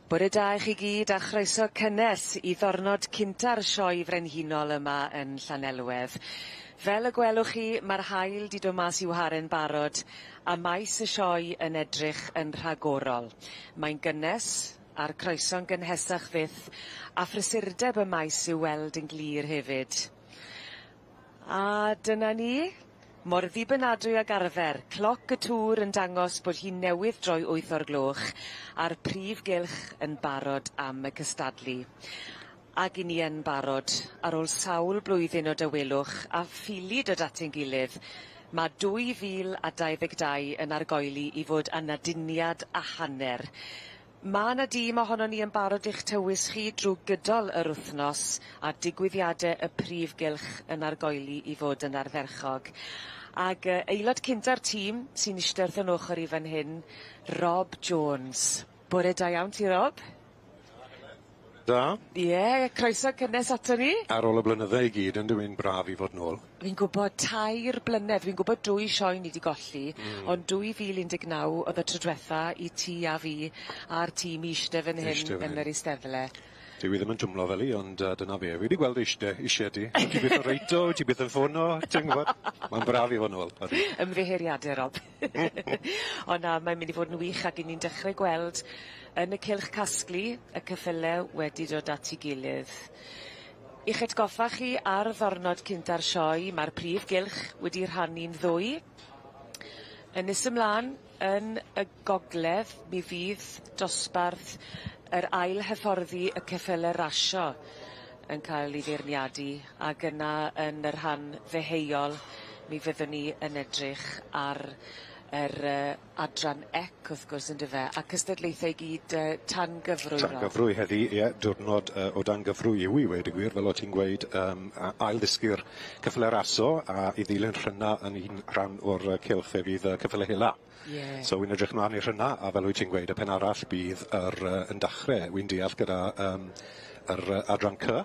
Bore da i chi gyd a chroeso cynnes i ddornod cynta'r sioe frenhinol yma yn Llanelwedd. Fel y gwelwch chi, ma'r haul 'di dod mas i'w hare'n barod a maes y sioe yn edrych yn rhagorol. Mae'n gynnes, a'r croeso'n gynhesach fyth, a phrysurdeb y maes i'w weld yn glir hefyd. A dyna ni. Mor ddibynadwy ag arfer, cloc y tŵr yn dangos bod hi newydd droi wyth o'r gloch a'r prif gylch yn barod am y cystadlu. Ag 'yn ni yn barod, ar ôl sawl blwyddyn o dawelwch a ffili dod at ein gilydd, ma' 2022 yn argoeli i fod yn aduniad a hanner. Ma' 'na dîm ohonon ni yn barod i'ch tywys chi drw gydol yr wthnos a digwyddiade y prif gylch yn argoeli i fod yn ardderchog. Ag yy aelod cynta'r tîm sy'n ishte wrth 'yn ochor i fan hyn, Rob Jones. Bore da iawn ti Rob. Da. Ie, croeso cynnes aton ni. Ar ôl y blynydde i gyd on'd yw 'i'n braf i fod nôl. Fi'n gwbod tair blynedd, fi'n gwbod dwy sioe ni 'di golli. Ond 2019 o'dd y tro dwetha i ti a fi a'r tîm i ishte fan hyn. Ishte fan yn hyn. yr eisteddle. Dyw 'i ddim yn twmlo fel 'i ond yy dyna fe. Wi 'di gweld eiste isie ti. Ti byth yn reito, ti byth yn ffono, ti'n gwbod? Ma'n braf i fod nôl, odi. Ymddiheuriade Rob. On' na, mae'n mynd i fod yn wych ag 'yn ni'n dechre gweld yn y cylch casglu y ceffyle wedi dod at 'i gilydd. Ich atgoffa chi ar ddornod cynta'r sioe, ma'r prif gylch wedi rhannu'n ddwy. Yn nes ymlan, yn y gogledd, mi fydd dosbarth yr ail hyfforddi y ceffyle rasio yn cael ei feirniadu, ag yna yn y rhan ddeheuol mi fyddwn ni yn edrych ar yr yy adran ec wrth gwrs yndyfe, a cystadlaethau i gyd yy tan gyfrwy Tan Rob. gyfrwy heddi ie diwrnod yy o dan gyfrwy yw 'i weud y gwir fel o' ti'n gweud yym a- ail ddysgu'r ceffyle raso a i ddilyn rhynna yn un rhan o'r yy cylch fe fydd yy ceffyle hela. Ie. So wi'n edrych mlan i rhynna a fel wyt ti'n gweud y pen arall bydd yr yy yn dachre wi'n deall gyda yym yr yy adran Cy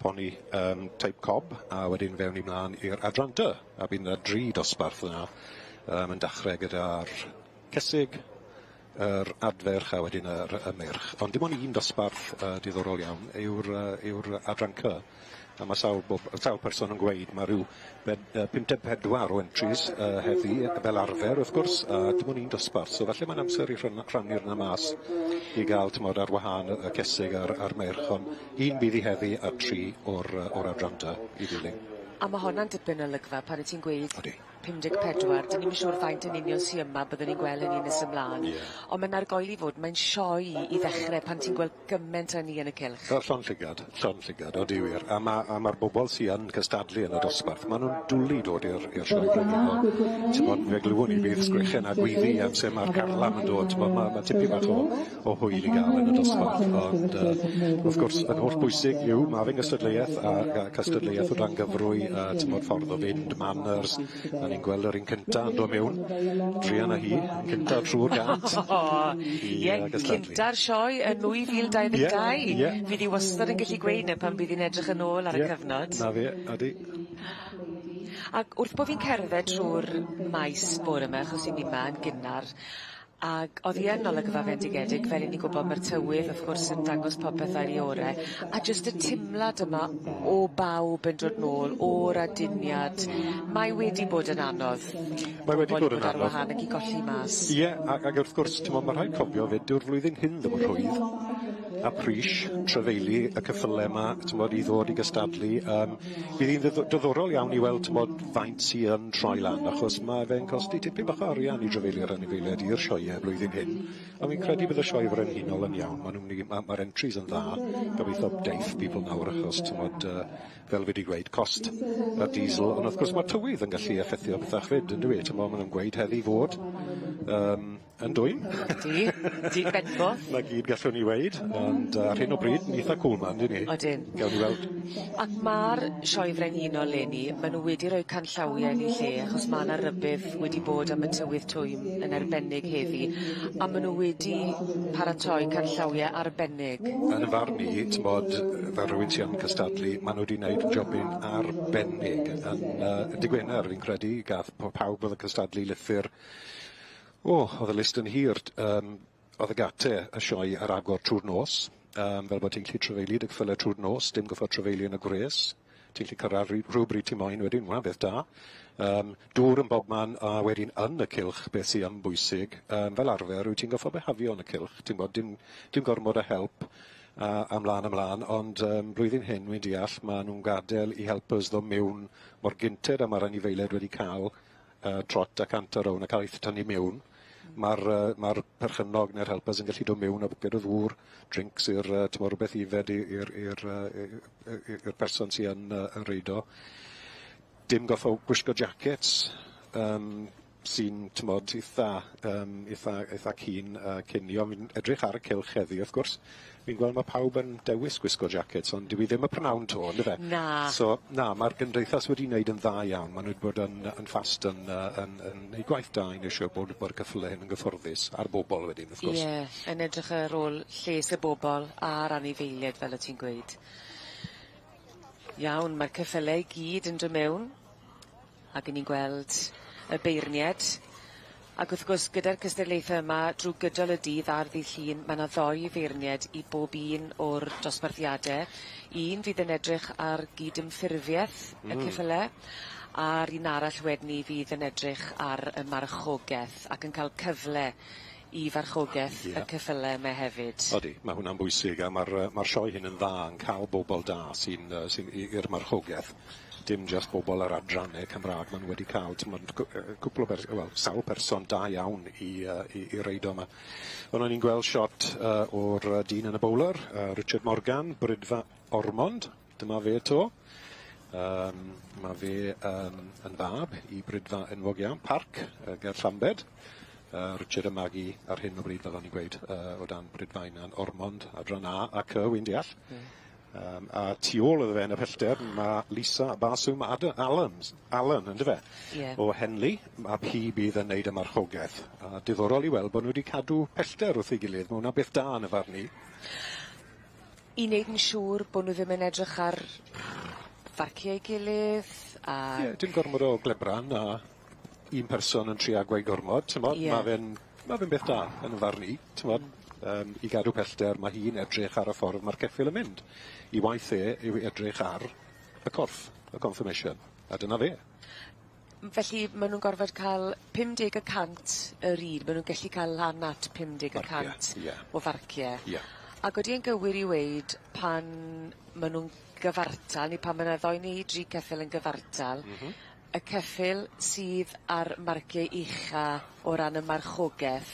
poni yym teip cob a wedyn fewn ni mlan i'r adran Dy a bydd 'na dri dosbarth yna yym yn dachre gyda'r cesig, yr adferch a wedyn yr y meirch. Ond dim ond un dosbarth yy diddorol iawn yw'r yy yw'r adran Cy. A ma' sawl bob- sawl person yn gweud ma' ryw bed- yy 54 o entries yy heddi fel arfer wrth gwrs a dim ond un dosbarth so falle mae'n amser i rhan- rhannu'r 'na mas i ga'l t'mod ar wahân y y cesig a'r a'r meirch on' un bydd i heddi a tri o'r yy o'r adran dy i ddilyn. A ma' honna'n dipyn o olygfa pan 'yt ti'n gweud... Odi. 54, 'dyn ni'm yn siŵr faint yn union sy yma, byddwn ni'n gweld hynny nes ymlan. Ie. On' ma'n argoeli fod mae'n sioe i ddechre pan ti'n gweld gyment â ni yn y cylch. Fel llond llygad, llond llygad, odi wir. A ma' a ma'r bobol sy yn cystadlu yn y dosbarth, ma' nw'n dwli dod i'r i'r sioe frenhinol. T'mod fe glywwn i bydd sgrechen a gweiddi amser ma'r carlam yn dod, t'mod ma' ma' tipyn bach o o hwyl i ga'l yn y dosbarth, ond yy wrth gwrs yn holl bwysig yw ma' fe'n gystadleuaeth a a cystadleuaeth o dan gyfrwy a t'mod ffordd o fynd, manners, a ni'n gweld yr un cynta yn dod miwn, druan â hi, yn cynta trw'r gât. Ie, cynta'r sioe yn 2022. Ie, ie. Fydd 'i wastad yn gellu gweud 'ny pan bydd 'i'n edrych yn ôl ar y cyfnod. 'Na fe, odi. Ac wrth bo' fi'n cerdded trw'r maes bore 'ma achos 'yn ni 'ma yn gynnar ag o'dd 'i yn olygfa fendigedig fel 'yn ni'n gwbod ma'r tywydd wrth gwrs yn dangos popeth ar 'i ore a jyst y timlad yma o bawb yn dod nôl o'r aduniad mae wedi bod yn anodd. Mae wedi bod yn ar anodd. wahân ag i golli mas. Ie ac ag wrth gwrs t'mo' ma' rhaid cofio 'fyd dyw'r flwyddyn hyn ddim yn rhwydd a pris trafeili y ceffyle 'ma t'mod i ddod i gystadlu yym bydd 'i'n ddidd- diddorol iawn i weld t'mod faint sy yn troi lan achos ma' fe'n costi tipyn bach o arian i drafeilio'r anifeiliaid i'r sioee blwyddyn hyn a fi'n credu bydd y sioe frenhinol yn iawn ma' nw'n myn' i ma' ma'r entries yn dda gobeithio deith people nawr achos t'mod yy fel fi 'di gweud cost y diesel ond wrth gwrs ma'r tywydd yn gallu effethio pethach 'fyd yndyw e t'mo' ma' nw'n gweud heddi fod yym Yn dwym. Ydi, ydi Benfo. 'Na gyd gallwn ni weud, ond yy ar hyn o bryd ni itha cŵl 'ma yndyn ni? Odyn. Gawn ni weld. Ac ma'r Sioe Frenhinol leni, ma' nw wedi roi canllawie yn 'u lle achos ma' 'na rybudd wedi bod am y tywydd twym yn arbennig heddi a ma' nw wedi paratoi canllawie arbennig. Yn 'yn farn i, t'mod, fel rywun sy yn cystadlu, ma' nw 'di neud jobyn arbennig yn yy dy' Gwener fi'n credu gath po- pawb o'dd yn cystadlu lythyr O, o'dd y list yn hir yym o'dd y gate y sioe ar agor trw'r nos, fel bod ti'n gallu trafeilu dy geffyle trw'r nos, dim goffod trafeilu yn y gwres. Ti'n gallu cyrraedd rhywbryd ti moyn wedyn, ma' hwnna'n beth da. Dŵr yn bobman, a wedyn yn y cylch, beth sy yn bwysig, fel arfer, wyt ti'n goffod bihafio yn y cylch, ti'n gwbod, dim gormod o help, a mlan a mlan, ond blwyddyn hyn, wi'n deall, ma' nhw'n gadael i helpers ddod mewn mor gynted a ma'r anifeiliaid wedi cael trot a canter rownd a cael eu tynnu mewn. Ma'r perchennog neu'r helpers yn gallu dod mewn a bwced o ddŵr, drinks i'r, t'mod, rhywbeth i yfed i'r person sy yn reido. Dim goffo gwisgo jackets, sy'n, t'mod, eitha keen cyn i. Ond fi'n edrych ar y cylch heddi, wrth gwrs, fi'n gweld ma' pawb yn dewis gwisgo jackets, ond dyw 'i ddim y prynawn 'to, on'd yfe? Na. So, na, ma'r gymdeithas wedi wneud yn dda iawn. Ma' nhw wedi bod yn fast yn neud gwaith da i neud siŵr bod y ceffyle hyn yn gyfforddus, a'r bobol wedyn, wrth gwrs. Ie, yn edrych ar ôl lles y bobol a'r anifeilied, fel o' ti'n gweud. Iawn, ma'r ceffyle i gyd yn dod mewn, ac 'yn ni'n gweld y beirnied. Ac wrth gwrs gyda'r cystadlaethe yma drw gydol y dydd ar ddydd Llun ma' 'na ddoi feirnied i bob un o'r dosbarthiade. Un fydd yn edrych ar gydymffurfieth y ceffyle a'r un arall wedyn 'ny fydd yn edrych ar y marchogeth ac yn ca'l cyfle i farchogeth y ceffyle yma hefyd. Odi, ma' hwnna'n bwysig a ma'r sioe hyn yn dda yn ca'l bobol da sy'n sy'n i'r marchogeth. Dim jyst bobol yr adranne Cymra'g, ma' nw wedi ca'l t'mod cwpwl o wel, sawl person da iawn i reido yma. Ond o'n i'n gweld shot o'r dyn yn y bowler, Richard Morgan, Bridfa Ormond, dyma fe 'to. Ma' fe yn fab i Bridfa enwog iawn, Parc, ger Llambed. Richard yn magu ar hyn o bryd, fel o'n i'n gweud, o dan Bridfa Einan Ormond, adran A a C, wi'n deall. A tu ôl iddo fe yn y pellter, ma' Lisa Baswm Allen, yndyfe? Ie. O Henley, a hi bydd yn neud y marchogeth. A diddorol i weld bod nhw wedi cadw pellter wrth ei gilydd, ma' hwnna beth da yn y farn i. I wneud yn siŵr bo' nw ddim yn edrych ar farciau gilydd a... Ie, dim gormod o glebran a un person yn trio gweud gormod, t'mod? Ie. Ma' fe'n beth da yn y farn i, t'mod? I gadw pellter, ma' hi'n edrych ar y ffordd ma'r ceffyl yn mynd. 'I waith e yw i edrych ar y corff, y conformation, a dyna fe. Felly ma' nw'n gorfod ca'l 50% yr un, ma' nw'n gellu ca'l lan at 50% Marcie, ie. o farcie. Ie. Ac odi e'n gywir i weud pan ma' nw'n gyfartal neu pan ma' 'na ddoi neu dri ceffyl yn gyfartal y ceffyl sydd â'r marcie ucha o ran y marchogeth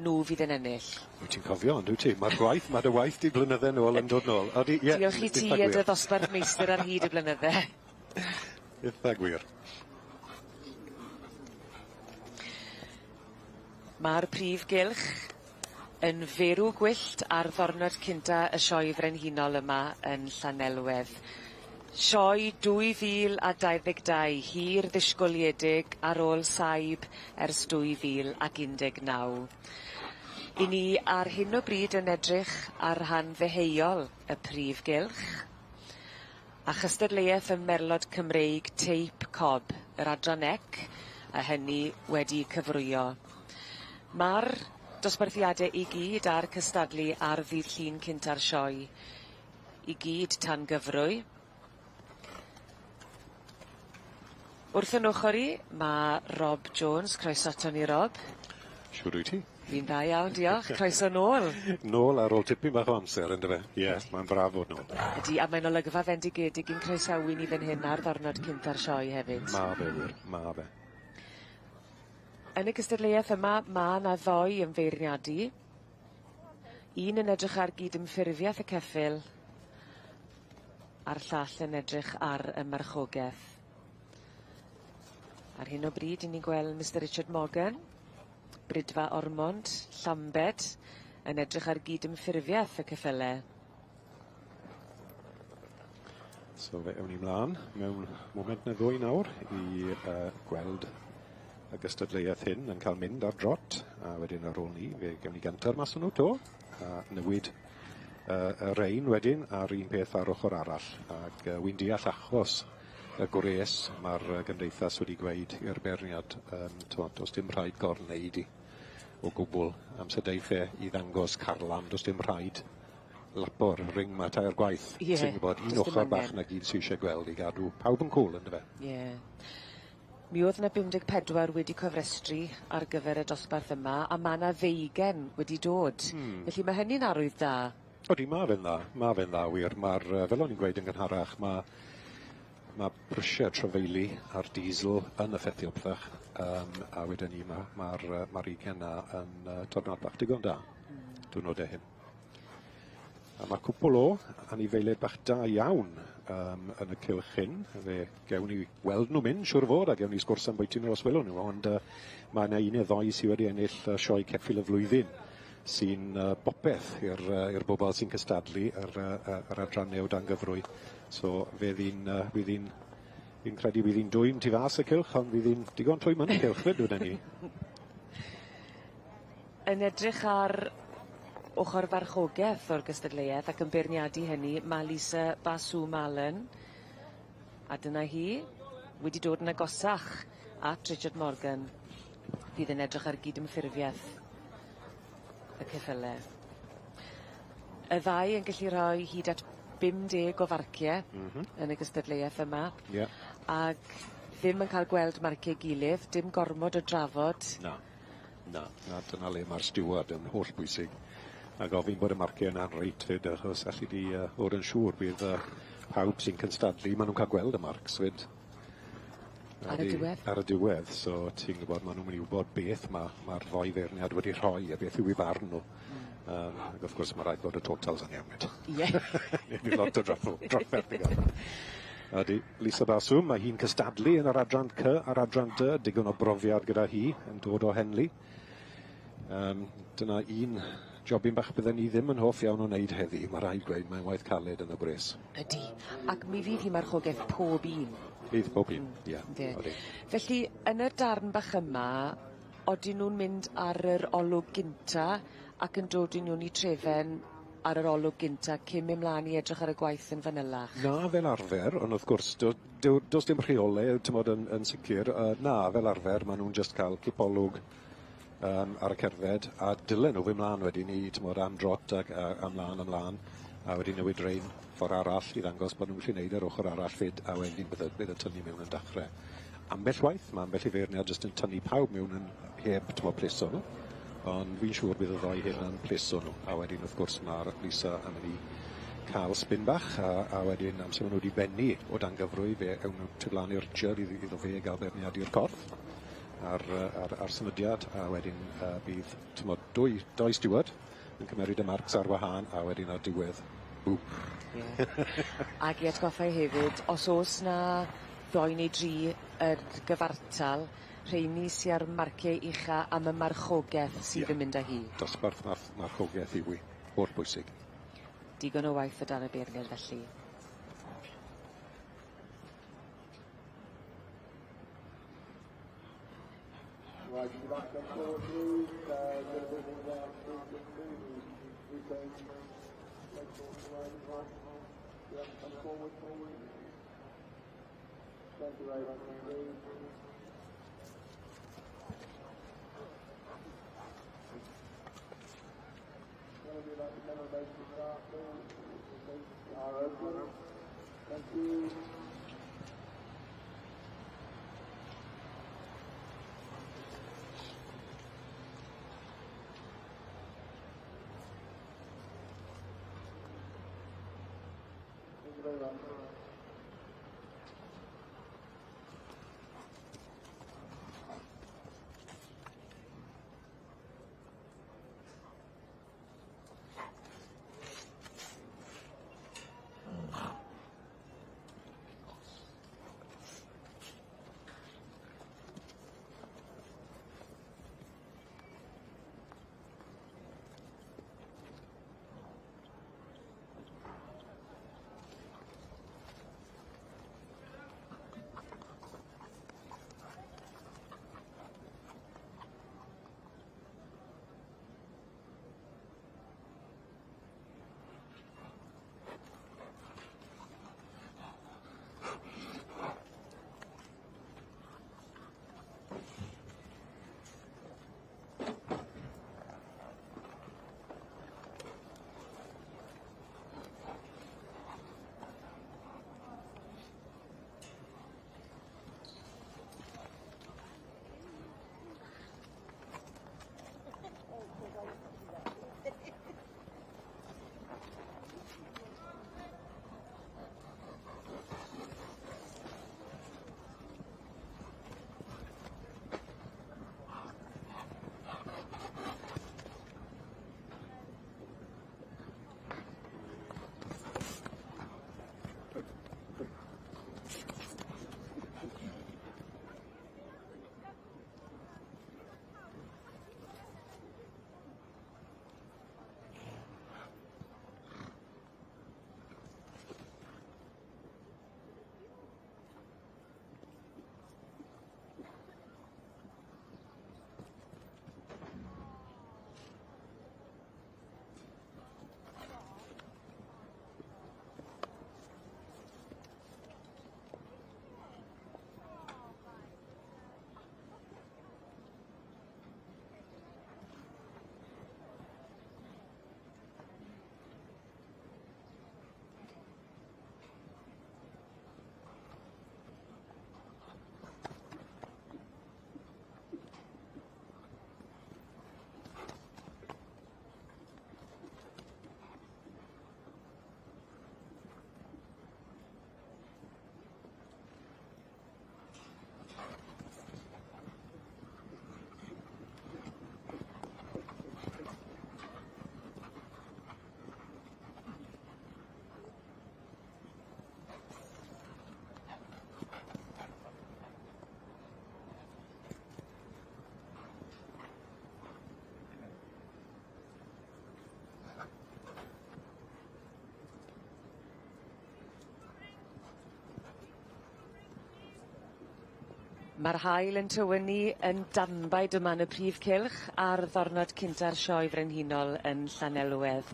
nw fydd yn ennill? Wyt ti'n cofio, on'd wyt ti? Ma'r gwaith, ma' dy waith di blynydde nôl yn dod nôl. Odi, ie. Diolch i ti Itha a dy gwir. ddosbarth meistr ar hyd y blynydde. Itha gwir. Ma'r prif gylch yn ferw gwyllt ar ddornod cynta y sioe frenhinol yma yn Llanelwedd. Sioe 2022 hir ddisgwyliedig ar ôl saib ers 2019. 'Yn ni ar hyn o bryd yn edrych ar rhan ddeheuol y prif gylch a chystadleuaeth y Merlod Cymreig Teip Cob, yr adran C, a hynny wedi cyfrwyo. Ma'r dosbarthiade i gyd ar cystadlu ar ddydd Llun cynta'r sioe i gyd tan gyfrwy. Wrth 'yn ochor i, ma' Rob Jones, croeso aton ni Rob. Shwd wyt ti? Fi'n dda iawn, diolch. Croeso nôl. Nôl ar ôl tipyn bach o amser yndyfe? Ie, mae'n braf fod nôl. Ydi, a mae'n olygfa fendigedig i'n croesawu ni fan hyn ar ddornod cynta'r sioe hefyd. Ma' fe wir, ma' fe. Yn y gystadleuaeth yma, ma' 'na ddoi yn feirniadu. Un yn edrych ar gydymffurfiaeth y ceffyl, a'r llall yn edrych ar y marchogeth. Ar hyn o bryd, 'yn ni'n gweld Mr Richard Morgan, Bridfa Ormond, Llambed, yn edrych ar gydymffurfiaeth y ceffyle. So fe ewn ni mlaen mewn moment neu ddwy nawr i gweld y gystadleuaeth hyn yn cael mynd ar drot, a wedyn ar ôl ni fe gewn ni ganter mas o'n nhw 'to a newid y rein wedyn a'r un peth ar ochr arall, ac wi'n deall achos y gwres ma'r gymdeithas wedi gweud i'r beirniad, t'mod, does dim rhaid gorwneud i. o gwbl. Amser deiff e i ddangos carlam, does dim rhaid lapo'r ring 'ma tair gwaith. Ie. Ti'n gwybod, un Does dim ochr bach angen. 'na gyd sy isie gweld i gadw pawb yn cŵl yndyfe? Ie. Mi o'dd 'na 54 wedi cofrestru ar gyfer y dosbarth yma a ma' 'na ddeugen wedi dod. Felly ma' hynny'n arwydd da. Odi ma' fe'n dda, ma' fe'n dda wir. Ma'r yy fel o'n i'n gweud yn gynharach ma' ma' prysie trafeili a'r diesel yn effeithio pethach yym a wedyn 'ny ma' ma'r yy ma'r ugen 'na yn yy tornad bach digon da. Diwrnode hyn. A ma' cwpwl o anifeiliaid bach da iawn yym yn y cylch hyn. Fe gewn ni weld nhw mynd siŵr o fod a gewn ni sgwrs ambwyty nhw os welwn nhw ond yy ma' 'na un neu ddoi sy wedi ennill yy sioe ceffyl y flwyddyn sy'n yy bopeth i'r yy i'r bobol sy'n cystadlu yr yy yy yr adranne o dan gyfrwy. So fe ddi'n yy fydd 'i'n fi'n credu bydd 'i'n dwym tu fas y cylch ond fydd 'i'n digon twym yn y cylch 'fyd weden i. Yn edrych ar ochor farchogeth o'r gystadleuaeth ac yn beirniadu hynny ma' Lisa Basw Malen a dyna hi wedi dod yn agosach at Richard Morgan fydd yn edrych ar gydymffurfieth y ceffyle. Y ddau yn gallu rhoi hyd at 50 o farcie. Yn y gystadleuaeth yma. Ie. Ag ddim yn ca'l gweld marcie gilydd, dim gormod o drafod. Na. Na, na dyna le ma'r stiward yn hollbwysig. A gofyn bod y marcie yna'n reit 'fyd achos alli di yy fod yn siŵr bydd yy pawb sy'n cystadlu ma' nw'n ca'l gweld y marcs 'fyd. Ar y diwedd. Ar y diwedd, so ti'n gwbod ma' nw'n myn' i wbod beth ma' ma'r ddoi feirniad wedi rhoi a beth yw 'u farn nw. Yym ac wrth gwrs ma' raid bod y totals yn iawn 'fyd. Ie. Neu bydd lot o draffo- drafferth i ga'l. Ydi, Lisa Basw, mae hi'n cystadlu yn yr adran C a'r adran D, digon o brofiad gyda hi yn dod o Henley. Dyna un jobyn bach bydden ni ddim yn hoff iawn o wneud heddi, ma' raid gweud, mae'n waith caled yn y gwres. Ydi, ac mi fydd hi marchogeth pob un. Bydd pob un, ie. Ynde? Odi. Felly, yn y darn bach yma, odyn nw'n mynd ar yr olwg gynta ac yn dod i nwn i trefen ar yr olwg gynta cyn myn' mlan i edrych ar y gwaith yn fanylach? Na fel arfer, ond wrth gwrs do's dim rheole t'mod yn sicir na fel arfer ma' nw'n jyst ca'l cipolwg ar y cerdded a dylen nhw fyn' mlan wedyn i t'mod am drot ac a a mlan a mlan a wedyn newid rein ffor arall i ddangos bod nw'n gallu neud yr ochor arall 'fyd a wedyn bydde tynnu mewn yn dachre. Ambell waith ma' ambell i feirniad jyst yn tynnu pawb mewn yn heb t'mod pleso nhw ond fi'n siŵr bydd y ddoi hyn yn pleso nhw a wedyn wrth gwrs ma'r Lisa yn myn' i ca'l spin bach a wedyn amser ma' nw wedi bennu o dan gyfrwy fe ewn nw tu flan i'r Richard iddo fe ga'l beirniadu'r corff a'r yy a'r symudiad a wedyn bydd t'mod dwy doi steward yn cymeryd y marcs ar wahân a wedyn ar diwedd bŵ. Ie. Ag i atgoffa hefyd os o's 'na ddoi neu dri yr gyfartal rheini sy ar marcie ucha am y marchogeth sydd yn mynd â hi. Dosbarth marchogeth yw 'i. Holl bwysig. Digon o waith o dan y beirniad felly. Right, you back on forward, please. Get a bit more down, please, please. Yeah, come forward, forward. Thank you very much indeed. Gonna be like the demo base to start, please. The gates are open. Thank you. Thank you very much. Ma'r haul yn tywynnu yn danbaid yma yn y prif cylch ar ddornod cynta'r Sioe Frenhinol yn Llanelwedd.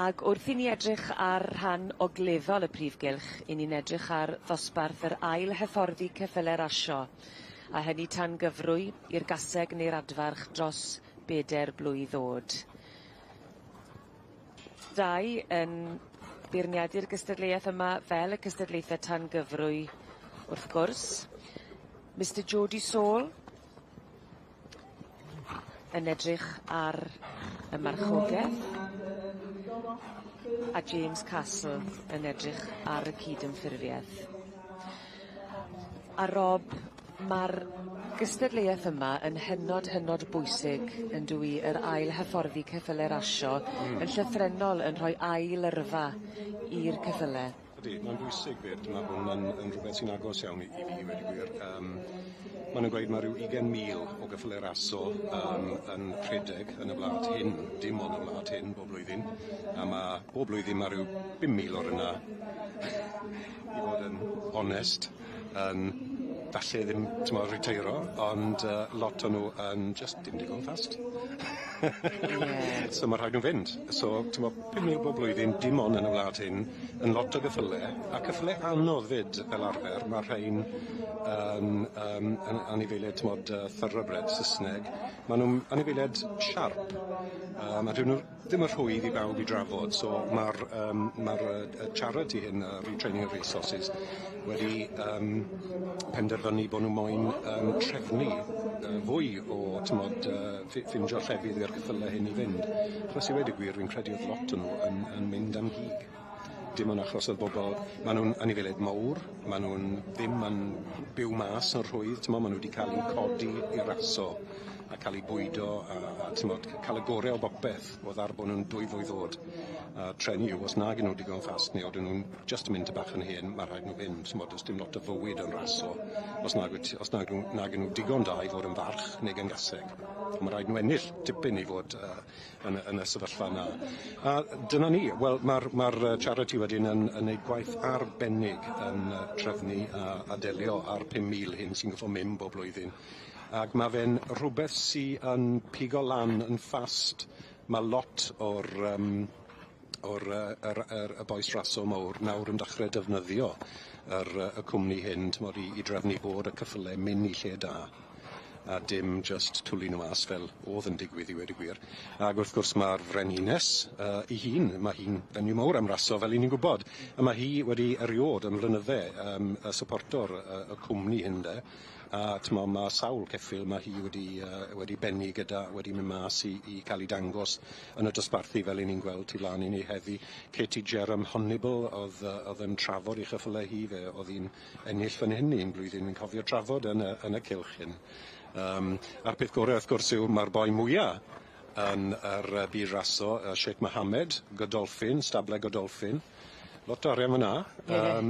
Ag wrth i ni edrych ar rhan ogleddol y prif gylch, 'yn ni'n edrych ar ddosbarth yr ail hyfforddi ceffyle rasio, a hynny tan gyfrwy i'r gaseg neu'r adfarch dros beder blwydd o'd. Dau yn beirniadu'r gystadleuaeth yma fel y cystadlaethe tan gyfrwy wrth gwrs. Mr Jody Saul yn edrych ar y marchogeth a James Castle yn edrych ar y cydymffurfieth. A Rob, ma'r gystadleuaeth yma yn hynod hynod bwysig yndyw 'i yr ail hyfforddi ceffyle rasio yn llythrennol yn rhoi ail yrfa i'r ceffyle. Ydy, mae'n bwysig 'fyd, ma' hwn yn rhywbeth sy'n agos iawn i fi i weud y gwir. Ma' nhw'n gweud ma' ryw 20,000 o geffyle raso yn rhedeg yn y wlad hyn, dim ond y wlad hyn bob blwyddyn, a ma' bob blwyddyn ma' ryw 5,000 o'r yna, i fod yn onest, yn falle ddim t'mo' riteiro, ond lot o nhw yn just dim digon fast. Ie. So ma' rhaid nhw fynd. So t'mo' 5,000 bob blwyddyn dim ond yn y wlad hyn, yn lot o geffyle, a ceffyle anodd 'fyd fel arfer, ma' rhein yn anifeiliaid t'mod thoroughbred Sysneg, ma' nw'n anifeiliaid siarp, a dyn nw ddim yn rhwydd i bawb i drafod, so ma'r charity hyn, Retraining of Racehorses, wedi penderfynu bod nhw moyn trefnu fwy o t'mod ffindio llefydd i'r ceffyle hyn i fynd. Achos i weud y gwir, fi'n credu o'dd lot o nhw yn mynd am gig. Dim ond achos o'dd bobol, ma' nw'n anifeiliaid mowr, ma' nw'n ddim yn byw mas yn rhwydd, t'mo' ma' nw wedi ca'l 'u codi i raso a ca'l 'u bwydo a t'mod ca'l y gore o bopeth o'dd ar bo' nw'n 2 flwydd o'd. A treni yw os nag 'yn nw digon fast neu odyn nw'n jyst yn mynd ty bach yn hen, ma' rhaid nw fynd, t'mod do's dim lot o fywyd yn raso os nag 'yn nw digon da i fod yn farch neu yn gaseg. Ma' raid nw ennill tipyn i fod yn y sefyllfa 'na. A dyna ni, wel ma'r charity wedyn yn neud gwaith arbennig yn trefnu a delio â'r 5,000 hyn sy'n goffo mynd bob blwyddyn. Ag ma' fe'n rhwbeth sy yn pigo lan yn fast. Ma' lot o'r yr yr y bois raso mowr nawr yn dechre defnyddio yr y cwmni hyn t'mod i drefnu bod y ceffyle mynd i lle da a dim jyst twli nw mas fel o'dd yn digwydd i weud y gwir. Ag wrth gwrs ma'r frenhines 'i hun, ma' hi'n fenyw mowr am raso fel 'yn ni'n gwbod, a ma' hi wedi eriod am flynydde y supporto'r y cwmni hyn de, a t'mo' ma' sawl ceffyl ma' hi wedi bennu gyda wedi mynd mas i ca'l 'i dangos yn y dosbarthu fel 'yn ni'n gweld tu flan i ni heddi. Katie Jerram Honnibal o'dd yn trafod 'i cheffyle hi, fe o'dd hi'n ennill fan hyn un blwyddyn, fi'n cofio trafod yn y cylch hyn. A'r peth gore wrth gwrs yw ma'r boi mwya yn yr byd raso, Sheikh Mohammed, Godolphin, stable Godolphin. Lot o arian fyn 'na.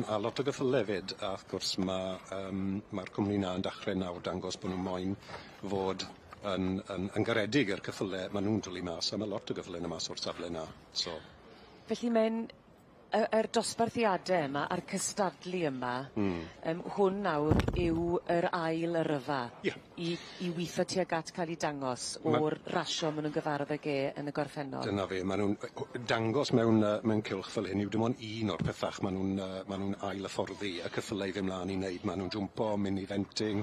A lot o geffyle 'fyd, a wrth gwrs ma'r cwmni 'na yn dachre nawr dangos bo' nw moyn fod yn garedig i'r ceffyle ma' nw'n dwli mas, a ma' lot o gyffyle yn mas o'r safle 'na, so. Felly mae'n yr dosbarthiade yma a'r cystadlu yma. Hwn nawr yw yr ail yrfa. I witho tuag at ca'l 'i dangos o'r rasio ma' nw'n gyfarwydd ag e yn y gorffennol. Dyna fe, ma' nw'n dangos mewn cylch fel hyn yw dim ond un o'r pethach ma' nw'n ail hyfforddi y ceffyle i fynd mlan i wneud. Ma' nw'n jwmpo, mynd i eventing,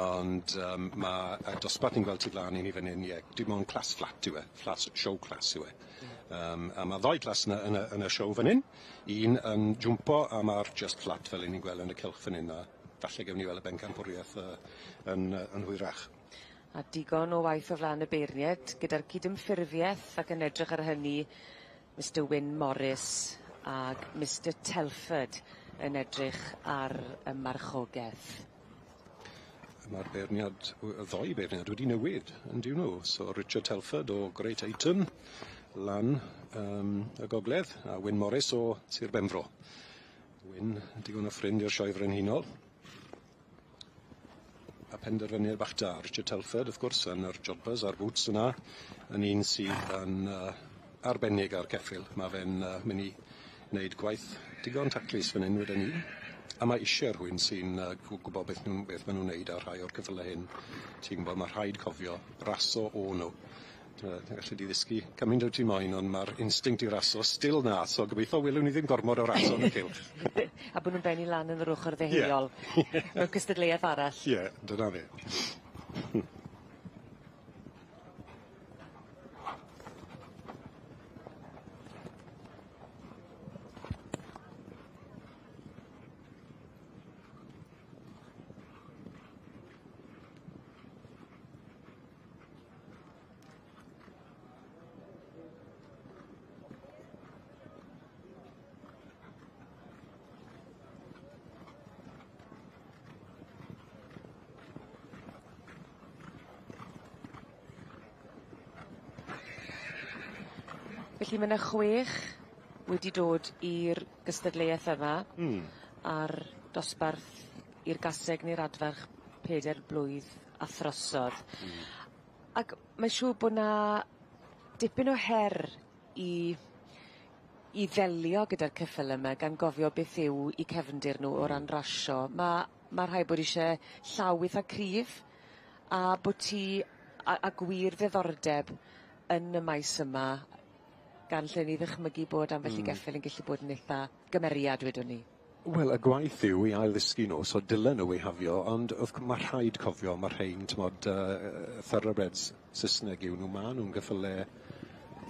ond ma' y dosbarth ni'n gweld tu flan i ni fan hyn, ie, dim ond class flat yw e, class, show class yw e. A ma' ddou class yn y show fan hyn, un yn jwmpo a ma'r just flat fel 'yn ni'n gweld yn y cylch fan hyn, a falle gewn ni weld y bencampwriaeth yn hwyrach. A digon o waith o flan y beirnied gyda'r cydymffurfieth ac yn edrych ar hynny Mr Wyn Morris ag Mr Telford yn edrych ar y marchogeth. Ma'r beirniad, y ddou beirniad wedi newid yn dyw nhw. So Richard Telford o Great Ayton lan y gogledd a Wyn Morris o Sir Benfro. Wyn, digon o ffrind i'r Sioe Frenhinol. A penderfyniad bach da. Richard Telford, wrth gwrs, yn yr jodbys a'r boots yna, yn un sydd yn arbennig ar ceffyl. Mae fe'n mynd i wneud gwaith digon taclus fan hyn, weden i. A ma' isie rhywun sy'n gwybod beth maen nhw'n wneud ar rhai o'r ceffylau hyn. Ti'n gwybod, ma' rhaid cofio raso o'n nhw. Gallu di ddysgu cymaint o ti moyn, ond ma'r instinct i raso still 'na, so gobeithio welwn ni ddim gormod o raso yn y cylch. A bo' nw'n benni lan yn yr ochor ddeheuol. Ie. Mewn cystadleuaeth arall. Ie, dyna fe. Felly ma' 'na chwech wedi dod i'r gystadleuaeth yma. Ar dosbarth i'r gaseg ne'r adfarch peder blwydd a throsodd. Ac mae siŵr bo' 'na dipyn o her i i ddelio gyda'r ceffyle 'ma gan gofio beth yw 'u cefndir nw o ran rasio. Ma' rhai' bod isie llaw itha cryf a bo' ti a gwir ddiddordeb yn y maes yma gan 'llen i ddychmygu bod ambell i geffyl yn gellu bod yn itha gymeriad wedwn ni. Wel y gwaith yw i ail-ddysgu nhw, so dylen nhw eu hafio, ond wrth ma' rhaid cofio ma' rhein, t'mod, thoroughbreds Sysneg yw nhw, ma' nhw'n geffyle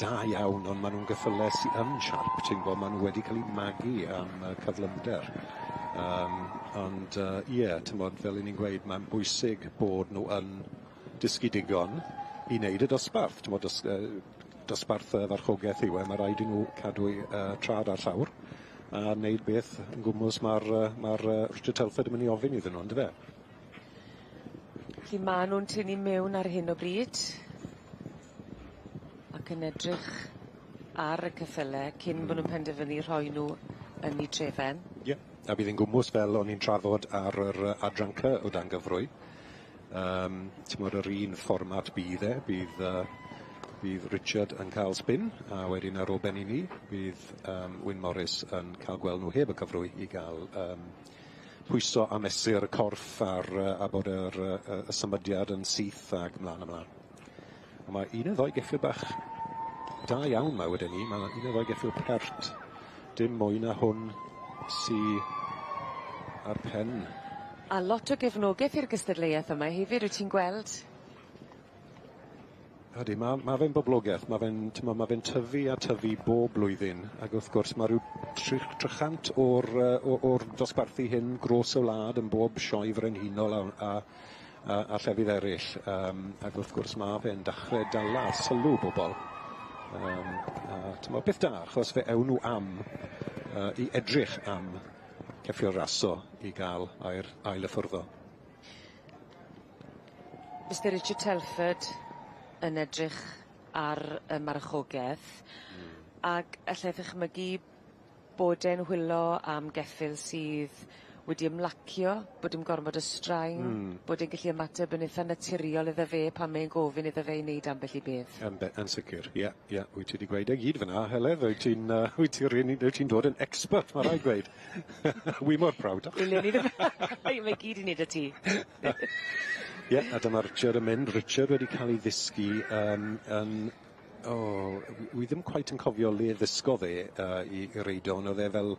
da iawn, ond ma' nhw'n geffyle sy yn siarp, ti'n gwbod, ma' nhw wedi cael eu magu am cyflymder. Ond ie, t'mod, fel 'yn ni'n gweud, mae'n bwysig bod nhw yn dysgu digon i wneud y dosbarth, t'mod, dosbarth y farchogaeth yw e, ma' raid i nhw cadw eu trad ar llawr a wneud beth yn gwmws ma'r Richard Telford yn mynd i ofyn iddyn nhw, yndyfe? Felly ma' nhw'n tynnu mewn ar hyn o bryd ac yn edrych ar y ceffyle cyn bo' nw'n penderfynu rhoi nhw yn 'u trefen. Ie, a bydd hi'n gwmws fel o'n i'n trafod ar yr adran C o dan gyfrwy. T'mod yr un fformat bydd e, bydd Richard yn cael spin, a wedyn ar ôl benni ni, bydd Wyn Morris yn cael gweld nhw heb y cyfrwy i gael pwyso a mesur y corff a bod y symudiad yn syth ag mlaen a mlaen. A mae un neu ddoi geffyl bach da iawn ma wedyn ni, mae un neu ddoi geffyl pert, dim mwy na hwn sy ar pen. A lot o gefnogaeth i'r gystadleuaeth yma hefyd, wyt ti'n gweld? Ydy, ma fe'n boblogeth, ma fe'n, t'mo', ma fe'n tyfu a tyfu bob blwyddyn, ac wrth gwrs ma' ryw 300 o'r dosbarthu hyn gros y wlad yn bob sioe frenhinol a llefydd eraill, ac wrth gwrs ma fe'n dechrau dala sylw bobl. A t'mo', beth da, achos fe ewn nhw am i edrych am ceffyl raso i gael ail hyfforddo. Mr Richard Telford yn edrych ar y marchogeth ac allai ddychmygu bod e'n whilo am geffyl sydd wedi ymlacio, bod dim gormod o straen, bod e'n gallu ymateb yn itha naturiol iddo fe pan mae'n gofyn iddo fe i wneud ambell i beth. Yn sicr, ie, ie. Wyt ti wedi gweud e gyd fyna, Heledd, wyt ti'n dod yn expert, mae rhaid gweud. Wi mor proud. Welwn ni ddim. Mae gyd i wneud â ti. Ie, a dyma Richard yn mynd. Richard wedi cael ei ddysgu yn... O, wi ddim cweit yn cofio le ddysgodd e i reido, ond oedd e fel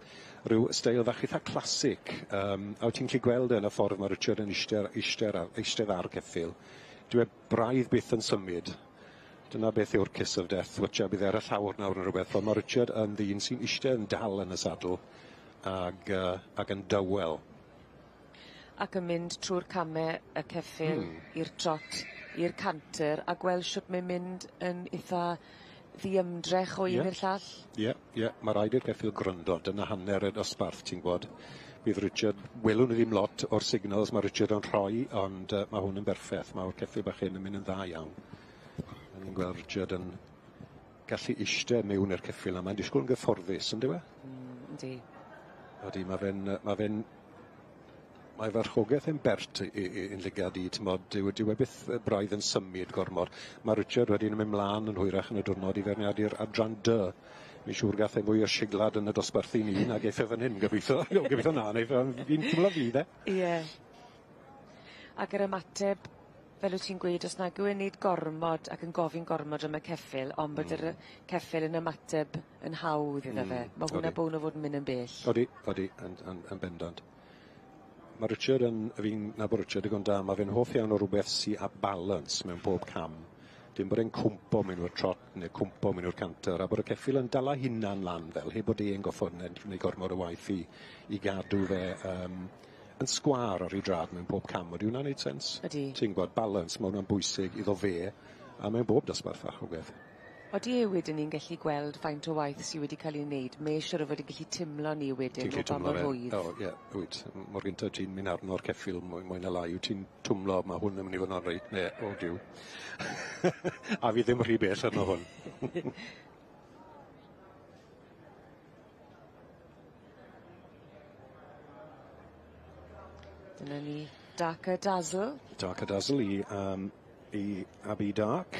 rhyw steil fach eitha classic. A wyt ti'n gallu gweld e yn y ffordd mae Richard yn eistedd ar ceffyl. Dyw e braidd byth yn symud. Dyna beth yw'r kiss of death, watcha, bydd e ar y llawr nawr yn rhywbeth. Ond mae Richard yn ddyn sy'n eistedd yn dal yn y sadl ac yn dywel. Ac yn mynd trwy'r camau y ceffyl i'r trot, i'r canter, a gweld shwt mae'n mynd yn itha ddiymdrech o un i'r llall. Ie, ie, mae rhaid i'r ceffyl gryndo, dyna hanner y dosbarth, ti'n gwybod. Bydd Richard, welwn ni ddim lot o'r signals mae Richard yn rhoi, ond mae hwn yn berffeth, mae'r ceffyl bach hyn yn mynd yn dda iawn. A ni'n gweld Richard yn gallu eistedd mewn i'r ceffyl, a mae'n disgwyl yn gyfforddus, yndyw e? Yndi. Ydy, mae farchogaeth yn bert i'n llygad i, t'mod, dyw e byth braidd yn symud gormod. Mae Richard wedyn yn mynd mlaen yn hwyrach yn y diwrnod i feirniadu'r adran D Fi'n siŵr gath e fwy o siglad yn y dosbarth i ni nag eith e fan hyn gobitho. Gobeithio na neiff e fi'n twmlo fi de. Ie. Ag yr ymateb fel wyt ti'n gweud os nag yw e'n neud gormod ac yn gofyn gormod am y ceffyl ond bod yr ceffyl yn ymateb yn hawdd iddo fe. Ma' hwnna bwn o fod yn mynd yn bell. Odi odi yn yn yn bendant. Ma' Richard yn fi'n nabod Richard digon da ma' fe'n hoff iawn o rwbeth sy â balance mewn pob cam. Dim bod e'n cwmpo mewn i'r trot ne' cwmpo mewn i'r canter a bod y ceffyl yn dala hunan lan fel heb bod e'n goffod ned neu' gormod o waith i i gadw fe yym yn sgwâr ar ei drad mewn pob cam. Odi wnna'n neud sense? Ydi. Ti'n gwbod balance ma' wnna'n bwysig iddo fe a mewn bob dosbarth fach o beth. Odi e wedyn ni'n gellu gweld faint o waith sy wedi ca'l 'i wneud mae siŵr o fod yn gellu timlo 'ny wedyn Ti'n o pa mor rhwydd. O ie wyt. Mor gynta ti'n mynd arno'r ceffyl mwy mwy na lai wyt ti'n twmlo ma' hwn yn myn' i fod yn oreit ne' o Duw. A fi ddim rhy bell arno hwn. Dyna ni Darker Dazzle. Darker Dazzle i yym i Abbey Dark.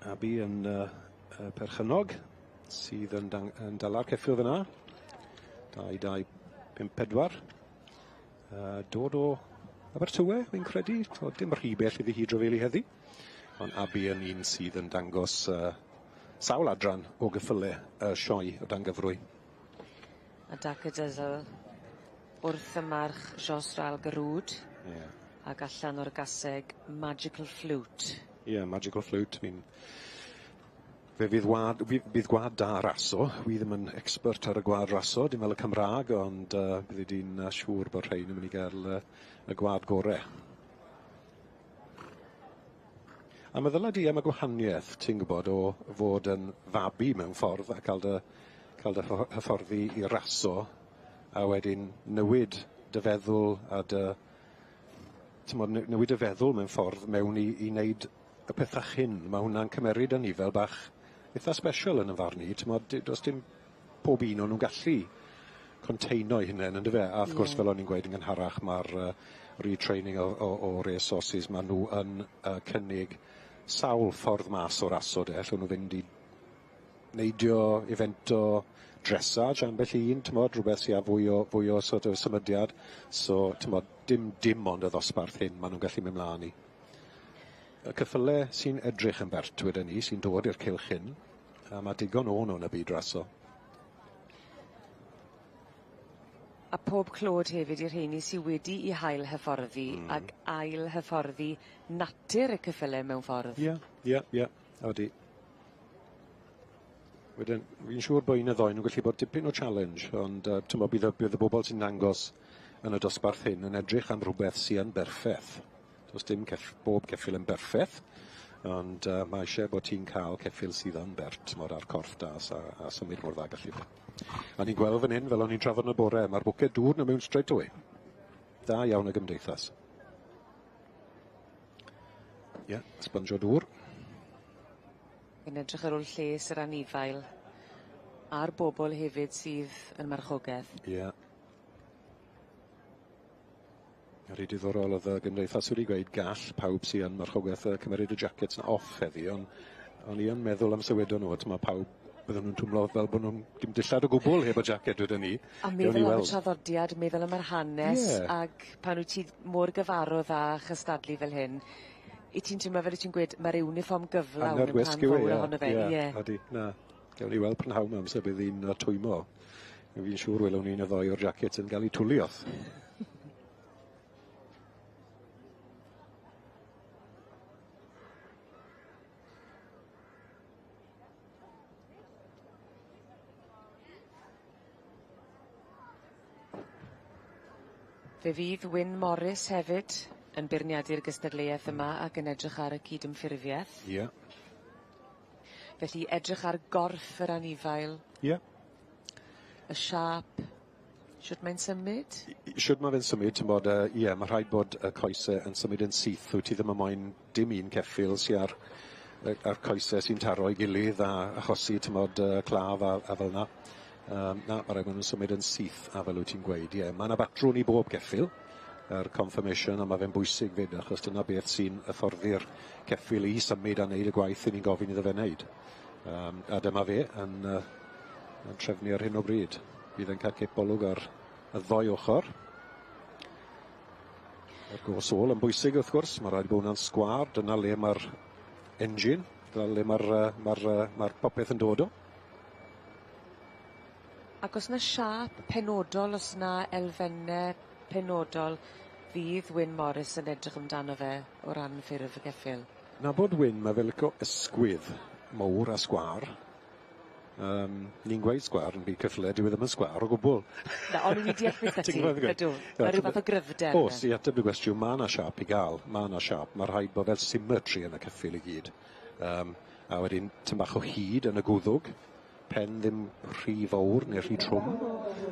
Abbey yn yy y perchennog sydd yn dang- yn dala'r ceffyl fyna. 2 2 5 4. Dod o Abertawe fi'n credu. So dim rhy bell iddi hi drafeili heddi. Ond Abbey yn un sydd yn dangos yy sawl adran o geffyle y sioe o dan gyfrwy. A Darker Dazzle wrth y march Josral Garwd. Ie. Ag allan o'r gaseg Magical Flute. Ie Magical Flute fi'n fe fydd wad wi bydd gwad da raso. Wi ddim yn expert ar y gwad raso dim fel y Cymra'g ond yy byddi di'n yy siŵr bod rhein yn myn' i ga'l yy y gwad gore. A meddyla di am y gwahanieth ti'n gwbod o fod yn fabi mewn ffordd a ca'l dy ca'l dy hyffo- hyfforddi i raso a wedyn newid dy feddwl a dy t'mod ne- newid dy feddwl mewn ffordd mewn i i neud y pethach hyn. Ma' hwnna'n cymeryd anifail bach itha sbesial yn 'yn farn i t'mod do's dim pob un o'n nw'n gallu containo 'u hunen on'd yfe? A wrth gwrs fel o'n i'n gweud yn gynharach ma'r yy retraining o o o resources ma' nw yn yy cynnig sawl ffordd mas o raso de allwn nw fynd i neidio, ifento, dressage ambell un t'mod rwbeth sy â fwy o fwy o sort of symudiad so t'mod dim dim ond y ddosbarth hyn ma' nw'n gallu myn' mlan i. Y ceffyle sy'n edrych yn bert weden i sy'n dod i'r cylch hyn a ma' digon o nw yn y byd raso. A pob clod hefyd i'r rheini sy wedi 'u hail hyfforddi ag ail hyfforddi natur y ceffyle mewn ffordd. Ie ie ie odi. Wedyn fi'n siŵr bo' un ne' ddoi nw gallu bod dipyn o challenge ond yy t'mo' bydd y bydd y bobol sy'n dangos yn y dosbarth hyn yn edrych am rwbeth sy yn berffeth. Do's dim ceff- bob ceffyl yn berffeth ond yy ma' isie bo' ti'n ca'l ceffyl sydd yn bert t'mod ar corff da sa a symud mor dda gallu fe. A ni'n gweld fan hyn fel o'n i'n trafod yn y bore ma'r bwced dŵr 'na mewn straight away. Da iawn y gymdeithas. Ie, sponge o dŵr. Yn edrych ar ôl lles yr anifail a'r bobol hefyd sydd yn marchogeth. Ie. A rhy diddorol o'dd y gymdeithas wedi gweud gall pawb sy yn marchogeth yy cymeryd y jackets 'na off heddi on' o'n i yn meddwl am sywedon nhw t'mo' pawb bydden nw'n twmlo fel bo' nw'n dim dillad o gwbwl heb y jacket weden i. A meddwl am y traddodiad meddwl am yr hanes. Ie. Ag pan wyt ti mor gyfarwdd â chystadlu fel hyn 'yt ti'n teimlo fel yt ti'n gweud ma'r uniform gyflawn Hanner yn rhan wisg yw e fowr ie ohono fe ie. ie. Odi na. Gewn ni weld prynhawn 'ma amser bydd 'i'n yy twymo. Fi'n siŵr welwn ni un ne' ddoi o'r jackets yn ga'l 'u twli off. Fe fydd Wyn Morris hefyd yn beirniadu'r gystadleuaeth yma ac yn edrych ar y cydymffurfieth. Ie. Felly edrych ar gorff yr anifail. Ie. Y siâp. Shwd mae'n symud? Shwd ma' fe'n symud t'mod yy ie ma' rhaid bod y coese yn symud yn syth wyt ti ddim yn moyn dim un ceffyl sy ar yy ar coese sy'n taro'i gilydd a achosi t'mod yy claf a a fel 'na. Yym na ma' raid bo' nw'n symud yn syth a fel wyt ti'n gweud ie ma' 'na batrwn i bob ceffyl yr conformation a ma' fe'n bwysig 'fyd achos dyna beth sy'n hyfforddi'r ceffyl i symud a neud y gwaith 'yn ni'n gofyn iddo fe neud. A dyma fe yn trefnu ar hyn o bryd. Bydd yn cael cipolwg ar y ddoi ochr. Yr gos ôl yn bwysig wrth gwrs, mae rhaid bod hwnna'n sgwâr, dyna le mae'r engine, dyna le mae'r popeth yn dod o. Ac o's 'na siâp penodol, o's 'na elfenne penodol fydd Wyn Morris yn edrych amdano fe o ran ffurf y ceffyl? Nabod Wyn, mae fe lico ysgwydd mowr a sgwâr. Ni'n gweud sgwâr yn byd ceffyle, dyw e ddim yn sgwâr o gwbl. Na, ond wi'n deall beth Ti'n gwybod beth Ydw, ma' ryw fath o gryfder. O's, i ateb dy gwestiwn, ma' 'na siâp i ga'l, ma' 'na siâp. Ma' rhaid bod fel symmetry yn y ceffyl i gyd. A wedyn tym bach o hyd yn y gwddwg, pen ddim rhy fowr neu rhy trwm,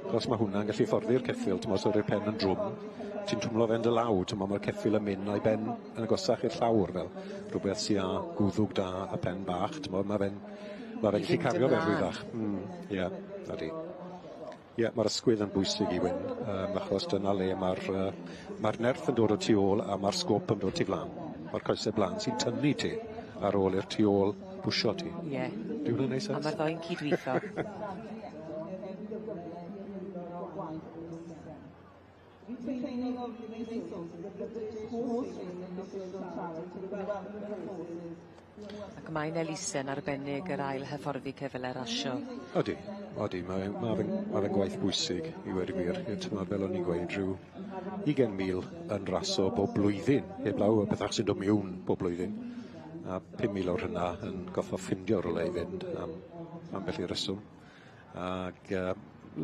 achos ma' hwnna'n gallu fforddi'r ceffyl, t'mo' os yw'r pen yn drwm, ti'n twmlo fe'n dy law, t'mo' ma'r ceffyl yn mynd a'i ben yn agosach i'r llawr fel rhywbeth sy â gwddwg da a pen bach, t'mo' ma' fe'n ma' fe'n gallu cario fe rhwyddach. Ie, ydi. Ie, ma'r ysgwydd yn bwysig i Wyn, achos dyna le ma'r ma'r nerth yn dod o tu ôl a ma'r sgôp yn dod tu flan. Ma'r coese blaen sy'n tynnu ti ar ôl i'r tu ôl pwsio ti. Ie. Dyw hwnna'n neud A sense? ma'r ddou'n cydweitho. Retraining of resources, the British Horse Training National Charity, the development of horses. Ac mae'n elusen arbennig yr ail hyfforddi ceffyle rasio. Odi, odi, mae ma fe'n gwaith bwysig i weud y gwir. Ie, t'mod, fel o'n i'n gweud, rhyw 20,000 yn raso bob blwyddyn, heblaw y pethach sy'n dod miwn bob blwyddyn. A 5,000 o'r hynna yn goffo ffindio rywle i fynd am ambell i reswm. Ag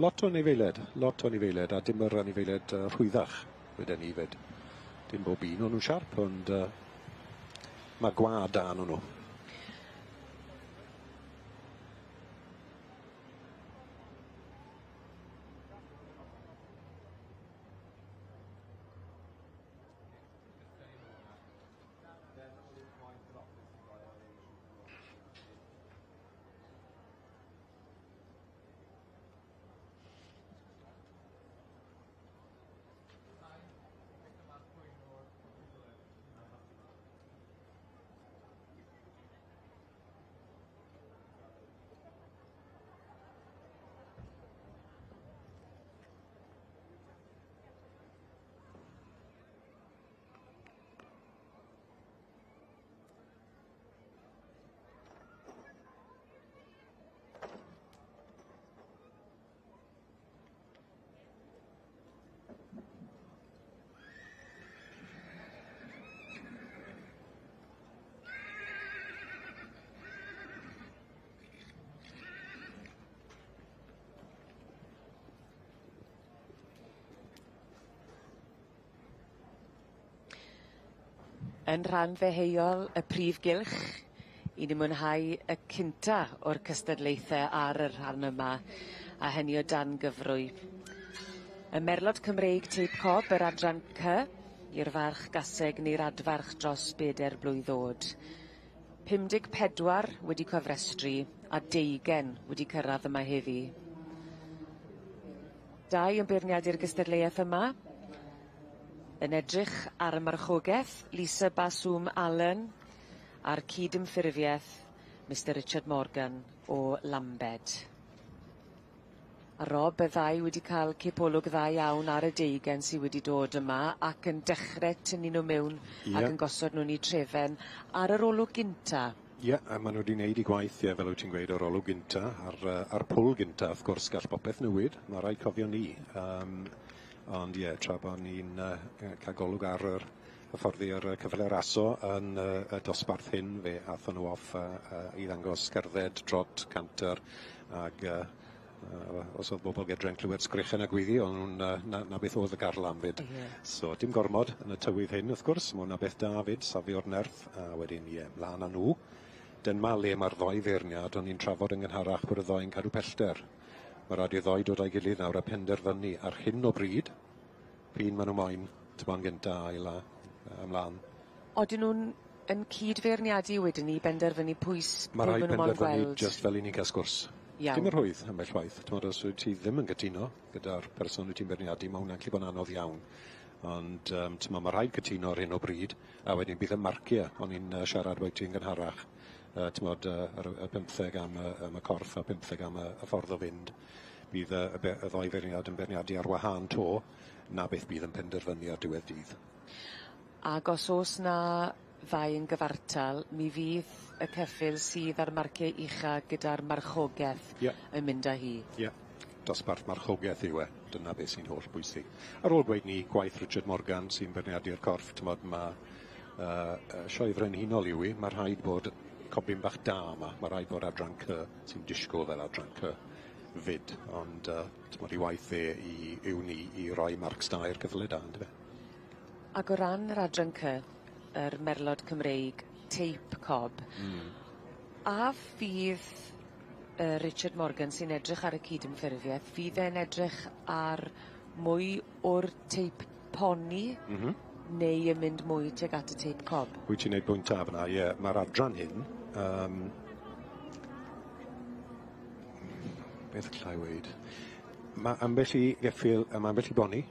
lot o anifeilied, lot o anifeilied, a dim yr anifeilied rhwyddach weden ni 'fyd. Dim bob un o'n nhw'n siarp, ond ma' gwa'd da arnyn nhw. Yn rhan ddeheuol y prif gylch, i ni mwynhau y cynta o'r cystadlaethe ar y rhan yma, a hynny o dan gyfrwy. Y Merlod Cymreig Teip Cob, yr adran C, i'r farch gaseg neu'r adfarch dros 4 blwydd o'd. 54 wedi cofrestru a 20 wedi cyrraedd yma heddi. Dau yn beirniadu'r gystadleuaeth yma. Yn edrych ar y marchogeth, Lisa Baswm Allen, a'r cydymffurfiaeth, Mr Richard Morgan o Lambed. A Rob, y ddau wedi cael cipolwg dda iawn ar y deugen sydd wedi dod yma ac yn dechrau tynnu nhw mewn ac yn gosod nhw'n eu trefen ar yr olwg gynta. Ie, a maen nhw wedi wneud eu gwaith, ie, fel wyt ti'n gweud, o'r olwg gynta, ar pwl gynta, wrth gwrs, gall popeth newid, mae rhaid cofio ni. Ond ie, tra bod ni'n cael golwg ar yr hyfforddi ar y cyfle raso yn y dosbarth hyn, fe athon nhw off i ddangos cerdded, trot, canter, ag os oedd bobl gedre'n clywed sgrechen a gwyddi, o'n nhw'n, na beth oedd y garlam fyd. So dim gormod yn y tywydd hyn, wrth gwrs, mae hwnna beth da fyd, safio'r nerth, a wedyn, ie, mlaen â nhw. Dyma le mae'r ddoi feirniad, o'n i'n trafod yn gynharach bod y ddoi'n cadw pellter. Mae rhaid i'r ddoi dod â'i gilydd nawr a penderfynu ar hyn o bryd, p'un maen nhw moyn, tymor gynta, ail a ymlaen. Odyn nhw'n yn cyd-feirniadu wedyn i benderfynu pwy Mae pwy rhaid maen nhw moyn penderfynu gweld? jyst fel i ni'n cael sgwrs. Dim yn rhwydd ambell waith. T'mod, os wyt ti ddim yn cytuno gyda'r person wyt ti'n beirniadu, mae hwnna'n gallu bod yn anodd iawn. Ond t'mod, mae rhaid cytuno ar hyn o bryd, a wedyn bydd y marciau, o'n i'n siarad wedi ti'n gynharach, T'mod, y 15 am y corff a 15 am y ffordd o fynd. Bydd y ddou feirniad yn beirniadu ar wahân 'to, 'na beth bydd yn penderfynu ar diwedd dydd. Ag os o's 'na ddau yn gyfartal, mi fydd y ceffyl sydd â'r marcie ucha gyda'r marchogeth... Ie. ...yn mynd â hi. Ie. Dosbarth marchogeth yw e. Dyna beth sy'n holl bwysig. Ar ôl gweud 'ny, gwaith Richard Morgan sy'n beirniadu'r corff, t'mod, ma' sioe frenhinol yw 'i, ma' rhaid bod cobyn bach da yma, ma' rhaid bod adran C sy'n disgwyl fel adran C fyd, ond t'mod, 'i waith e i yw ni i roi marcs da i'r ceffyle da, yndyfe? Ac o ran yr adran C, yr Merlod Cymreig, teip cob. A fydd Richard Morgan sy'n edrych ar y cydymffurfieth, fydd e'n edrych ar mwy o'r teip poni? M-hm. Neu yn mynd mwy tuag at y teip cob? Wyt ti'n neud pwynt da fyna, ie. Ma'r adran hyn, beth allai weud? Ma' ambell i geffyl, a ma' ambell i boni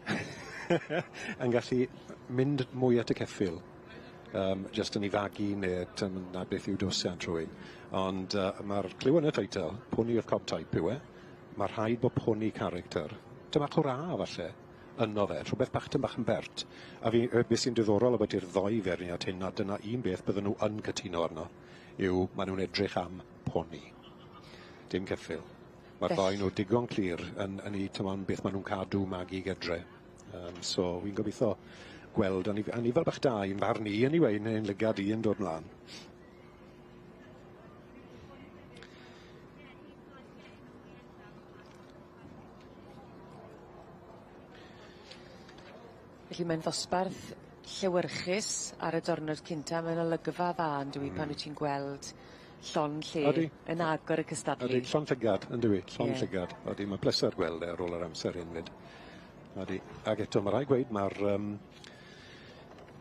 yn gallu mynd mwy at y ceffyl. Jyst yn 'i fagu ne' na beth yw dosiant rhywun. Ond ma'r cliw yn y teitl, Pony of Cob Type yw e. Ma' rhaid bod pony character, tym bach o'r A falle, yno fe, rhywbeth bach tym bach yn bert. A fi, beth sy'n diddorol ambwyti'r ddou feirniad hyn, a dyna un beth bydden nhw yn cytuno arno, yw ma' nhw'n edrych am poni. Dim ceffyl. Ma'r ddou nhw digon clir yn 'u tymon beth ma' nhw'n cadw magu gydre. So wi'n gobeithio gweld anifel bach da i'n farn i anyway, neu'n lygad i yn dod mlaen. Felly mae'n ddosbarth llewyrchus ar y diwrnod cynta, mae'n olygfa dda on'd yw 'i pan wyt ti'n gweld llond lle Odi. yn agor y cystadlu. Odi, llond llygad, on'd yw 'i? Llond llygad. Odi, ma'n pleser gweld e ar ôl yr amser hyn 'fyd. Odi, ag eto ma' rai' gweud ma'r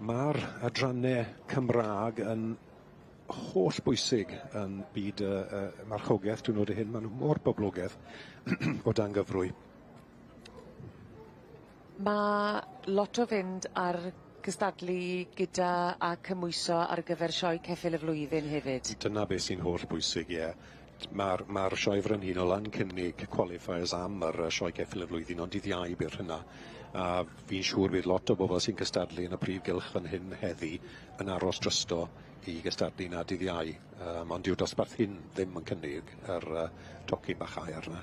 ma'r adranne Cymra'g yn holl bwysig yn byd y marchogeth diwrnode hyn, ma' nw mor boblogedd o dan gyfrwy. Ma' lot o fynd ar cystadlu gyda a cymwyso ar gyfer sioe ceffyl y flwyddyn hefyd. Dyna beth sy'n holl bwysig, ie. Ma'r Sioe Frenhinol yn cynnig qualifiers am yr sioe ceffyl y flwyddyn, ond dydd Iau bydd hynna. A fi'n siŵr bydd lot o bobl sy'n cystadlu yn y prif gylch fan hyn heddi yn aros drosto i gystadlu na dydd Iau. Ond dyw'r dosbarth hyn ddim yn cynnig yr tocyn bach aur 'na.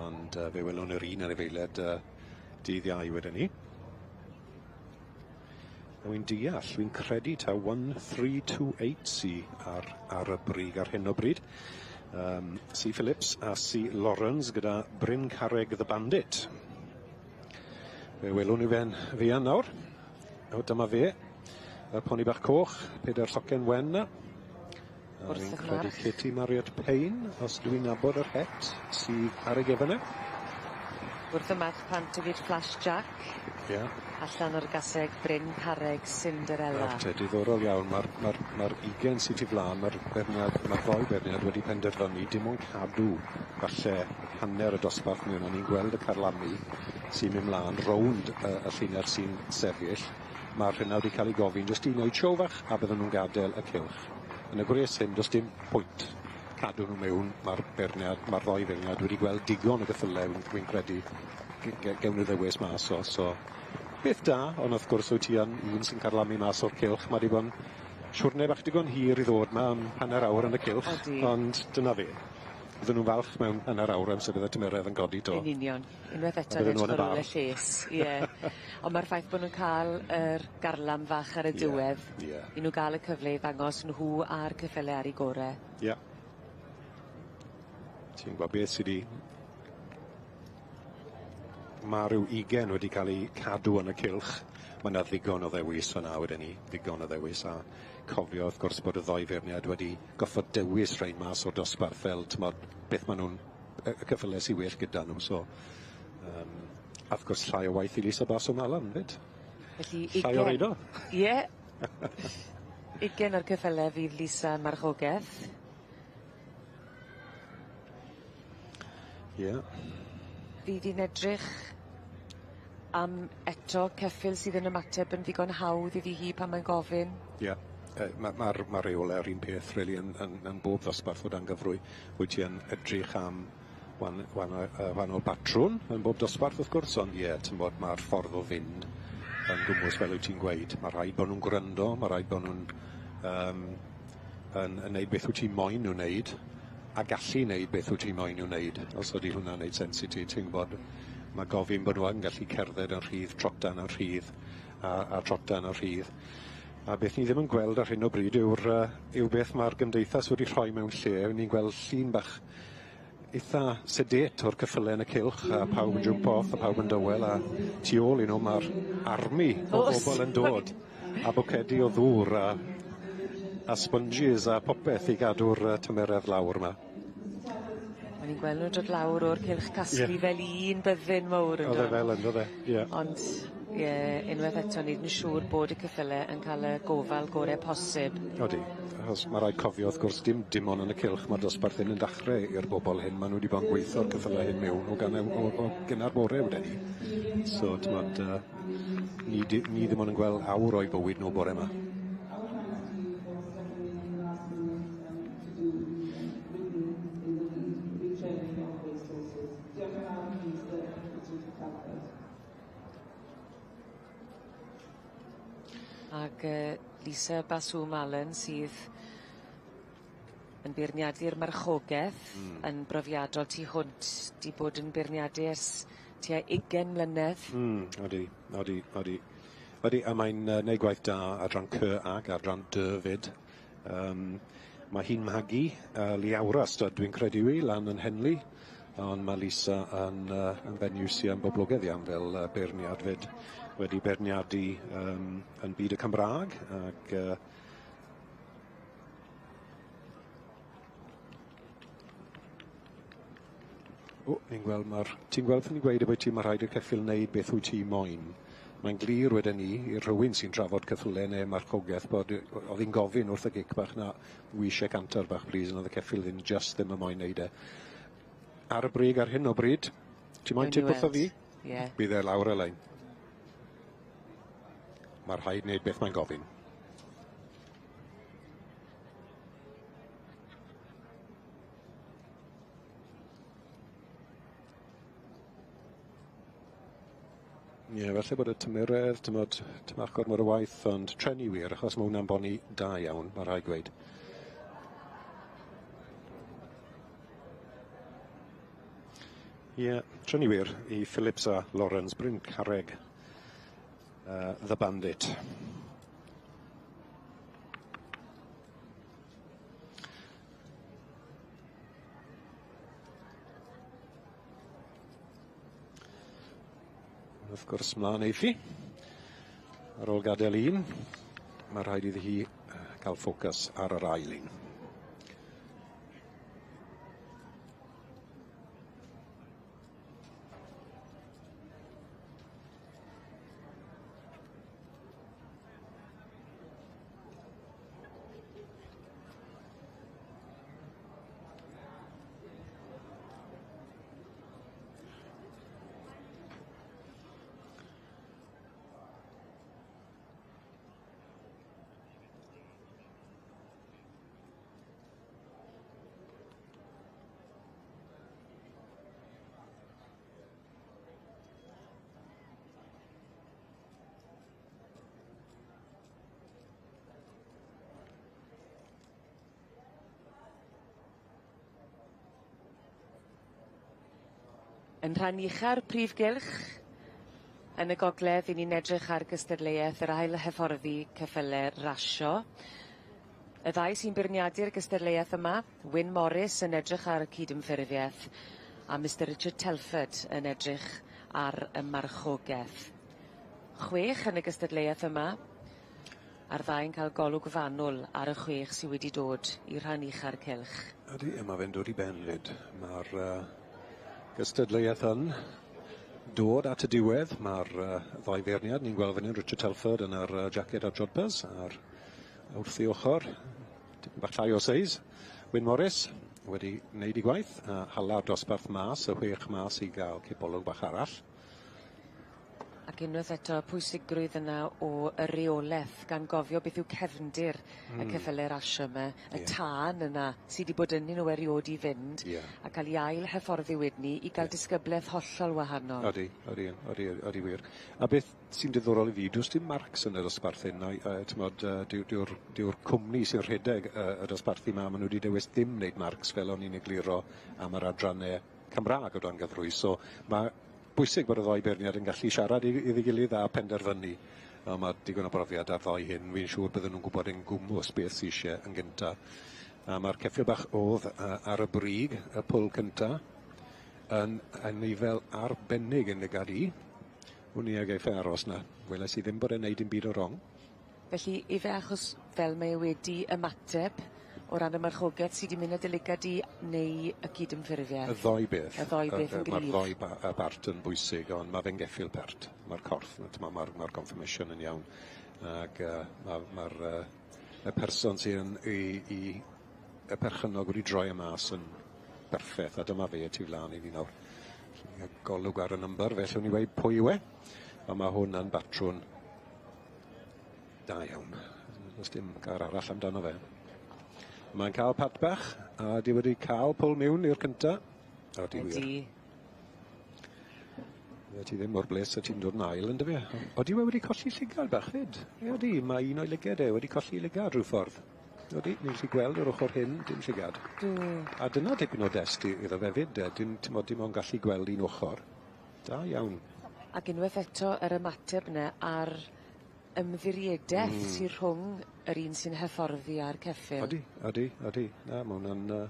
Ond fe welwn yr un anifeiliaid dydd Iau wedyn 'ny. Wi'n deall, wi'n credu taw 1328 sy ar y brig ar hyn o bryd. C Phillips a C Lawrence gyda Bryn Carreg the Bandit. Fe welwn ni fe'n fuan nawr. O, dyma fe. Y poni bach coch, pedair llocen wen 'na. A Wrth fi'n y credu march. Katie Marriott Payne, os dwi'n nabod yr het, sydd ar ei gefn e. Wrth y march pant hefyd Flash Jack. Ie. Allan o'r gaseg Bryn Carreg Cinderella. Nawr te, diddorol iawn, ma'r ma ma ugen sydd tu flan, ma'r beirniad, ma'r ddou beirniad wedi penderfynu dim ond cadw falle hanner y dosbarth mewn. O'n i'n gweld y carlamu sy'n mynd mlaen rownd y llinell sy'n sefyll. Ma'r rhena wedi cael ei gofyn jyst i wneud show fach a bydden nhw'n gadael y cylch. Yn y gwres hyn, does dim pwynt cadw nhw mewn, ma'r beirniad, ma'r ddou feirniad wedi gweld digon o geffyle, wi'n credu, gewn nhw ddewis mas o, so beth da, ond wrth gwrs wyt ti yn un sy'n carlamu mas o'r cylch, mae 'di bod yn siwrne bach digon hir i ddod 'ma am hanner awr yn y cylch, ond dyna fe. Bydden nhw'n falch mewn hanner awr amser bydd y tymheredd yn codi 'to. Yn union. Unwaith A eto bydden nhw yn yn y edrych ar ôl bar. y lles, ie. Ond ma'r ffaith bo' nw'n ca'l yr garlam fach ar y diwedd. I nw ga'l y cyfle i ddangos nhw a'r ceffyle ar 'u gore. Ie. Ti'n gweld beth sy 'di... Ma' ryw ugen wedi cael eu cadw yn y cylch. Ma' 'na ddigon o ddewis fyna wedyn 'ny, ddigon o ddewis, a cofio wrth gwrs bod y ddou feirniad wedi goffod dewis rhein mas o'r dosbarth fel t'mod beth ma' nw'n y ceffyle sy well gyda nhw, so a wrth gwrs llai o waith i Lisa Bass o Malan 'fyd. Felly Llai o ugen. reido. Ie. 20 o'r ceffyle fydd Lisa yn marchogeth. Ie. Fydd hi'n edrych am eto ceffyl sydd yn ymateb yn ddigon hawdd iddi hi pan mae'n gofyn. Ie. Mae'r ma, ma reolau yr un peth, really, yn bob ddosbarth o dan gyfrwy. Wyt ti yn edrych am wahanol batrwn yn bob dosbarth, wrth gwrs, ond ie, ti'n bod, mae'r ffordd o fynd yn gwmws fel wyt ti'n gweud. Mae rhaid bod nhw'n gwrando, mae rhaid bod nhw'n yn neud beth wyt ti'n moyn nhw wneud, a gallu wneud beth wyt ti'n moyn nhw wneud. Os ydy hwnna'n neud sens i ti, ti'n gwybod, mae gofyn bod nhw yn gallu cerdded yn rhydd, trotan yn rhydd, a trotan yn rhydd. A beth ni ddim yn gweld ar hyn o bryd yw beth mae'r gymdeithas wedi rhoi mewn lle. Ni'n gweld llun bach eitha sedate o'r ceffylau yn y cylch, a pawb yn jump off, a pawb yn dywel, a tu ôl i nhw mae'r army o bobl yn dod, a bwcedi o ddŵr, a sponges a popeth i gadw'r tymeredd lawr yma. O'n i'n gweld nhw'n dod lawr o'r cylch casglu fel un byddin mowr yn Oedd e fel ynddo fe, ie. Ond ie, unwaith eto neud yn siŵr bod y ceffyle yn cael y gofal gore posib. Odi, achos ma' raid cofio wrth gwrs dim ond yn y cylch ma'r dosbarth hyn yn dachre i'r bobl hyn, ma' nhw wedi bod yn gweithio'r ceffylau hyn mewn o gan o gynnar bore weden i. So t'mod ni ddim ond yn gweld awr o'i bywyd nhw bore 'ma. Ag Lisa Basŵ Malen sydd yn beirniadu'r marchogeth yn brofiadol tu hwnt, 'di bod yn beirniadu ers tua 20 mlynedd. Odi, odi, odi. Odi, a mae'n neud gwaith da adran C ag adran D 'fyd. Mae hi'n magu Liawra stud dwi'n credu yw hi, lan yn Henley, ond mae Lisa yn fenyw sy'n boblogaidd iawn fel beirniad 'fyd, wedi beirniadu yn byd y Cymraeg ac o, ni'n gweld mae'r... Ti'n gweld pan ni'n gweud y ti, mae rhaid i'r ceffyl wneud beth wyt ti moyn. Mae'n glir wedyn ni i rhywun sy'n trafod ceffylau neu marchogaeth bod oedd hi'n gofyn wrth y gic bach na, wi eisiau canter bach please, ond oedd y ceffyl ddim just ddim yn moyn neud e. Ar y brig ar hyn o bryd, ti'n moyn tip wrtho fi? Ie. Bydd e lawr y lein. Mae rhaid wneud beth mae'n gofyn. Ie, falle bod y tymeredd, tymod, tymach gormod o waith, ond treni wir, achos mae hwnna'n boni da iawn, mae rhaid gweud. Ie, treni wir i Phillips a Lawrence Bryn Carreg, The Bandit. Wrth gwrs mlaen eiff hi. Ar ôl gadael un, mae rhaid iddi hi gael ffocws ar yr ail un. Yn rhan ucha'r prif gylch, yn y gogledd, 'yn ni'n edrych ar gystadleuaeth yr ail hyfforddi ceffyle rasio. Y ddau sy'n beirniadu'r gystadleuaeth yma, Wyn Morris yn edrych ar y cydymffurfiaeth a Mr Richard Telford yn edrych ar y marchogeth. 6 yn y gystadleuaeth yma, a'r ddau'n cael golwg fanwl ar y 6 sydd wedi dod i rhan ucha'r cylch. Ydy, a ma' fe'n dod i ben 'fyd. Ma'r gystadleuaeth yn dod at y diwedd. Ma'r ddau feirniad, ni'n gweld fan hyn Richard Telford yn yr jacket a'r jodpers, a'r wrth ei ochr, tipyn bach llai o seis, Wyn Morris wedi wneud ei gwaith, a hala'r dosbarth mas, y 6 mas i gael cipolwg bach arall. Ac unwaith eto y pwysigrwydd yna o y reoleth gan gofio beth yw cefndir y ceffyle rasio 'my y tân yna sy 'di bod ynyn nw eriôd i fynd. Ie. A ca'l 'u ail hyfforddi wedyn 'ny i ga'l disgybleth hollol wahanol. Odi odi odi odi wir. A beth sy'n diddorol i fi do's dim marcs yn y dosbarth hyn a'i yy t'mod yy dyw dyw'r dyw'r cwmni sy'n rhedeg y y dosbarthu 'ma ma' nw wedi dewis ddim wneud marcs fel o'n i'n egluro am yr adranne Cymra'g o dan gyfrwy so ma' bwysig bod y ddou beirniad yn gallu siarad i iddi gilydd a penderfynu. A ma' digon o brofiad ar ddoi hyn fi'n siŵr bydden nw'n gwbod yn gwmws beth sy isie yn gynta. A ma'r ceffyl bach o'dd yy ar y brig y pwl cynta yn anifail arbennig yn nygad i. Wn i a geiff e aros 'na. Weles i ddim bod e'n neud dim byd o rong. Felly ife achos fel mae e wedi ymateb o ran y marchogeth sy 'di mynd â dy ligad di neu y cydymffurfieth? Y ddou beth. Y ddou beth yn gryf. Ma'r ddou ba- bart yn bwysig ond ma' fe'n geffyl pert. Ma'r corff 'na t'mo' ma'r ma'r conformation yn iawn ag yy ma' ma'r yy y person sy yn 'i 'i y perchennog wedi droi e mas yn berffeth a dyma fe tu flan i ni nawr. Golwg ar y number fe allwn ni weud pwy yw e. A ma' hwn yn batrwn Da iawn. Does dim gair arall amdano fe. Mae'n cael pat bach, a di wedi cael pwl miwn i'r cynta. Odi wir. Ydi. Fe ti ddim mor bles a ti'n dod yn ail on'd yfe? Odi we wedi colli llygad bach 'fyd? Ie odi, mae un o'i lyged e wedi colli lygad rhyw ffordd. Odi, ni'n gallu gweld yr ochor hyn, dim llygad. Do. A dyna dipyn o dest iddo fe 'fyd de, dim t'mod dim ond gallu gweld un ochor. Da iawn. Ac unweth eto yr ymateb 'ny a'r ymddiriedeth sy rhwng yr un sy'n hyfforddi a'r ceffyl. Odi odi odi. Na ma' wnna'n yy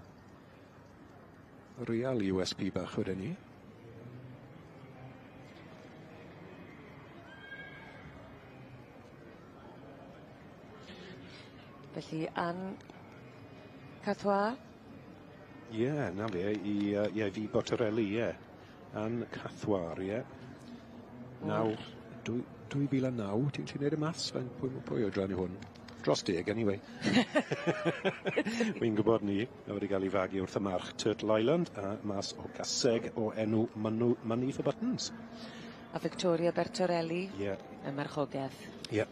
real You Ess Pee bach weden i. Felly Ann Cathwa? Ie, 'na fe i yy ie fi Bottarelli ie. Ann Cathwar ie. Naw dwy 2009 ti'n gallu neud y maths faint pwy m- pwy oedran yw hwn? Dros deg anyway. Wi'n gwbod 'ny. Ma' wedi ga'l 'i fagu wrth y march Turtle Island a mas o gaseg o enw Mynnw Money for Buttons. A Victoria Bertorelli. Ie. Y marchogeth. Ie.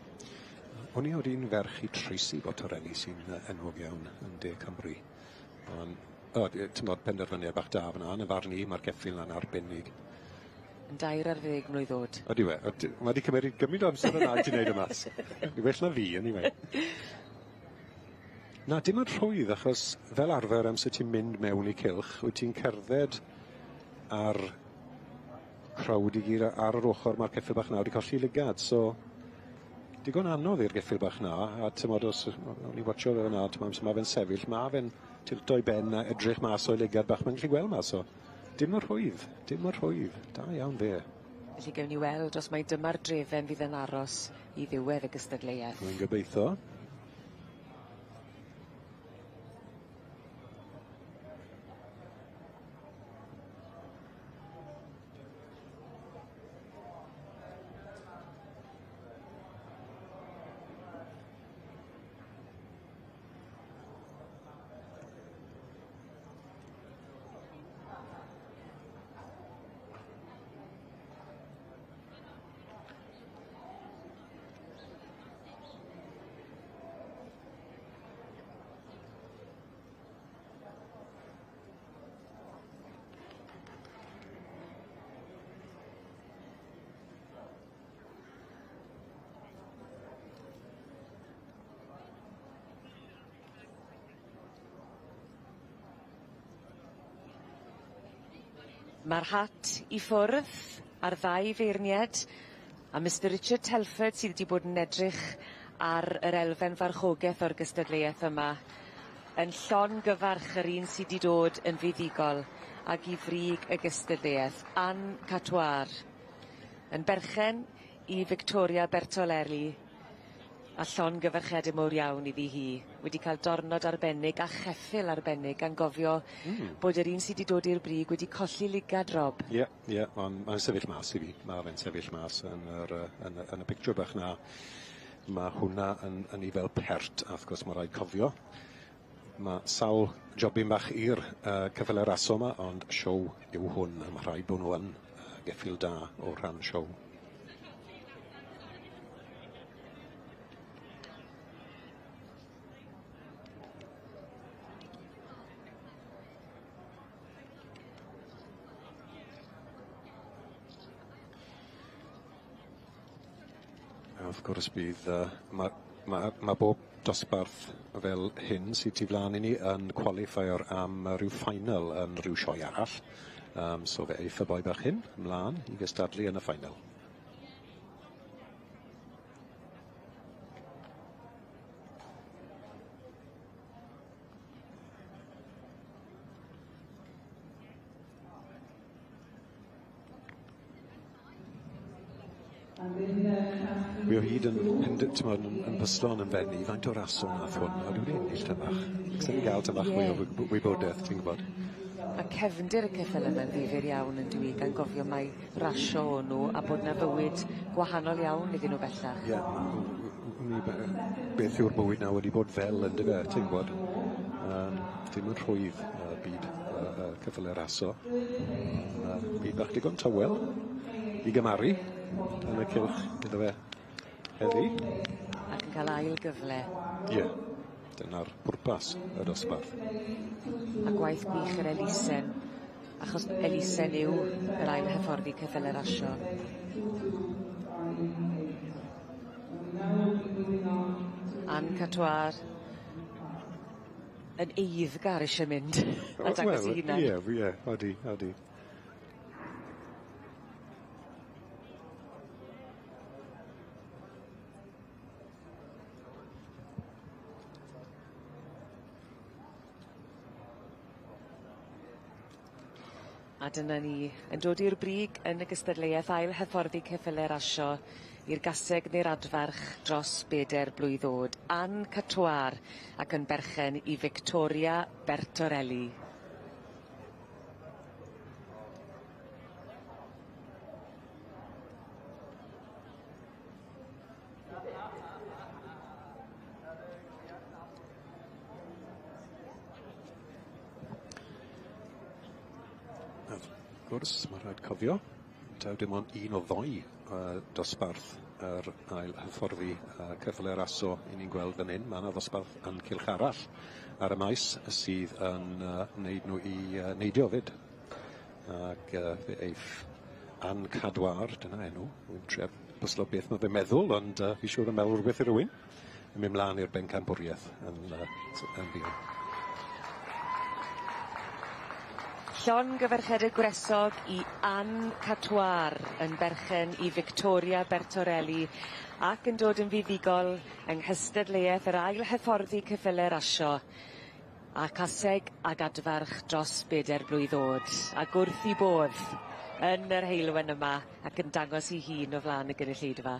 O'n i odd un ferch i Tracy Bottarelli sy'n yy enwog iawn yn De Cymru. On' o d- t'mod penderfyniad bach da fan 'na yn 'y farn i ma'r geffyl 'na'n arbennig. Yn 40 mlwydd o'd. Ydyw e? Yd- ma' 'di cymeryd gymint o amser â 'na i ti neud y maths. Yn well na fi eniwe. Na dim yn rhwydd achos fel arfer amser ti'n mynd mewn i cylch wyt ti'n cerdded ar crowd i gyd ar yr ochor ma'r ceffyl bach 'na wedi colli lygad so digon anodd i'r geffyl bach 'na a t'mod os o'n i watsio fe fyn 'na t'mo' amser ma' fe'n sefyll ma' fe'n tilto'i ben a edrych mas o'i lygad bach mae'n gallu gweld mas o. Dim yn rhwydd, dim yn rhwydd. Da iawn fe. Felly gewn ni weld os mai dyma'r drefen fydd yn aros i ddiwedd y gystadleuaeth. Rwy'n gobeitho. Ma'r hat i ffwrdd a'r ddau feirnied a Mistar Richard Telford sydd wedi bod yn edrych ar yr elfen farchogeth o'r gystadleuaeth yma yn llongyfarch yr un sy 'di dod yn fuddugol ag i frig y gystadleuaeth, Ann Catoire, yn berchen i Victoria Bertoleri a llongyfarchiade mowr iawn iddi hi wedi ca'l dornod arbennig a cheffyl arbennig gan gofio bod yr un sy 'di dod i'r brig wedi colli ligad Rob. Ie ie on' mae'n sefyll mas i fi. Ma' fe'n sefyll mas yn yr yy yn y yn y pictiwr bach 'na. Ma' hwnna yn yn 'i fel pert a wrth gwrs ma' raid cofio ma' sawl jobyn bach i'r yy ceffyle raso 'ma ond siow yw hwn a ma' rhaid bo' nw yn geffyl da o rhan siow. Wrth gwrs bydd ma' ma' ma' bob dosbarth fel hyn sy tu flan i ni yn qualifier am ryw final yn rhyw sioe arall. So fe eiff y boi bach hyn mlan i gystadlu yn y final. Wi o hyd yn t'mod yn pyslo yn 'yn mhen i faint o raso nath hwn a dwi wedi ennill tym bach. Sen ni'n ga'l tym bach mwy o wybodaeth ti'n gwbod. Ma' cefndir y ceffyle yma'n ddifyr iawn yndyw 'i gan gofio mai rasio o'n nw a bod 'na fywyd gwahanol iawn iddyn nw bellach. Ie wn i beth yw'r bywyd 'na wedi bod fel yndyfe ti'n gwbod? Dim yn rhwydd byd ceffyle raso. Byd bach digon tawel i gymaru yn y cylch iddo fe heddi. Ac yn cael ail gyfle. Ie, dyna'r pwrpas y dosbarth. A gwaith gwych yr elusen, achos elusen yw yr ail hyfforddi ceffyle rasio. Anne Catoir yn eiddgar eisiau mynd a dangos 'i hunan. Ie, ie, odi, odi. A dyna ni, yn dod i'r brig yn y gystadleuaeth ail hyfforddi ceffyle rasio i'r gaseg neu'r adfarch dros beder blwydd o'd. Anne Catoir ac yn berchen i Victoria Bertorelli. Wrth gwrs, ma' rhaid cofio, taw dim ond un o ddou dosbarth yr ail hyfforddi ceffyle raso 'yn ni'n gweld fan hyn. Ma' 'na ddosbarth yn cylch arall ar y maes sydd yn wneud nhw i neidio 'fyd. Ac fe eiff Anne Cadwar, dyna enw, wi'n trio pwslo beth ma' fe'n meddwl, ond fi siŵr yn meddwl rhywbeth i rywun, yn mynd mlaen i'r bencampwriaeth yn yn fuan. Llongyfarchiade gwresog i Anne Catoir yn berchen i Victoria Bertorelli ac yn dod yn fuddugol yng nghystadleuaeth yr ail hyfforddi ceffyle rasio a caseg ag adfarch dros beder blwydd o'd ac wrth 'i bodd yn yr heulwen yma ac yn dangos 'i hun o flan y gynulleidfa.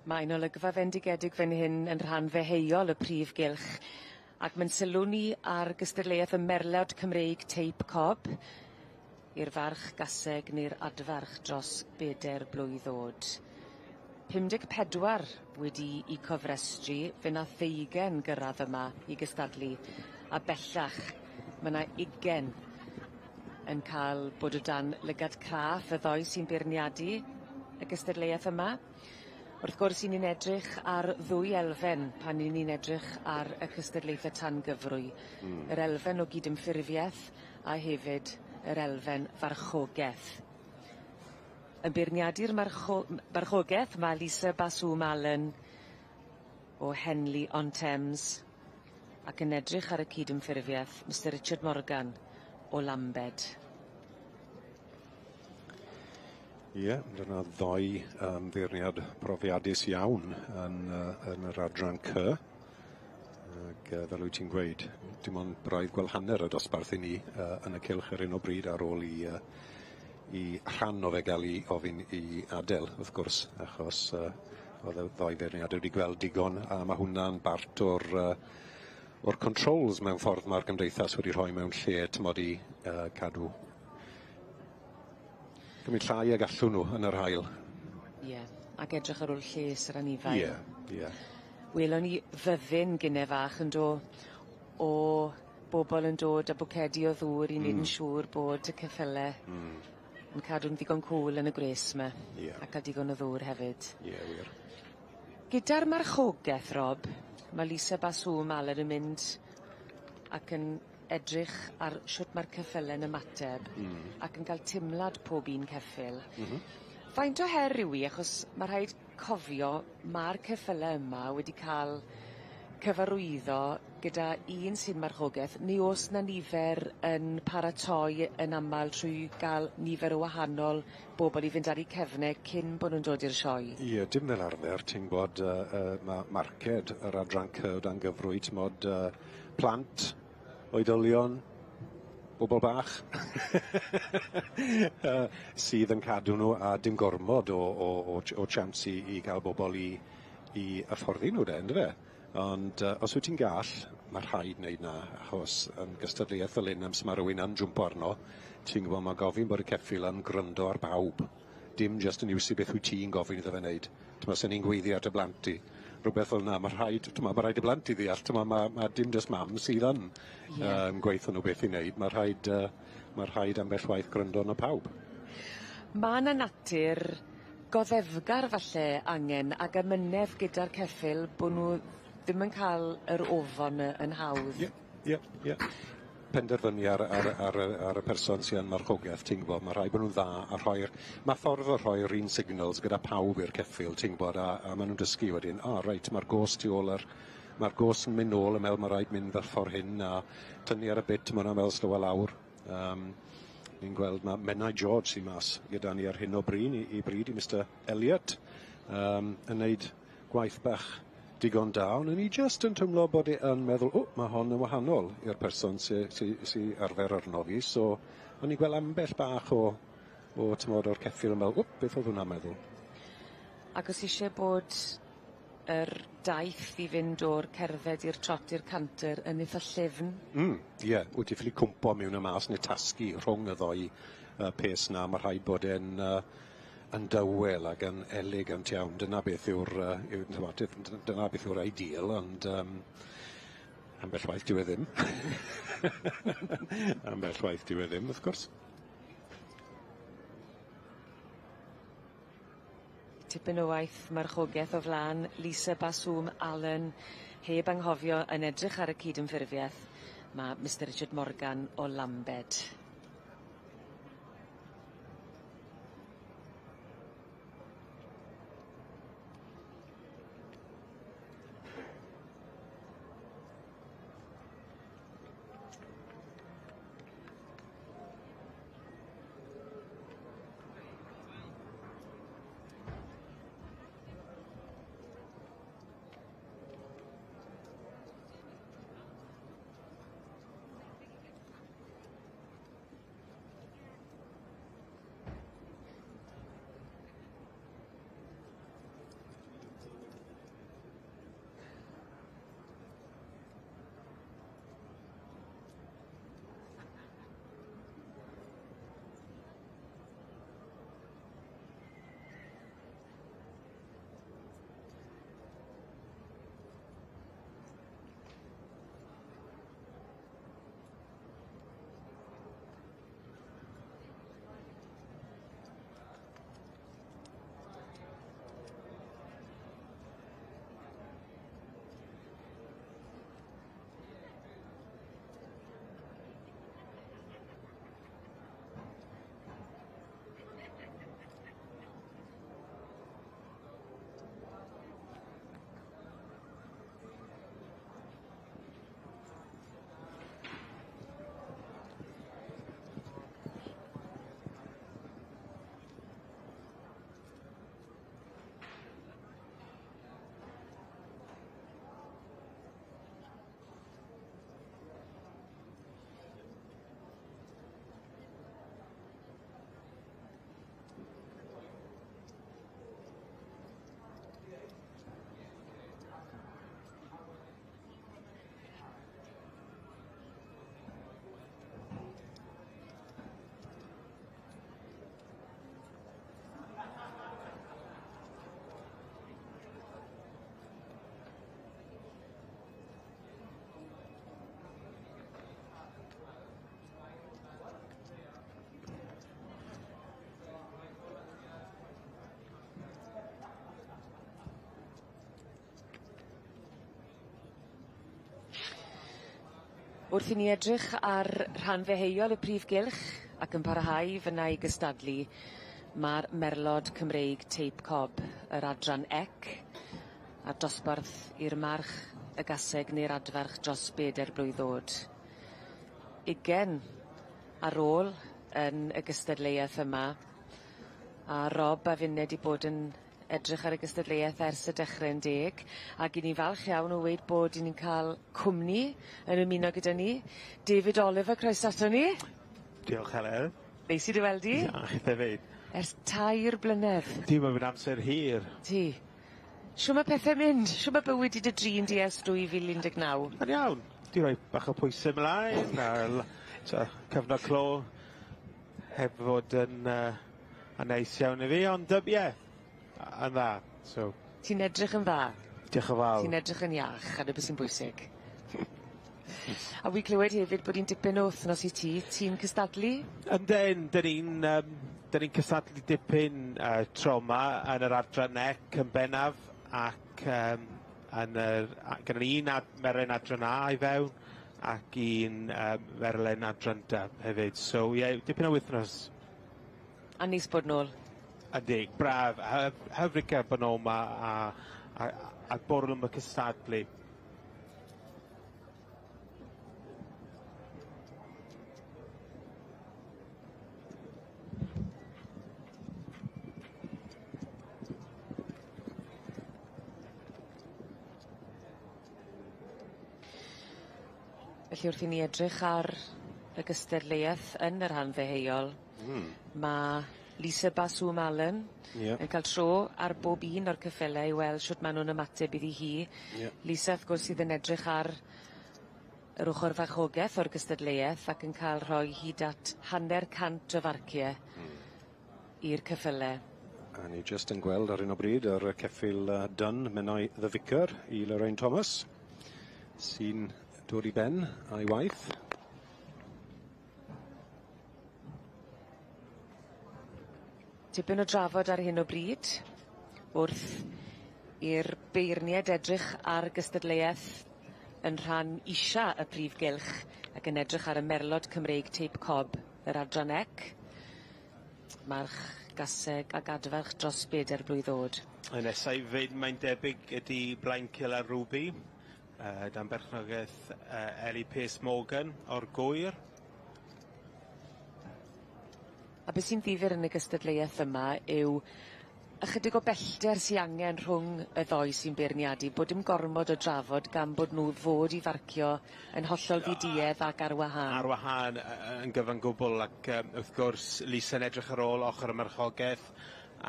Mae'n olygfa fendigedig fan hyn yn rhan ddeheuol y prif gylch ac ma'n sylw ni ar gystadleuaeth y Merlod Cymreig Teip Cob i'r farch gaseg neu'r adfarch dros beder blwydd o'd. 54 wedi 'u cofrestru fe nath ddeugen gyrradd yma i gystadlu a bellach ma' 'na ugen yn ca'l bod o dan lygad craff y ddoi sy'n beirniadu y gystadleuaeth yma. Wrth gwrs 'yn ni'n edrych ar ddwy elfen pan 'yn ni'n edrych ar y cystadlaethe tan gyfrwy. Yr elfen o gydymffurfieth a hefyd yr elfen farchogeth. Yn beirniadu'r marcho- barchogeth ma' Lisa Basŵm Allen o Henley on Thames ac yn edrych ar y cydymffurfieth Mr. Richard Morgan o Lambed. Ie, dyna ddoi feirniad profiadus iawn yn yn yr adran C. Ac fel wyt ti'n gweud, dim ond braidd gweld hanner y dosbarth i ni yn y cylch ar hyn o bryd ar ôl i rhan o fe gael 'i ofyn i adael, wrth gwrs, achos oedd y ddoi feirniad wedi gweld digon, a ma' hwnna'n bart o'r controls mewn ffordd mae'r gymdeithas wedi rhoi mewn lle, t'mod, i cadw gymryd llai ag allwn nhw yn yr haul. Ie, ac edrych ar ôl lles yr anifail. Ie, ie. Welon ni fyddin gynne fach yn do o bobol yn dod â bwcedi o ddŵr i neud yn siŵr bod y ceffyle yn cadw'n ddigon cŵl yn y gwres 'ma. Ie. A ca'l digon o ddŵr hefyd. Ie, wir. Gyda'r marchogeth, Rob, ma' Lisa Basŵm Allen yn mynd ac yn edrych ar shwt ma'r ceffyle'n ymateb. Ac yn ga'l timlad pob un ceffyl. Faint o her yw 'i achos ma' rhaid cofio ma'r ceffyle yma wedi ca'l cyfarwyddo gyda un sy'n marchogeth mi o's 'na nifer yn paratoi yn amal trwy ga'l nifer o wahanol bobol i fynd ar 'u cefne cyn bo' nw'n dod i'r sioe. Ie, dim fel arfer, ti'n gwbod, ma' marced yr adran C o dan gyfrwy, t'mod, plant, oedolion, bobol bach sydd yn cadw nhw a dim gormod o chance i gael bobl i hyfforddi nhw de, yndyfe? Ond os wyt ti'n gall, mae rhaid wneud na, achos yn gystadleuaeth fel hyn, amser mae rhywun yn jwmpo arno, ti'n gwybod mae gofyn bod y ceffyl yn gryndo ar bawb. Dim jyst yn iwsu beth wyt ti'n gofyn iddo fe wneud. T'mo', sen i'n gweiddi at y blant i, rhywbeth fel 'na, ma' rhaid y blant i ddeall, t'mo' ma' dim jyst mam sydd yn gweithio nhw beth i wneud, ma' rhaid ambell waith gryndo arno pawb. Ma' 'na natur goddefgar falle angen ag amynedd gyda'r ceffyl bo' nw ddim yn ca'l yr ofon yn hawdd. Ie. Penderfynu ar y person sy yn marchogaeth, ti'n gwbod, ma' rhaid bo' nw'n dda a rhoi'r. Ma' ffordd o rhoi'r un signals gyda pawb i'r ceffyl, ti'n gwbod, a ma' nw'n dysgu wedyn, o reit, ma'r gos tu ôl yr ma'r gos yn mynd nôl yn meddwl ma' raid mynd fel ffor hyn a tynnu ar y bit, ma' hwnna'n meddwl slowa lawr. Ni'n gweld ma' Menai George sy'n mas gyda ni ar hyn o bryd i bryd i Mr Elliot yn neud gwaith bach digon da, ond o'n i jyst yn twmlo bod e yn meddwl, o, mae hon yn wahanol i'r person sy arfer arno fi, so o'n i'n gweld ambell bach o t'mod, o'r ceffyl yn meddwl, o, beth oedd hwnna'n meddwl? Ac os isie bod yr daith i fynd o'r cerdded i'r trot i'r canter yn itha llyfn. Ie, wyt ti ffili cwmpo mewn a mas neu tasgu rhwng y ddou pace 'na, ma' rhaid bod e'n yn dawel ac yn elegant iawn. Dyna beth yw'r yw, t'mod, dyna beth yw'r ideal, ond ambell waith dyw e ddim. Ambell waith dyw e ddim, wrth gwrs. Tipyn o waith marchogeth o flan Lisa Basŵm Allen heb anghofio yn edrych ar y cydymffurfieth ma' Mr. Richard Morgan o Lambed. Wrth i ni edrych ar rhan ddeheuol y prif gylch ac yn parhau fyna i gystadlu ma'r merlod Cymreig teip cob yr adran ec a'r dosbarth i'r march y gaseg neu'r adfarch dros beder blwydd o'd. Ugen ar ôl yn y gystadleueth yma a Rob a finne 'di bod yn edrych ar y gystadleueth ers y dechre'n deg ag 'yn ni falch iawn o weud bod 'yn ni'n ca'l cwmni yn ymuno gyda ni. David Oliver croeso aton ni. Diolch Heledd. Neis i dy weld di. A chithe 'fyd. Ers tair blynedd. Ydi ma' fe'n amser hir. 'Di. Shw ma' pethe'n mynd? Shw ma' bywyd 'di dy drin di ers 2019? Ma'n iawn. 'Di roi bach o pwyse mlaen a l- t'o' cyfnod clo heb fod yn yy yn neis iawn i fi ond yy ie yn dda so. Ti'n edrych yn dda. Diolch yn fawr. Ti'n edrych yn iach a 'na be' sy'n bwysig. A wi clywed hefyd bod 'i'n dipyn o wthnos i ti, ti'n cystadlu? Yndyn, 'dyn ni'n yym 'dyn ni'n cystadlu dipyn yy tro 'ma yn yr adran ec yn bennaf ac yym yn yr a- gynnon ni un ad- meren adran A i fewn ac un yym merlen adran dy hefyd so ie dipyn o wythnos. A neis bod nôl. Yndi, braf, hyfryd cael bod nôl 'ma a a a bwrlwm y cystadlu. Felly wrth i ni edrych ar y gystadleuaeth yn y rhan ddeheuol... Hmm. ...ma' Lisa Basŵ Allen... Ie. ...yn ca'l tro ar bob un o'r ceffyle i weld shwt ma' nw'n ymateb iddi hi. Ie. Lisa wrth gwrs sydd yn edrych ar yr ochor farchogeth o'r gystadleueth ac yn ca'l rhoi hyd at 150 o farcie. Hmm. I'r ceffyle. A ni jyst yn gweld ar 'yn o bryd yr yy ceffyl yy Dun Menai the Vicar i Lorraine Thomas sy'n dod i ben a'i waith. Tipyn o drafod ar hyn o bryd wrth i'r beirnied edrych ar gystadleueth yn rhan isa y prif gylch ac yn edrych ar y merlod Cymreig teip cob yr adran ec. March gaseg ag adferch dros beder blwydd o'd. Y nesa i fynd mae'n debyg ydi Blaencil a Ruby yy dan berchnogaeth yy Ellie Pierce Morgan o'r Gwyr. A be' sy'n ddifyr yn y gystadleueth yma yw ychydig o bellter sy angen rhwng y ddoi sy'n beirniadu bod dim gormod o drafod gan bod nw fod i farcio yn hollol ddiduedd ac ar wahân. Ar wahân yn gyfan gwbwl ac yym wrth gwrs Lisa'n edrych ar ôl ochor y marchogeth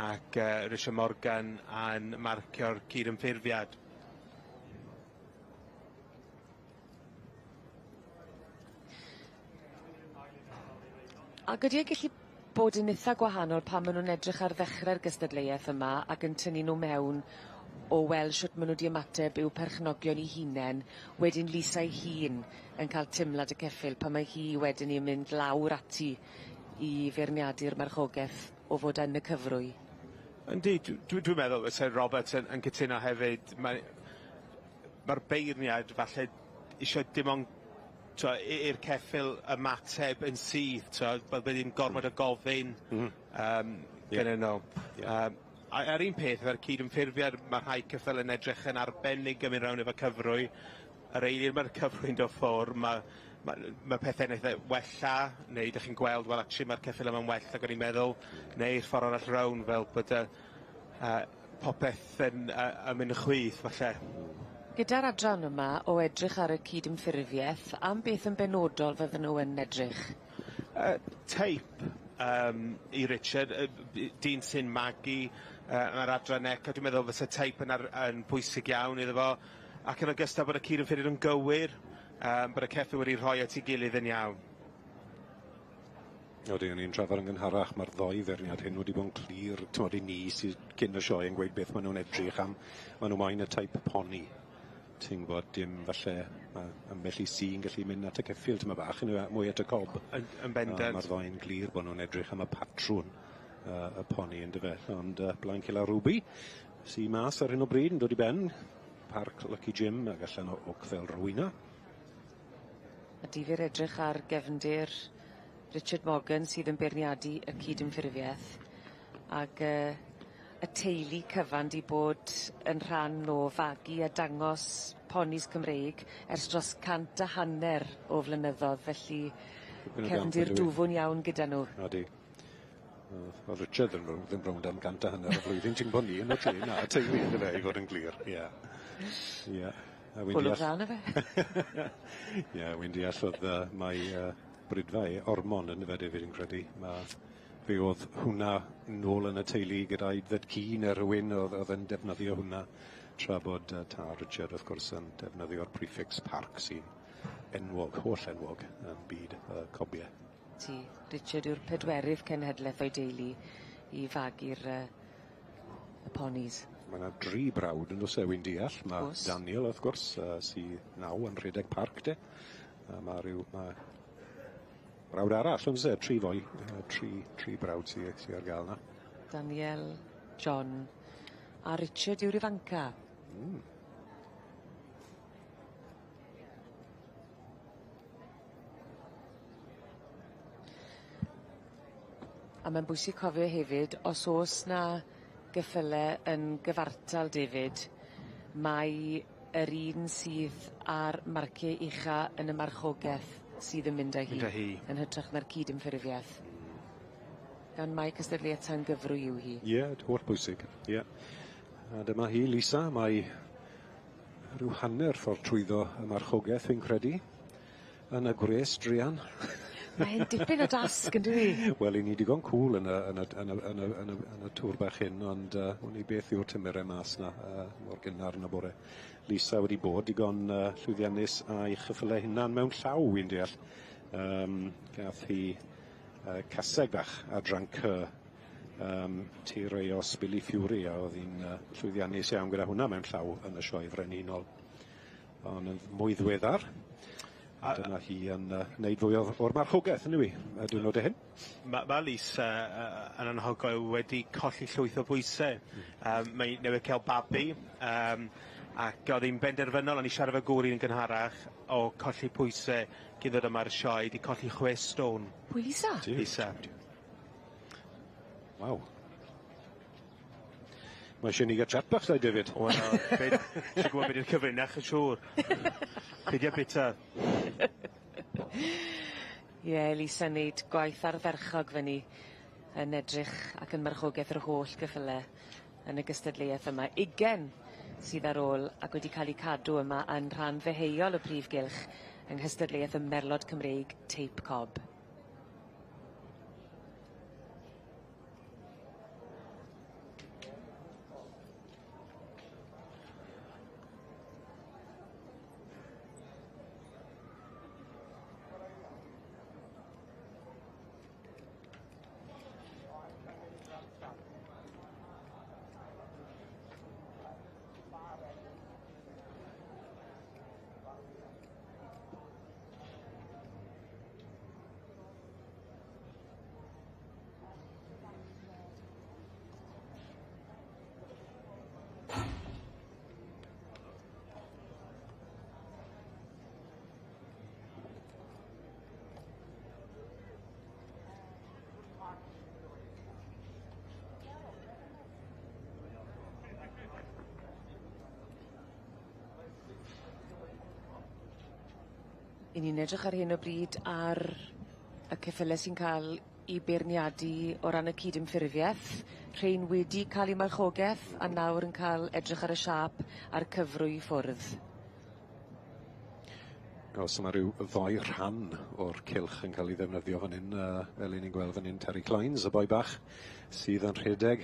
ac yy Richard Morgan yn marcio'r cydymffurfiad. Ag ydi e gellu bod yn itha gwahanol pan ma' nw'n edrych ar ddechre'r gystadleueth yma ac yn tynnu nw mewn o weld shwt ma' nw 'di ymateb i'w perchnogion 'u hunen wedyn Lisa'i hun yn ca'l timlad y ceffyl pan mae hi wedyn 'ny yn mynd lawr ati i feirniadu'r marchogeth o fod yn y cyfrwy. Yndi dw dwi'n meddwl fyse Robert yn yn cytuno hefyd mae ma'r beirniad falle isio dim ond t'o' i'r ceffyl ymateb yn syth t'o' fel by' ddim gormod o gofyn. Hmm. Yym gynnyn nw. Ie. Yym a a'r un peth efo'r cydymffurfiad ma' rhai ceffyle'n edrych yn arbennig yn myn' rownd efo cyfrwy. Yr eilydd ma'r cyfrwy'n do' ffwr' ma' ma' ma' pethe'n eitha wella neu 'dych chi'n gweld wel actually ma'r ceffyl yma'n well nag o'n i'n meddwl neu'r ffor arall rownd fel bod y yy popeth yn yy yn mynd yn chwith falle. Gyda'r adran yma o edrych ar y cydymffurfieth, am beth yn benodol fydden nhw yn edrych? Yy teip yym i Richard yy dyn sy'n magu yy yn yr adran ec a dwi'n meddwl fysa teip yn ar- yn pwysig iawn iddo fo ac yn ogystal bod y cydymffurfiad yn gywir yym bod y ceffyl wedi rhoi at ei gilydd yn iawn. Odi o'n i'n trafod yn gynharach ma'r ddou feirniad hyn wedi bod yn clir t'mod i ni sydd cyn y sioe yn gweud beth ma' nw'n edrych am. Ma' nw moyn y teip poni. Ti'n gwbod dim falle ma' ambell i sy'n gallu mynd at y ceffyl tymed bach on' yw e mwy at y cob. Yn yn bendant. A ma'r ddou'n glir bo' nw'n edrych am y patrwn yy y poni yndyfe ond yy Blaencil a Ruby sy mas ar hyn o bryd yn dod i ben. Parc Lucky Jim ag allan o Oakvale Rowena. A difyr edrych ar gefndir Richard Morgan sydd yn beirniadu y cydymffurfieth ag y teulu cyfan 'di bod yn rhan o fagu a dangos ponis Cymreig ers dros 150 o flynyddodd felly cefndir dwfwn iawn gyda nhw. Odi. O'dd Richard ddim row- ddim rownd am 150 o flwyddyn ti'n gwbo 'ny yn y tŷ na y teulu yndyfe i fod yn glir ie. Ie. A wi'n Golwg deall... dda arno fe. Ie wi'n deall o'dd mae Brydfa e Ormond yndyfe David fi'n credu ma' fe o'dd hwnna nôl yn y teulu gyda'i ddad-cu ne' rywun o'dd o'dd yn defnyddio hwnna tra bod tad Richard wrth gwrs yn defnyddio'r prefix parc sy'n enwog, holl enwog yn byd y cobie. Ti, Richard yw'r pedwerydd cenhedleth o'i deulu i fagu'r y ponis. Ma' 'na dri brawd yndos e wi'n deall ma'... O's. Daniel wrth gwrs sy naw yn rhedeg parc de a ma' ryw ma' brawd arall on'd o's e? Tri foi tri tri brawd sy sy ar ga'l 'na. Daniel, John a Richard yw'r ifanca. A ma'n bwysig cofio hefyd os o's 'na geffyle yn gyfartal David mai yr un sydd â'r marcie ucha yn y marchogeth sydd yn mynd â hi. Mynd â hi. Yn hytrach na'r cyd-ymffurfieth. Gan mai cystadleueth tan gyfrwy yw hi. Ie, holl bwysig, ie. A dyma hi, Lisa, mae rhyw hanner ffordd trwyddo y marchogeth fi'n credu. Yn y gwres druan. Mae'n dipyn o dasg yndyw 'i? Wel 'yn ni digon cŵl yn y yn y yn y yn y yn y yn y tŵr bach hyn ond wn i beth yw'r tymhere mas 'na mor gynnar yn y bore. Lisa wedi bod digon llwyddiannus a'i chyffyle hunan mewn llaw wi'n deall. Gath hi caseg bach adran C Teireos Billy Fury a o'dd hi'n llwyddiannus iawn gyda hwnna mewn llaw yn y sioe frenhinol. Ond yn mwy ddiweddar a dyna hi yn neud fwy o'r marchogeth yndyw 'i y diwrnode hyn. Ma' Lisa yn anhygoel wedi colli llwyth o bwyse. Mae newydd ca'l babi ac o'dd 'i'n benderfynol o'n i siarad efo gŵr un yn gynharach o colli pwyse cyn ddod yma i'r sioe, 'di colli 6 stôn. Pwy Lisa? Lisa. Waw. Mae eisiau ni gael chat bach 'da David. Wel, ti'n gwybod beth yw'r cyfrinach yn siŵr. Peidio bita. Ie, Lisa neud gwaith ardderchog fyny yn edrych ac yn marchogeth yr holl gyffyle yn y gystadleuaeth yma. Ugen sydd ar ôl ac wedi ca'l 'u cadw yma yn rhan ddeheuol y prif gylch yng nghystadleuaeth y Merlod Cymreig Teip Cob. 'Yn ni'n edrych ar hyn o bryd ar y ceffyle sy'n ca'l 'u beirniadu o ran y cydymffurfieth, rhein wedi ca'l 'u marchogeth a nawr yn ca'l edrych ar y siâp a'r cyfrwy i ffwrdd. Os yma ryw ddoi rhan o'r cylch yn cael ei ddefnyddio fan hyn, fel 'yn ni'n gweld fan hyn, Terry Clines, y boi bach sydd yn rhedeg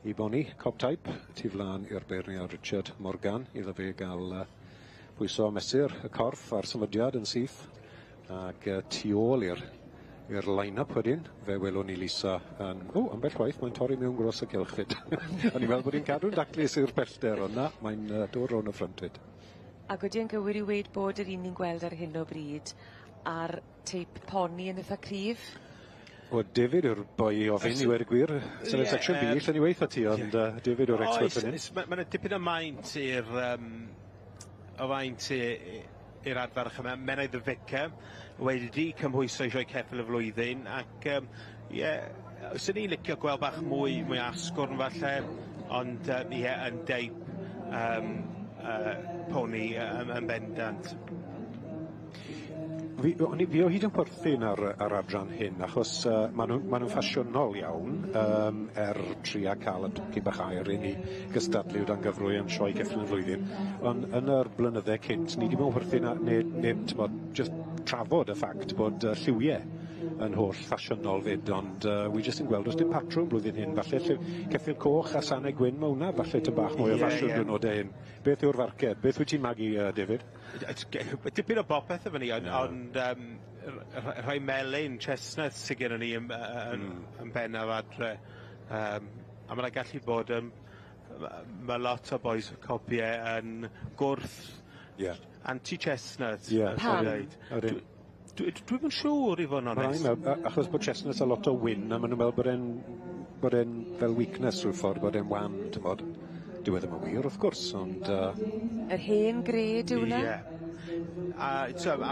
i boni, Cob Type, tu flan i'r beirniad Richard Morgan, iddo fe gael pwyso a mesur y corff a'r symudiad yn syth, ac tu ôl i'r line-up wedyn, fe welwn ni Lisa yn... O, ambell waith, mae'n torri mewn gros y cylch 'fyd. O'n i'n meddwl bod hi'n cadw'n daclus i'r pellter, ond na, mae'n dod rownd y ffrynt 'fyd. Ac odi e'n gywir i weud bod yr un ni'n gweld ar hyn o bryd a'r teip poni yn itha cryf? Wel, David yw'r boi i ofyn i weud y gwir. So yeah, section B, lle ni weitha ti, ond David yw'r expert fan hyn. Oes, mae 'na dipyn o maint i'r o faint i'r adfarch yma, Menai the Vicar, wedi cymhwyso i sioe ceffyl y flwyddyn, ac ie, swn i'n licio gweld bach mwy, mwy asgwrn falle, ond ie, yn deip poni yn bendant. Fi, o'n i, fi o hyd yn chwerthin ar adran hyn, achos maen nhw'n ma nhw ffasiynol iawn, tria cael y tocyn bach aur i ni gystadlu o dan gyfrwy am sioe ceffyl y flwyddyn. Ond yn yr blynydde cynt, ni wedi bod yn chwerthin, neu t'mod, just trafod y ffact bod lliwiau yn holl ffasiynol fyd, ond wi jyst yn gweld os dim patrwm blwyddyn hyn. Falle ceffyl coch a sanau gwyn, mae hwnna falle tym bach mwy o ffasiwn diwrnodau hyn. Beth yw'r farced? Beth wyt ti'n magu, David? Dipyn o bopeth efo ni, ond rhai melyn, chestnut sydd gennym ni yn bennaf adre. A mae'n gallu bod yn... Mae lot o bois cobiau yn gwrth anti-chestnut. Pam? Ydyn. Dwi'm yn siŵr i fod yn onest. Achos bod chestnuts a lot o wyn, a maen nhw'n meddwl bod e'n fel weakness rhyw ffordd, bod e'n wan, ti'n bod. Dyw e ddim yn wir, wrth gwrs, ond Yr hen gred yw hwnna? Ie. A, so, a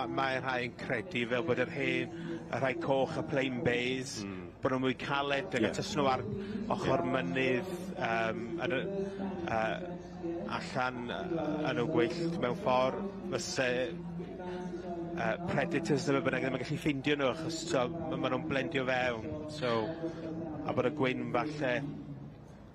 mae rhai yn credu fel bod yr hen, y rhai coch, y plain bays, bod nhw'n mwy caled, ac yeah. nhw ar ochr mynydd, yn, allan yn y gwyllt mewn ffordd, fyse predators neu be bynnag ddim yn gallu ffeindio nhw achos so, ma' nhw'n blendio fewn. So, a bod y gwyn falle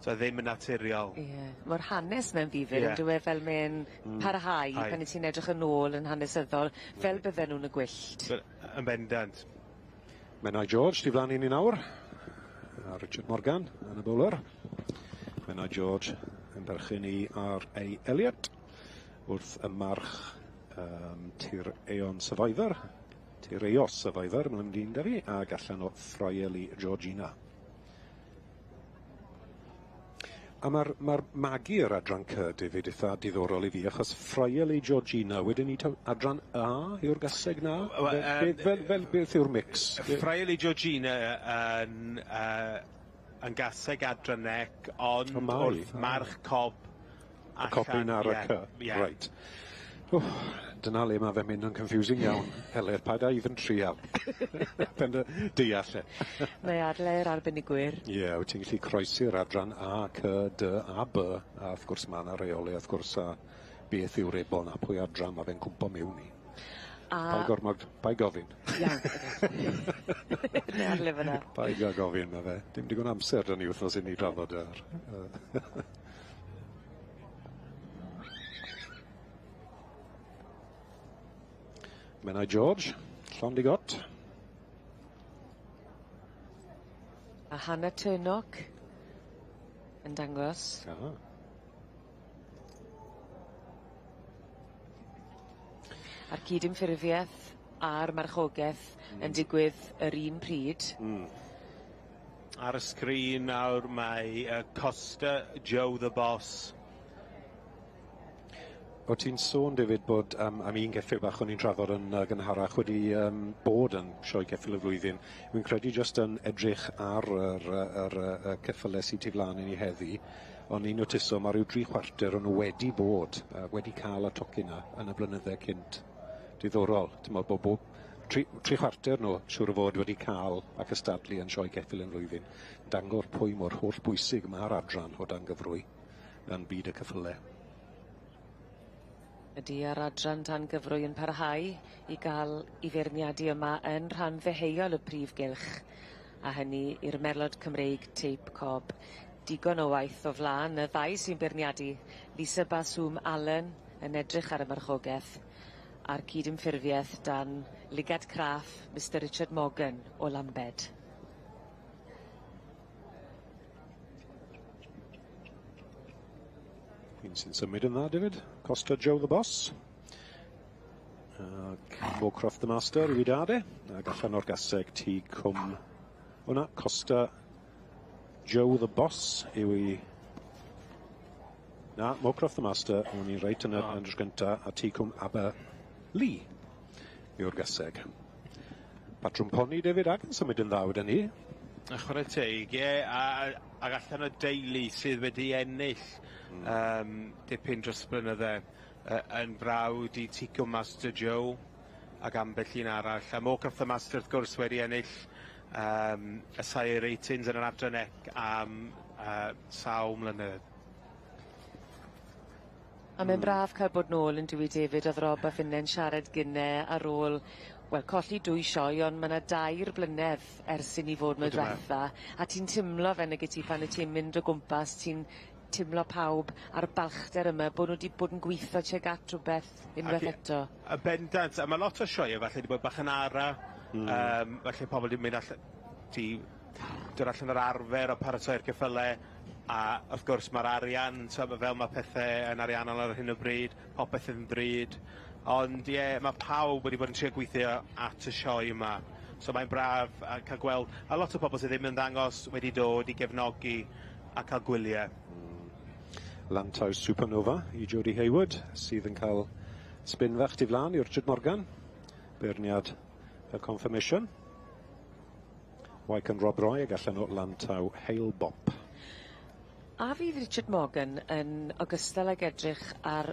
so ddim yn naturiol. Ie. Ma'r hanes 'na'n ddifyr on'd yw e, fel mae'n parhau pan 'yt ti'n edrych yn ôl yn hanesyddol fel bydden nw'n y gwyllt. Yn bendant. Menai George, di flan i ni nawr. A Richard Morgan yn y bowler. Menai George yn berchen i R.A. Elliott wrth y march Tir Eon Survivor. Tir Eos Survivor, mae'n mynd i'n fi, ac allan o Froieli Georgina. A mae'r ma magu yr adran C, David, eitha diddorol i fi, achos Froieli Georgina, wedyn ni adran A yw'r gaseg na? Wel, Fel beth yw'r mix? Froieli Georgina yn gaseg adran C, ond O, mae. wrth march cob Y copyn ar y C. Ie. Right. Oh, dyna le mae fe'n mynd yn confusing iawn. Heledd, paid â even trial. Pen dy deall e. Mae adle'r arbenigwyr. Ie, yeah, wyt ti'n gallu croesi'r adran A, C, D a B, a wrth gwrs mae yna reolau, wrth gwrs, a beth yw'r ebol na, pwy adran mae fe'n cwmpo mewn i. Paid gormod, paid gofyn. Iawn. Na, adle fyna. Paid gael gofyn, mae fe. Dim digon amser dyn ni wythnos i ni drafod ar. Menai George, llond i got. A Hannah Turnock yn dangos. Ah. A'r cydymffurfieth a'r marchogaeth yn digwydd yr un pryd. Ar y sgrin nawr mae Costa Joe the Boss. O ti'n sôn, David, bod am un geffyl bach o'n i'n trafod yn gynharach wedi bod yn sioe ceffyl y flwyddyn. Wy'n credu jyst yn edrych ar yr ceffylau sydd tu flaen i ni heddi, o'n i'n notiso mae rhyw 3/4 o'n nhw wedi bod, wedi cael y tocyn 'na yn y blynydde cynt. Diddorol, ti'n meddwl bod 3/4 nhw siŵr o fod wedi cael a cystadlu yn sioe ceffyl yn flwyddyn. Dangos pwy mor holl bwysig mae'r adran o dan gyfrwy yn byd y ceffylau. Ydy, a'r adran tan gyfrwy yn parhau i gael i feirniadu yma yn rhan ddeheuol y prif gylch, a hynny i'r Merlod Cymreig teip cob. Digon o waith o flaen y ddau sy'n beirniadu, Lisa Baswm Allen yn edrych ar y marchogeth a'r cydymffurfiaeth dan ligad craff Mr Richard Morgan o Lambed. Un sy'n symud yn dda, David. Costa Joe the Boss. Ac Moorcroft the Master yw i dad e. Ac allan o'r gaseg Tŷ Cwm. Hwna, Costa Joe the Boss yw i... Na, Moorcroft the Master, o'n i'n reit yn y yn y gynta, a Tŷ Cwm Aber Lee yw'r gaseg. Patrwm poni, David, ac yn symud yn dda wedyn ni. A chwarae teg, ie, ac allan o deulu sydd wedi ennill dipyn dros blynydde. yn frawd i Tico Master Joe ac ambell un arall. A Mork of the Master wrth gwrs wedi ennill y Sire Ratings yn yr adran ec am sawl mlynedd. A mae'n braf cael bod nôl yn dyw 'i David o'dd Rob a finne'n siarad gynne ar ôl wel colli dwy sioe on' ma' 'na dair blynedd ers i ni fod 'my dwetha a ti'n timlo fe nag 'yt ti pan 'yt ti'n mynd o gwmpas ti'n timlo pawb a'r balchder yma bo' nw 'di bod yn gwitho tuag at rwbeth unweth eto. Yn bendant, a ma' lot o sioee falle 'di bod bach yn ara. Falle pobol 'di mynd 'di dod allan o'r arfer o paratoi'r ceffyle, a wrth gwrs ma'r arian, t'o' fel ma' pethe yn ariannol ar hyn o bryd, popeth yn ddrud, ond ie, ma' pawb wedi bod yn trio gweithio at y sioe yma, so mae'n braf a ca'l gweld, a lot o pobol sydd ddim yn ddangos wedi dod i gefnogi a ca'l gwylie. Lantau Supernova i Jodie Hayward, sydd yn cael spin fach tu flaen i Richard Morgan, beirniad y confirmation. Wycon Rob Roy ag allan o Lantau Hale Bop. A fydd Richard Morgan yn ogystal ag edrych ar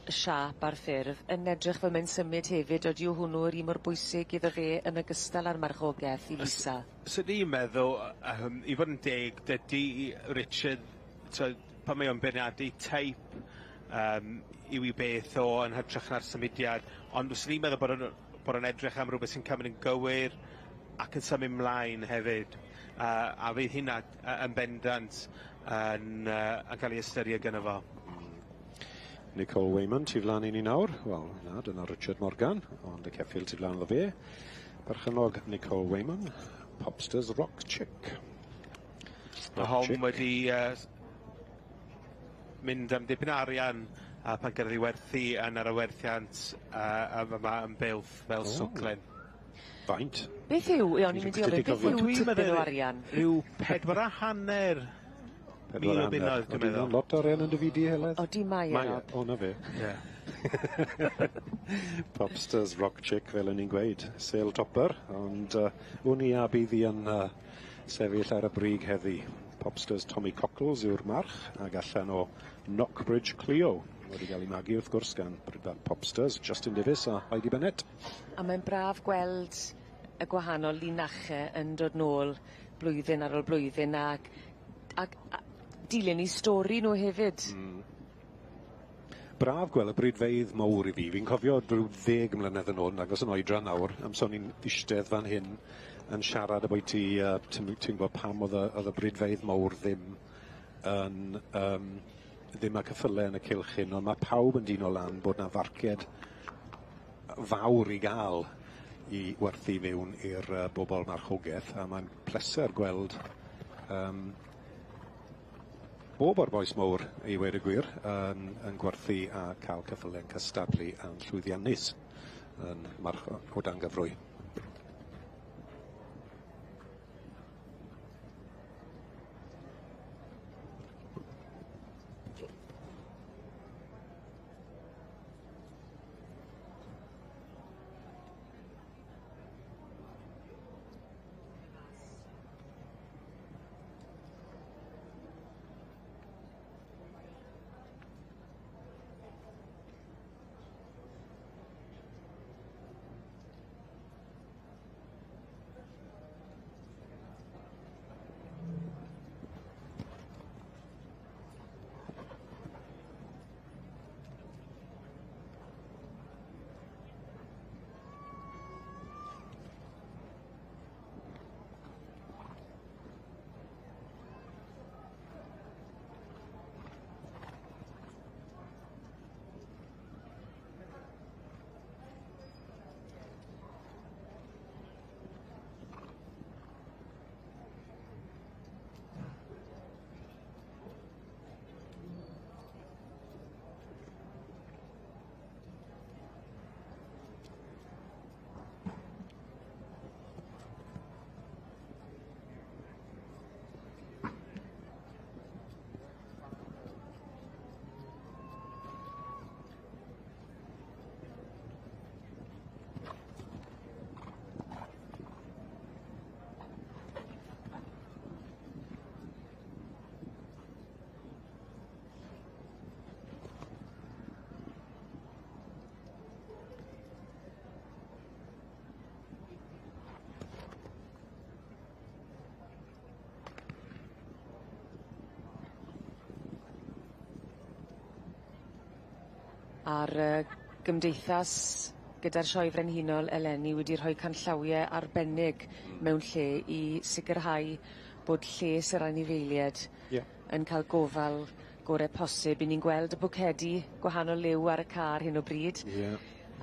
y siâp a'r ffurf yn edrych fel mae'n symud hefyd odyw hwnnw yr un mor bwysig iddo fe yn ogystal â'r marchogeth i Lisa? Swn i'n meddwl, i fod yn deg, dydy Richard, t'od, pan mae o'n beirniadu teip yw 'i beth o yn hytrach na'r symudiad, ond fyswn i'n meddwl bod o'n edrych am rywbeth sy'n cymryd yn gywir ac yn symud mlaen hefyd, a fydd hynna yn bendant yn cael ei ystyried gynno fo. Nicole Wayman tu flaen i ni nawr. Wel, na, dyna Richard Morgan, ond y ceffyl tu flaen iddo fe. Perchennog Nicole Wayman, Popsters Rock Chick. Mae hon wedi mynd am dipyn o arian a pan gafodd ei werthu yn ar y werthiant a yma yn Builth fel swclen. Faint? Beth yw, o'n i'n mynd i ofyn, beth yw tipyn o arian? Rhyw 4,500 o bunnoedd, dwi'n meddwl. Lot o arian yn dy fyd di, Heledd? Odi mae e, Rob. O, na fe. Popsters Rock Chick, fel o'n i'n gweud. Sale topper, ond wn i a bydd hi yn sefyll ar y brig heddi. Popsters Tommy Cockles yw'r march, ag allan o Knockbridge Clio. Wedi cael ei magu wrth gwrs gan Brydfa Popsters, Justin Davies a Heidi Bennett. A mae'n braf gweld y gwahanol linache yn dod nôl blwyddyn ar ôl blwyddyn ac dilyn 'u stori nhw hefyd. Braf gweld y bridfeydd mowr i fi. Fi'n cofio rhyw 10 mlynedd yn ôl, nagos yn oedran nawr, amser o'n i'n eistedd fan hyn yn siarad ambwyty, ti'n gwybod pam oedd y bridfeydd mowr ddim yn, ddim â ceffyle yn y cylch hyn, ond mae pawb yn dyn o lan bod na farced fawr i gael i werthu fewn i'r bobl marchogaeth, a mae'n pleser gweld bob o'r bois mowr, i weud y gwir, yn gwerthu a cael ceffyle'n cystadlu yn llwyddiannus yn march o dan gyfrwy. A'r gymdeithas gyda'r Sioe Frenhinol eleni wedi rhoi canllawie arbennig mewn lle i sicirhau bod lles yr anifeilied. Ie. Yn ca'l gofal gore posib. 'Yn ni'n gweld y bwcedi gwahanol liw ar y car hyn o bryd. Ie.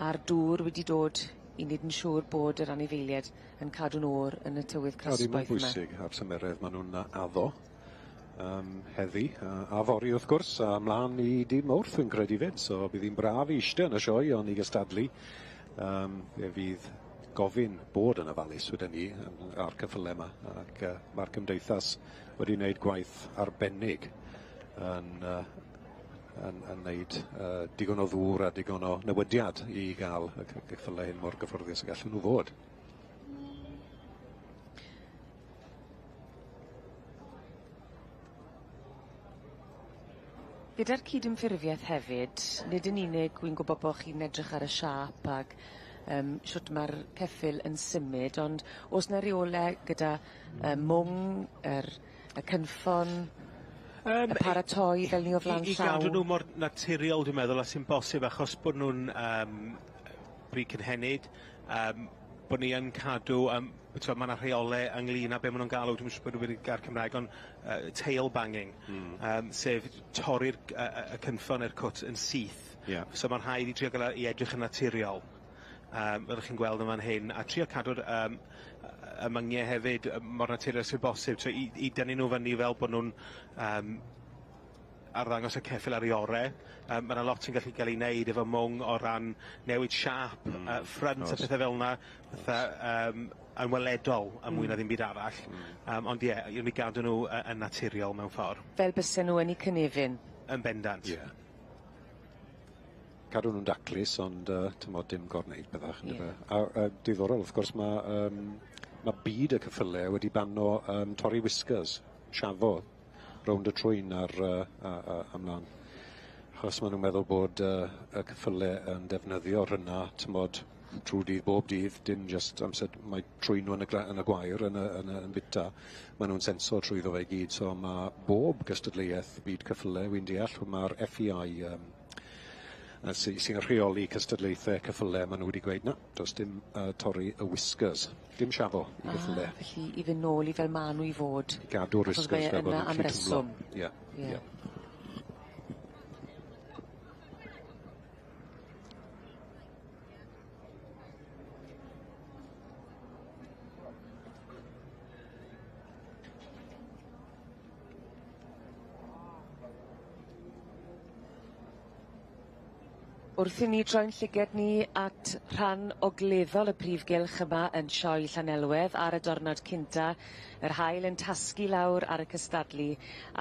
A'r dŵr wedi dod i neud yn siŵr bod yr anifeilied yn cadw'n o'r yn y tywydd Odi mae'n crasboeth 'ma. bwysig a'r tymheredd ma' nw'n addo heddi a fory wrth gwrs a mlan i dydd Mawrth fi'n credu 'fyd so bydd hi'n braf i ishte yn y sioe ond i gystadlu fe fydd gofyn bod yn ofalus weden i ar ceffyle 'ma ac ma'r cymdeithas wedi wneud gwaith arbennig yn yn yn neud digon o ddŵr a digon o newidiad i ga'l y ceffyle hyn mor gyfforddus ag allen nhw fod. Gyda'r cydymffurfieth hefyd, nid yn unig wi'n gwbo bo' chi'n edrych ar y siâp ag shwt ma'r ceffyl yn symud ond o's 'na reole gyda mwng yr y cynffon? Y paratoi fel ni o flan I llaw? I gadw nhw mor naturiol dwi'n meddwl a sy'n bosib achos bod nhw'n bryd cynhenid, bod ni yn cadw, t'wod ma' 'na rheole ynglyn â be' ma' nw'n galw, dwi'm yn siŵr bod wedi gair Cymraeg, ond tail banging. Sef torri'r y cynffon i'r cwt yn syth. Ie. So ma'n rhaid i trio ga'l e i edrych yn naturiol. Fel 'ych chi'n gweld yn fan hyn, a trio cadw'r y myngie hefyd mor naturiol sy'n bosib, so i dynnu nhw fyny fel bod nhw'n arddangos y ceffyl ar ei ore. Ma' 'na lot sy'n gallu gael ei wneud efo mwng o ran newid siâp ffrynt a pethe fel 'na, fatha yn weledol yn mwy na ddim byd arall. Ond ie, i ni gadw nhw yn naturiol mewn ffordd. Fel bysen nhw yn eu cynefin? Yn bendant. Ie. Cadw nhw'n daclus, ond t'mod dim gorwneud byddach, yndyfe? A diddorol, wrth gwrs, ma' byd y ceffyle wedi bano torri whiskers, siafo rownd y trwyn ar a ymlaen. Achos ma' nhw'n meddwl bod y ceffyle yn defnyddio rhynna, t'mod, trwy dydd bob dydd, dim jyst amser mae trwyn nhw yn y yn y gwair, yn y, yn y, yn bita. Ma' nhw'n senso trwyddo fe i gyd, so ma' bob gystadleuaeth byd ceffyle, wi'n deall, ma'r FEI sy'n rheoli cystadlaethau ceffyle, ma' nhw wedi gweud na, does dim torri y whiskers, dim siafo i geffyle. Felly i fynd nôl i fel ma' nhw i fod. I gadw'r Achos whiskers mae e fel bod yna nhw'n am gallu twmlo. reswm. Ie, ie. Wrth i ni troi'n llyged ni at rhan ogleddol y prif gylch yma yn Sioe Llanelwedd ar y diwrnod cynta, yr haul yn tasgu lawr ar y cystadlu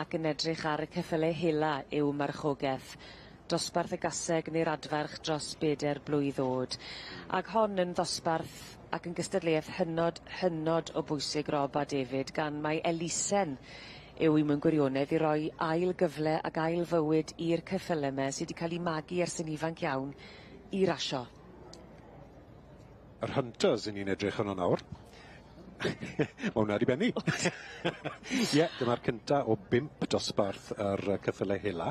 ac yn edrych ar y ceffyle hela yw marchogeth. Dosbarth y gaseg neu'r adfarch dros beder blwydd o'd. Ag hon yn ddosbarth ac yn gystadleuaeth hynod, hynod o bwysig Rob a David, gan mai elusen yw i mewn gwirionedd i roi ail gyfle ac ail fywyd i'r ceffyle 'ma sy 'di cael eu magu ers yn ifanc iawn i rasio. Yr Hunters 'yn ni'n edrych arno nawr. Ma' hwnna 'di benni. Ie, dyma'r cynta o 5 dosbarth yr ceffyle hela.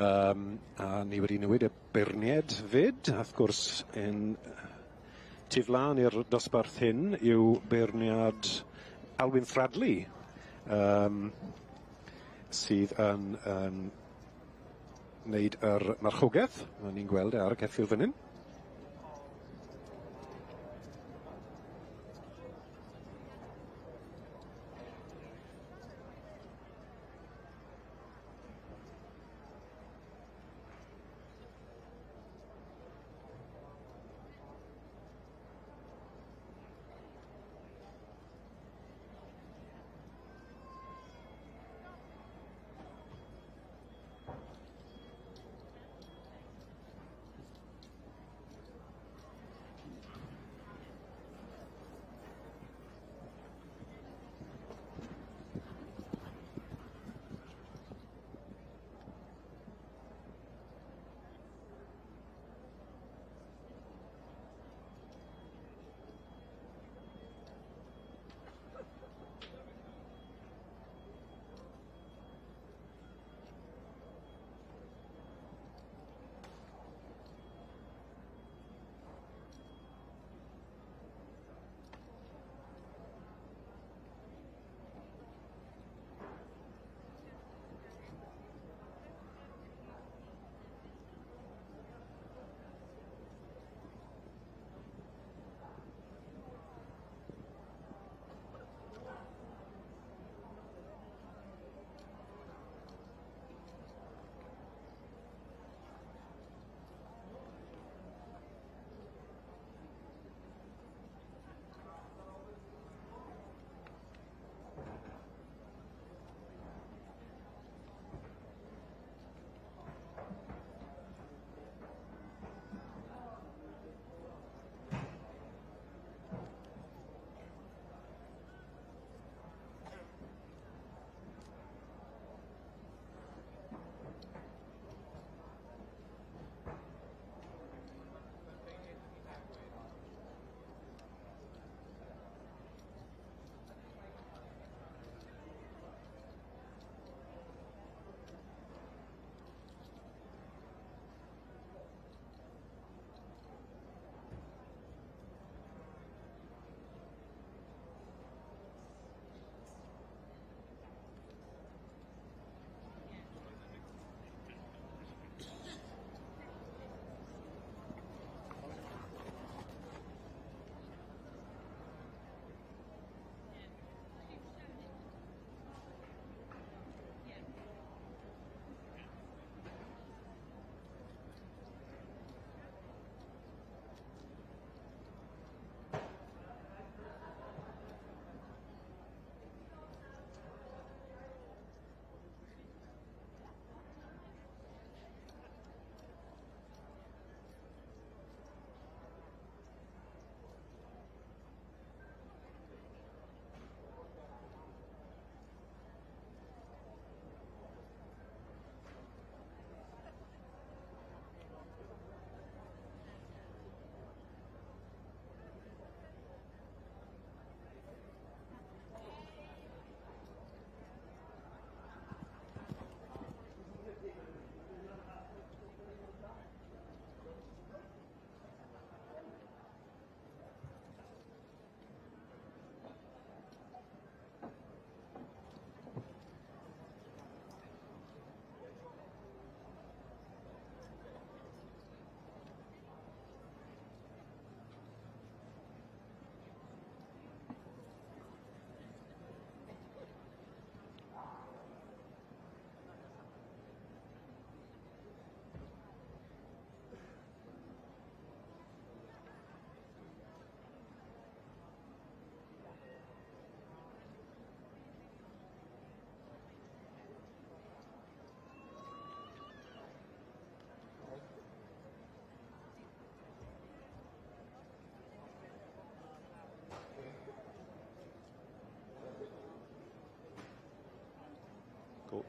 A ni wedi newid y beirnied fyd, a wrth gwrs yn tu flan i'r dosbarth hyn yw beirniad Alwyn Fradley, sydd yn wneud yr marchogeth. A ni'n gweld e ar y ceffyl fan hyn.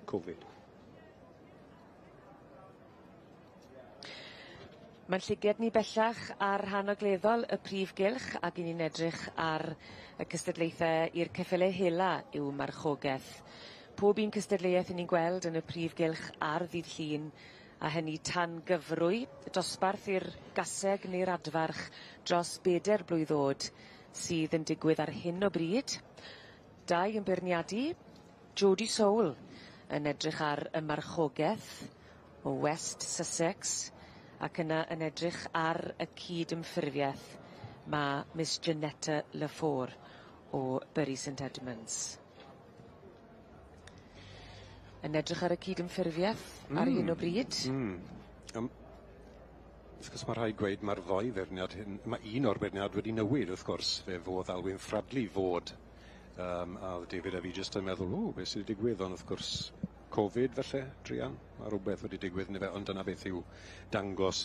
Covid. Ma'n llyged ni bellach ar rhan ogleddol y prif gylch ag 'yn ni'n edrych ar y cystadlaethe i'r ceffyle hela i'w marchogeth. Pob un cystadleueth 'yn ni'n gweld yn y prif gylch ar ddydd Llun a hynny tan gyfrwy dosbarth i'r gaseg neu'r adfarch dros beder blwydd o'd sydd yn digwydd ar hyn o bryd. Dau yn beirniadu, Jodie Soul yn edrych ar y marchogeth o West Sussex ac yna yn edrych ar y cyd-ymffurfieth ma' Miss Janetta Lafour o Bury St Edmunds. Yn edrych ar y cyd-ymffurfieth ar hyn o bryd. Wrth gwrs ma' rhaid gweud ma'r ddou feirniad hyn, ma' un o'r beirniad wedi newid wrth gwrs, fe fodd Alwyn Fradley fod a o'dd David a fi jyst yn meddwl, o, beth sydd wedi digwydd, ond wrth gwrs Covid falle, druan, ma' rwbeth wedi digwydd yndyfe, ond dyna beth yw dangos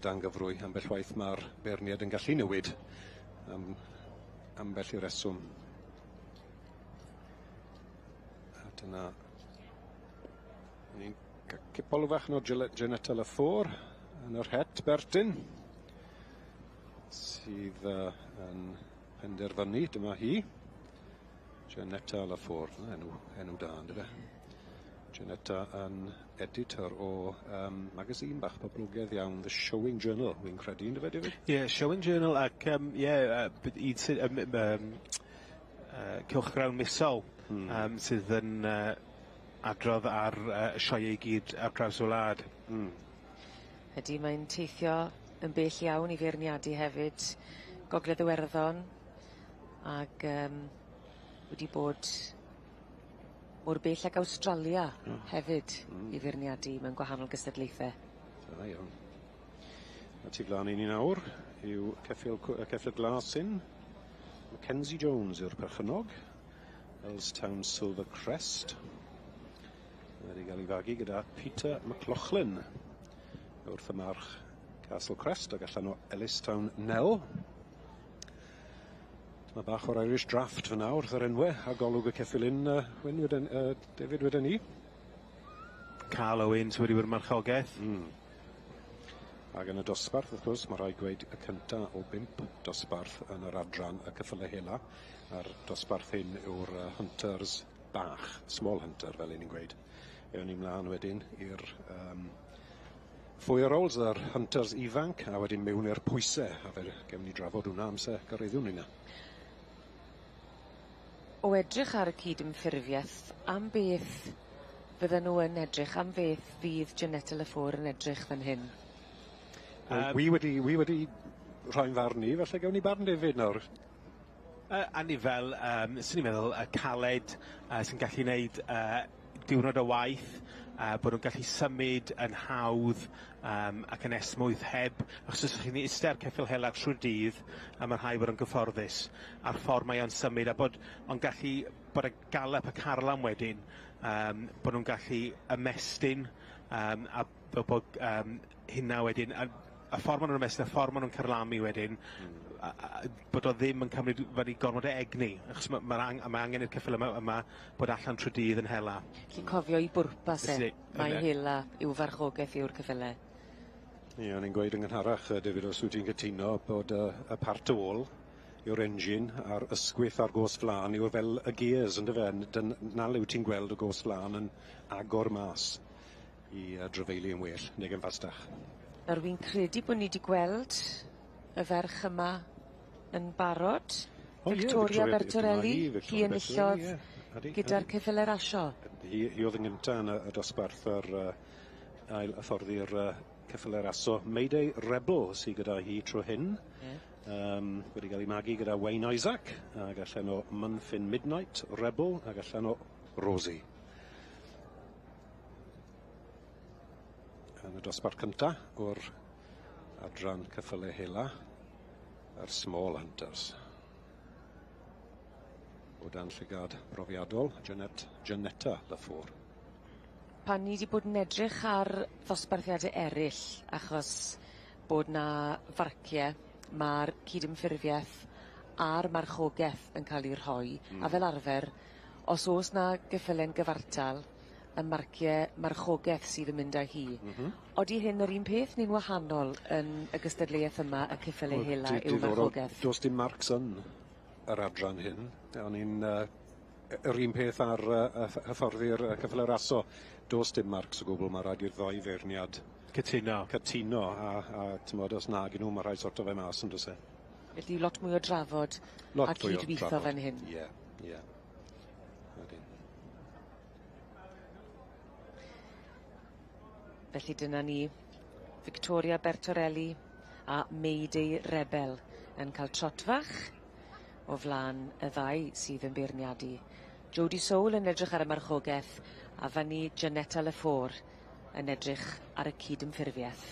dan gyfrwy, ambell waith ma'r beirniad yn gallu newid am ambell i reswm. A dyna ni'n cael cipolwg fach o Janetta Lafour yn yr het Bertyn, sydd yn penderfynu, dyma hi, Janetta Lafour, enw da, yndyfe? Janetta yn editor o magazine bach poblogaidd iawn, The Showing Journal, wy'n credu, yndyfe, David? Ie, yeah, Showing Journal ac, ie, un sydd, cylchgrawn misol sydd yn adrodd ar y sioeau i gyd ar draws y wlad. Ydy, mae'n teithio yn bell iawn i feirniadu hefyd, Gogledd Iwerddon, ag wedi bod mor bell ag Awstralia hefyd i feirniadu mewn gwahanol gystadlaethau. Da iawn. A tu flaen i ni nawr yw ceffyl, ceffyl glas hyn. Mackenzie Jones yw'r perchennog. Ellstown Silver Crest. Wedi cael ei fagu gyda Peter McLaughlin wrth y march Castle Crest ac allan o Ellistown Nell. Mae bach o'r Irish Draft fyna wrth yr enwe a golwg y ceffyl un, Wyn, wedyn, David, wedyn ni. Carl Owens wedi bod yn marchogaeth. Ac yn y dosbarth, wrth gwrs, mae rhaid gweud y cynta o 5 dosbarth yn yr adran y ceffylau hela. A'r dosbarth hyn yw'r Hunters bach, small hunter, fel 'yn ni'n gweud. Ewn ni mlaen wedyn i'r 4-year-olds, yr Hunters ifanc, a wedyn mewn i'r pwysau, a fe gewn ni drafod hwnna amser gyraeddwn ni 'na. O edrych ar y cyd-ymffurfiaeth, am beth fydden nhw yn edrych, am beth fydd Janetta Lafour yn edrych fan hyn? Wi wedi rhoi'n farn i, felly gewn ni barn David nawr. Anifel, swn i'n meddwl, y caled sy'n gallu wneud diwrnod o waith, bod nhw'n gallu symud yn hawdd ac yn esmwyth heb, achos os chi'n eistedd ar ceffyl hela trwy'r dydd, a mae'n rhaid bod yn gyfforddus a'r ffordd mae o'n symud, a bod o'n gallu, bod y galop y carlam wedyn, bod nhw'n gallu ymestyn, a fel bod hynna wedyn, a ffordd maen nhw'n ymestyn, y ffordd maen nhw'n carlamu wedyn, a bod o ddim yn cymryd fyny gormod o egni, achos ma angen i'r ceffyl yma bod allan trwy dydd yn hela. Felly cofio i bwrpas e, mae hela i'w farchogaeth yw'r ceffyle. Ie, o'n i'n gweud yn gynharach, David, os wyt ti'n cytuno, bod y part ôl yw'r engine a'r ysgwyth a'r gos flan yw'r fel y gears, yndyfe? 'Na le wyt ti'n gweld y gos flan yn agor mas i drafeili yn well, neu yn fastach. Nawr wi'n credu bod ni wedi gweld y ferch yma yn barod. O, ie, Victoria Victoria Bertorelli, dyma hi, hi Victoria enillodd Bertorelli, ie. Ydi, gyda'r ydi. ceffyle rasio. Hi oedd yn gynta yn y dosbarth yr ail hyfforddi'r ceffyle raso. Mayday Rebel sydd gyda hi tro hyn. Wedi cael ei magu gyda Wayne Isaac, ac allan o Munfin Midnight Rebel, ac allan o Rosie. Yn y dosbarth cynta o'r adran ceffyle hela, yr Small Hunters. O dan llygad brofiadol, Janetta Lafour. Pan ni wedi bod yn edrych ar ddosbarthiadau eraill, achos bod na farciau, ma'r cydymffurfiaeth a'r marchogaeth yn cael ei rhoi, a fel arfer, os o's 'na geffyle'n gyfartal, y marcie marchogeth sydd yn mynd â hi. Odi hyn yr un peth neu'n wahanol yn y gystadleuaeth yma y ceffyle hela yw marchogeth? Do's dim marcs yn yr adran hyn. O'n i'n yr un peth ar hyfforddi'r ceffyle raso. Do's dim marcs o gwbl, ma' raid i'r ddou feirniad Cytuno. Cytuno a t'mod os nag 'yn nw ma' rhaid sorto fe mas on'd o's e? Felly lot mwy o drafod Lot a fwy o cydwitho drafod. fan hyn. Ie, ie. Ydyn. Felly dyna ni, Victoria Bertorelli a Mayday Rebel yn cael trot fach o flan y ddau sydd yn beirniadu. Jodie Soul yn edrych ar y marchogeth a fyny Janetta Lefort yn edrych ar y cydymffurfiaeth.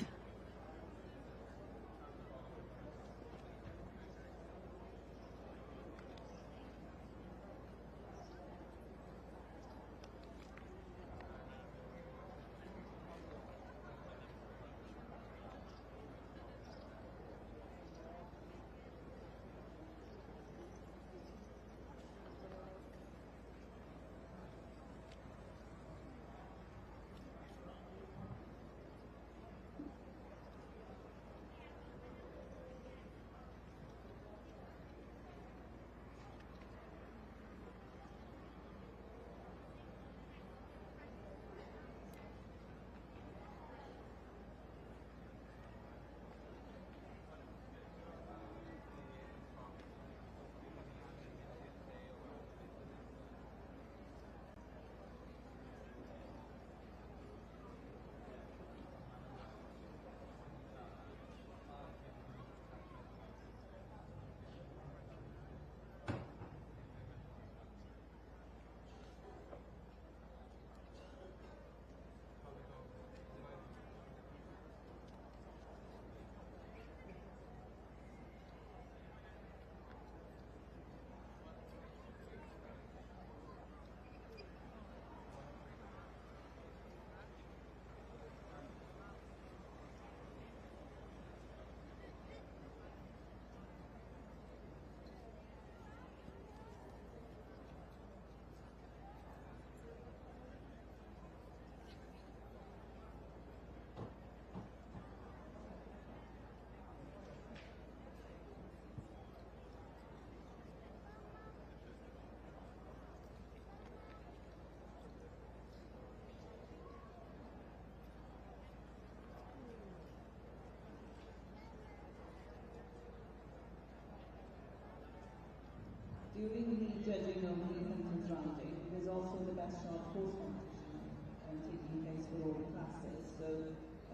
During the judging of the Hunters Riding, there's also the Best Shod Horse competition taking place for all the classes. So,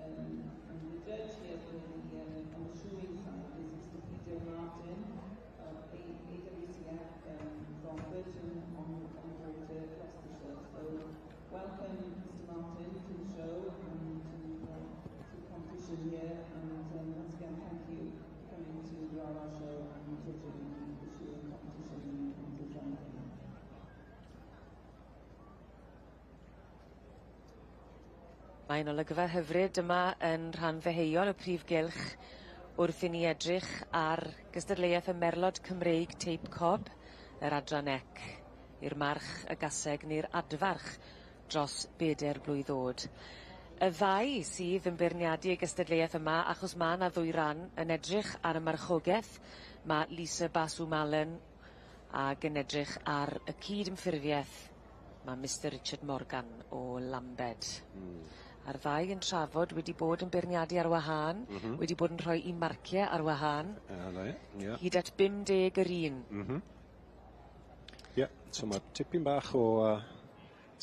and the judge here for the on the shoeing side is Mr. Peter Martin of AWCF from Burton on Water, Gloucestershire. So, welcome Mr. Martin to the show and to the competition here. And once again, thank you for coming to the RR show and judging the shoeing competition in Hunters Riding. Mae'n olygfa hyfryd yma yn rhan ddeheuol y prif gylch wrth i ni edrych ar gystadleuaeth y Merlod Cymreig Teip Cob, yr adran ec, i'r march, y gaseg neu'r adfarch dros beder blwydd o'd. Y ddau sydd yn beirniadu y gystadleuaeth yma, achos ma' 'na ddwy ran yn edrych ar y marchogeth, ma' Lisa Basw Malen ag yn edrych ar y cydymffurfieth, ma' Mr Richard Morgan o Lambed. A'r ddau yn trafod wedi bod yn beirniadu ar wahân, wedi bod yn rhoi 'u marcie ar wahân. A 'na 'i, ie. Hyd at 50 yr un. Ie, so ma' tipyn bach o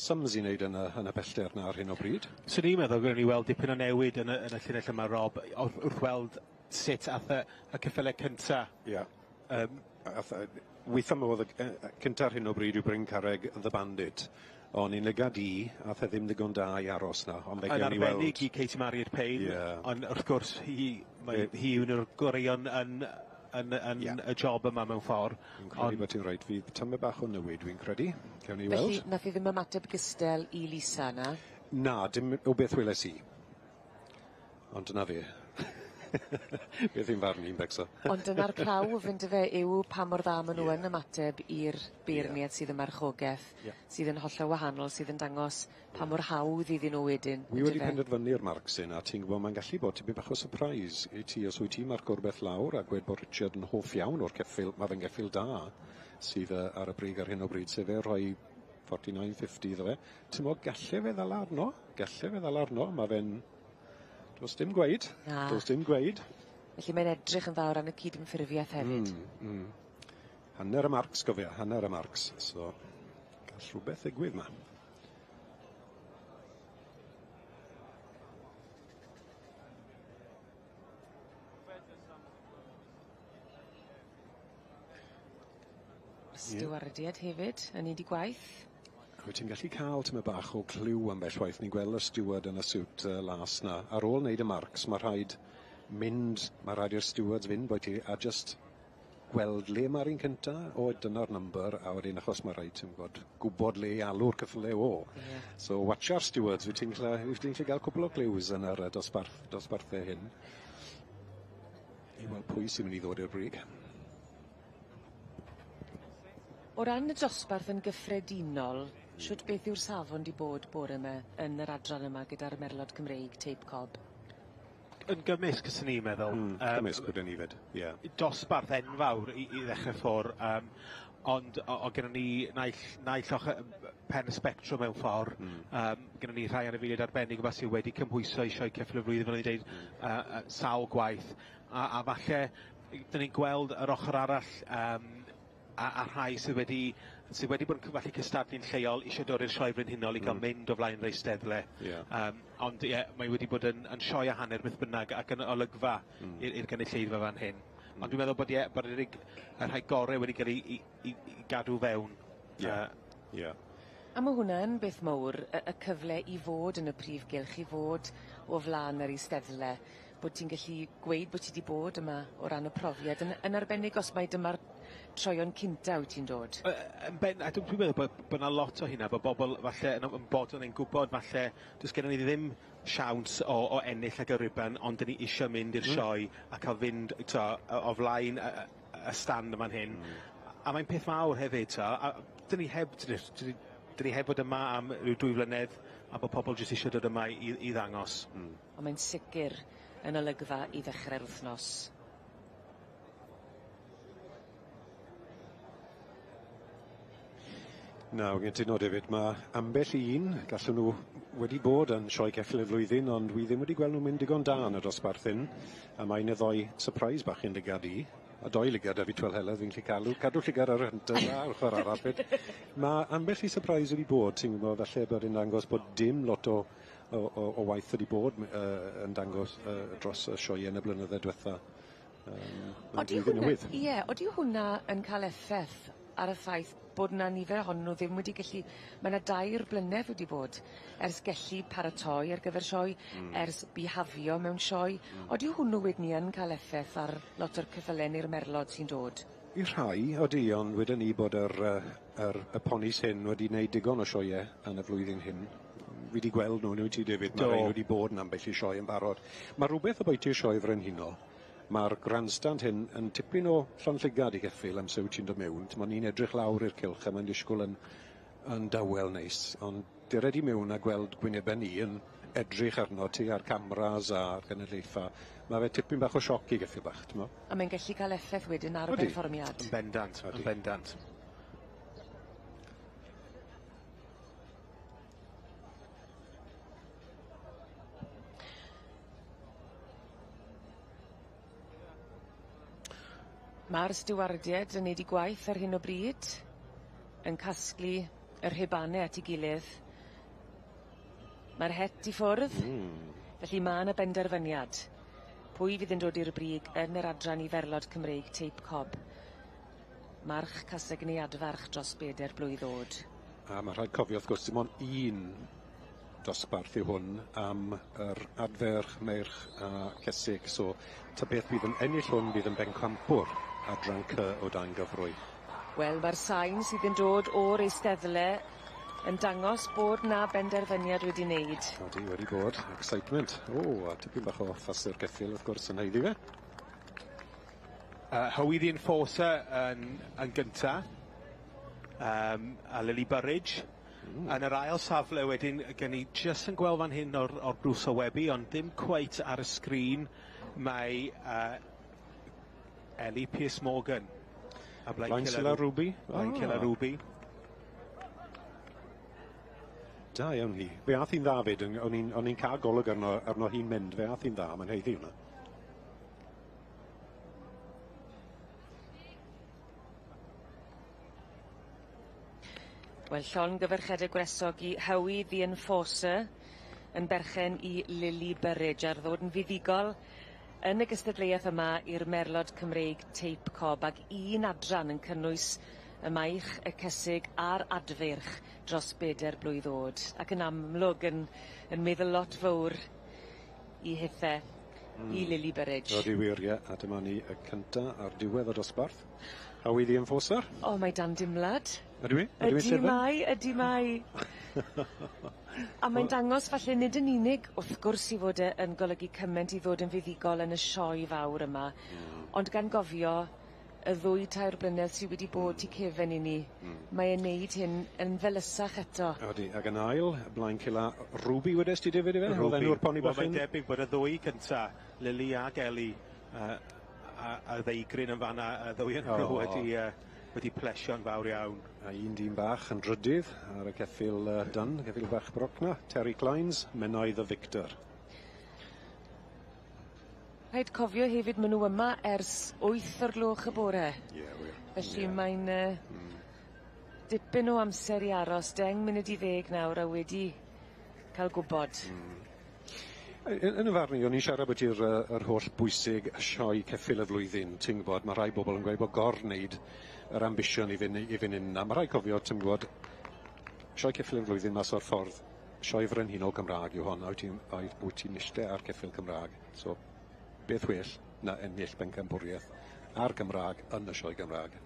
sums i wneud yn y pellter 'na ar hyn o bryd. Swn i'n meddwl gwnawn ni weld dipyn o newid yn y llinell yma, Rob, wrth weld sut ath y ceffyle cynta. Ie. Ath, weitha ma' o'dd y cynta ar hyn o bryd yw Bryn Carreg The Bandit. O'n i'n lygad i, ath e ddim ddigon da i aros na, ond fe Yn gewn ni weld. arbennig i Katie Marriott Payne, ond wrth gwrs hi, mae hi yw un o'r goreuon yn y job yma mewn ffordd. Fi'n credu bod ti'n reit, fydd tymed bach o newid dwi'n credu. Gewn ni Felly, weld. nath hi ddim ymateb gystel i Lisa na? Na, dim o beth weles i. Ond dyna fe. Beth yw'n farn i'n becso. Ond dyna'r prawf yndyfe yw pa mor dda ma' nw yn ymateb i'r beirnied sydd ym marchogeth sydd yn hollol wahanol sydd yn dangos pa mor hawdd iddyn nhw wedyn. Wi wedi penderfynu'r marc sy'n a ti'n gwybod mae'n gallu bod tipyn bach o surprise i ti os wyt ti'n marco rwbeth lawr a gwed bod Richard yn hoff iawn o'r ceffyl, ma' fe'n geffyl da sydd ar y brig ar hyn o bryd, sef e rhoi 49.50 iddo fe. T'mo' galle fe ddala arno, galle fe ddala arno, ma' fe'n... Does dim gweud. Na. Does dim gweud. Felly mae'n edrych yn dda o ran y cydymffurfiaeth hefyd. Hanner y marcs, gofia, hanner y marcs. So, gall rhywbeth ddigwydd 'ma. Stiwardiad hefyd yn neud 'i gwaith. Wyt ti'n gallu cael tymed bach o cliw ambell waith. Ni'n gweld y steward yn y siwt las 'na. Ar ôl wneud y marcs, mae rhaid mynd, mae rhaid i'r stewards fynd boi ti, a just gweld le mae'r un cynta, o dyna'r number, a wedyn achos mae rhaid, ti'n gwybod, gwybod le i alw'r cyffyle o. So watcha'r stewards, wyt ti'n gallu gael cwpl o clues yn yr dosbarthau hyn. I weld pwy sy'n mynd i ddod i'r brig. O ran y dosbarth yn gyffredinol, shwt beth yw'r safon 'di bod bore 'ma yn yr adran yma gyda'r merlod Cymreig teip cob? Yn gymysg, swn i'n meddwl. Gymysg gyda ni fyd, ie. Dosbarth enfawr i ddechrau ffwr, ond o gynnon ni naill ochr pen y spectrwm mewn ffordd. Gynnon ni rhai anifeiliaid arbennig yma sydd wedi cymhwyso i sioe ceffyl y flwyddyn, fel o'n i'n deud, sawl gwaith. A falle, dyn ni'n gweld yr ochr arall, a rhai sydd wedi bod yn falle cystadlu'n lleol eisiau dod i'r sioe frenhinol i gael mynd o flaen yr eisteddle. Ond ie, mae wedi bod yn sioe a hanner beth bynnag ac yn olygfa i'r gynulleidfa fan hyn. Ond dwi'n meddwl bod, ie, bod yr y rhai gorau wedi cael ei gadw fewn. A mae hwnna'n beth mowr, y cyfle i fod yn y prif gylch, i fod o flaen yr eisteddle, bod ti'n gallu gweud bod ti wedi bod yma o ran y profiad, yn arbennig os mai dyma'r troion cynta wyt ti'n dod. Yn ben, a dwi'n meddwl bod 'na lot o hynna, bod bobl falle yn bod yn ein gwybod, falle does gennym ni ddim siawns o ennill ag y riben, ond dyn ni isio mynd i'r sioe a cael fynd o flaen y stand yma'n hyn. A mae'n peth mawr hefyd, a dyn ni heb, dyn ni heb fod yma am ryw 2 flynedd, a bod pobl jyst isio dod yma i ddangos. Ond mae'n sicr yn olygfa i ddechrau'r wythnos. Nawr, gen ti nod hefyd, mae ambell un, gallen nhw wedi bod yn sioe ceffyl y flwyddyn, ond wi ddim wedi gweld nhw'n mynd digon da yn y dosbarth hyn. A mae un neu ddoi surprise bach yn lygad i, a doi lygad a fi twel heledd, fi'n gallu cadw llygad ar y Hunter a'r ochr arall fyd. Mae ambell i surprise wedi bod, ti'n gwybod, falle bod yn dangos bod dim lot o waith wedi bod yn dangos dros y sioe yn y blynydde diwetha. Odi Flwyddyn newydd. Ie, odi hwnna yn cael effaith ar y ffaith bod 'na nifer ohonyn nhw ddim wedi gallu... Mae 'na 3 blynedd wedi bod ers gellu paratoi ar gyfer sioe, ers bihafio mewn sioe. Odi hwnnw wedyn 'ny yn cael effaith ar lot o'r ceffylau neu'r merlod sy'n dod? I rhai, odi, ond wedyn ni bod y ponis hyn wedi wneud digon o sioeau yn y flwyddyn hyn. Fi wedi gweld nhw, wyt ti, David? Mae Do. rhai wedi bod yn ambell i sioe yn barod. Mae rhywbeth obwyti'r sioe frenhinol. Mae'r grandstand hyn yn tipyn o llond llygad i geffyl amser wyt ti'n dod mewn. T'mod, ni'n edrych lawr i'r cylch a mae'n disgwyl yn dawel neis, ond dere di mewn a gweld gwynebau ni yn edrych arno ti a'r cameras a'r gynulleidfa. Mae fe tipyn bach o sioc i geffyl bach, t'mo'? A mae'n gallu cael effaith wedyn ar y Odi. perfformiad. Yn bendant, yn Odi. bendant. Mae'r stiwardiaid yn neud 'u gwaith ar hyn o bryd, yn casglu y rhubanau at ei gilydd. Mae'r het i ffwrdd, felly ma' 'na benderfyniad. Pwy fydd yn dod i'r brig yn yr adran i ferlod Cymreig teip cob? March caseg neu adfarch dros 4 blwydd o'd. A ma' rhaid cofio wrth gwrs dim ond un dosbarth yw hwn am yr adferch, meirch a cesig, so ta beth bydd yn ennill hwn bydd yn bencampwr adran C o dan gyfrwy. Wel, mae'r sain sydd yn dod o'r eisteddle Yn dangos bod 'na benderfyniad wedi wneud. Odi, wedi bod. Excitement. O, a tipyn bach o ffasi'r ceffyl wrth gwrs yn haeddu fe. Howie the Enforcer yn gynta. A Lily Burridge. Yn yr ail safle wedyn, gen i jyst yn gweld fan hyn o'r Bruce Webi, ond dim cweit ar y sgrin, mae Ellie Pierce Morgan. A Blaen Ruby. Blaen Ruby. Da iawn hi. Fe ath hi'n dda fyd, o'n i'n cael golwg arno hi'n mynd, fe ath hi'n dda, mae'n haeddu hwnna. Wel, llongyfarchiadau gwresog i Howie the Enforcer yn berchen i Lily Burridge ar ddod yn fuddugol yn y gystadleuaeth yma i'r Merlod Cymreig Teip Cob, ag un adran yn cynnwys y maich, y cysig a'r adfeirch dros 4 blwydd oed, ac yn amlwg yn meddwl lot fawr i hithe i Lily Burridge. Odi wir, ie, a dyma ni y cynta ar diwedd y dosbarth. Howie the Enforcer. O, mae dan dimlad. Ydy mi? Ydy mae, ydy mae. A mae'n dangos falle nid yn unig, wrth gwrs, i fod e yn golygu cymaint i ddod yn fuddugol yn y sioe fawr yma, ond gan gofio y 2-3 blynedd sydd wedi bod tu cefen i ni, mae e'n neud hyn yn felysach eto. Odi, ac yn ail, Blaencilla Ruby wedes ti, David, ife? Ruby. Oedd enw'r poni bach Wel, mae'n debyg bod y ddwy cynta, Lily ag Ellie, a ddeigryn yn fanna, y ddwy yn nhw wedi plesio'n fawr iawn. A un dyn bach yn drydydd ar y ceffyl dyn, ceffyl bach brocna, Terry Clines, Menai the Victor. Rhaid cofio hefyd, maen nhw yma ers 8 o'r gloch y bore. Ie, wir. Felly mae'n dipyn o amser i aros, 9:50 nawr a wedi cael gwybod. Yn y farn i, o'n i'n siarad bod i'r yr holl bwysig sioe ceffyl y flwyddyn, ti'n gwybod, mae rhai bobl yn gweud bod gor-wneud yr ambition i fynd yna. Mae rhai cofio, ti'n gwybod, sioe ceffyl y flwyddyn mas o'r ffordd, sioe frenhinol Gymraeg yw hon, a wyt ti'n eistedd ar ceffyl Cymraeg. So, beth well na ennill bencampwriaeth a'r Gymraeg yn y sioe Gymraeg.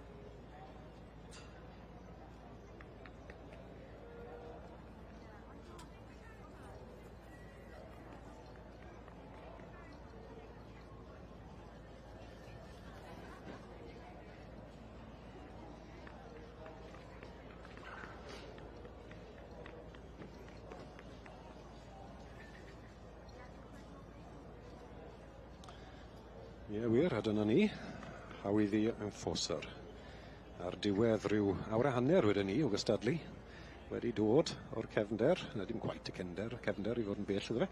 Ie, wir, a dyna ni, Howie the Enforcer. Ar diwedd rhyw awr a hanner wedyn ni o gystadlu, wedi dod o'r cefnder, na dim quite y cefnder i fod yn bell iddo fe,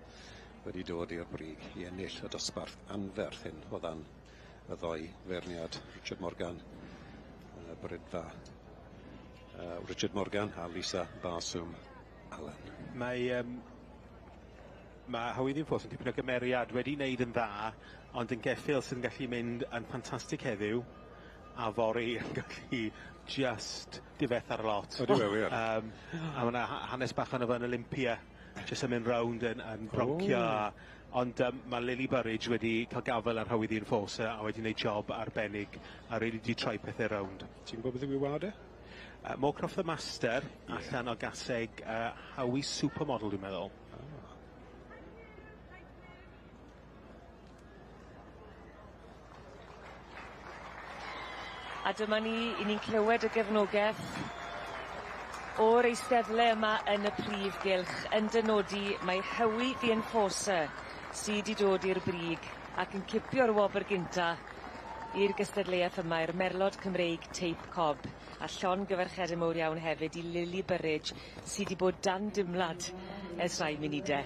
wedi dod i'r brig i ennill y dosbarth anferth hyn o ddan y ddoi feirniad, Richard Morgan, Brydfa, Richard Morgan a Lisa Barsum Allen. Mae Howie the Enforcer yn dipyn o gymeriad, wedi wneud yn dda, ond yn geffyl sydd yn gallu mynd yn ffantastig heddiw, a fory yn gallu just difetha'r lot. Odi, wir. A mae yna hanes bach ono fo yn Olympia, jyst yn mynd rownd yn broncio. Ond mae Lily Burridge wedi cael gafael ar Howie the Enforcer a wedi gwneud job arbennig a really di troi pethau rownd. Ti'n gwybod beth yw ei wad e? Moorcroft the Master, allan o gaseg Howie Supermodel, dwi'n meddwl. A dyma ni, i ni'n clywed y gefnogaeth o'r eisteddle yma yn y prif gylch yn dynodi mae Howie the Enforcer sydd wedi dod i'r brig ac yn cipio'r wobr gynta i'r gystadleuaeth yma i'r Merlod Cymreig Teip Cob, a llongyfarchiadau mowr iawn hefyd i Lily Burridge sydd wedi bod dan dimlad ers rhai munudau.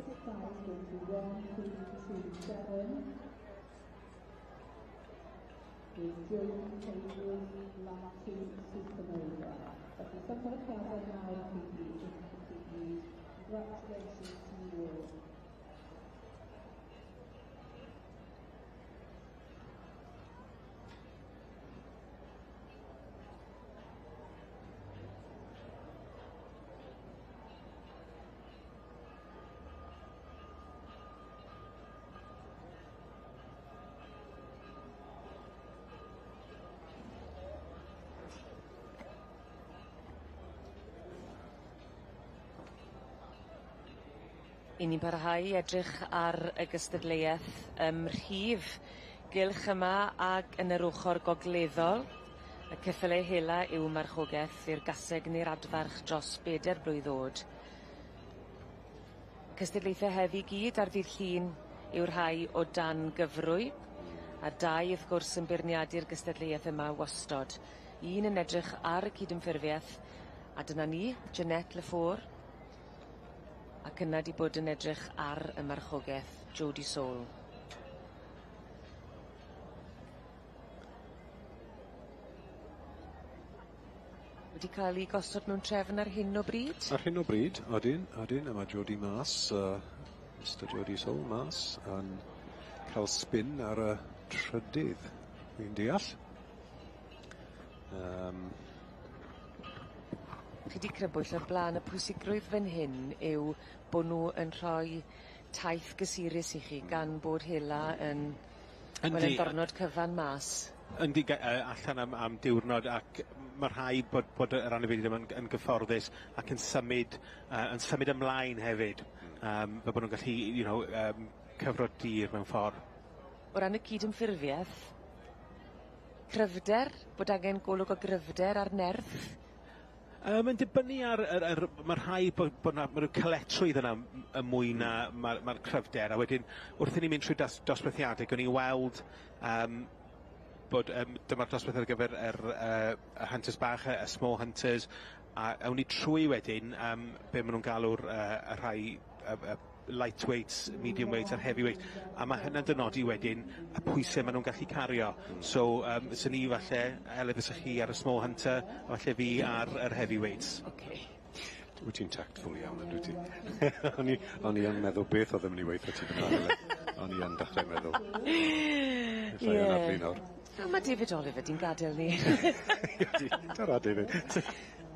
Sixth prize goes to 1327. Is Joan Taylor's Latu Supernova. Felly, llongyfarchiadau mawr i chi gyd. Congratulations to you all. I ni'n parhau i edrych ar y gystadleuaeth ym mhrif gylch yma ag yn yr ochor gogleddol. Y ceffyle hela yw marchogeth i'r gaseg neu'r adfarch dros beder blwydd o'd. Cystadlaethe heddi gyd ar ddydd Llun yw'r rhai o dan gyfrwy, a dau wrth gwrs yn beirniadu'r gystadleuaeth yma wastod. Un yn edrych ar y cydymffurfieth, a dyna ni, Jeanette Lefour, ac yna 'di bod yn edrych ar y marchogeth Jodie Soul. Wedi cael ei gosod mewn trefn ar hyn o bryd? Ar hyn o bryd, odyn, odyn, a mae Jodie mas, Mr Jodie Soul mas, yn cael spin ar y trydydd, fi'n deall. Chi 'di crybwyll o'r bla'n y pwysigrwydd fan hyn yw bo' nw yn rhoi taith gysurus i chi gan bod hela yn wel yn ddiwrnod cyfan mas. Yndi allan am diwrnod ac ma' rhaid bod yr anifeiliaid yma'n yn gyfforddus ac yn symud yn symud ymlaen hefyd fel bo' nw'n gallu cyfro dir mewn ffor. O ran y cydymffurfieth, cryfder, bod angen golwg o gryfder ar nerth? Mae'n dibynnu ar yr, ma' rhaid bod 'na ma' ryw caletrwydd yna yn mwy na ma'r cryfder, a wedyn wrth i ni mynd trwy dosbarthiade gawn ni weld bod dyma'r dosbarth ar gyfer yr y hunters bach, y small hunters, a awn ni trwy wedyn be' ma' nw'n galw'r y rhai y lightweights, medium weight a'r heavyweight, a ma' hynna'n dynodi wedyn y pwyse ma' nw'n gallu cario. So swn i falle, Elid, fysech chi ar y small hunter, a falle fi ar yr heavyweights. Oce. Wyt ti'n tactful iawn, yn dwyt ti? O'n i yn meddwl beth oedd yn mynd i weithio ti fyna. O'n i yn dechrau meddwl. Alla i anadlu nawr. A mae David Oliver di'n gadael ni. Tara, David.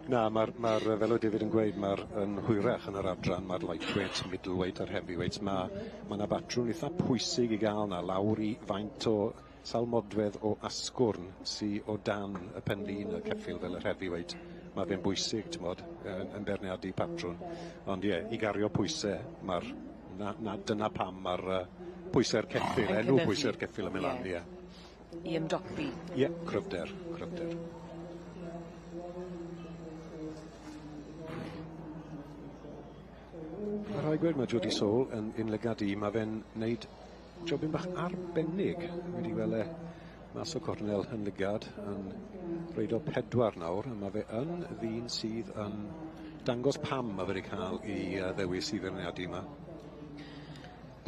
Na, mae'r, ma fel oedd David yn gweud, mae'r yn hwyrach yn yr adran, mae'r lightweight, middleweight a'r heavyweights, mae ma 'na batrwm eitha pwysig i gael na lawr i faint o sawl modfedd o asgwrn sy o dan y penlin y ceffyl fel yr heavyweight. Mae fe'n bwysig, t'mod, yn beirniadu patrwn. Ond ie, i gario pwysau, mae'r, na, na, dyna pam mae'r pwysau'r ceffyl, Yn enw cynyddu. Pwysau'r ceffyl yn mynd lan, ie. I ymdopi. Ie, cryfder, cryfder. Mae rhaid gweud mae Jodie Soul yn un lygad i, mae fe'n neud jobyn bach arbennig. Wedi weld e mas o cornel yn lygad yn reido 4 nawr, a mae fe yn ddyn sydd yn dangos pam mae fe wedi cael ei ddewis i feirniadu yma.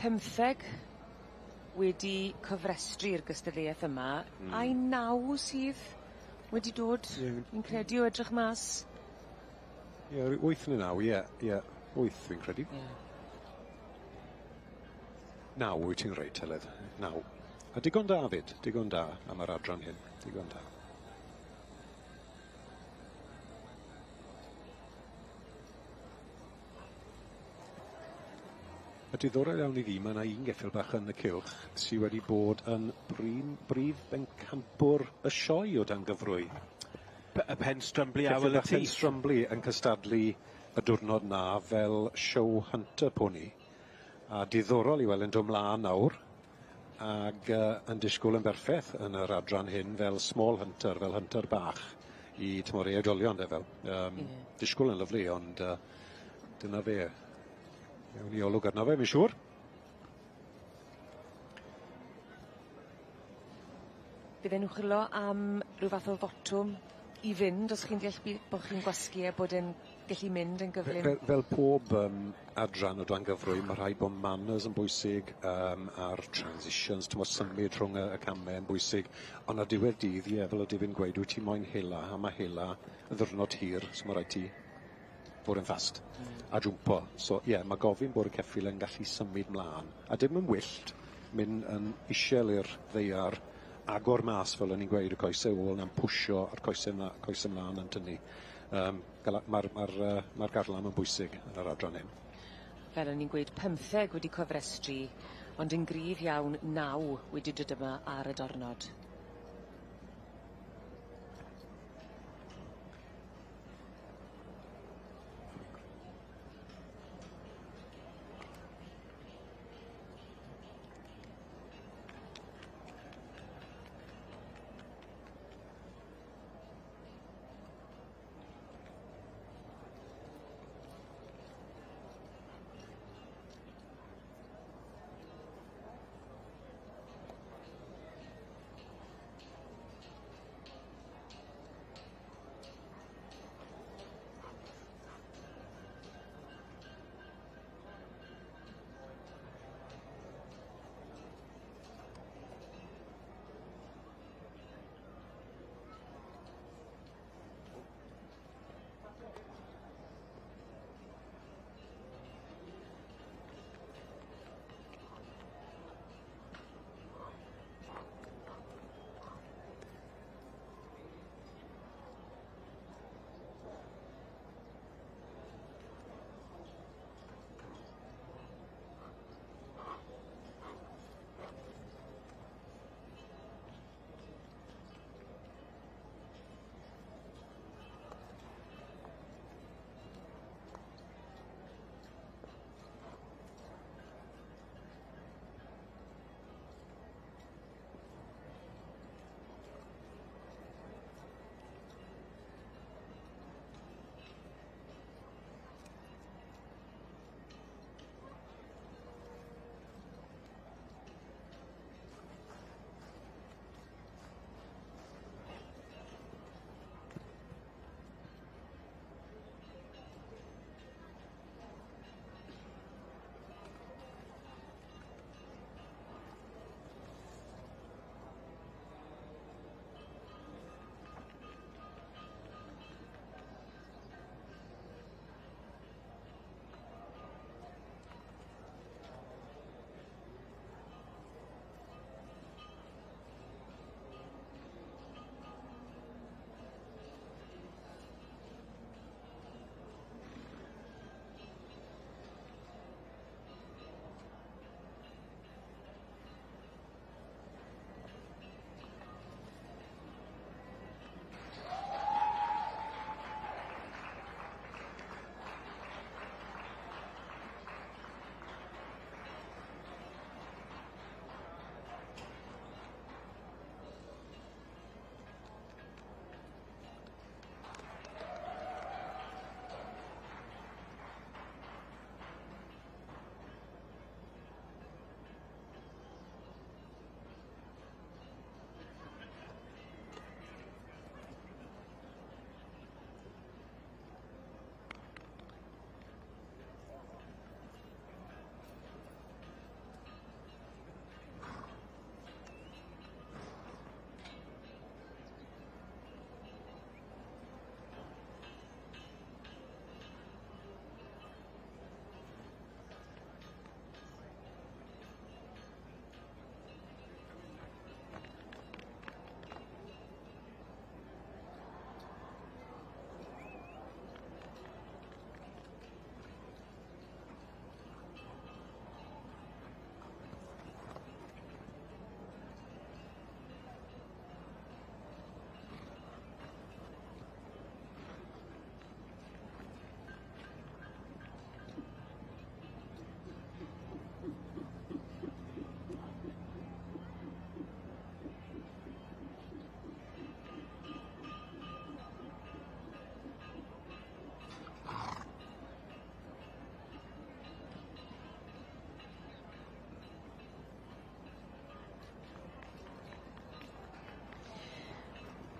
15 wedi cofrestru i'r gystadleuaeth yma, a'i 9 sydd wedi dod, fi'n credu, o edrych mas. Ie, 8 neu 9, ie. 8 fi'n credu. 9 wyt ti'n reit, Heledd. 9. A digon da fyd, digon da am yr adran hyn. Digon da. A diddorol iawn i fi, mae yna un geffyl bach yn y cylch sydd wedi bod yn brif bencampwr y sioe o dan gyfrwy. Y Pen Strumbly Ceffyl Awel y bach Pen Tŷ. Strumbly yn cystadlu y diwrnod na fel show hunter pony. A diddorol i weld yn dod mlaen nawr ag yn disgwyl yn berffeth yn yr adran hyn fel small hunter, fel hunter bach i tymor i oedolion de fel. Disgwyl yn lyfli, ond dyna fe. Ewn ni olwg arno fe, fi'n siŵr. Bydden nhw'n chwilio am ryw fath o fotwm i fynd, os chi'n deall bo' chi'n gwasgu e bod e'n gallu mynd yn gyflym? Fel pob adran o dan gyfrwy, ma' rhaid bod manners yn bwysig, a'r transitions, t'mo' symud rhwng y came yn bwysig, ond ar diwedd dydd, ie, fel o'dd Difyn gweud, wyt ti moyn hela, a ma' hela yn ddiwrnod hir, so ma' raid ti fod yn fast a jwmpo. So ie, ma' gofyn bod y ceffyl yn gallu symud mlan, a dim yn wyllt, mynd yn isiel i'r ddaear, agor mas, fel o'n i'n gweud, y coese ôl na'n pwsio a'r coese coese mlan yn tynnu. Ma'r ma ma'r garlam yn bwysig yn yr adran hyn. Fel o'n i'n gweud, 15 wedi cofrestru, ond yn gryf iawn 9 wedi dod yma ar y dornod.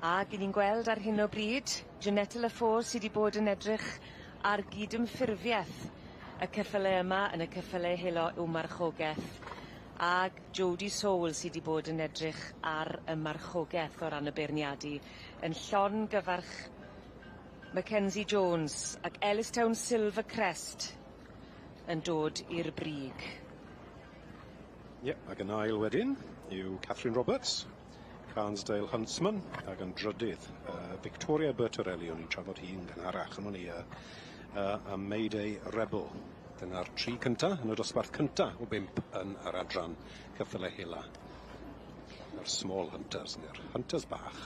Ac 'yn ni'n gweld ar hyn o bryd Jeanette Laforce sy 'di bod yn edrych ar gydymffurfieth y ceffyle yma yn y ceffyle helo i'w marchogeth ag Jodie Soul sy 'di bod yn edrych ar y marchogeth o ran y beirniadu yn llongyfarch Mackenzie Jones ac Ellistown Silver Crest yn dod i'r brig. Ie, ac yn ail wedyn yw Catherine Roberts, Carnsdale Huntsman, ac yn drydydd Victoria Bertorelli, o'n i'n trafod hi'n gynharach, yn o'n i, a Mayday Rebel. Dyna'r tri cynta yn y dosbarth cynta o bump yn yr adran ceffyle hela. Yr small hunters, neu'r hunters bach.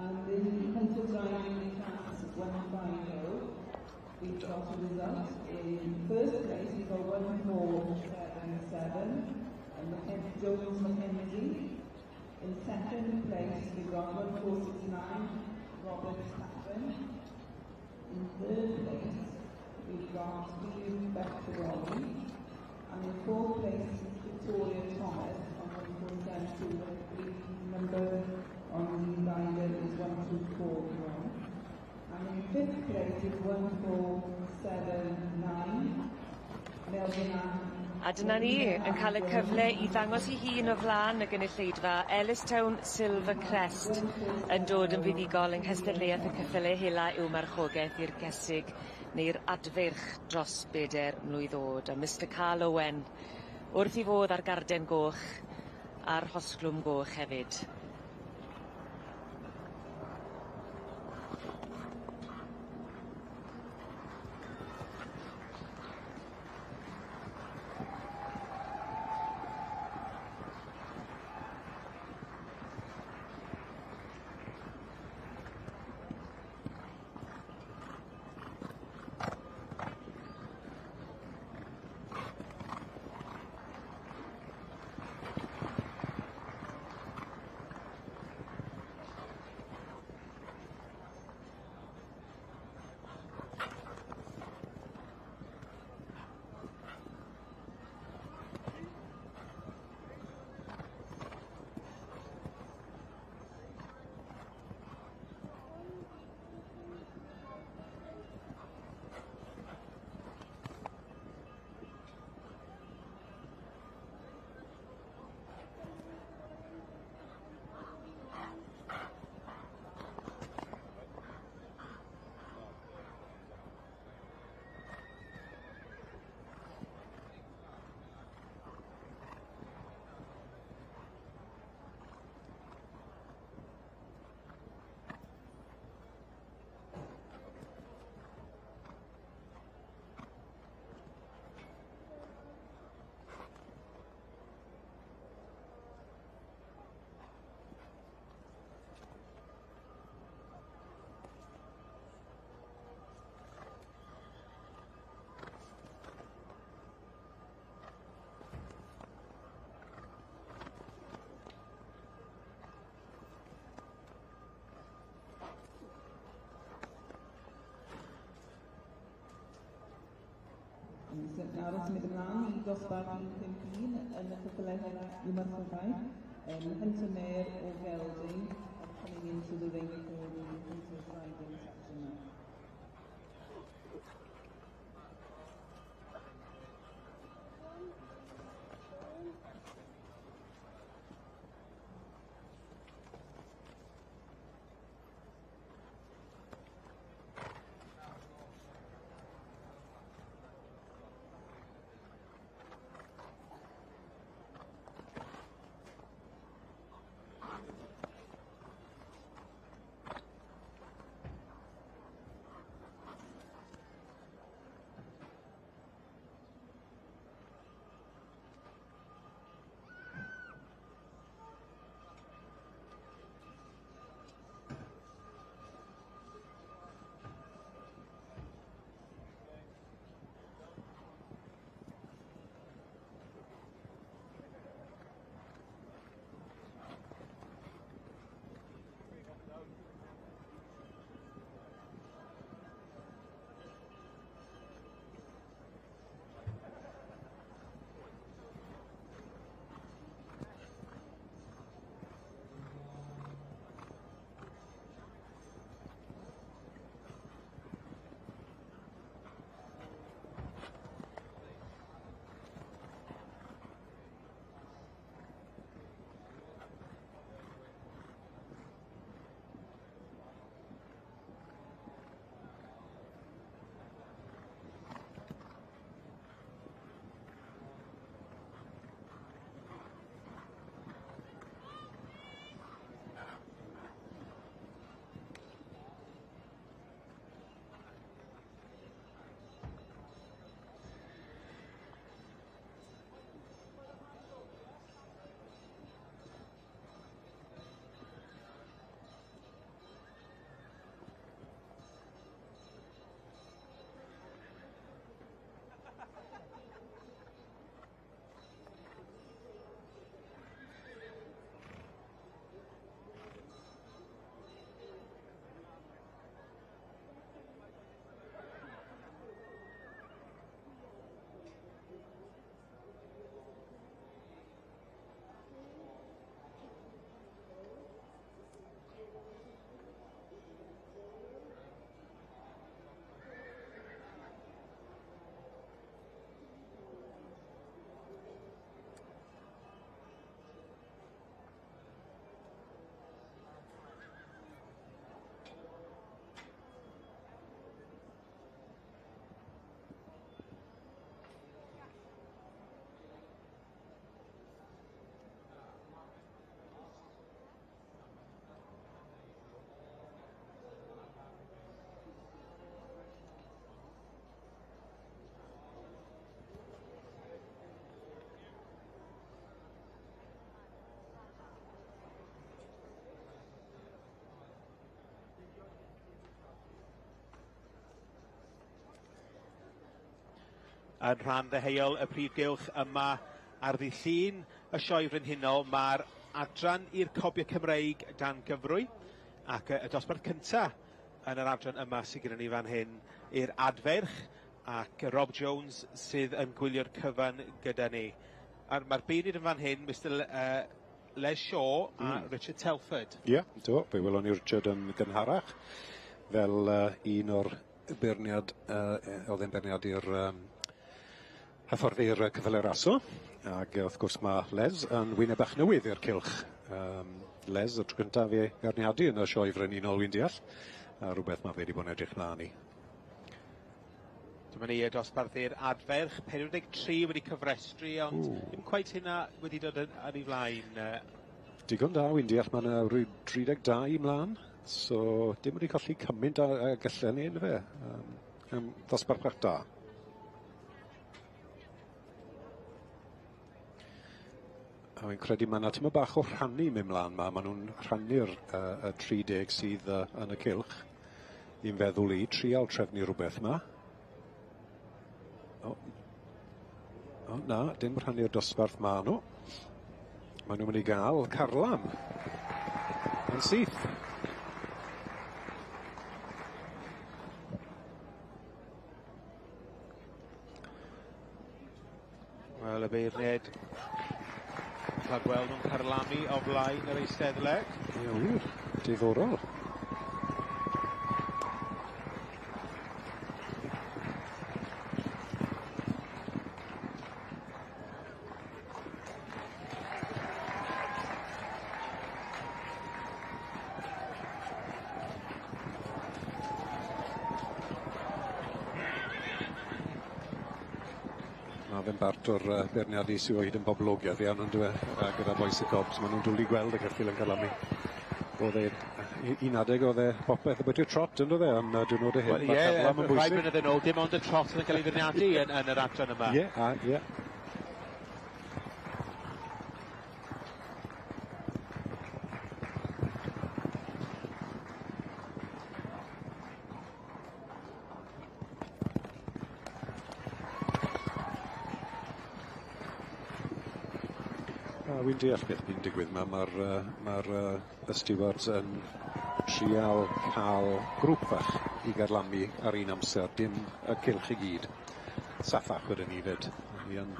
And the hunters riding in class 150, we've got a result. In first place, we've got 1477, and Mackenzie Jones Mackenzie. In second place, we've got 1469, Robert Tappan. In third place, we've got Steve Bectoroli. And in fourth place, Victoria Thomas on 1472, the number on the rider is 1241. And in fifth place is 1479, Melvin Ann. A dyna ni, yn cael y cyfle i ddangos ei hun o flaen y gynulleidfa, Ellistown Silver Crest yn dod yn fuddugol yng nghystadleuaeth y ceffyle hela i'w marchogaeth i'r gesig neu'r adfeirch dros beder mlwydd o'd. A Mr Carl Owen wrth 'i fodd ar garden goch a'r rhosglwm goch hefyd. Nawr yn symud ymlaen i dosbarth 151 yn y ceffylau hela i'w marchogaeth. Hunter Mare o Gelding coming into the ring for the Hunters riding section now. Yn rhan ddeheuol y prif gylch yma ar ddydd Llun y Sioe Frenhinol, mae'r adran i'r Cobiau Cymreig dan gyfrwy, ac y dosbarth cynta yn yr adran yma sydd gyda ni fan hyn i'r adferch, ac Rob Jones sydd yn gwylio'r cyfan gyda ni. A mae'r beirniad yn fan hyn, Mr Les Shaw a Richard Telford. Ie, yeah, do, fe welon ni Richard yn gynharach fel un o'r beirniad, oedd e'n beirniadu'r hyfforddi'r cyffyle raso, ac wrth gwrs mae Les yn wyneb bach newydd i'r cylch. Les, y tro cyntaf i feirniadu yn y Sioe Frenhinol, wy'n deall, a rhywbeth mae fe wedi bod yn edrych mlaen i. Dyma ni y dosbarth i'r adferch, 43 wedi cyfrestru, ond ddim cweit hynna wedi dod yn ei flaen. Digon da, wy'n deall, mae yna rhyw 32 mlaen, so dim wedi colli cymaint a gallen ni, yndyfe? Dosbarth bach da. A fi'n credu mae yna tyma bach o rhannu mynd mlaen ma. Maen nhw'n rhannu'r y 30 sydd yn y cylch. I'n feddwl i, trial trefnu rhywbeth ma. O, o na, dim rhannu'r dosbarth ma nhw. Maen nhw'n mynd i gael carlam yn syth. Wel, y beirniaid cael gweld nhw'n carlamu o flaen yr eisteddle. Ie, wir. Diddorol. Ma' fe'n bart o'r beirniadu sydd o hyd yn boblogaidd iawn on'd yw e? A gyda bois y Cobs, ma' nhw'n dwli gweld y ceffyl yn carlamu. O'dd e, un adeg o'dd e popeth ambwyti'r trot on'd o'dd e? Ond diwrnode hyn, Wel, ma' ie, carlam yn rhai bwysig. blynydde nôl, dim ond y trot oedd yn cael ei feirniadu yn yr adran yma. Ie, a, ie. A wy'n deall beth fi'n digwydd 'ma, ma'r y stewards yn trial cael grŵp fach i garlamu ar un amser, dim y cylch i gyd. Saffach wedyn ni fyd. Ni yn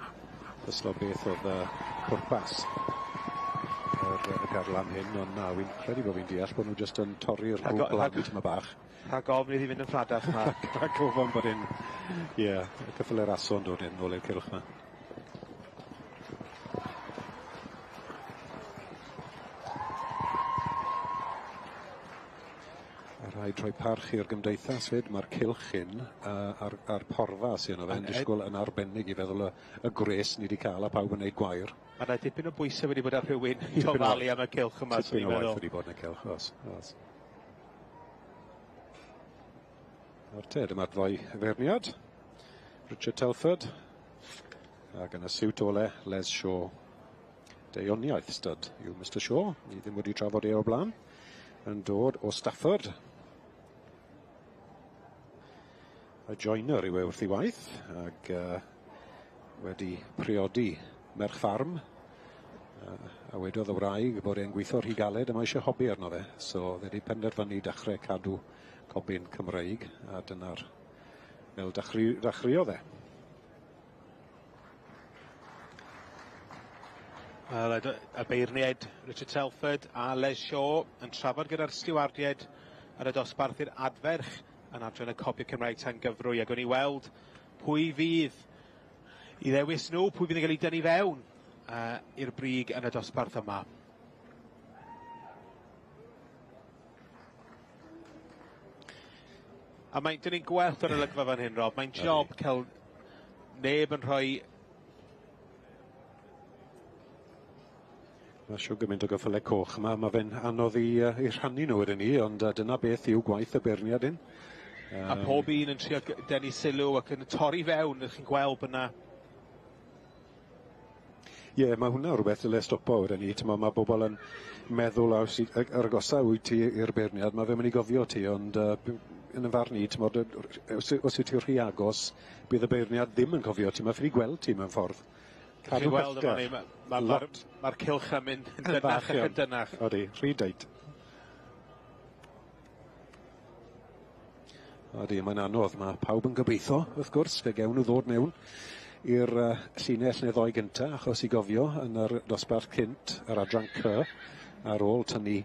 ffyslo beth oedd y pwrpas y garlam hyn, ond na, wy'n credu bod fi'n deall bod nhw jyst yn torri'r grŵp lan tyma bach. Rhag ofn iddi fynd yn ffladach 'ma. Rhag ofn bod hyn, ie, y ceffyle raso yn dod in nôl i'r cylch 'ma. A rhaid rhoi parch i'r gymdeithas fyd, mae'r cylch hyn a'r porfa sy'n yno fe yn disgwyl yn arbennig i feddwl y gwres ni wedi cael a pawb yn neud gwair. Mae yna dipyn o bwysau wedi bod ar rhywun i ofalu am y cylch yma, swn Tipyn i'n o waith meddwl. wedi bod yn y cylch, oes, oes. Nawr te, dyma'r ddoi feirniad. Richard Telford. Ac yn y siwt ole, Les Shaw. Deioniaeth stud yw Mr Shaw. Ni ddim wedi trafod e o'r blaen. Yn dod o Stafford. A joiner yw e wrth ei waith, ac wedi priodi merch ffarm. A wedodd y wraig bod e'n gweithio rhy galed a mae eisiau hobi arno fe. So fe wedi penderfynu dechrau cadw cobyn Cymreig, a dyna'r fel dechreuodd e. Wel, y beirniaid Richard Telford a Les Shaw yn trafod gyda'r stiwardiaid ar y dosbarth i'r adferch yn adran y Cobiau Cymraeg tan gyfrwy, a gwn i weld pwy fydd i ddewis nhw, pwy fydd yn cael ei dynnu fewn i'r brig yn y dosbarth yma. A mae'n, dyn ni'n gweld yr olygfa fan hyn, Rob, mae'n job cael neb yn rhoi... Mae siw gymaint o gyffyle coch yma, mae fe'n anodd i rhannu nhw wedyn ni, ond dyna beth yw gwaith y beirniad hyn. A pob un yn trio denu sylw ac yn torri fewn, ydych chi'n gweld bod yna... Ie, mae hwnna rhywbeth dyle stopo wedyn ni. T'mo, mae bobl yn meddwl a os yr agosa wyt ti i'r beirniad, mae fe'n mynd i gofio ti, ond yn y farn i, t'mod, os wyt ti rhy agos, bydd y beirniad ddim yn cofio ti. Mae ffili gweld ti mewn ffordd. Cadw gweld yma ni, mae'r ma cylch yn mynd yn dynach ac yn dynach. Odi, rhy deit. Odi, mae'n anodd. Mae pawb yn gobeithio, wrth gwrs, fe gewn nhw ddod mewn i'r llinell neu ddoi gynta, achos i gofio yn yr dosbarth cynt, yr adran C, ar ôl tynnu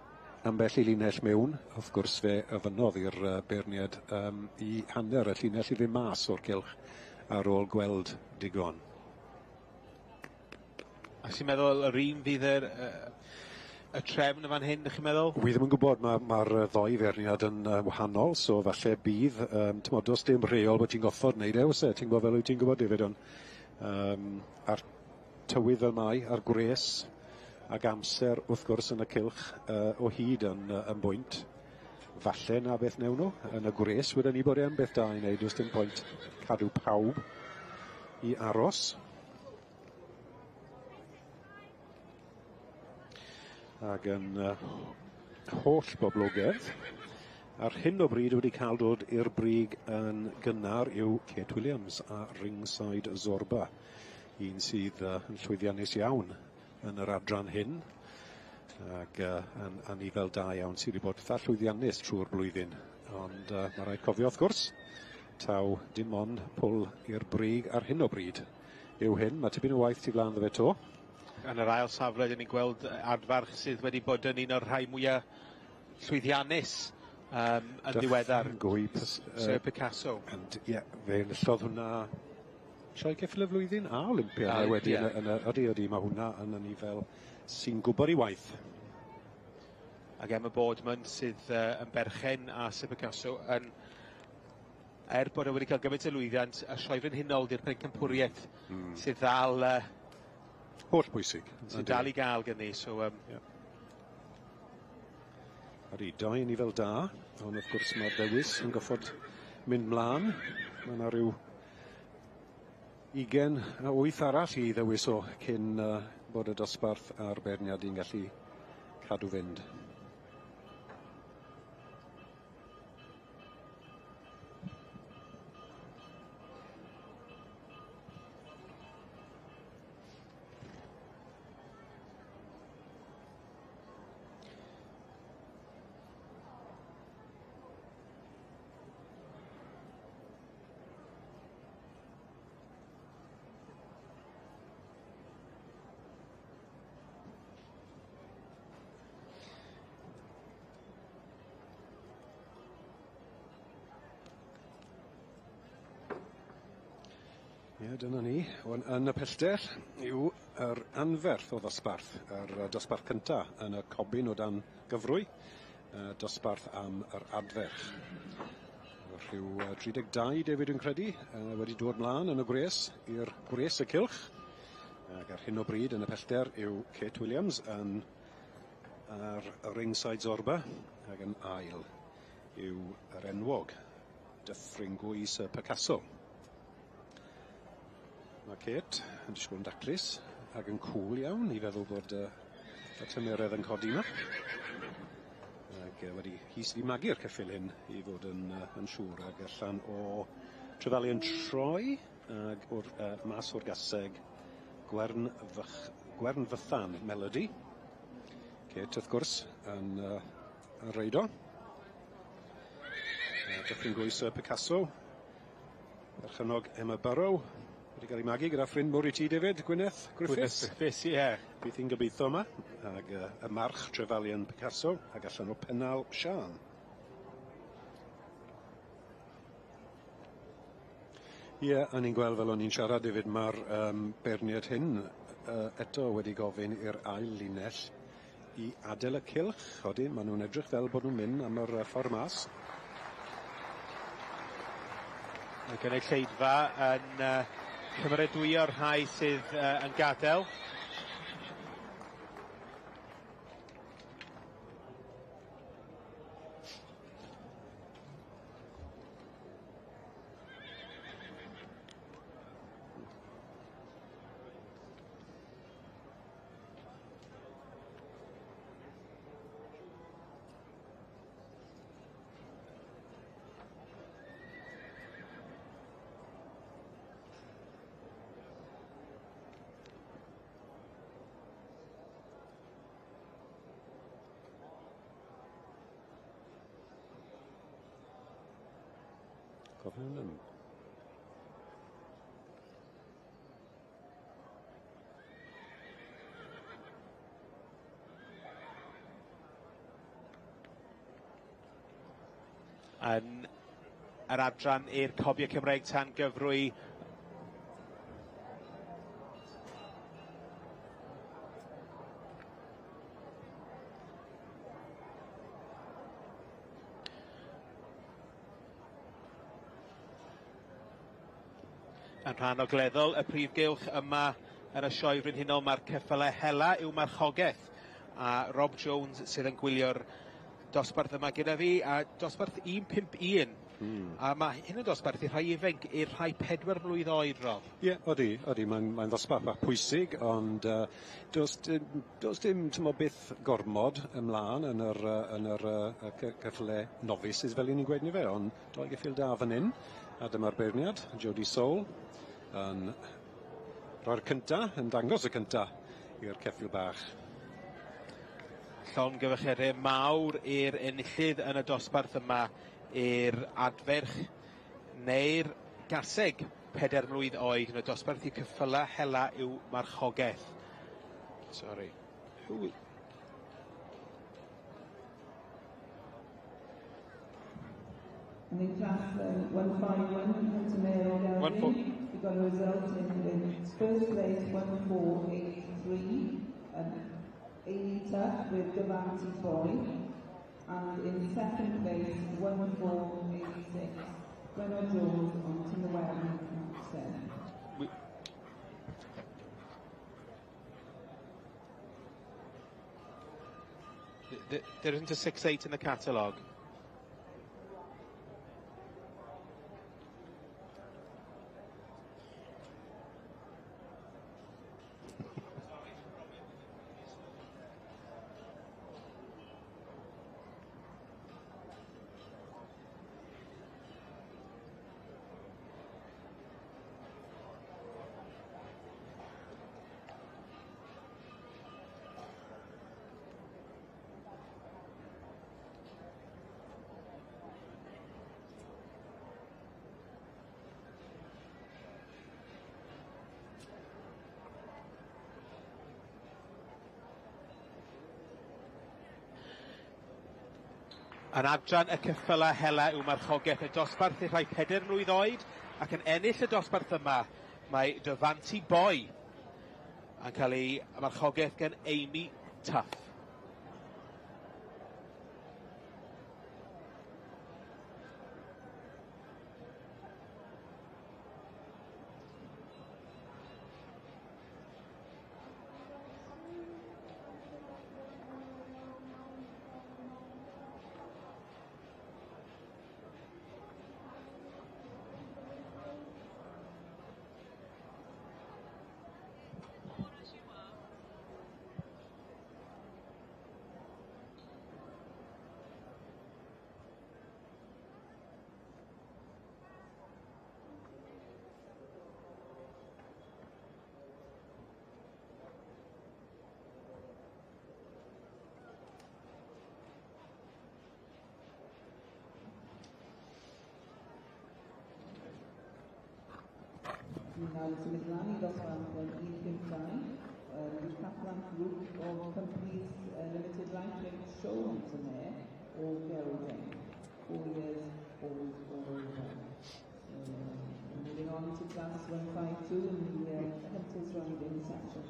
ambell i linell mewn, wrth gwrs fe ofynnodd i'r beirniad i hanner y llinell i fynd mas o'r cylch ar ôl gweld digon. A ti'n meddwl yr un fydd yr y trefn yn fan hyn, ydych chi'n meddwl? Wi ddim yn gwybod, mae'r ddoi feirniad yn wahanol, so falle bydd, t'mod, does dim rheol bod ti'n goffod wneud e, oes e? Ti'n gwybod fel wyt ti'n gwybod, David, ond a'r tywydd fel mai, a'r gwres, ac amser, wrth gwrs, yn y cylch o hyd yn bwynt. Falle na beth newn nhw, yn y gwres, wedyn ni bod e'n beth da i wneud, does dim pwynt cadw pawb i aros. Ac yn holl boblogaidd, ar hyn o bryd wedi cael dod i'r brig yn gynnar yw Kate Williams a Ringside Zorba, un sydd yn llwyddiannus iawn yn yr adran hyn, ac yn anifail da iawn sydd wedi bod eitha llwyddiannus trwy'r blwyddyn. Ond mae rhaid cofio, wrth gwrs, taw dim ond pwl i'r brig ar hyn o bryd yw hyn. Mae tipyn o waith tu flaen iddo fe to. Yn yr ail safle, dyn ni'n gweld adfarch sydd wedi bod yn un o'r rhai mwyaf llwyddiannus yn ddiweddar. Sir Picasso. And, ie, yeah, fe enillodd hwnna Sioe Ceffyl y Flwyddyn a Olympia. Wedi odi, odi, mae hwnna yn anifail sy'n gwybod ei waith. Ac Emma Boardman sydd yn berchen a Sir Picasso yn, er bod e wedi cael gymaint o lwyddiant, y Sioe Frenhinol di'r pencampwriaeth sydd ddal holl bwysig. Sy'n dal i gael gen i, so yeah. Ydy, dau anifail da, ond wrth gwrs mae'r dewis yn goffod mynd mlaen. Mae yna rhyw 28 arall i ddewis o cyn bod y dosbarth a'r beirniad i'n gallu cadw fynd. Ie, dyna ni. Yn y pellter yw yr anferth o ddosbarth, yr dosbarth cynta yn y cobyn o dan gyfrwy, dosbarth am yr adferch. Rhyw 32, David, yn credu, wedi dod mlaen yn y gwres, i'r gwres y cylch. Ac ar hyn o bryd yn y pellter yw Kate Williams yn ar Ringside Zorba, ac yn ail yw yr enwog Dyffryn Gwy Sir Picasso. Mae Kate yn disgwyl yn daclus ac yn cŵl iawn i feddwl bod y tymeredd yn codi yma. Ac wedi hi sydd wedi magu'r ceffyl hyn i fod yn siŵr, ac allan o Trefalion Troi ac o'r mas o'r gaseg Gwern Fythan Melody. Kate, wrth gwrs, yn reido. Dyffryn Gwy Sir Picasso, perchennog Emma Burrow, wedi cael ei magu gyda ffrind mawr i ti, David, Gwyneth Griffiths. Gwyneth Griffiths, ie. Yeah. Bydd hi'n gobeithio yma, ac y march Trefalion Picasso, ac allan o Pennal Sian. Ie, yeah, a ni'n gweld fel o'n i'n siarad, David, mae'r beirniad hyn eto wedi gofyn i'r ail linell i adael y cylch. Odi, maen nhw'n edrych fel bod nhw'n mynd am yr ffordd mas. Mae gynulleidfa yn cymeradwyo'r rhai sydd yn gadael. Cofio. Yn yr adran i'r Cobiau Cymreig tan gyfrwy yn rhan ogleddol y prif gylch yma yn y sioe frenhinol mae'r ceffylau hela yw marchogaeth a Rob Jones sydd yn gwylio'r dosbarth yma gyda fi a dosbarth 151. A mae hyn yn dosbarth i'r rhai ifanc, i'r rhai 4 mlwydd oed, Rob. Ie, yeah, odi, odi, mae'n mae ddosbarth bach pwysig, ond does dim tymor byth gormod ymlaen yn yr, yn yr ceffylau novices fel 'y ni'n gweud ni fe, ond doi geffyl da fan hyn, a dyma'r beirniad, Jodie Soul, yn rhoi'r cynta, yn dangos y cynta i'r ceffyl bach. Llongyfarchiadau mawr i'r enillydd yn y dosbarth yma i'r adferch neu'r gaseg 4 mlwydd oed yn y dosbarth i ceffylau hela yw marchogaeth. Sorry. Who... And in class 151, Hunter Male One four. We got a result in first place 1483, Amy Tuck with Davanti Boy, and in second place 1486, Gwenno Jones on Tinyweri Maxen. There isn't a 6-8 in the catalogue. Yn adran y ceffylau hela yw marchogaeth y dosbarth i'r rhai 4 mlwydd oed ac yn ennill y dosbarth yma mae Davanti Boy yn cael ei marchogaeth gan Amy Tuff. Ni nawr yn symud ymlaen i ddosbarth 152, the Kaplan Group of Companies Limited Lightweight Show Hunter Mare or Gelding, 4 years old or older. So, moving on to class 152 in the Hunters Riding section.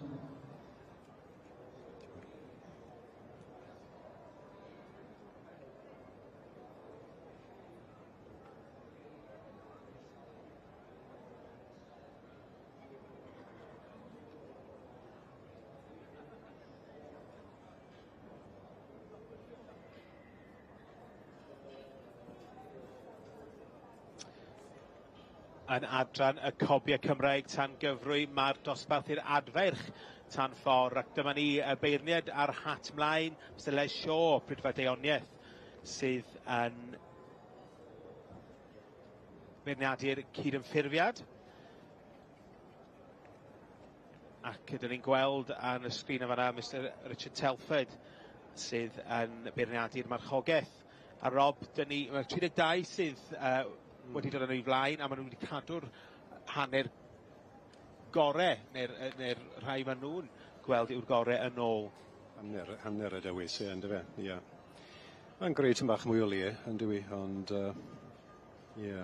Yn adran y Cobiau Cymraeg tan gyfrwy mae'r dosbarth i'r adferch tan ffordd ac dyma ni y beirniad ar hat mlaen Mr Les Shaw, Prydfa Deoniaeth sydd yn beirniadu'r cydymffurfiad ac ydyn ni'n gweld ar y sgrin yma Mr Richard Telford sydd yn beirniadu'r marchogaeth. A Rob, dyn ni, mae'r 32 sydd wedi dod â nhw i flaen, a maen nhw wedi cadw'r hanner gore, neu'r neu rhai maen nhw'n gweld yw'r gore yn ôl. Hanner y dewis, ie, yndyfe, ie. Mae'n greu tipyn bach mwy o le, yn dyw 'i, ond ie.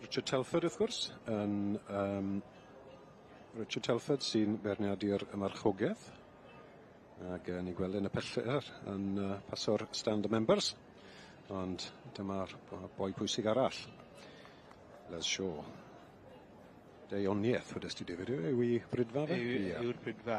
Richard Telford, wrth gwrs, yn Richard Telford sy'n beirniadu'r marchogaeth. Ac ni'n gweld yn y pellter yn paso'r stand y members. Ond dyma'r boi pwysig arall, Les Shaw. Deuoniaeth, wedest ti, David, yw ei bridfa fe? Yw'r bridfa.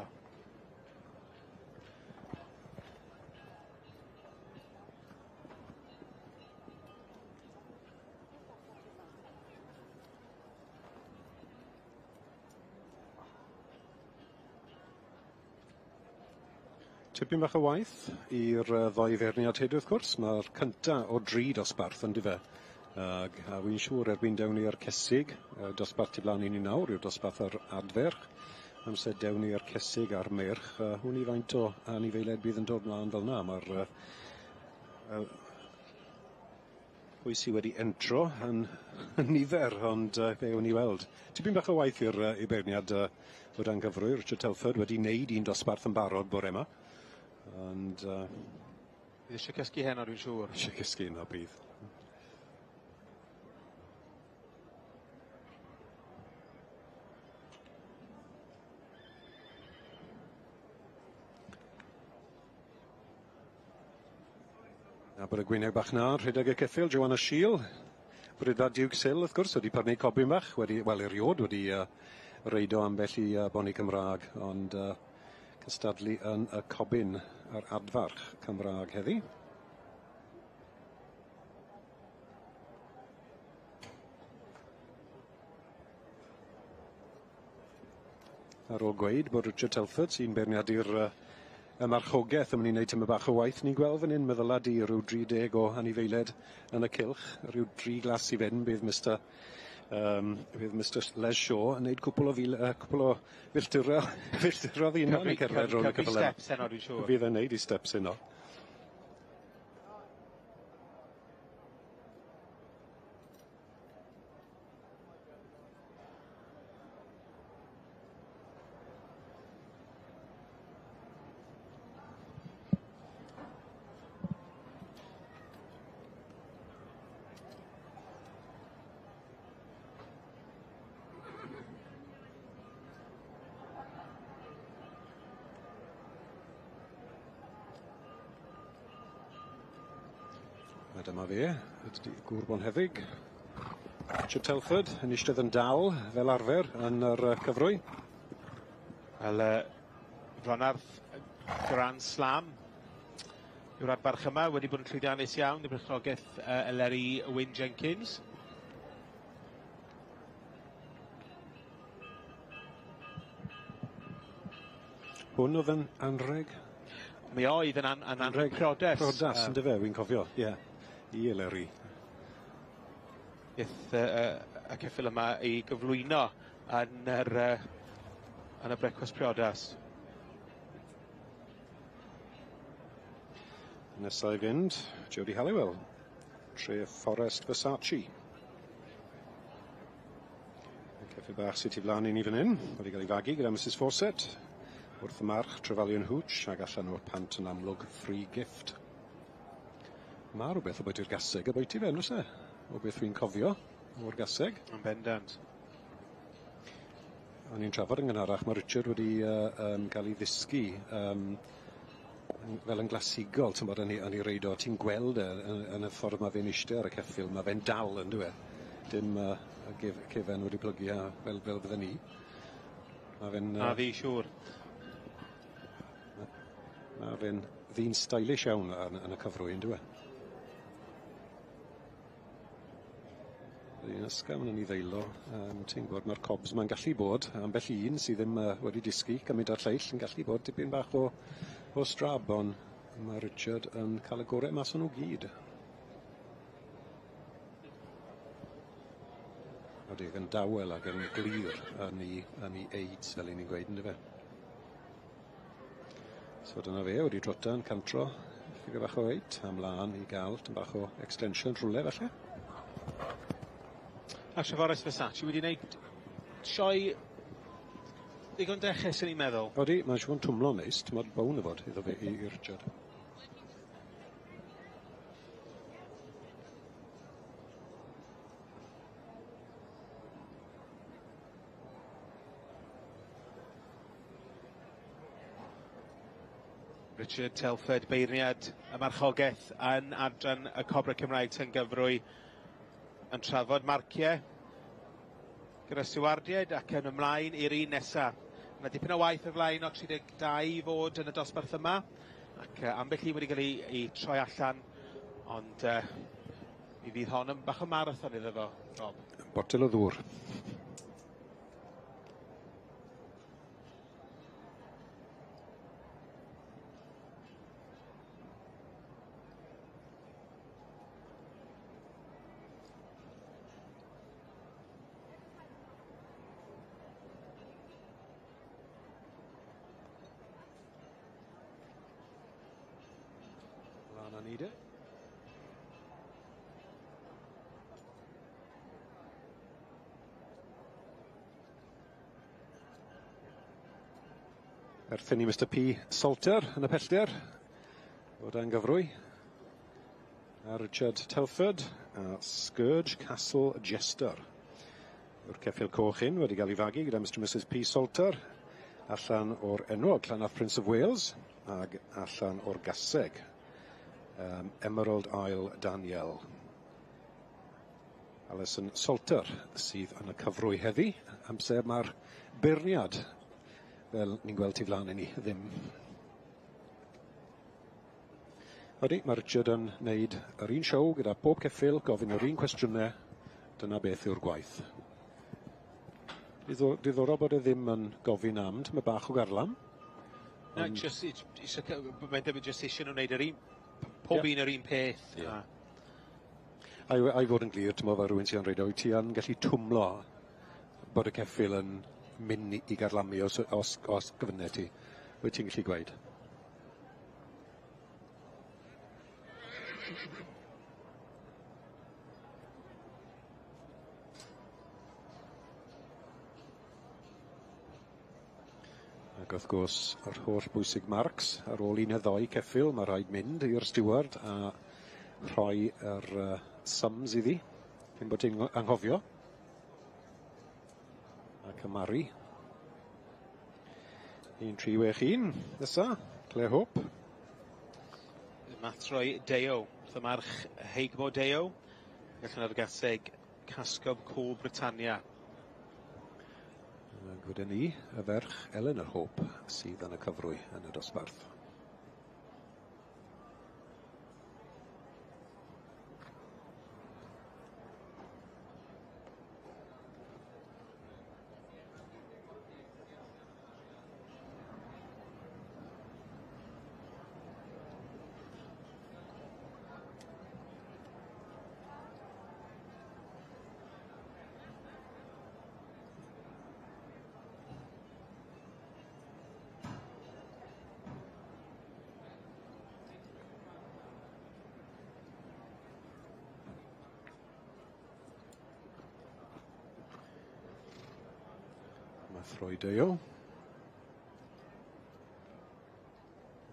Tipyn bach o waith i'r ddoi feirniad hyd, wrth gwrs. Mae'r cynta o dri dosbarth, yn dyfe. Ag a wy'n siŵr erbyn dewn ni i'r cesig, dosbarth tu blaen i ni nawr yw'r dosbarth yr adferch. Amser dewn ni i'r cesig a'r meirch, hwn i faint o anifeiliaid bydd yn dod mlaen fel 'na. Mae'r pwy sydd wedi entro yn nifer, ond fe wn i weld. Tipyn bach o waith i'r i beirniad o dan gyfrwy, Richard Telford, wedi wneud un dosbarth yn barod bore yma. Ond Bydd eisiau cysgu heno, dwi'n siŵr. Eisiau cysgu heno, bydd. A bod y gwyneb bach na, rhedeg y ceffyl, Joanna Shiel. Brydfa Duke Sill, wrth gwrs, wedi prynu cobyn bach, wedi, wel, eriod wedi reido ambell i boni Cymraeg, ond cystadlu yn y cobyn yr adfarch Cymraeg heddi. Ar ôl gweud bod Richard Telford sy'n beirniadu'r y marchogaeth yn mynd i wneud tyma bach o waith, ni'n gweld fan hyn, meddyla di, rhyw 30 o anifeiliaid yn y cylch, rhyw 3 glas i fynd, bydd Mr Les Shaw yn gwneud cwpl o fil, cwpl o filltiroedd hunan yn cerdded rownd y cyffyle. Steps heno, dwi'n siŵr. Fydd e'n neud i steps heno. A dyma fe, gŵr bonheddig, Richard Telford, yn eistedd yn dal, fel arfer, yn yr cyfrwy. Wel, Ronarth Grand Slam yw'r adfarch yma, wedi bod yn llwyddiannus iawn, y berchnogaeth Eleri Wyn Jenkins. Hwn oedd yn anrheg? Mi oedd yn anrheg priodas. Priodas, yndyfe, wy'n cofio, ie. I Eleri. Bydd y ceffyl yma ei gyflwyno yn y brecwast priodas. Nesa i fynd, Jodie Halliwell, Tre Forest Versace. Y ceffyl bach sydd tu flaen i ni fan hyn, wedi cael ei fagu gyda Mrs Fawcett, wrth y march Trefalion Hooch ac allan o'r pant yn amlwg Free Gift. Mae rhywbeth o bwyty'r gaseg y bwyty fe, oes e? O beth fi'n cofio o'r gaseg. Yn bendant. O'n i'n trafod yn gynharach, mae Richard wedi cael ei ddysgu fel yn glasigol, ti'n bod, yn ei reido. Ti'n gweld e yn y ffordd mae fe'n eistedd ar y ceffyl, mae fe'n dal, yn dyw e? Dim cefen wedi plygu a fel bydden ni. Mae fe'n... Na fi, siŵr. Mae fe'n ddyn stylish iawn yn y cyfrwy, yn dyw e? Yn ysgafn yn ei ddeilo, ti'n gwybod, mae'r cobs ma'n gallu bod, ambell un sydd ddim wedi disgu gymaint o'r lleill, yn gallu bod dipyn bach o strab, ond mae Richard yn cael y gorau mas o'n nhw gyd. Odi, yn dawel ac yn glir yn ei aids, fel 'yn ni'n gweud, yndyfe? So dyna fe, wedi trota yn cantro, ffigur bach o weight, a mlaen i gael tipyn bach o extension rhywle falle. A Treforys Versace wedi gwneud sioe ddigon dechus, yn i'n meddwl. Odi, mae'n siŵr yn twmlo'n neis, ti'n bawn o fod iddo fe i Richard. Richard Telford, beirniad y marchogaeth yn adran y Cobra Cymraeg Tyngyfrwy yn trafod marciau gyda stiwardiaid ac yn ymlaen i'r un nesaf. Mae dipyn o waith o flaen o 32 i fod yn y dosbarth yma, ac ambell un wedi cael ei troi allan, ond mi fydd hon yn bach o marathon iddo fo, Rob. Botel o ddŵr. Lan â ni de. Perthyn i Mr P Salter yn y pellter, o dan gyfrwy. A Richard Telford a Scourge Castle Jester. Yw'r ceffyl coch hyn wedi cael ei fagu gyda Mr and Mrs P Salter allan o'r enwog Llanarth Prince of Wales ag allan o'r gaseg Emerald Isle Daniel. Alison Salter sydd yn y cyfrwy heddi, amser mae'r beirniad, fel ni'n gweld tu flaen i ni, ddim. Odi, mae Richard yn wneud yr un siow gyda pob ceffyl, gofyn yr un cwestiynau, dyna beth yw'r gwaith. Diddorol bod e ddim yn gofyn am, tyma bach o garlam. Na, jyst, mae'n debyg jyst eisiau nhw wneud yr un, pob un yr un peth. Yeah. A i fod yn glir, ti'n fel rhywun sy'n rhaid, wyt ti yn gallu twmlo bod y ceffyl yn mynd i garlamu os gyfynau ti. Wyt ti'n gallu gweud? Ac wrth gwrs, yr holl bwysig marcs, ar ôl un neu ddoi ceffyl, mae rhaid mynd i'r steward a rhoi yr sums iddi, cyn bod ti'n anghofio. Ac y Mari. 1, 3, 6, 1, nesa, Claire Hope. Matroi Deo, wrth y march Heigmo Deo, allan ar gaseg Casgob Cwl Britannia. Ac wedyn ni, y ferch Eleanor Hope, sydd yn y cyfrwy yn y dosbarth. Throi Deo.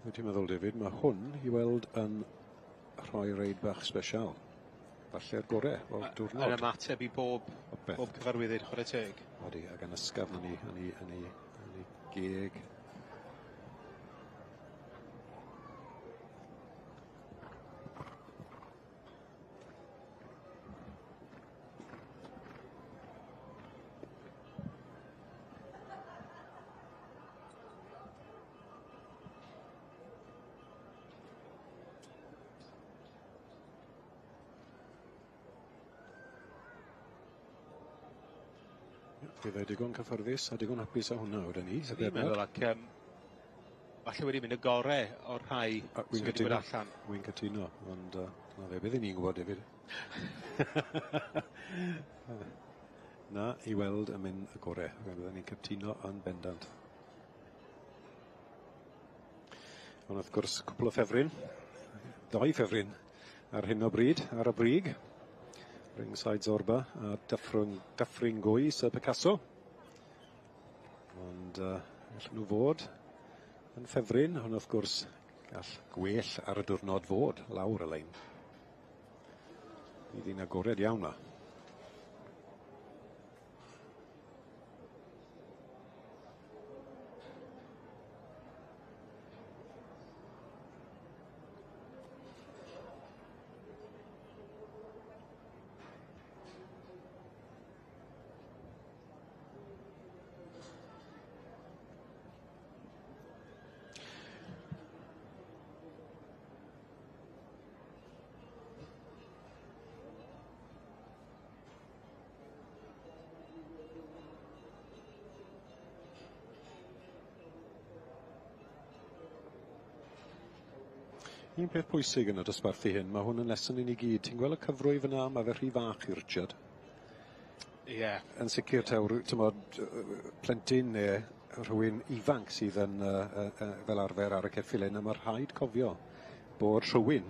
Wyt ti'n meddwl, David, mae hwn i weld yn rhoi reid bach sbesial. Falle'r gore o'r diwrnod. Yn ymateb i bob cyfarwyddyd, chwarae teg. Odi, ac yn ysgafn yn ei geg. Byddai digon cyffyrddus a digon hapus â hwnna wedyn ni. Fi'n meddwl ac falle wedi mynd y gore o'r rhai sydd wedi bod allan. Wy'n cytuno, ond na fe, beth i ni'n gwybod hefyd. Na, i weld yn mynd y gore. Byddwn ni'n cytuno yn bendant. Ond wrth gwrs, cwpl o ffefryn, doi ffefryn ar hyn o bryd, ar y brig. Ringside Zorba a Dyffryn Gwy, Sir Picasso. Ond allan nhw fod yn ffefryn, ond wrth gwrs gall gwell ar y diwrnod fod lawr y lein. Bydd hi'n agored iawn ma. Un peth pwysig yn y dosbarthu hyn, mae hwn yn lesson i ni gyd. Ti'n gweld y cyfrwy fyna, mae fe rhy fach i Richard. Ie. Yeah. Yn sicr taw, t'mod, plentyn neu rhywun ifanc sydd yn fel arfer ar y ceffyl hyn, a mae rhaid cofio bod rhywun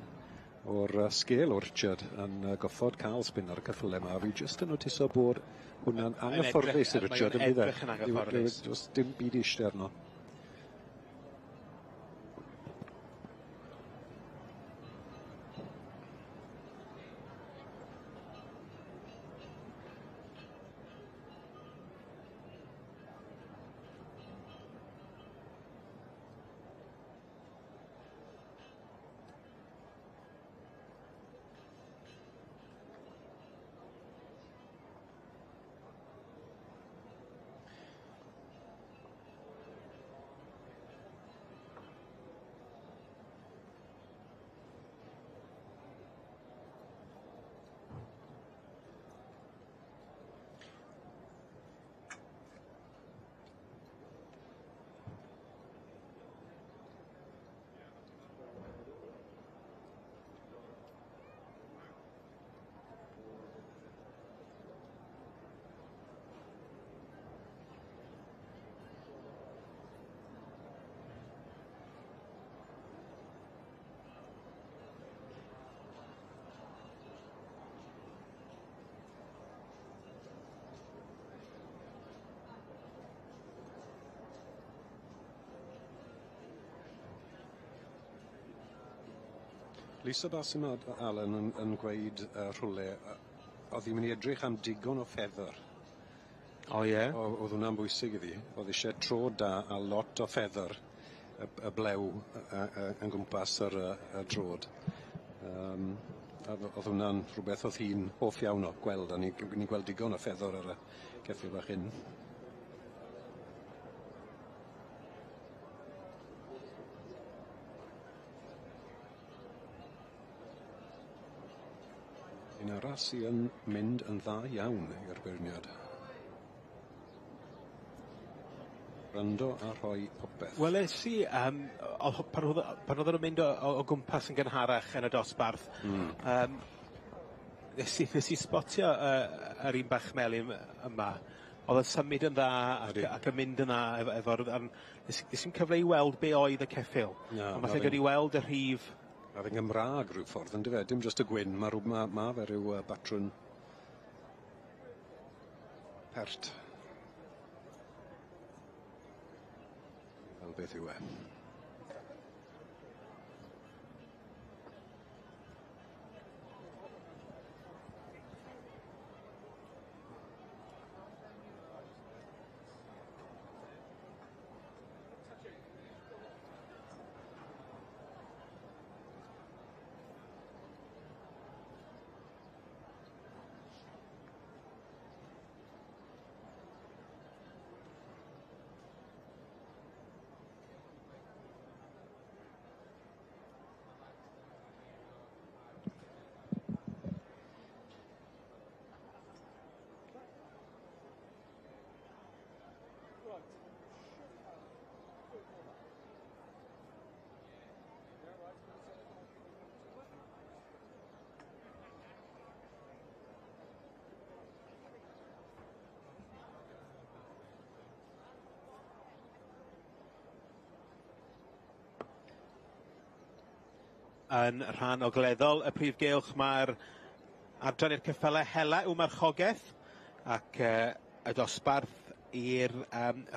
o'r sgêl o Richard yn goffod cael spin ar y ceffylau yma. Fi jyst yn notiso bod hwnna'n anghyfforddus i Richard, yn bydd e? Edrych yn anghyfforddus. Does dim byd eisiau arno. Lisa Basim Allen yn gweud rhywle, oedd hi'n mynd i edrych am digon o feather. O ie? Oedd hwnna'n bwysig iddi. Oedd eisiau tro da a lot o feather, y blew yn gwmpas yr trod. Oedd hwnna'n rhywbeth oedd hi'n hoff iawn o gweld, a ni'n gweld digon o feather ar y ceffyl bach hyn. Un arall sydd yn mynd yn dda iawn i'r beirniad. Rando a rhoi popeth. Weles i, pan oedden nhw'n mynd o gwmpas yn gynharach yn y dosbarth, nes i spotio yr un bach melyn yma. Oedd yn symud yn dda ac yn mynd yn dda efo'r... Nes i'm cyfle i weld be oedd y ceffyl. Ond falle gawn ni weld y rhif. Mae fe'n Gymraeg rhyw ffordd, yndyfe? Dim jyst y gwyn, mae fe rhyw batrwn pert. Fel beth yw e. Yn rhan ogleddol y prif gylch mae'r Adran i'r ceffylau hela yw marchogaeth ac y dosbarth i'r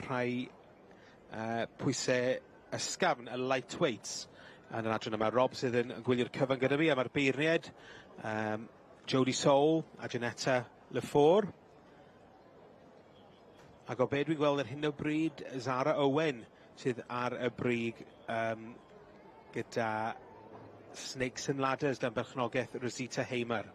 rhai pwysau ysgafn, y lightweights, yn yr adran yma. Rob sydd yn gwylio'r cyfan gyda fi, a mae'r beirniaid, Jodie Soul a Janetta Lefour. Ac o be dwi'n gweld ar hyn o bryd, Zara Owen sydd ar y brig gyda Snakes and Ladders dan berchnogaeth Rosita Hamer.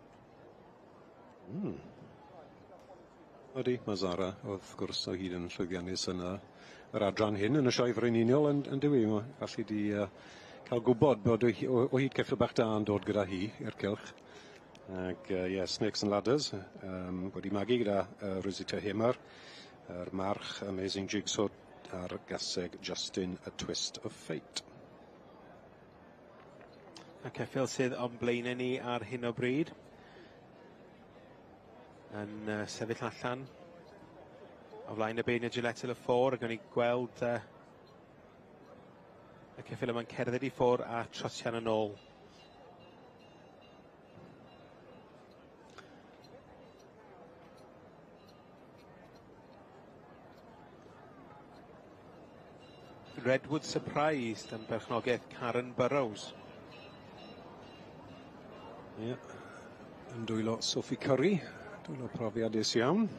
Odi, mae Zara wrth gwrs o hyd yn llwyddiannus yn yr adran hyn yn y Sioe Frenhinol yn dywi. Mae allu di cael gwybod bod o hyd ceffyl bach da yn dod gyda hi i'r cylch. Ac yeah, Snakes and Ladders, wedi magu gyda Rosita Hamer, yr march Amazing Jigsaw a'r gaseg Justin A Twist of Fate. A ceffyl sydd o'n blaenau ni ar hyn o bryd yn sefyll allan o flaen y beirniaid Gillette Le Fort, ac o'n i gweld y ceffyl yma'n cerdded i ffwrdd a trotian yn ôl. Redwood Surprise dan berchnogaeth Karen Burrows. Ie. Yeah. Yn dwylo Sophie Curry, dwylo profiadus iawn.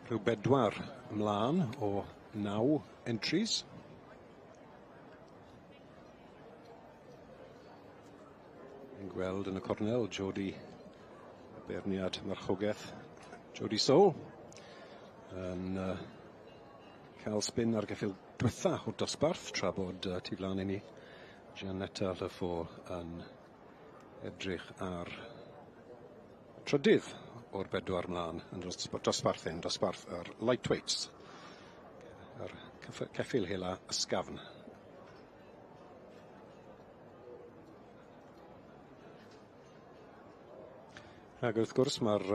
Rhyw 4 ymlaen o 9 entries. Yn gweld yn y cornel Jodie, y beirniad marchogaeth, Jodie Soul, yn cael spin ar geffyl dwetha o'r dosbarth, tra bod tu flaen i ni Janetta Lefour yn edrych ar trydydd o'r 4 mlaen yn dosbarth hyn, dosbarth yr lightweights, yr ceffyl hela ysgafn. Ac wrth gwrs mae'r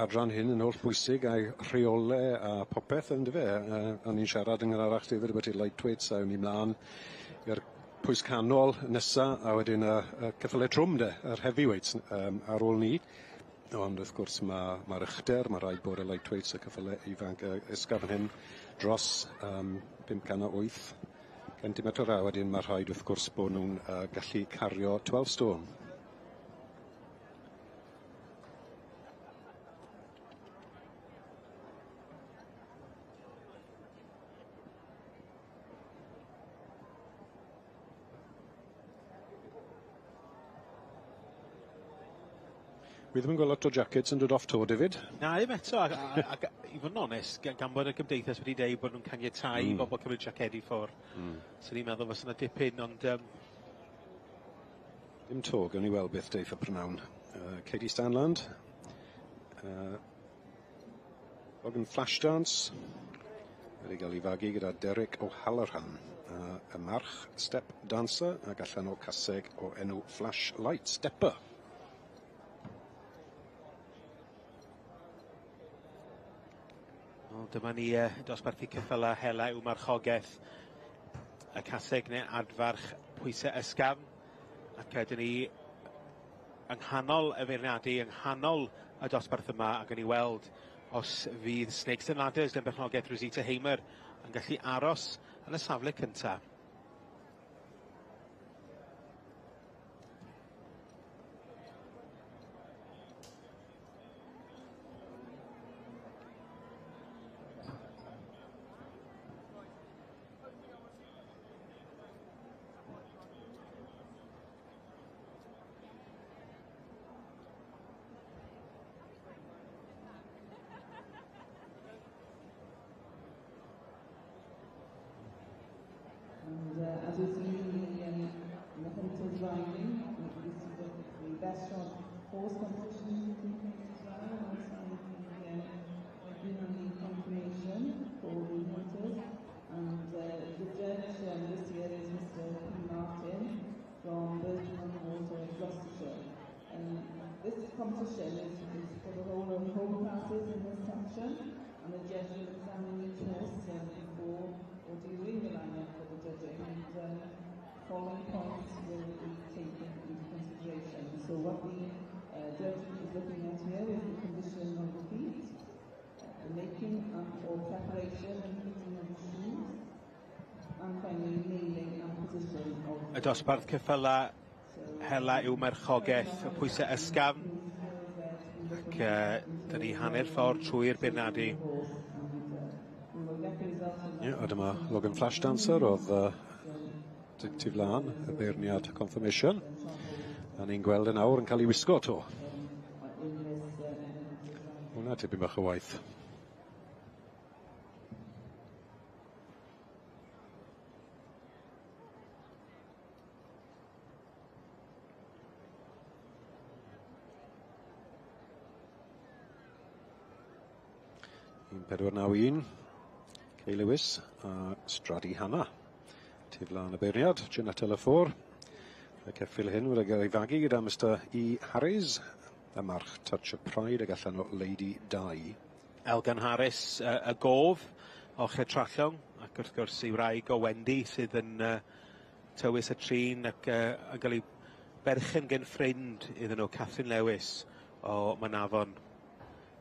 adran hyn yn holl bwysig a'i rheolau a popeth yn dyfe. O'n i'n siarad yn gynharach David about lightweights a o'n i mlaen i'r pwys canol nesa a wedyn y ceffylau trwm de, yr heavyweights ar ôl ni. Ond wrth gwrs mae'r uchder, mae rhaid bod y lightweights, y ceffylau ifanc ysgafn hyn dros 508 centimetr, a wedyn mae rhaid wrth gwrs bod nhw'n gallu cario 12 stone. Wi ddim yn gweld lot o jackets yn dod off to, David. Na, ddim eto, ac i fod yn onest, gan bod y gymdeithas wedi deud bod nhw'n caniatáu i bobl cymryd jacedi ffwrdd. So ni'n meddwl fysa yna dipyn, ond... Dim to, gawn ni weld beth deiff y prynawn. Katie Stanland. Logan Flashdance. Wedi cael ei fagu gyda Derek O'Halloran. Y march Step Dancer ac allan o caseg o enw Flashlight Stepper. Wel, dyma ni dosbarthu ceffylau hela i'w marchogaeth, y caseg neu adfarch pwysau ysgafn, ac ydyn ni yng nghanol y feirniadu, yng nghanol y dosbarth yma, ac yn i weld os fydd Snakes and Ladders dan berchnogaeth Rosita Hamer yn gallu aros yn y safle cyntaf. As we see in the hunters riding, we see the best shod horse competition taking place as well, alongside the preliminary confirmation for the hunters. And the judge this year is Mr. P. Martin from Burton on the Water in Gloucestershire. This competition is for the whole of home classes in this section, and the judge will examine each horse before or during the line-up for the judging, and following points will be taken into consideration. So what the judge is looking at here is the condition of the feet, the making and or preparation and heating of the shoes, and finally nailing and position of Y dosbarth ceffyla hela yw merchogaeth y pwysau ysgafn ac dyn ni hanner ffordd trwy'r beirniadu. Ie, a dyma Logan Flash Dancer oedd tu flaen y beirniad confirmation. A ni'n gweld yn awr yn cael ei wisgo to. Hwna tipyn bach o waith. 1491, Kay Lewis a Stradi Hanna. Tu flaen y beirniad, Jeanette Lafour. Y ceffyl hyn wedi cael ei fagu gyda Mr E Harris, y march Touch of Pride ag allan o Lady Di. Elgan Harris, y gof o Lletrallwng, ac wrth gwrs ei wraig o Wendy sydd yn tywys y trin ac yn cael ei berchen gen ffrind iddyn nhw, Catherine Lewis o Manafon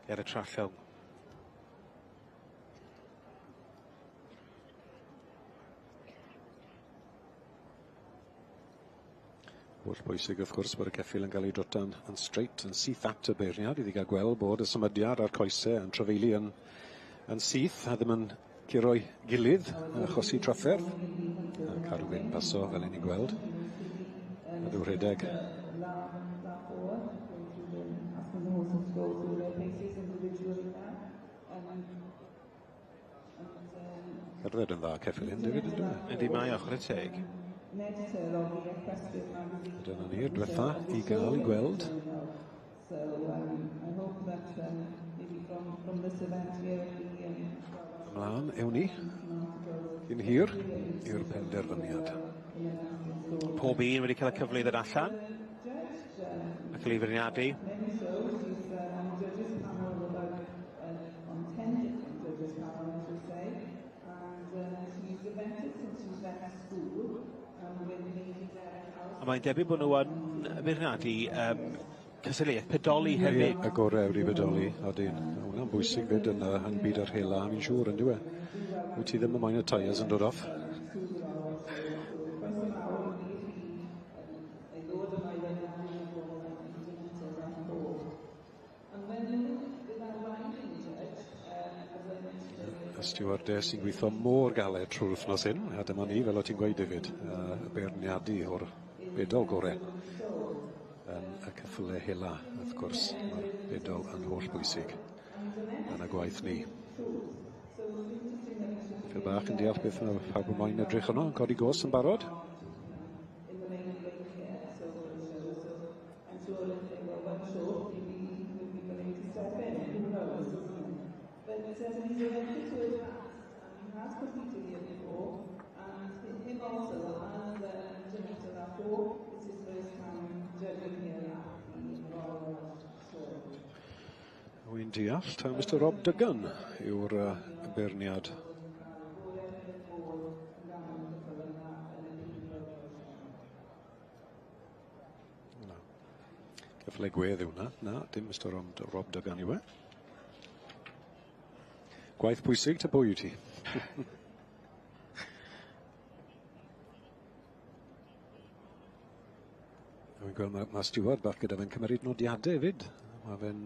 ger y Trallwng. Holl bwysig wrth gwrs bod y ceffyl yn cael ei drotan yn straight, yn syth at y beirniad iddi gael gweld bod y symudiad a'r coesau yn trafeili yn syth a ddim yn curo'i gilydd yn achosi trafferth. A cadw fe'n paso fel 'yn ni'n gweld. A dyw rhedeg. Asking the horses to go through their paces individually now. And Cerdded yn dda ceffyl hyn, David, yn dwi? Yndi mae o, chwarae teg. An editor of the Equestrian magazine. Dyna ni'r diwetha i gael i gweld. So I hope that maybe from this event here at the Ymlaen, ewn ni. Cyn hir i'r penderfyniad. Pob un wedi cael y cyfle i ddod allan a cael ei feirniadu. Many shows, she's on the judges panel about on 10 different judges panel, I should say. And she's evented since she's left school with Lady Derek House. A mae'n debyg bod nhw yn beirniadu cystadleuaeth pedoli hefyd. Y gorau wedi pedoli, odyn. Ma' hwnna'n bwysig fyd yn byd yr hela, fi'n siŵr, yn dyw e? Wyt ti ddim yn moyn y tyres yn dod off? Croeso mawr i chi i ddod yma i feirniadu y bobl yn Jeanette Lafour. And then with our riding judge, as I mentioned earlier, Y stewardess sy'n gweithio mor galed trwy'r wythnos hyn, a dyma ni, fel o ti'n gweud David, y beirniadu o'r bedol gore yn y ceffylau hela, wrth gwrs, mae'r bedol yn holl bwysig yn y gwaith ni. Phil bach yn deall beth mae pawb yn moyn edrych yno, yn codi gos yn barod. In the main ring here, so for the show, so I'm sure if they were one short, maybe he would be willing to step in, who knows, isn't it? But he's evented to advance, and he has competed here before, and him also, as Jeanette Lafour, it's his first time judging here at the Royal Welsh Show. Wy'n deall, taw Mr Rob Duggan yw'r beirniad. Na. Ceffylau gwedd yw hwnna. Na, dim Mr Rob Duggan yw e. Gwaith pwysig, ta pwy wyt ti? Wy'n gweld ma Stewart bach gyda fe'n cymryd nodiadau hefyd. Mae fe'n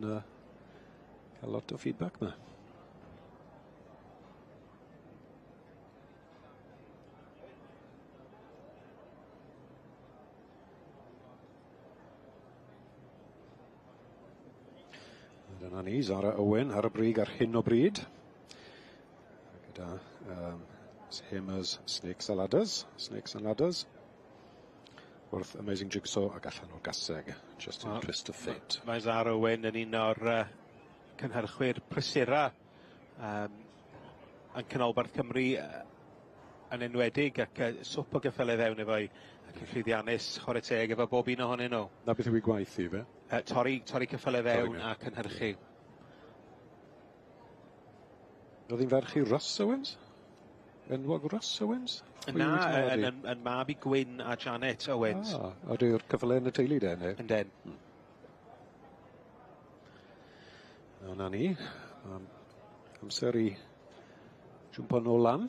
cael lot o feedback ma. A dyna ni, Zara Owen ar y brig ar hyn o bryd. Gyda Hammers, Snakes and Ladders, Snakes and Ladders. Wrth Amazing Jigsaw ac allan o'r gaseg. Just a twist of fate. Mae Zara Owen yn un o'r cynhyrchwyr prysura yn Canolbarth Cymru yn enwedig ac swp o geffylau fewn efo'i ac yn llwyddiannus chwarae teg efo bob un ohonyn nhw. Na beth yw ei gwaith i fe? Torri ceffylau fewn Torri a cynhyrchu. Oedd hi'n ferch i Russ Owens? enwog Russ Owens? Na, yn mab i Gwyn a Janet Owens. Ah, ydy'r cyffyle yn y teulu de, neu? Yndyn. Na ni. Amser i jwmpo nôl lan.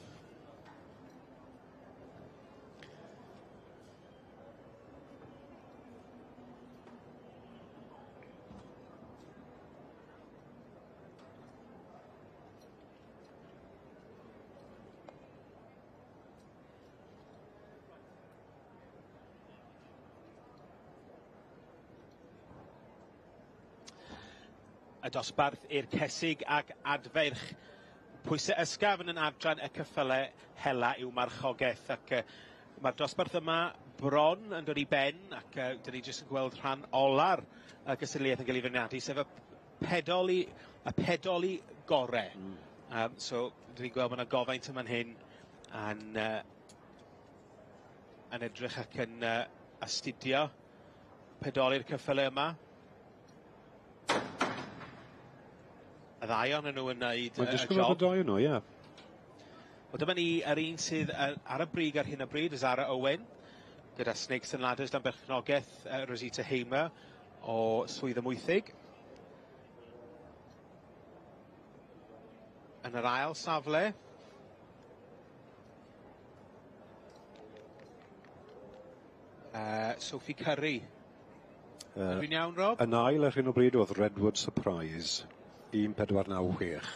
Y dosbarth i'r cesig ac adfeirch. Pwysau ysgafn yn adran y cyffyle hela yw marchogaeth, ac mae'r dosbarth yma bron yn dod i ben, ac dyn ni jyst yn gweld rhan ola'r gystadleuaeth yn cael ei feirniadu, sef y pedoli gore. So dyn ni'n gweld bod yna gofaint yma'n hyn yn edrych ac yn astudio pedoli'r cyffyle yma. Y ddau ohonyn nhw yn neud Mae'n y disgwyl job. y ddau nhw, ie. Wel, dyma ni yr un sydd ar y brig ar hyn o bryd, Zara Owen, gyda Snakes and Ladders dan berchnogaeth Rosita Hamer o Swydd Amwythig. Yn yr ail safle, Sophie Curry. Dwi'n iawn, Rob? Yn ail ar hyn o bryd oedd Redwood Surprise, 1496.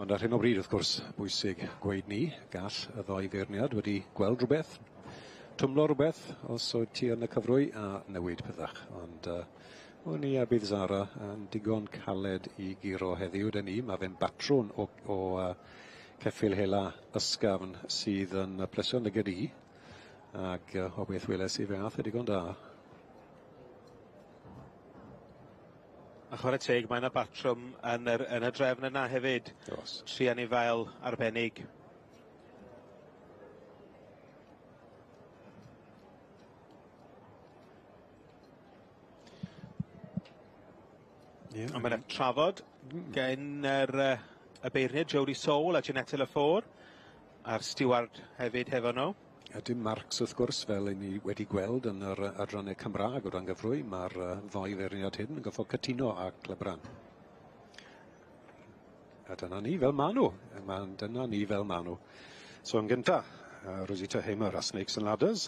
Ond ar hyn o bryd, wrth gwrs, bwysig gweud ni, gall y ddoi feirniad wedi gweld rhywbeth, twmlo rhywbeth, os oedd ti yn y cyfrwy, a newid pethach. Ond o'n i a bydd Zara yn digon caled i guro heddiw, dyn ni. Mae fe'n batrwn o ceffyl hela ysgafn sydd yn plesio'n lygad i, ac o beth weles i fe ath e digon da. A chwarae teg, mae yna batrwm yn y drefn yna hefyd. Oes. Tri anifail arbennig. Yeah. A mae yna trafod gen y beirniad Jodie Soul a Janetta Lafour, a'r stiward hefyd hefo nhw. A dim marcs wrth gwrs, fel 'yn ni wedi gweld yn yr adrannau Cymraeg o ran gyfrwy, mae'r ddoi feirniad hyn yn gorfod cytuno â Clebran. A dyna ni fel ma' nhw. Dyna ni fel ma' nhw. So yn gynta, Rosita Hamer a Snakes and Ladders,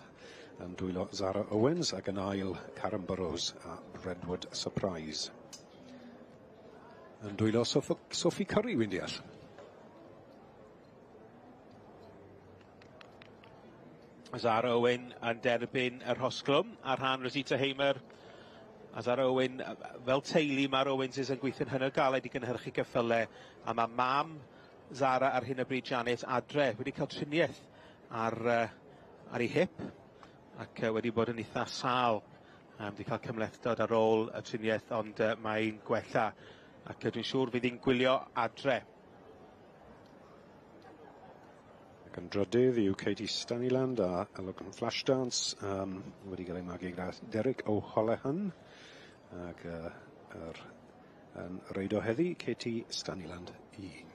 yn dwylo Zara Owens, ac yn ail Karen Burrows a Redwood Surprise. Yn dwylo Sophie Curry, wy'n deall. Zara Owen yn derbyn y rhosglwm ar rhan Rosita Hamer. A Zara Owen, fel teulu, mae'r Owenses yn gweithio'n hynod galed i gynhyrchu ceffyle, a mae mam Zara ar hyn o bryd, Janet, adre, wedi cael triniaeth ar ei hip, ac wedi bod yn eitha sâl. Wedi cael cymhlethdod ar ôl y triniaeth, ond mae'n gwella, ac dwi'n siŵr fydd hi'n gwylio adre. Ac yn drydydd yw Katie Staniland a Logan Flashdance, wedi cael ei magu gyda Derek O'Holohan, ac yn reido heddi, Katie Staniland 1.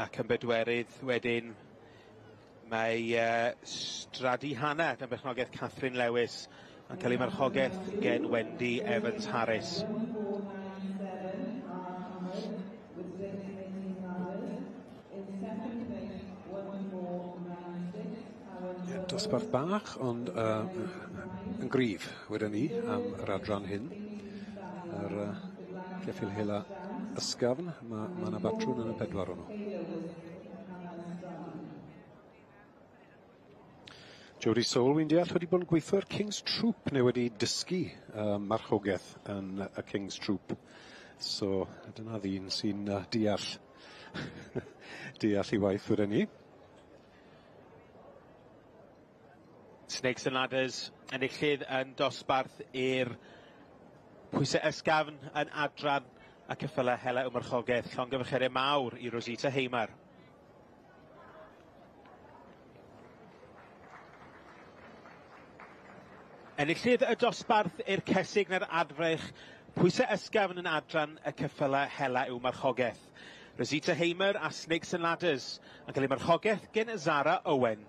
Ac yn bedwerydd wedyn mae Stradi Hanna dan berchnogaeth Catherine Lewis yn cael ei marchogaeth gen Wendy Evans Harris. Dosbarth bach, ond yn gryf, wedyn ni, am yr adran hyn. Yr ceffyl hela ysgafn, ma' 'na batrwn yn y pedwar o'n nhw. Jodie Soul, wy'n deall, wedi bod yn gweithio ar King's Troop, neu wedi dysgu marchogaeth yn y King's Troop. So, dyna ddyn sy'n deall i waith, wedyn ni. Snakes and Ladders enillydd yn dosbarth i'r pwysau ysgafn yn adran a ceffylau hela y marchogaeth. Llongyfarchiadau mawr i Rosita Hamer. Enillydd y dosbarth i'r cesig neu'r adfrech Pwysau ysgafn yn adran y ceffylau hela yw marchogaeth. Rosita Hamer a Snakes and Ladders yn cael eu marchogaeth gen Zara Owen.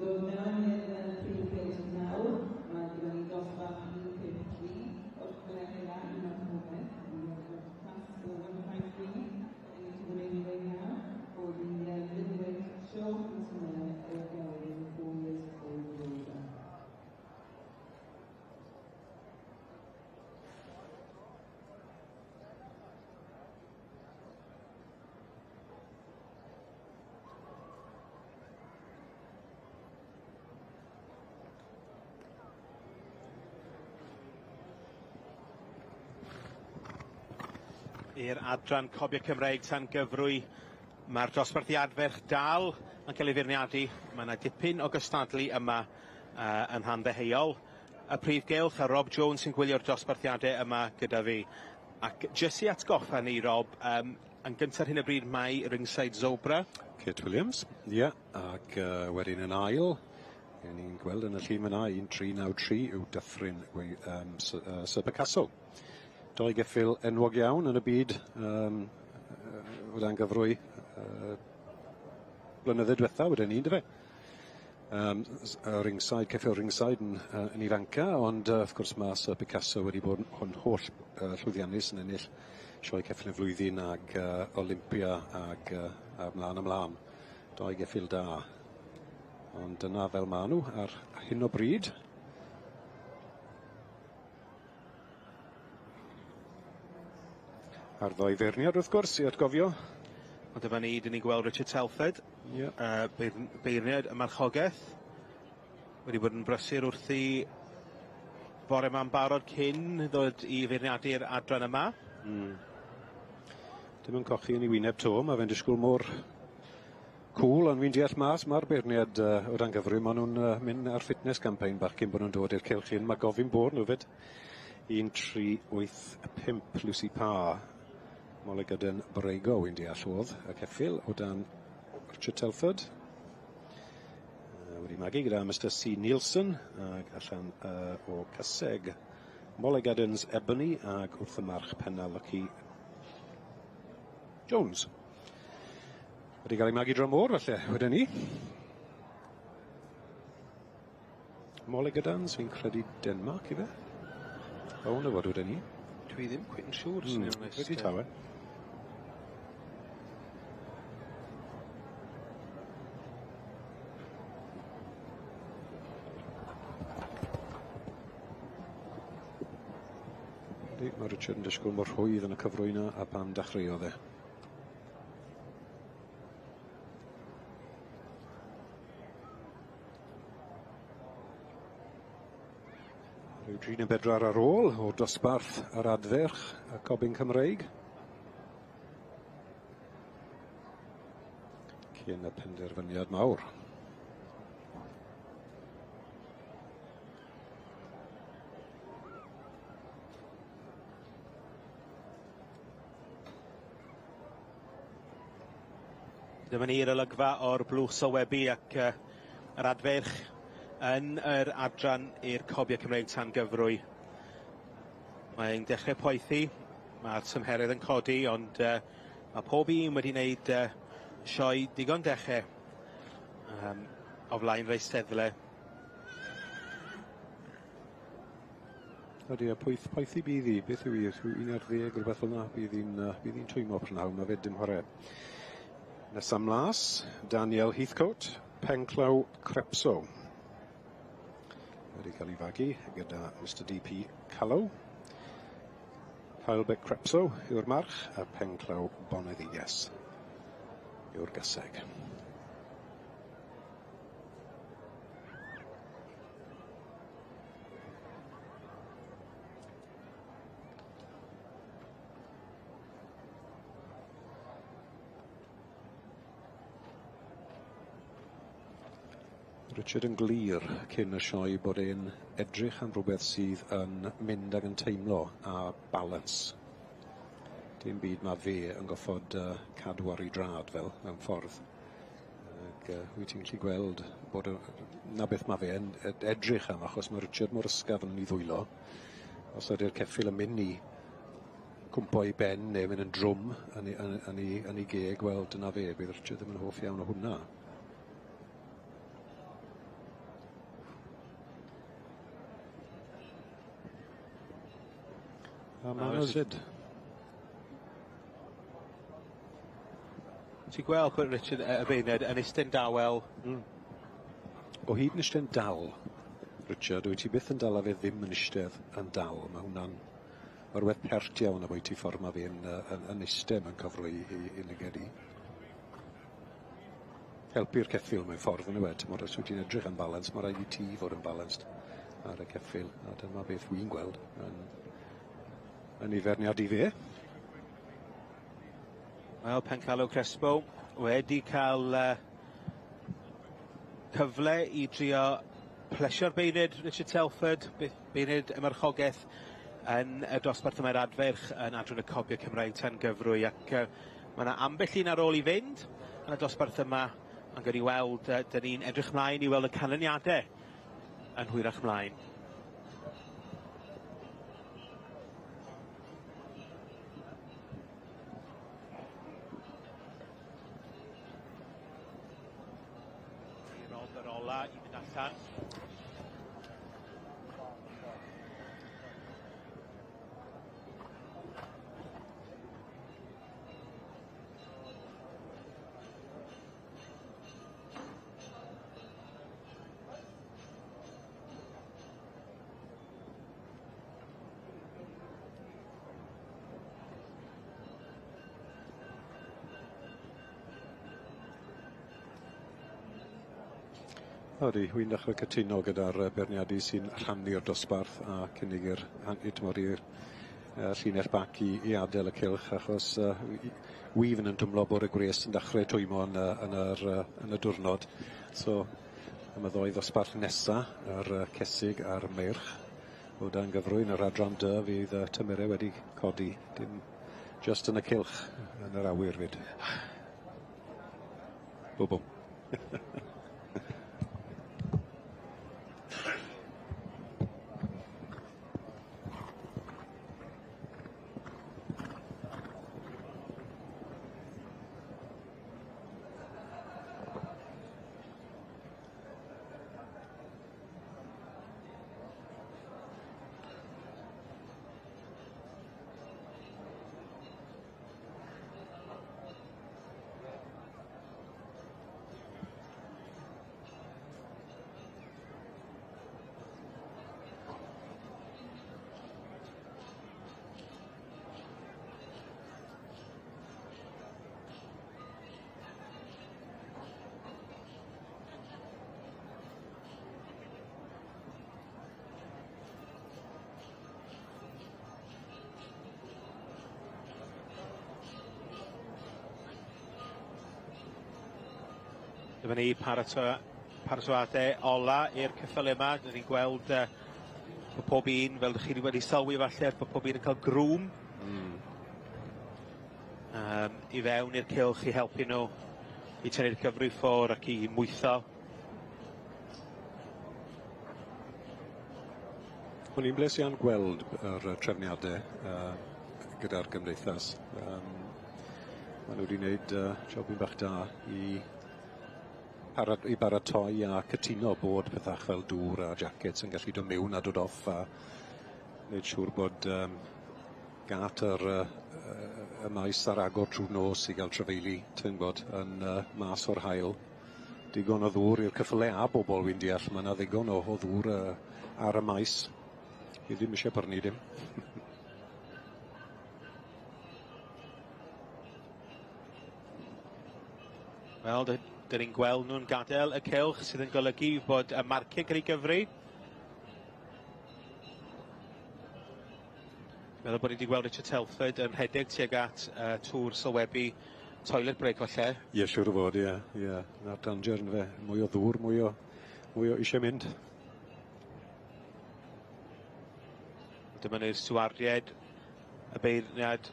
Dod mewn i'r prif gylch nawr, mae gyda ni dosbarth 153 o'r ceffylau hela i marchogaeth. We have got class 153 into the main ring now for the middleweight show hunter mare or gelding 4 years old or older. I'r adran Cobiau Cymreig tan gyfrwy, mae'r dosbarthiad ferch dal yn cael ei feirniadu. Mae yna dipyn o gystadlu yma yn rhan ddeheuol y prif gylch, a Rob Jones sy'n gwylio'r dosbarthiadau yma gyda fi. Ac jyst i atgoffa ni, Rob, yn gyntaf ar hyn o bryd mae Ringside Zobra. Kate Williams, ie, yeah, ac wedyn yn ail, ni'n gweld yn y llun yna, 1393 yw Dyffryn Sir Picasso. Doi geffyl enwog iawn yn y byd o dan gyfrwy blynydde diwetha, wedyn ni, yndyfe? Ringside, ceffyl Ringside yn ifanca, ond wrth gwrs mae Sir Picasso wedi bod yn holl llwyddiannus yn ennill sioe ceffyl y flwyddyn ag Olympia ag ymlaen ymlaen. Doi geffyl da. Ond dyna fel maen nhw ar hyn o bryd. A'r ddoi feirniad wrth gwrs i atgofio. Ond dyma ni, dyn ni'n gweld Richard Telford, yeah. Beirniad y marchogaeth, wedi bod yn brysur wrthi bore ma'n barod cyn ddod i feirniadu'r adran yma. Dim yn cochi yn ei wyneb to, mae fe'n disgwyl mor cool, ond fi'n deall mas mae'r beirniad o dan gyfrwy, maen nhw'n mynd ar fitness campaign bach cyn bod nhw'n dod i'r cylch hyn. Mae gofyn bod nhw fyd. 1, 3, 8, 5, Lucy Parr. Molygyden Brego, wy'n deall oedd y ceffyl o dan Richard Telford. Wedi magu gyda Mr C. Nielsen ag allan o Cyseg. Molygadens Ebony ag wrth y march penna Lucky Jones. Wedi cael ei magu dro môr felly, wedyn ni. Molygadens, fi'n credu Denmark i fe. O, na fod wedyn ni. Dwi ddim cweit yn siŵr, sy'n onest. Wedi tawe. Mae Richard yn disgwyl mor rhwydd yn y cyfrwy yna a pan dechreuodd e. Rhyw 34 ar ôl o dosbarth yr adferch y Cobyn Cymreig. Cyn y penderfyniad mawr. Dyma ni'r olygfa o'r blwch sylwebu ac yr adferch yn yr adran i'r Cobiau Cymreig tan gyfrwy. Mae'n dechrau poethi, mae'r tymheredd yn codi, ond mae pob un wedi wneud sioe digon dechrau o flaen yr eisteddle. Ydy, a poethi bydd hi, beth yw hi, rhyw 11, rhywbeth fel 'na, bydd hi'n twymo prynhawn 'ma 'fyd, dim chwarae. Nesa mlas, Daniel Heathcote, Penclaw Crepso. Wedi cael ei fagu gyda Mr DP Callow. Heilbeck Crepso yw'r march, a Penclaw Boneddiges yw'r gaseg. Richard yn glir cyn y sioe bod e'n edrych am rhywbeth sydd yn mynd ag yn teimlo a balance. Dim byd mae fe yn goffod cadw ar ei drad fel mewn ffordd. Ac wyt ti'n gallu gweld bod na beth mae fe yn edrych am, achos mae Richard mor ysgafn yn ei ddwylo. Os ydy'r ceffyl yn mynd i cwmpo i ben neu mynd yn drwm yn ei geg, wel dyna fe, bydd Richard ddim yn hoff iawn o hwnna. A Manos fyd. Ti'n gweld bod Richard y beirniad yn eistedd dawel. O hyd yn eistedd dal, Richard, wyt ti byth yn dal a fe ddim yn eistedd yn dal. Mae hwnna'n rhywbeth pert iawn am wyt ti ffordd mae fe'n yn eistedd mewn cyfrwy i lyged i. Helpu'r ceffyl mewn ffordd yn y timod, os wyt ti'n edrych am balance, mae rhaid i ti fod yn balanced ar y ceffyl. A dyma beth wy'n gweld yn ei ferniad i fe. Wel, Pencalw Crespo wedi cael cyfle i drio plesio'r beirniad Richard Telford, beirniad y marchogaeth yn y dosbarth yma'r adferch yn adran y Cobiau Cymraeg tan gyfrwy, ac mae yna ambell un ar ôl i fynd yn y dosbarth yma, ond gawn ni weld, dyn ni'n edrych mlaen i weld y canlyniadau yn hwyrach mlaen. Rodd yr ola i fynd allan. Ydy, wy'n dechrau cytuno gyda'r beirniadu sy'n rhannu'r dosbarth a cynnig i'r llinell bac i adael y cylch, achos wy fan yn twmlo bod y gwres yn dechrau twymo yn y diwrnod. So, am y ddoi ddosbarth nesa, yr cesig a'r meirch, o dan gyfrwy yn yr adran dy fydd y tymheredd wedi codi, dim just yn y cylch, yn yr awyr fyd. Bwm bwm. Dyma ni paratoadau ola i'r ceffylau yma. Dyn ni'n gweld bod pob un, fel ydych chi wedi sylwi falle, bod pob un yn cael grŵm i fewn i'r cylch i helpu nhw i tynnu'r cyfrwy ffwrdd ac i mwytho. O'n i'n bles iawn gweld yr trefniadau gyda'r gymdeithas. Maen nhw wedi gwneud jobyn bach da i baratoi a cytuno bod pethach fel dŵr a jackets yn gallu dod mewn a dod off a wneud siŵr bod gat yr y maes ar agor trwy'r nos i gael trafeili, ti'n gwybod, yn mas o'r haul. Digon o ddŵr i'r ceffylau a bobl, wi'n deall. Mae yna ddigon o ddŵr ar y maes. Fi ddim eisiau prynu dim. Wel, dyn ni'n gweld nhw'n gadael y cylch, sydd yn golygu bod y marciau cael ei gyfri. Meddwl bod ni wedi gweld Richard Telford yn rhedeg tuag at tŵr sylwebu toilet break falle. Ie, siŵr o fod, ie. Ie. Na'r danger yn fe. Mwy o ddŵr, mwy o eisiau mynd. Dyma ni'r stiwardiaid, y beirniad.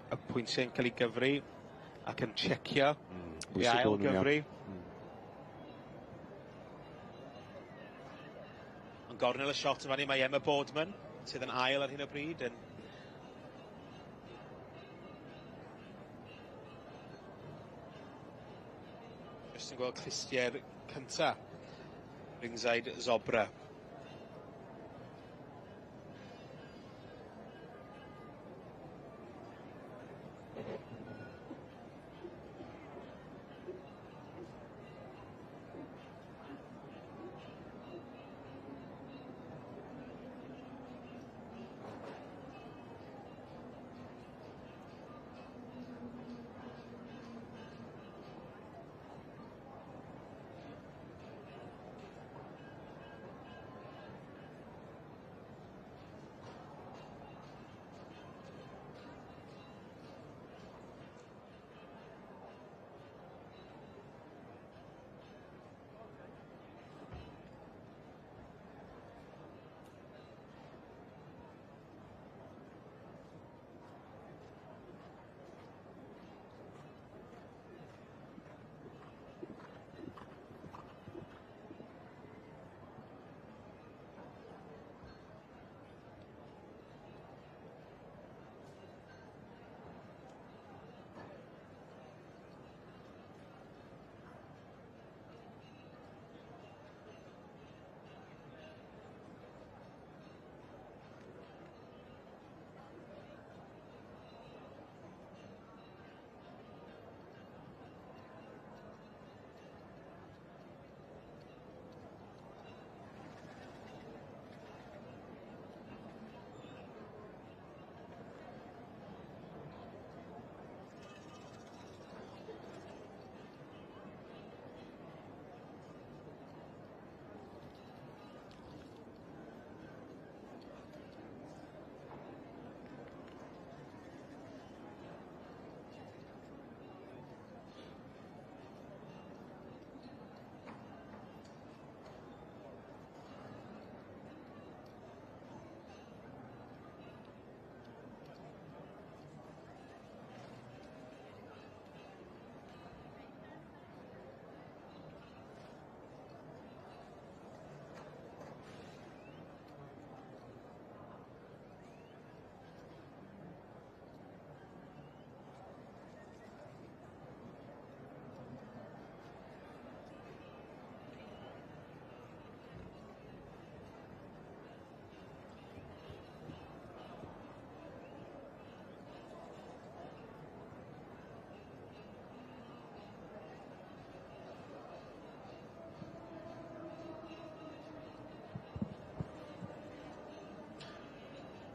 Y pwyntiau'n cael ei gyfri ac yn checio i ail gyfri. Yn gornel y shot yma ni, mae Emma Boardman, sydd yn ail ar hyn o bryd. Yn Jyst yn gweld clustiau'r cynta, Ringside Zobra.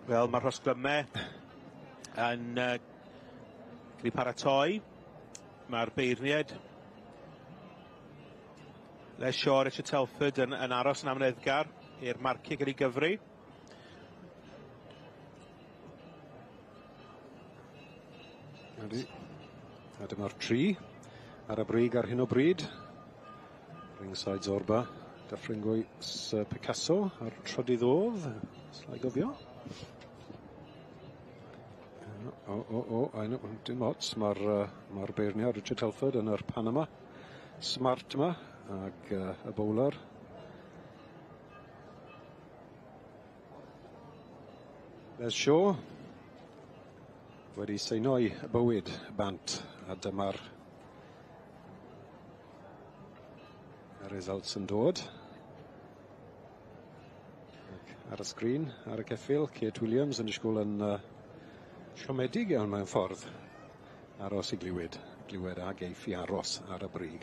Wel, mae'r rhosglymau yn cael eu paratoi. Mae'r beirniaid Les Shaw, Richard Telford yn aros yn amyneddgar i'r marciau gael ei gyfri. Ydy. A dyma'r 3 ar y brig ar hyn o bryd. Ringside Zorba, Dyffryn Gwy Sir Picasso a'r trydydd o'dd, os gofio. O, o, o, o, dim ots, mae'r ma beirniad Richard Telford yn yr Panama smart yma, ag y bowler. Les Shaw wedi seinoi bywyd bant, a dyma'r results yn dod. Ac ar y sgrin, ar y ceffyl, Kate Williams yn disgwyl yn siomedig iawn mewn ffordd. Aros i glywed a geiff i aros ar y brig.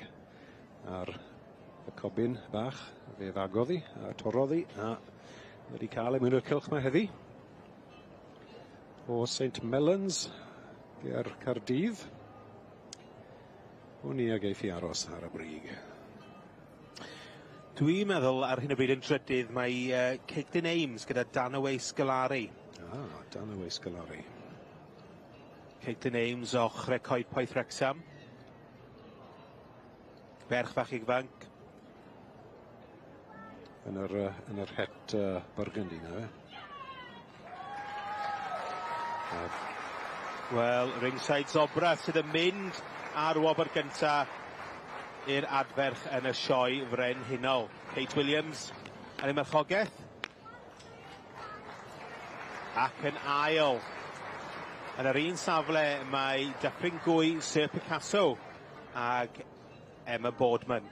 Ar y cobyn bach, fe fagodd hi, a torrodd hi, a wedi cael ei mewn i'r cylch yma heddi. O St Mellons, ger Caerdydd. O'n i a geiff i aros ar y brig. Dwi'n meddwl ar hyn o bryd yn trydydd mae Caitlin Ames gyda Danaway Scolari. Ah, Danaway Scolari. Caitlin Ames o Ochre Coed Poeth Wrecsam. Ferch fach ifanc. Yn yr het burgundy na fe. Wel, Ringside Zobra sydd yn mynd ar wobr gynta i'r adferch yn y sioe frenhinol. Kate Williams yn ei marchogaeth. Ac yn ail. Yn yr un safle mae Dyffryn Gwy Sir Picasso ag Emma Boardman.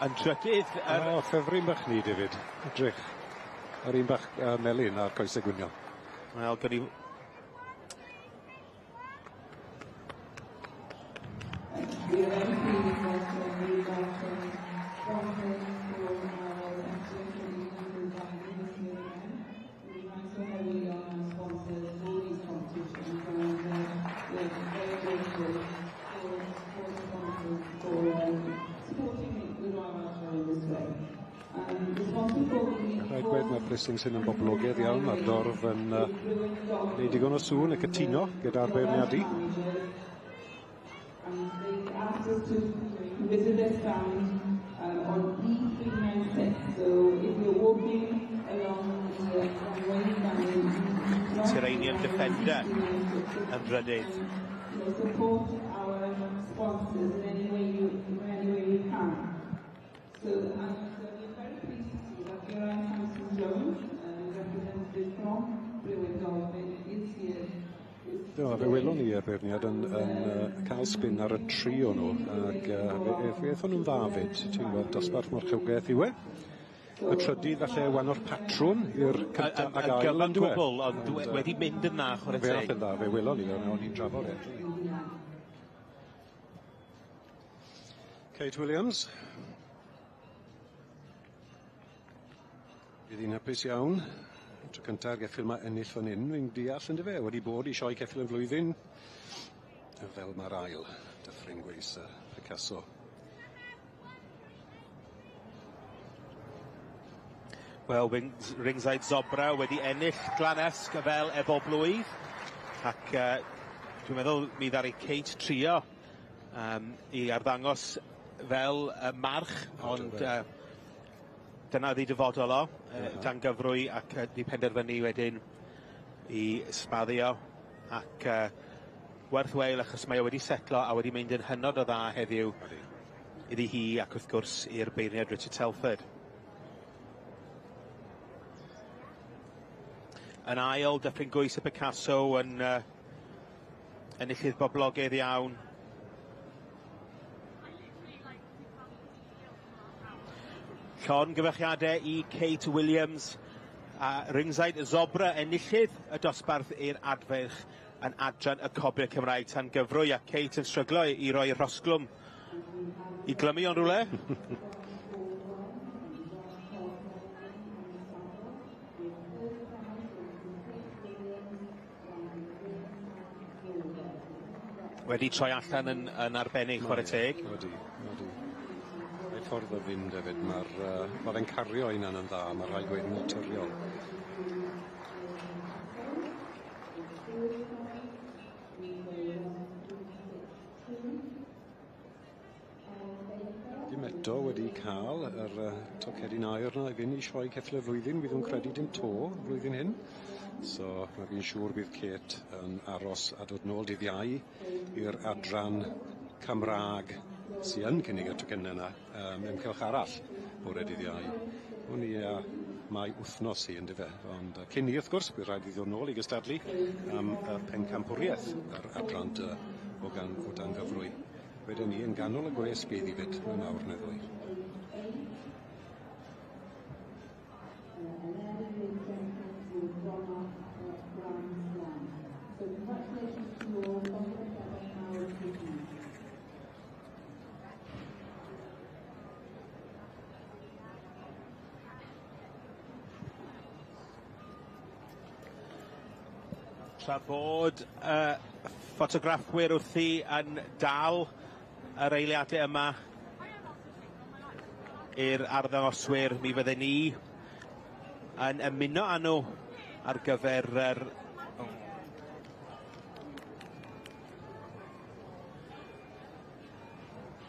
Yn trydydd... O, ffefryn bach ni, David. Edrych. Yr un bach melyn a'r coesau gwynion. Wel, gwn i... Rhaid gweud mae'r Bristling sy'n yn boblogaidd iawn, mae'r dorf yn gwneud digon o sŵn y cytuno gyda'r beirniadu. And they've asked us to visit their stand on E396. So if you're walking along the runway down Tyrrhenian Defender yn drydydd. Support our sponsors in any way you, in any way you can. So, and we're very pleased to see that Geraint Thompson Jones, representative from Brewin Dolphin, is here. Do, fe welon ni y beirniad yn cael spin ar y tri o'n nhw, ac fe aethon nhw'n dda fyd, ti'n gwybod, dosbarth marchogaeth yw e. Y trydydd falle wan o'r patrwm i'r cyntaf ag ail yn dweud. Gwbl, ond wedi mynd yn dda, chwarae teg. Fe aeth yn dda, fe welon ni, o'n i'n drafod e. Kate Williams. Bydd hi'n hapus iawn. Tro cynta'r geffyl yma ennill fan hyn, fi'n deall yn dyfe, wedi bod i sioe ceffyl yn flwyddyn. Fel mae'r ail, Dyffryn Gwy Sir Picasso. Wel, Ringside Zobra wedi ennill Glanesg fel efo blwydd. Ac dwi'n meddwl mi ddaru Kate trio i arddangos fel march, ond dyna oedd ei dyfodol o, dan gyfrwy, ac di penderfynu wedyn i sbaddio, ac werth weil achos mae o wedi setlo a wedi mynd yn hynod o dda heddiw iddi hi ac wrth gwrs i'r beirniad Richard Telford. Yn ail, Dyffryn Gwy Sir Picasso yn enillydd boblogaidd iawn. Llongyfarchiadau i Kate Williams a Ringside Zobra enillydd y dosbarth i'r adferch yn adran y Cobiau Cymraeg tan gyfrwy, a Kate yn stryglo i roi rhosglwm i glymu o'n rhywle. Wedi troi allan yn arbennig, chwarae teg. Wedi, wedi. Mae ffordd o fynd hefyd, mae fe'n cario hunan yn dda, mae rhaid gweud yn naturiol. gael yr tocedyn aur 'na i fynd i sioe ceffyle'r flwyddyn, bydd nhw'n credu dim to flwyddyn hyn. So ma' fi'n siŵr bydd Kate yn aros a dod nôl dydd Iau i'r adran Cymra'g sy yn cynnig y tocynne 'na mewn cylch arall bore dydd Iau. Wn i mae wythnos hi yndyfe, ond cyn 'ny wrth gwrs bydd rhaid i ddod nôl i gystadlu am y pencampwriaeth yr adran dy o gan o dan gyfrwy. Wedyn ni yn ganol y gwres bydd hi 'fyd mewn awr neu ddwy. Tra bod y ffotograffwyr wrthi yn dal yr eiliadau yma i'r arddangoswyr, mi fydden ni yn ymuno â nhw ar gyfer yr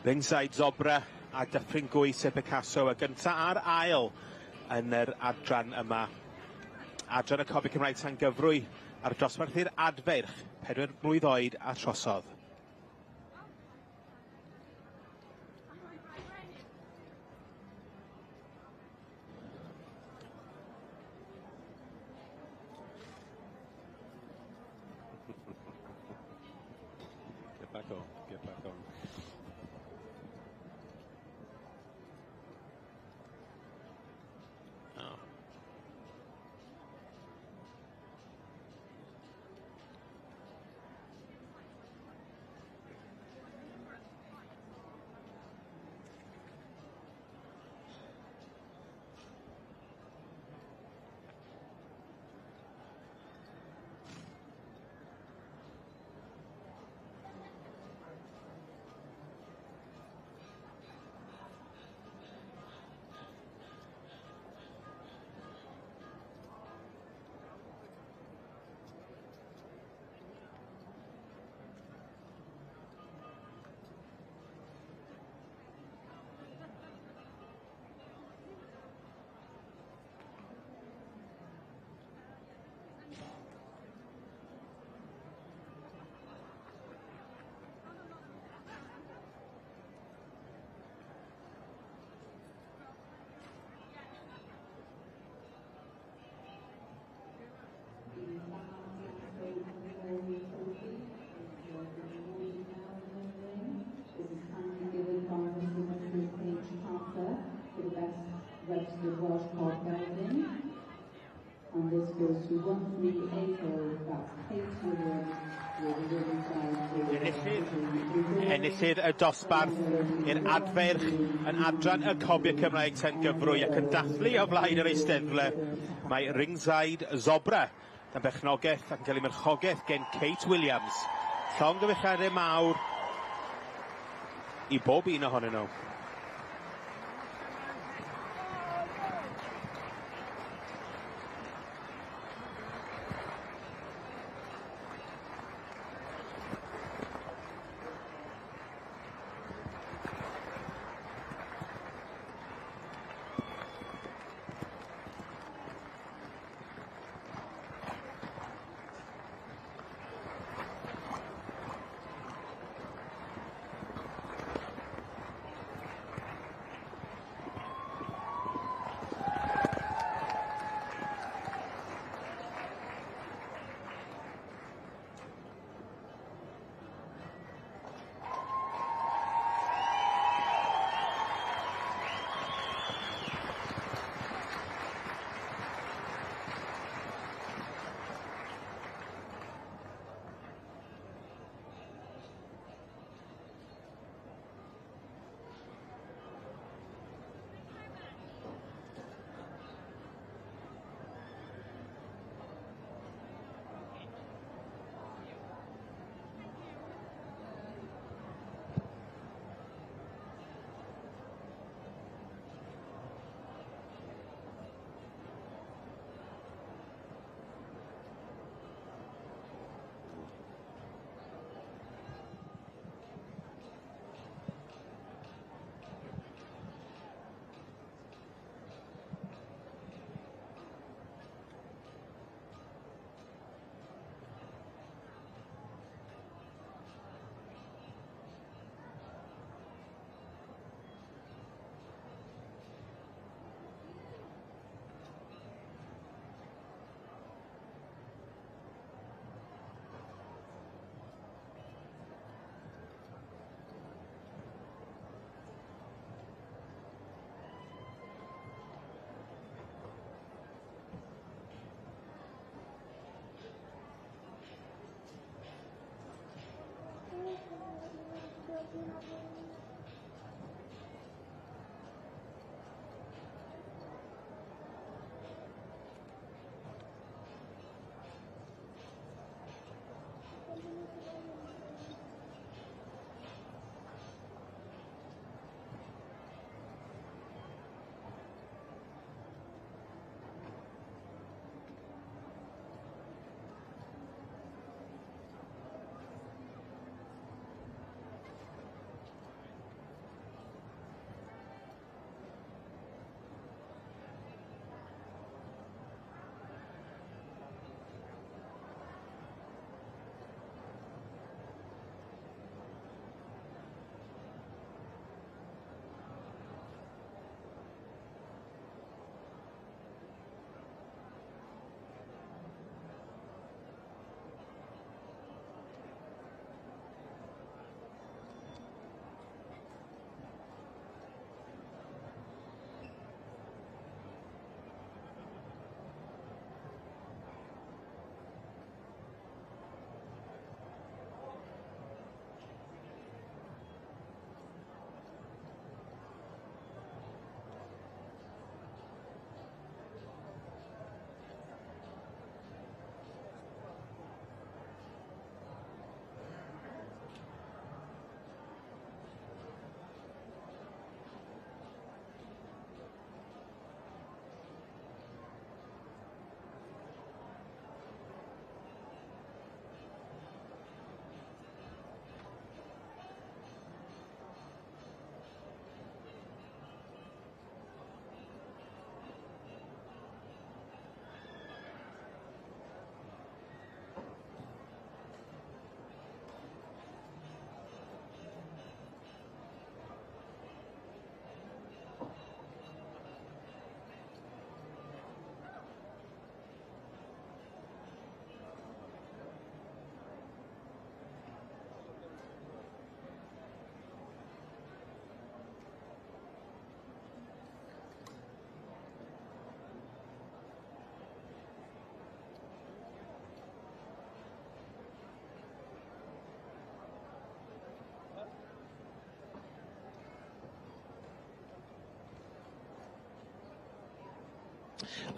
Ringside Zobra a Dyffryn Gwy sef Picasso, y gynta a'r ail yn yr adran yma. Adran y Cobi Cymraeg tan gyfrwy ar dosbarth i'r adfeirch, 4 mlwydd oed a trosodd. Get back on, get back on. Oh. Registered Welsh Cob Gelding, and this goes to 1380, that's Kate Williams with Riverside. Enillydd y dosbarth i'r adfeirch yn adran y Cobiau Cymraeg tan gyfrwy ac yn dathlu o flaen yr eisteddle mae Ringside Zobra yn berchnogaeth ac yn cael ei marchogaeth gen Kate Williams. Llongyfarchiadau mawr i bob un ohonyn nhw.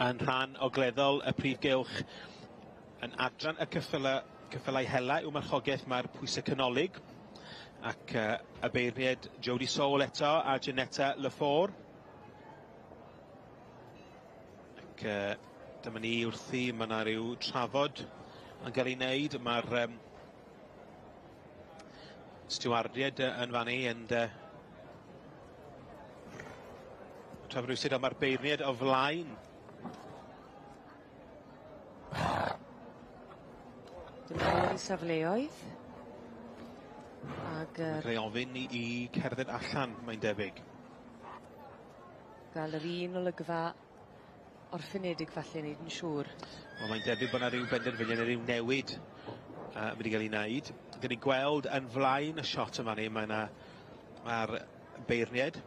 Yn rhan ogleddol y prif gylch yn adran y ceffylau hela yw marchogaeth mae'r pwysau canolig ac y beirniaid Jodie Soul eto a Janetta Lefour. Ac dyma ni wrthi, mae yna ryw trafod yn cael ei wneud. Mae'r stiwardiaid yn fan ni yn trafod rhywsut, ond mae'r beirniaid o flaen. Dyma ôl i safleoedd. Ag Mae'n cael ei ofyn i cerdded allan, mae'n debyg. Gael yr un olygfa orffenedig falle, neud yn siŵr. Wel, mae'n debyg bod yna ryw benderfyniad neu ryw newid mynd i gael ei wneud. Dyn ni'n gweld yn flaen y siot yma ni, mae yna mae'r beirniaid.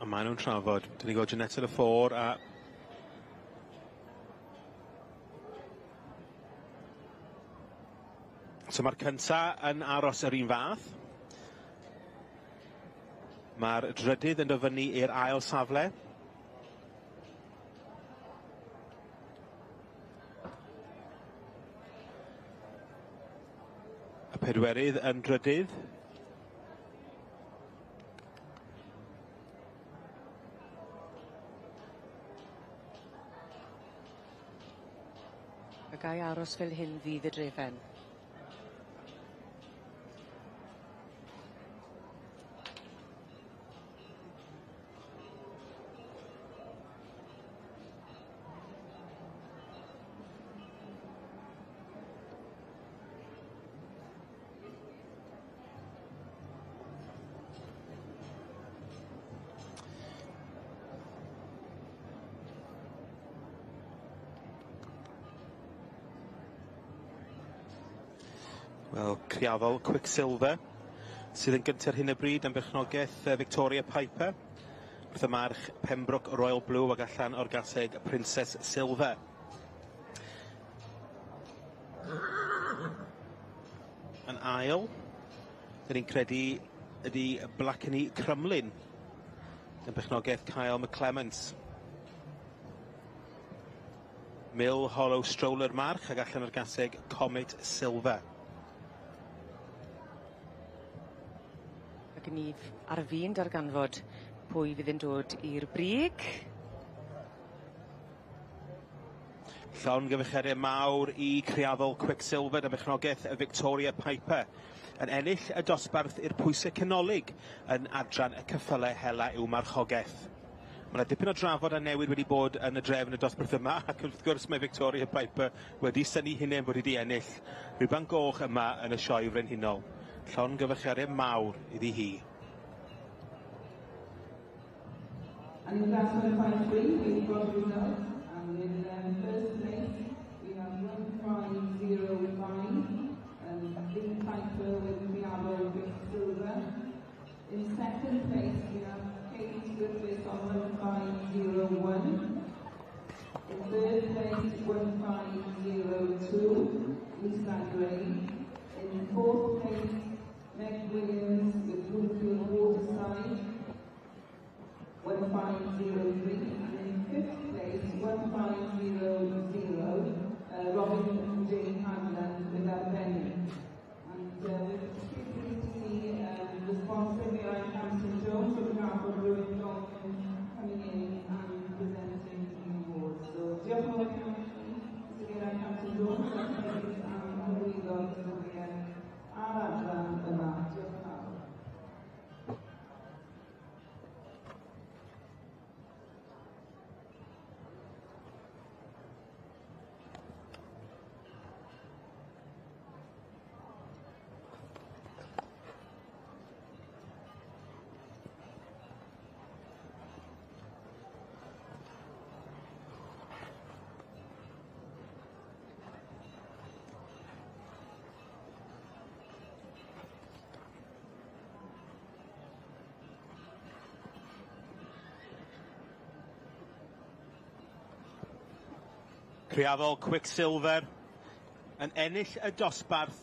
A maen nhw'n trafod. Dyn ni'n gweld Jeanette Lefour a So mae'r cynta yn aros yr un fath. Mae'r drydydd yn dod fyny i'r ail safle. Y pedwerydd yn drydydd. A gai aros fel hyn fydd y drefen. Wel, Criafol Quicksilver sydd yn gyntaf ar hyn o bryd am berchnogaeth Victoria Piper wrth y march Pembroke Royal Blue ac allan o'r gaseg Princess Silver. Yn ail, dyn ni'n credu ydy Blakeney Crumlin yn berchnogaeth Kyle McClements. Mill Hollow Stroller march ac allan o'r gaseg Comet Silver. Ac ni ar fin darganfod pwy fydd yn dod i'r brig. Llongyfarchiadau mawr i Criafol Quicksilver a berchnogaeth y Victoria Piper yn ennill y dosbarth i'r pwysau canolig yn adran y ceffylau hela i'w marchogaeth. Mae yna dipyn o drafod a newid wedi bod yn y drefn y dosbarth yma, ac wrth gwrs mae Victoria Piper wedi synnu hunain bod wedi ennill rhuban goch yma yn y sioe frenhinol. Llongyfarchiadau mawr iddi hi. And in class 153, we've got results. And in first place, we have 1505, Lee Piper with Criafol Quicksilver. In second place, we have Kate Griffiths on 1501. In third place, 1502, Lisa Gray. In fourth place, Meg Williams with Broomfield Waterside, 1503. And in fifth place, 1500, Robin Jane Hanlon with Arbennig. And we're particularly pleased to see the sponsor, Geraint Hampton Jones, on behalf of Brewin Dolphin, coming in and presenting the awards. So, diolch yn fawr iawn i chi, Mr Geraint Hampton Jones, am hefyd am hyrwyddo'r cystadleuaeth a'r adran yma. Diolch yn fawr. Criafol Quicksilver yn ennill y dosbarth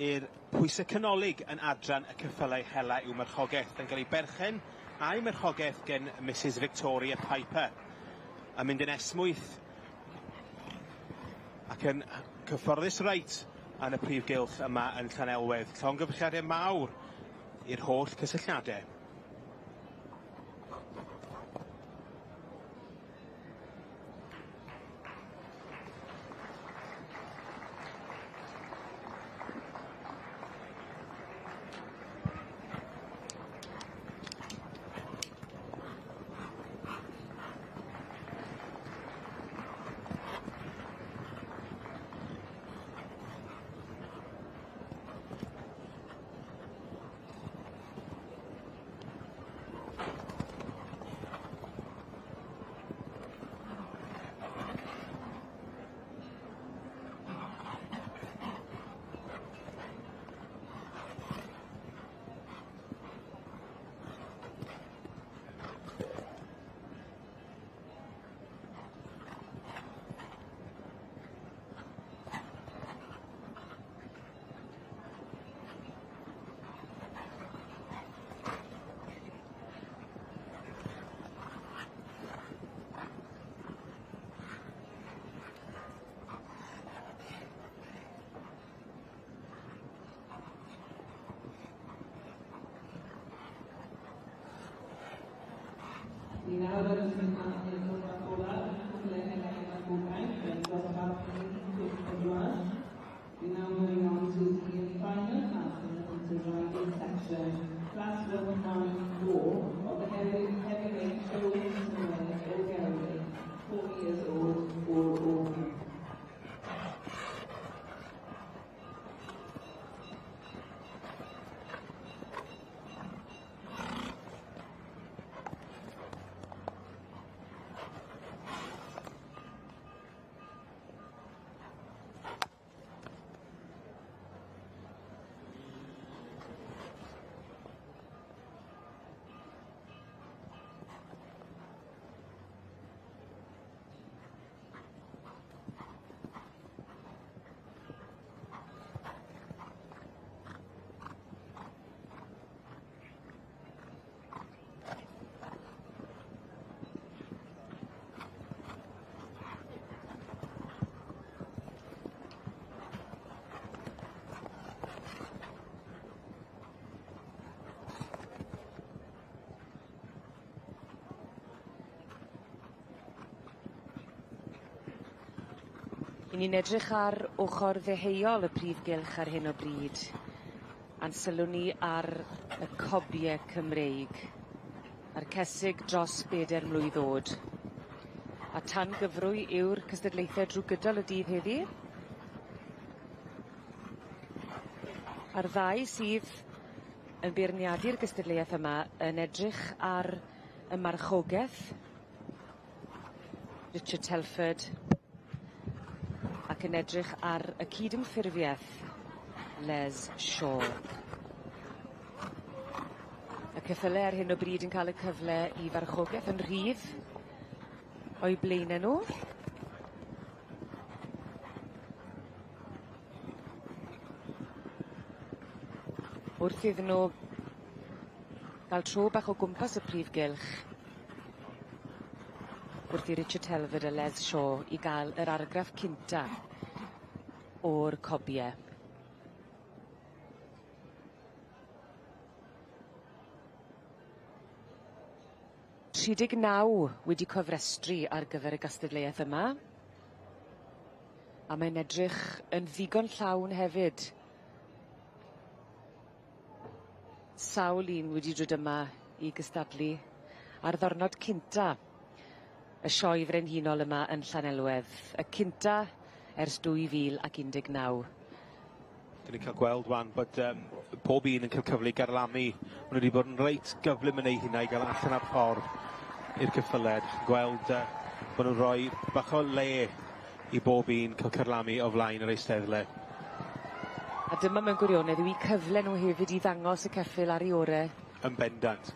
i'r pwysau canolig yn adran y ceffylau hela i'w marchogaeth, yn cael ei berchen a'i marchogaeth gen Mrs Victoria Piper. Yn mynd yn esmwyth ac yn cyfforddus reit yn y prif gylch yma yn Llanelwedd. Llongyfarchiadau mawr i'r holl cysylltiadau. Ni nawr yn ymwneud â'r dosbarth olaf, cyfle hela marchogaeth yn dosbarth 14. We're now moving on to the final class in the hunter riding section, class 194 of the heavyweight show hunter or gelding, 4 years old or older. I ni'n edrych ar ochr ddeheuol y prif gylch ar hyn o bryd, a'n sylwn ni ar y cobie Cymreig, a'r cesig dros 4 mlwydd o'd. A tan gyfrwy yw'r cystadlaethau drwy gydol y dydd heddi. A'r ddau sydd yn beirniadu'r gystadleuaeth yma yn edrych ar y marchogaeth, Richard Telford, ac yn edrych ar y cydymffurfiaeth, Les Shaw. Y ceffyle ar hyn o bryd yn cael y cyfle i farchogaeth yn rhydd o'i blaenau nhw. Wrth iddyn nhw gael tro bach o gwmpas y prif gylch, wrth i Richard Telford a Les Shaw i gael yr argraff cynta o'r cobie. 39 wedi cofrestru ar gyfer y gystadleuaeth yma. A mae'n edrych yn ddigon llawn hefyd. Sawl un wedi dod yma i gystadlu ar ddornod cynta y sioe frenhinol yma yn Llanelwedd. Y cynta ers 2019. Dyn ni'n cael gweld wan bod pob un yn cael cyfle i garlamu. Maen nhw wedi bod yn reit gyflym yn eu hunain i gael allan ar ffordd i'r cyffyled. Gweld bod nhw'n rhoi bach o le i bob un cael carlamu o flaen yr eisteddle. A dyma mewn gwirionedd yw eu cyfle nhw hefyd i ddangos y ceffyl ar ei ore. Yn bendant.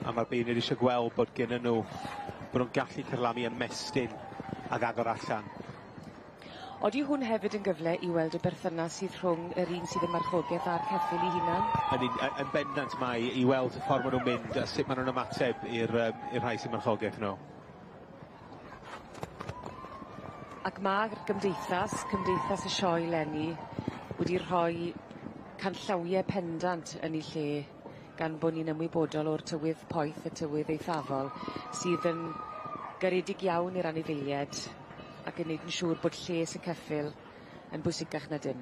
A mae'r beirniaid eisiau gweld bod gennyn nhw, bod nhw'n gallu carlamu ymestyn ag agor allan. Odi hwn hefyd yn gyfle i weld y berthynas sydd rhwng yr un sydd yn marchogaeth a'r ceffyl 'i hunan? Ydy, yn bendant mae i weld y ffordd ma' nw'n mynd a sut ma' nw'n ymateb i'r yym i'r rhai sy'n marchogaeth nhw. Ac ma'r gymdeithas, Cymdeithas y Sioe 'leni, wedi rhoi canllawie pendant yn 'u lle gan bo' ni'n ymwybodol o'r tywydd poeth y tywydd eithafol sydd yn garedig iawn i'r anifeilied ac yn neud yn siŵr bod lles y ceffyl yn bwysicach na dim.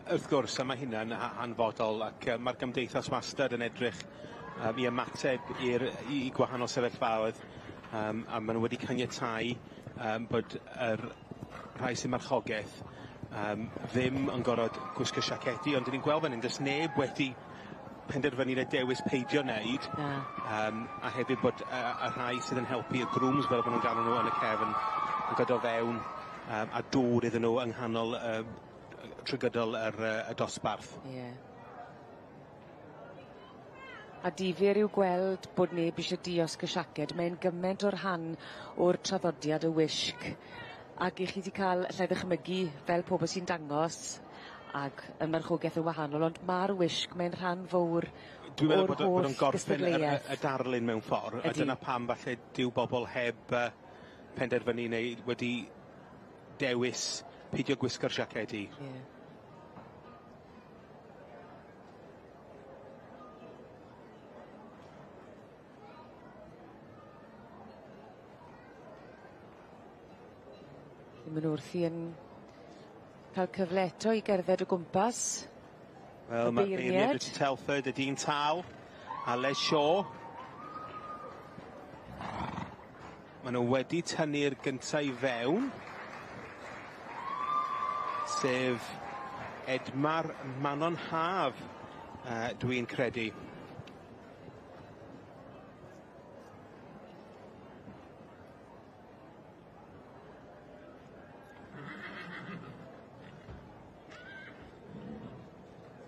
Wrth gwrs, a ma' hynna'n hanfodol ac ma'r gymdeithas wastad yn edrych i ymateb i'r i gwahanol sefyllfaoedd a ma' nw wedi caniatáu bod yr rhai sy'n marchogeth ddim yn gorod gwisgo siacedi, ond 'dyn ni'n gweld fan 'yn do's neb wedi penderfynu ne' dewis peidio neud. Na. A hefyd bod y rhai sydd yn helpu y grooms fel bo' nw'n galw nw yn y cefn yn dod o fewn a dŵr iddyn nw yng nghanol trwy gydol yr y dosbarth. Ie. A difyr yw gweld bod neb isie diosg y siaced mae'n gyment o'r rhan o'r traddodiad y wisg ac 'ych chi 'di ca'l allai ddychmygu fel pobol sy'n dangos ag yn marchogeth yn wahanol ond ma'r wisg mae'n rhan fowr Dwi'n meddwl o'r bod o bod holl o'n gorffen yr y gystadleueth. y darlun mewn ffor. Ydi. A dyna pam falle dyw bobol heb penderfynu neu wedi dewis peidio gwisgo'r siacedi. Ie. Ma' nw wrthi yn ca'l cyfle eto i gerdded o gwmpas. Wel Y ma'r beirniad beirnied. Richard Telford, y dyn tal, a Les Shaw. Ma' nw wedi tynnu'r gynta i fewn. Sef Edmar Manon Haf dwi'n credu.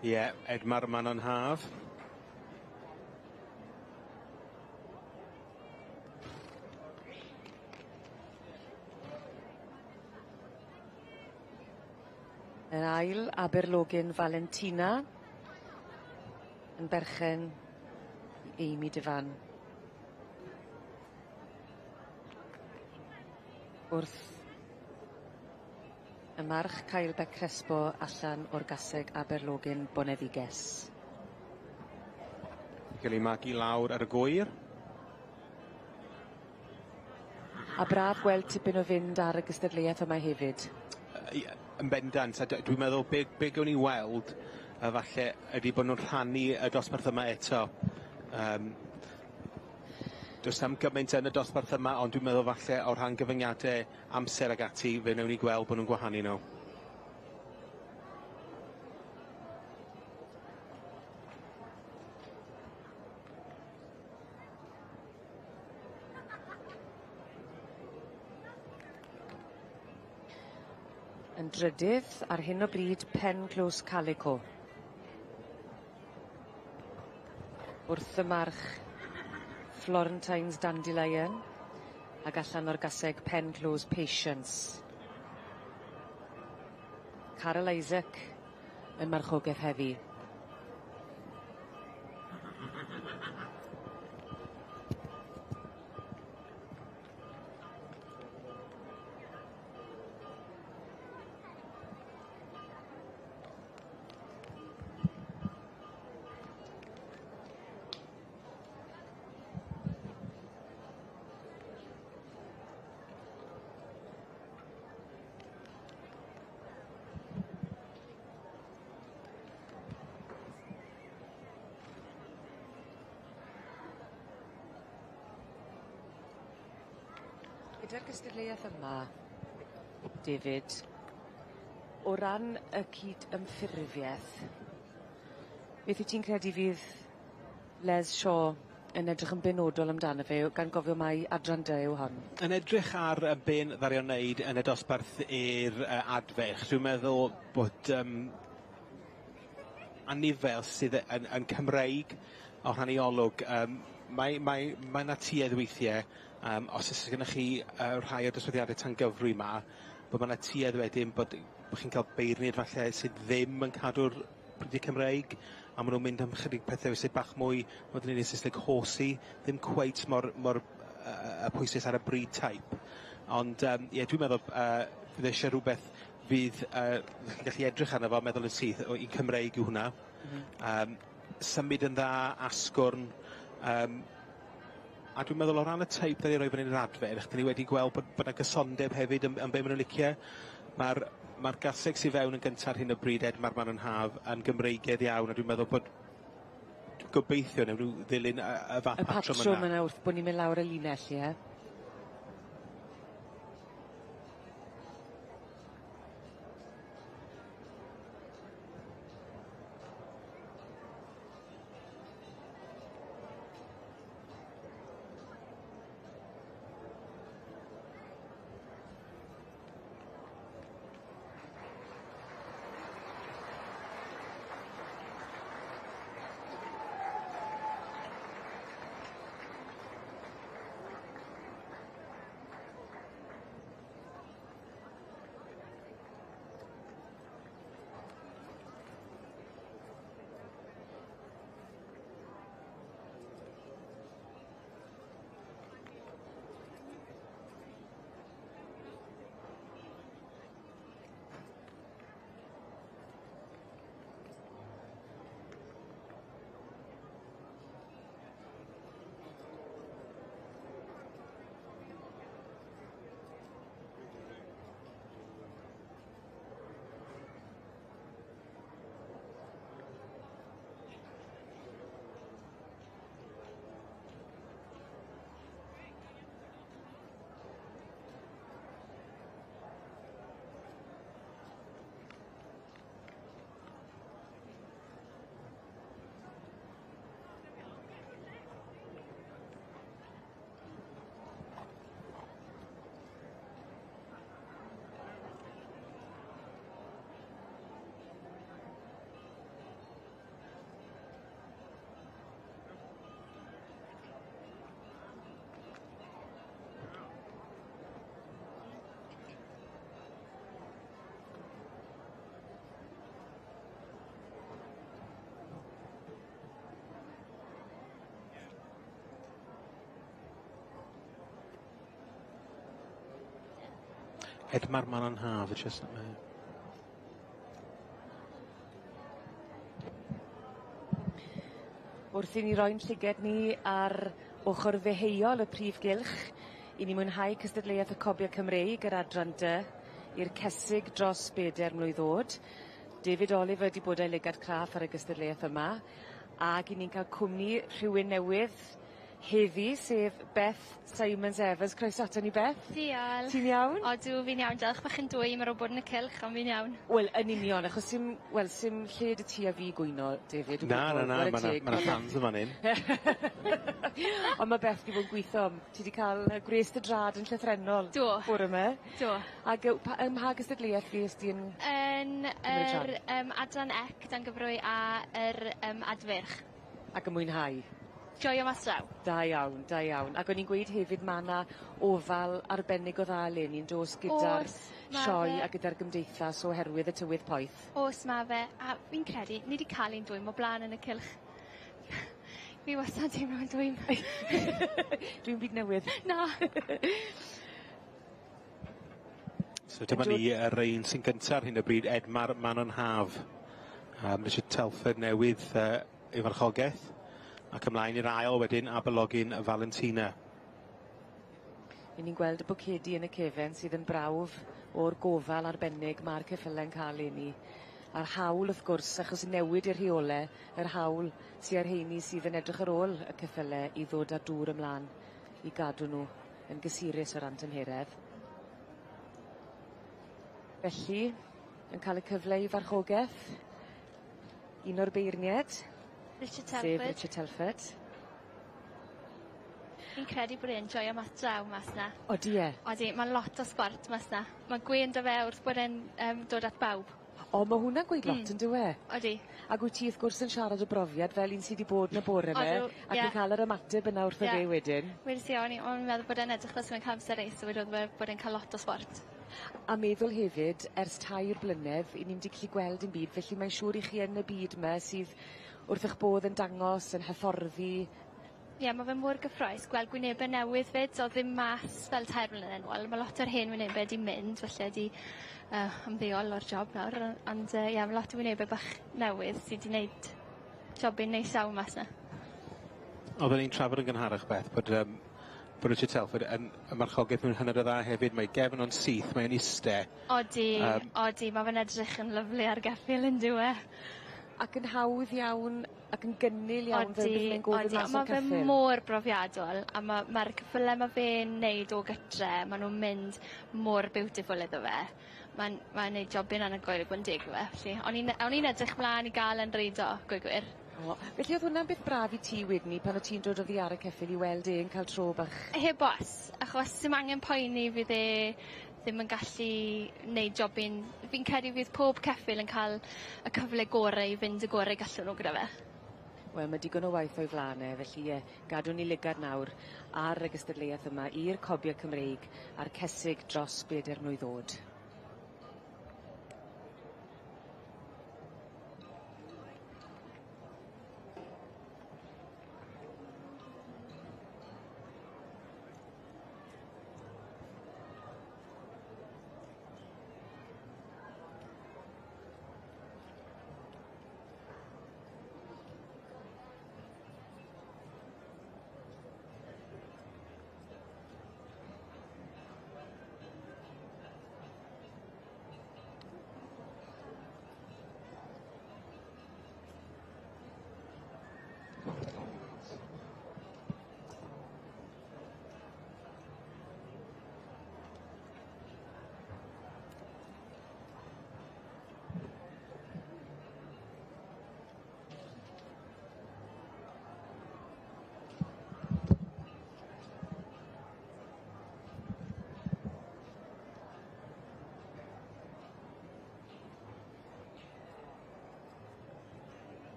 Ie, Edmar Manon Haf. Yn ail, Aberlogyn Valentina yn berchen Amy Defan. Wrth y march Caelbec Crespo allan o'r gaseg Aberlogyn Boneddiges. Gael ei magu lawr ar y gwyr. A braf gweld tipyn o fynd ar y gystadleuaeth yma hefyd. Ie, yn bendant, a dwi'n meddwl be gewn ni weld falle ydi bod nw'n rhannu y dosbarth yma eto. Does 'na'm gymaint yn y dosbarth yma, ond dwi'n meddwl falle o rhan gyfyngiade amser ag ati, fe newn ni gweld bod nw'n gwahanu nw. Yn drydydd ar hyn o bryd Pen Close Calico. Wrth y march Florentine's Dandelion ag allan o'r gaseg Pen Close Patience. Carol Isaac yn marchogeth heddi. Gyda'r gystadleuaeth yma, David, o ran y cyd-ymffurfieth, beth wyt ti'n credu fydd Les Shaw yn edrych yn benodol amdano fe, gan gofio mai adran dy yw hon? Yn edrych ar y be' ddaru o wneud yn y dosbarth i'r adfeich, dwi'n meddwl bod anifel sydd yn Cymreig o rhan ei olwg, mae 'na tuedd weithie, os o's gennych chi rhai o'r dosbarthiade tangyfrwy 'ma, bod ma' 'na tuedd wedyn bod chi'n cael beirniaid falle sydd ddim yn cadw'r printie Cymreig, a ma' nw'n mynd am chydig pethe sydd bach mwy, mod i'n Saesneg horsey, ddim cweit mor mor y pwyslais ar y breed type. Ond ie, dwi'n meddwl fydd eisiau rhywbeth fydd chi'n gallu edrych arno fo a meddwl yn syth, o, un Cymreig yw hwnna. Symud yn dda, asgwrn, a dwi'n meddwl o ran y teip 'dan ni roi fan 'yn yr adfer, 'dan ni wedi gweld bod 'na gysondeb hefyd yn be' ma' nw'n licio. Ma'r gaseg sy fewn yn gynta ar hyn o bryd, Edmar Manon Haf, yn Gymreigedd iawn, a dwi'n meddwl bod gobeithio newn nw ddilyn y fath Y patrwm patrwm yna wrth bo' ni'n mynd lawr y linell, ie? Edmar Manon Haf, y chestnut mare. Wrth i ni roi'n llyged ni ar ochr ddeheuol y prif gylch, i ni mwynhau cystadleuaeth y Cobia Cymreig yr adran dy i'r cesig dros beder mlwydd o'd. David Oliver 'di bod a'i lygad craff ar y gystadleuaeth yma, ag i ni'n ca'l cwmni rhywun newydd heddi, sef Beth Simons Evans. Croeso aton ni Beth. Diolch. Ti'n iawn? Odw, fi'n iawn, diolch. Bach yn dwym ar ôl bod yn y cylch, ond fi'n iawn. Wel, yn union, achos sim, wel, sim lle 'dy ti a fi gwyno, David. Na, na, na, ma' 'na fans yn fan 'yn. Ond ma' Beth 'di bod yn gwitho, ti 'di ca'l gwres dy drad yn llythrennol. Do. Bore 'ma. Do. Ag ym mha gystadleuaeth fuest ti yn Yn yr adran ec dan gyfrwy a yr adfyrch. Ac yn mwynhau? Joio mas draw. Da iawn, da iawn. Ac o'n i'n gweud hefyd ma' 'na ofal arbennig o dda eleni yn do's gyda'r sioe a gyda'r gymdeithas oherwydd y tywydd poeth. O's ma' fe, a fi'n credu ni 'di ca'l un dwym o bla'n yn y cylch. Fi wastad yn teimlo'n dwym. Dwi'n byd newydd. Na. So dyma ni yr un sy'n gynta ar hyn o bryd, Edmar Manon Haf. Richard Telford newydd ei farchogeth. Ac ymlaen i'r ail wedyn, Aberlogin Valentina. 'Yn ni'n gweld y bwcedi yn y cefen sydd yn brawf o'r gofal arbennig ma'r ceffyle'n ca'l leni. A'r hawl wrth gwrs, achos newid y rheole, yr hawl sy ar rheini sydd yn edrych ar ôl y ceffyle i ddod â dŵr ymlaen i gadw nhw yn gysurus o ran tymheredd. Felly, yn cael y cyfle i farchogeth, un o'r beirnied, Richard Telford. Sef Richard Telford. Fi'n credu bod e'n joio mas draw mas 'na. Odi e? Odi, ma' lot o sbort mas 'na. Ma' gwên 'da fe wrth bod e'n dod at bawb. O ma' hwnna'n gweud lot on'd yw e? Odi. Ag wyt ti wrth gwrs yn siarad o brofiad fel un sy 'di bod 'na bore 'ma. Odw, ie. Ac yn ca'l yr ymateb yna wrtho fe wedyn. Wedes i o'n i o'n i'n meddwl bod e'n edrych fel sa fe'n ca'l amser neis a wedodd fe bod e'n ca'l lot o sbort. A meddwl hefyd ers 3 blynedd 'yn ni'm 'di gallu gweld dim byd felly mae'n siŵr i chi yn y byd 'my sydd wrth 'ych bodd yn dangos yn hyfforddi. Ie ma' fe mor gyffrous gweld gwynebe newydd 'fyd o'dd ddim mas fel tair blynedd yn ôl ma' lot o'r hen wynebe 'di mynd falle 'di ymddeol o'r job nawr ond ie ma' lot o wynebe bach newydd sy 'di neud jobyn neis iawn mas 'na. Oedden ni'n trafod yn gynharach Beth bod yym bod Richard Telford yn y marchogaeth mewn hynod o dda hefyd mae gefn o'n syth mae o'n iste. Odi odi ma' fe'n edrych yn lyfli ar geffyl on'd yw e? Ac yn hawdd iawn ac yn gynnil iawn fel beth mae'n gofyn Odi mas ma' o'r fe ceffyl. mor brofiadol a ma' ma'r ceffyle ma' fe'n neud o gytre ma' nw'n mynd mor beautiful iddo fe. Ma'n ma'n neud jobyn anhygoel i bo' yn deg 'da fe felly o'n i'n o'n i'n edrych mlan i ga'l e'n reido gweud gwir. O felly o'dd hwnna'n beth braf i ti wedyn 'ny pan o' ti'n dod oddi ar y ceffyl i weld e'n ca'l tro bach? Heb os, achos sim angen poeni fydd e ddim yn gallu neud jobyn fi'n credu fydd pob ceffyl yn ca'l y cyfle gore i fynd y gore gallwn nw gyda fe. Wel ma' digon o waith o'i flan e felly ie gadwn ni lygad nawr ar y gystadleuaeth yma i'r cobie Cymreig a'r cesig dros beder mlwydd o'd.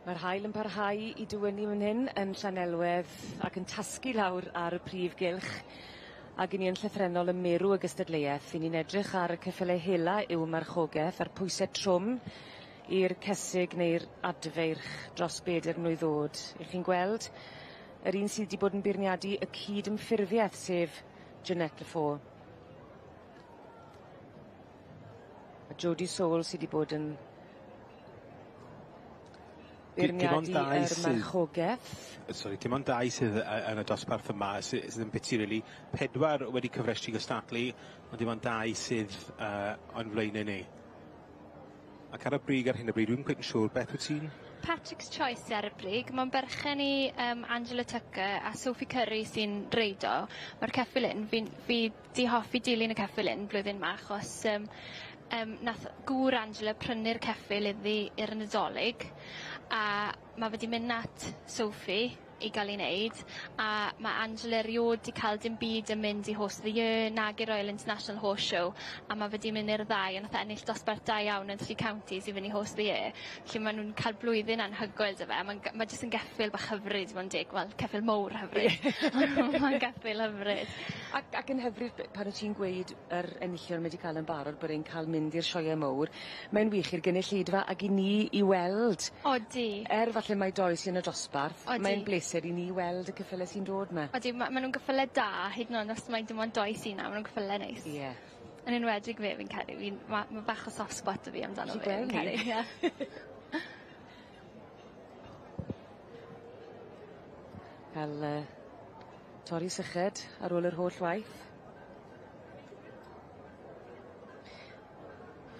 Mae'r haul yn parhau i dywynnu fan hyn yn Llanelwedd ac yn tasgu lawr ar y prif gylch ag 'yn ni yn llythrennol ym merw y gystadleuaeth. 'Yn ni'n edrych ar y ceffyle hela yw marchogeth a'r pwyse trwm i'r cesig neu'r adfeirch dros beder mlwydd o'd. 'Ych chi'n gweld yr un sydd 'di bod yn beirniadu y cyd-ymffurfieth sef Jeanette Lefaux. A Jodie Soul sy 'di bod yn beirniadu yr marchogeth. Sori, dim ond dau sydd yn y dosbarth yma sydd yn biti rili. Pedwar wedi cyfrestru gystadlu, ond dim ond dau sydd o'n flaenau ni. Ac ar y brig ar hyn o bryd, dwi'm cweit yn siŵr, beth wyt ti'n? Patrick's Choice ar y brig. Mae'n berchen i Angela Tucker a Sophie Curry sy'n reido. Mae'r ceffyl hyn, fi di hoffi dilyn y ceffyl hyn blwyddyn 'ma achos nath gŵr Angela prynu'r ceffyl iddi i'r Nadolig a ma' fe 'di mynd at Sophie i ga'l ei neud a ma' Angela eriod 'di ca'l dim byd yn mynd i Horse of the Year nag i'r Royal International Horse Show a ma' fe 'di mynd i'r ddau a nath e ennill dosbarth da iawn yn Three Counties i fynd i Horse of the Year. Felly ma' nw'n ca'l blwyddyn anhygoel 'dy fe a ma'n ma' jyst yn geffyl bach hyfryd i fo' yn deg wel ceffyl mowr hyfryd. Ma'n geffyl hyfryd. Ac yn hyfryd pan wyt ti'n gweud yr enillion ma' 'di ca'l yn barod bod e'n ca'l mynd i'r sioee mowr mae'n wych i'r gynulleidfa ag i ni i weld. Odi. Er falle mai doi sy yn y dosbarth. Odi. Mae'n bleser i ni weld y ceffyle sy'n dod 'ma. Odi ma' ma' nw'n gyffyle da hyd yn o'd os mai dim ond doi sy 'na ma' nw'n gyffyle neis. Ie. Yn enwedig fe fi'n credu fi'n ma' bach o soft spot 'da fi amdano Chi fe fi'n gwel' 'ny. credu ie. Cael torri syched ar ôl yr holl waith.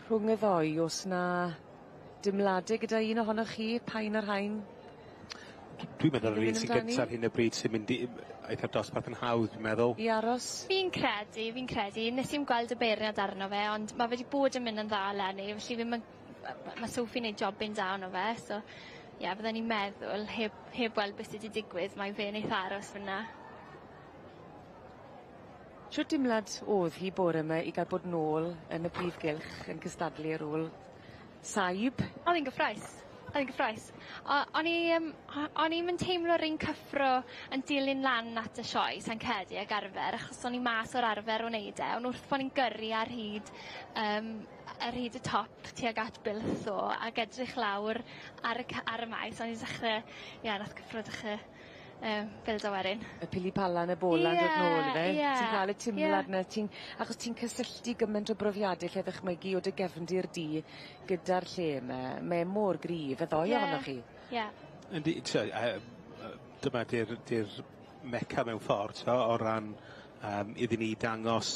Rhwng y ddou o's 'na dimlade gyda un ohonoch chi pa un o'r rhain? Dwi'n meddwl yr un sy'n gynta ar hyn o bryd sy'n mynd i eitha'r dosbarth yn hawdd dwi'n meddwl. I aros? Fi'n credu fi'n credu nes i'm gweld y beirniad arno fe ond ma' fe 'di bod yn mynd yn dda eleni felly fi'm yn ma' Sophie neud jobyn da ono fe so ie fydden i'n meddwl heb heb weld beth sy 'di digwydd mai fe neith aros fyn 'na. Shwt dimlad o'dd hi bore 'my i ga'l bod nôl yn y prif gylch yn cystadlu ar ôl saib? O'dd 'i'n gyffrous. O'dd 'i'n gyffrous. O- o'n i yym o'n i'm yn teimlo'r un cyffro yn dilyn lan at y sioe sai'n credu ag arfer achos o'n i mas o'r arfer o neud e on' wrth bo' ni'n gyrru ar hyd yym ar hyd y top tuag at Builth ddo ag edrych lawr ar y cy- ar y maes o'n i'n dechre ie nath cyffro dechre bildo wedyn. Y pili pala yn y bola yn dod nôl yfe? Ie ie. Ti'n ca'l y timlad 'na ti'n achos ti'n cysylltu gyment o brofiade lle ddychmygu o dy gefndir di gyda'r lle 'my. Mae e mor gryf y ddou ohonoch chi. Ie. Yndi t'o' dyma 'di'r 'di'r Mecca mewn ffordd t'o' o ran iddyn ni dangos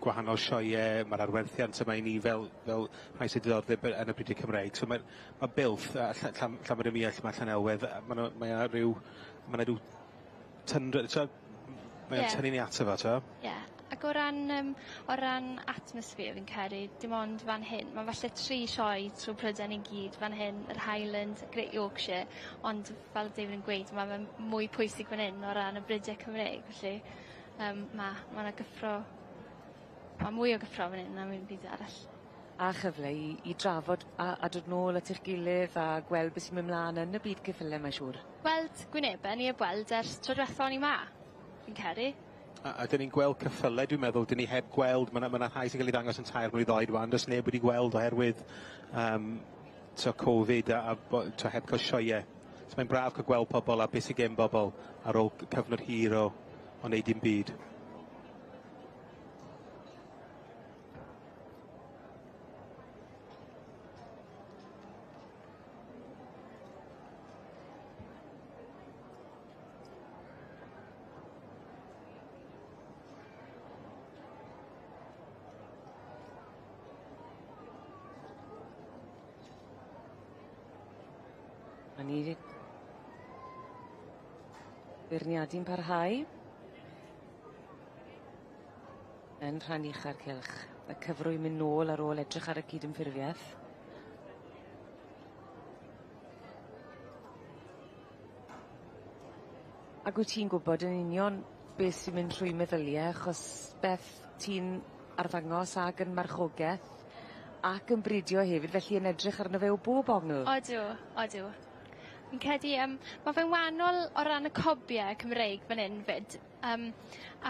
gwahanol sioee, ma'r arwerthiant yma i ni fel fel rhai sydd diddordeb yn y brydiau Cymreig. So mae'r ma' Builth a Llanbedr ma' Llanelwedd ma' 'na mae 'na ryw ma' 'na ryw tyndra t'o' mae o'n tynnu ni ato fo t'o'? Ie. Ac o ran yym o ran atmosphere fi'n credu dim ond fan hyn ma' falle tri sioe trw Pryden i gyd fan hyn yr Highland, Great Yorkshire ond fel o'dd David yn gweud ma' fe'n mwy pwysig fan 'yn o ran y brydie Cymreig felly yym ma' ma' 'na gyffro ma' mwy o gyffro fan 'yn na ddim byd arall. A chyfle i i drafod a a dod nôl at 'ych gilydd a gweld be' sy'n myn' mlan yn y byd ceffyle mae siŵr. Gweld gwynebe ni 'eb weld ers tro dwetha o'n i 'ma, fi'n credu. A 'dyn ni'n gweld ceffyle dwi'n meddwl 'dyn ni heb gweld ma' 'na ma' 'na rhai sy'n ga'l 'u ddangos yn tair mlwydd oed ŵan do's neb wedi gweld oherwydd yym t'o' Covid a t'o' heb ca'l sioee. So mae'n braf ca'l gweld pobol a be' sy gen bobol ar ôl cyfnod hir o o neud dim byd. A ni beirniadu'n parhau. Yn rhan ucha'r cylch. Y cyfrwy mynd nôl ar ôl edrych ar y cydymffurfieth. Ag wyt ti'n gwbod yn union beth sy'n mynd trwy meddylie achos beth ti'n arddangos ag yn marchogeth ac yn bridio hefyd felly yn edrych arno fe o bob ongl. Odw odw. Fi'n credu yym ma' fe'n wanol o ran y cobie Cymreig fan 'yn 'fyd yym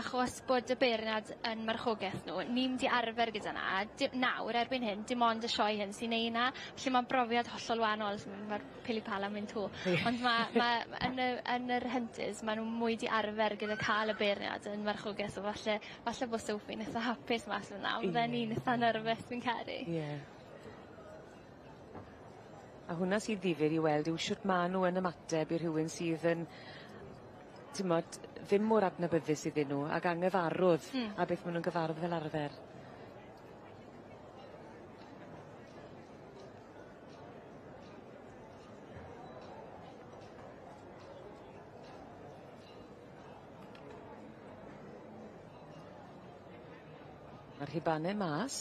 achos bod y beirniad yn marchogeth nw ni mynd i arfer gyda 'na nawr erbyn hyn dim ond y sioe hyn sy'n neu' 'na felly ma'n brofiad hollol wanol ma'r pili pala'n mynd 'to. Ond ma' ma' yn y yn yr hunters ma' nw mwy 'di arfer gyda ca'l y beirniad yn marchogeth so falle falle bo' Sophie'n itha hapus mas fan 'na ond fydden i'n itha nervous fi'n credu. Ie. A hwnna sydd ddifyr i weld yw shwt ma' nw yn ymateb i rhywun sydd yn t'mod ddim mor adnabyddus iddyn nw ag angyfarwdd... Hmm. ...â beth ma' nw'n gyfarwdd fel arfer. Ma'r rhubane mas.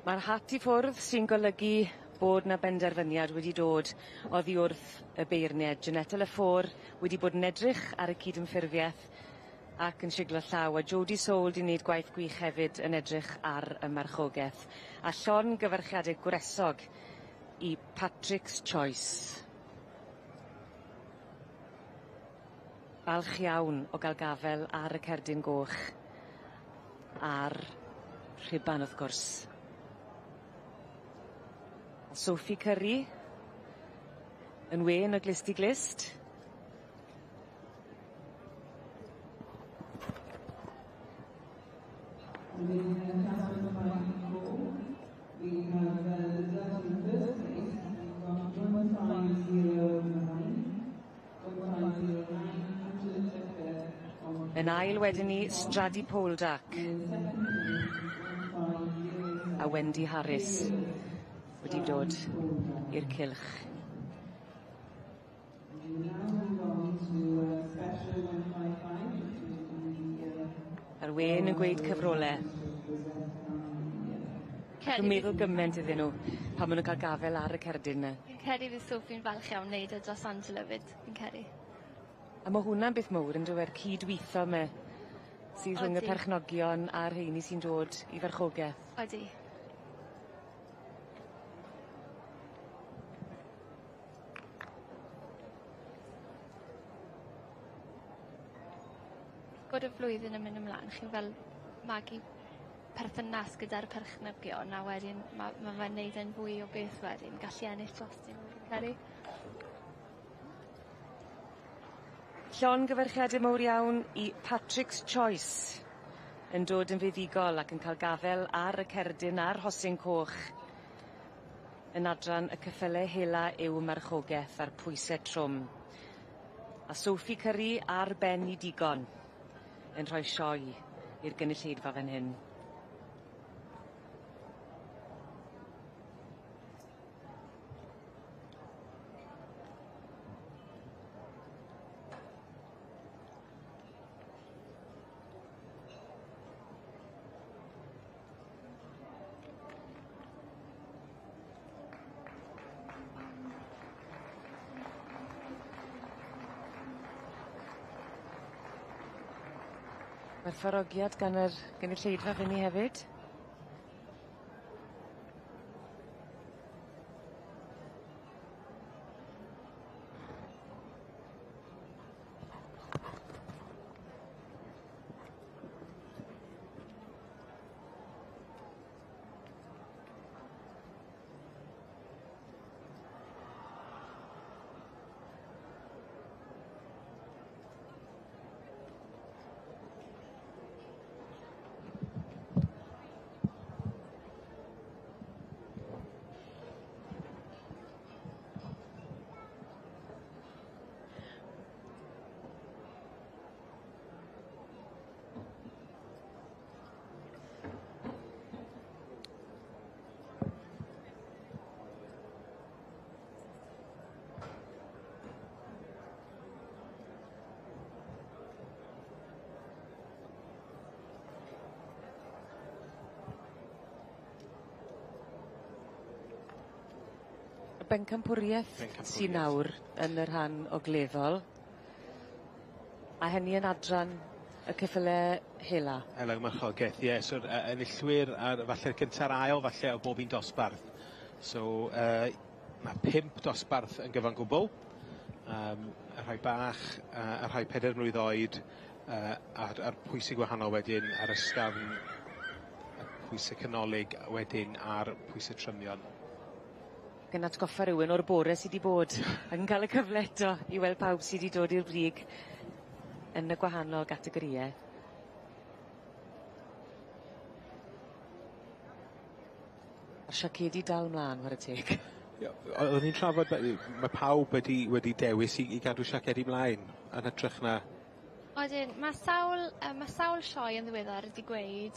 Ma'r hat i ffwrdd sy'n golygu bod 'na benderfyniad wedi dod oddi wrth y beirnied Jeanette Le Fort wedi bod yn edrych ar y cydymffurfieth ac yn siglo llaw a Jodie Soul 'di neud gwaith gwych hefyd yn edrych ar y marchogeth. A llongyfarchiade gwresog i Patrick's Choice. Falch iawn o ga'l gafel ar y cerdyn goch a'r rhuban wrth gwrs. Sophie Curry yn wên o glust i glust. And in class 154, we have the judge in first place, we've got 1509, 1509, Angela Tucker on Yn ail wedyn ni Stradi Poldark in second place, 1507. a Wendy Harris wedi dod i'r cylch. And we now move on to special 155, which is the A'r wên yn gweud cyfrole. Ac yn meddwl gyment iddyn nhw pan ma' nw'n ca'l gafel ar y cerdyn 'ny. Fi'n credu fydd Sophie'n falch iawn neud e dros Angela 'fyd, fi'n credu. A ma' hwnna'n beth mowr on'd yw e'r cydwitho 'me sydd rhwng y Odi. perchnogion a'r rheini sy'n dod i farchogeth. Odi. Bod y flwyddyn yn mynd ymlaen, chi'n fel magu perthynas gyda'r perchnogion a wedyn ma' fe'n neud e'n fwy o beth wedyn, gallu ennill drostyn nhw, fi'n credu. Llongyfarchiade mowr iawn i Patrick's Choice yn dod yn fuddugol ac yn ca'l gafel ar y cerdyn a'r rhosyn coch yn adran y ceffyle hela yw marchogeth a'r pwyse trwm. A Sophie Curry ar ben 'i digon yn rhoi sioe i'r gynulleidfa fan hyn. Gwerthfawrogiad gan yr gynulleidfa fan 'ny hefyd. Y bencampwrieth sy nawr yn y rhan ogleddol. A hynny yn adran y ceffyle hela. Hela marchogeth, ie. So'r enillwyr ar falle'r cynta'r ail falle o bob un dosbarth. So ma' 5 dosbarth yn gyfan gwbl. Y rhai bach, y rhai 4 mlwydd oed, a'r pwysig gwahanol wedyn ar ysgafn, y pwyse canolig wedyn a'r pwyse trymion. Gan atgoffa rywun o'r bore sy 'di bod ac yn ca'l y cyfle eto i weld pawb sy 'di dod i'r brig yn y gwahanol gategorie. A'r siacedi dal mlan 'ware teg. Ie, oedden ni'n trafod ma' pawb wedi dewis i gadw siacedi mlaen yn hytrach na... Odyn, ma' sawl sioe yn ddiweddar wedi gweud,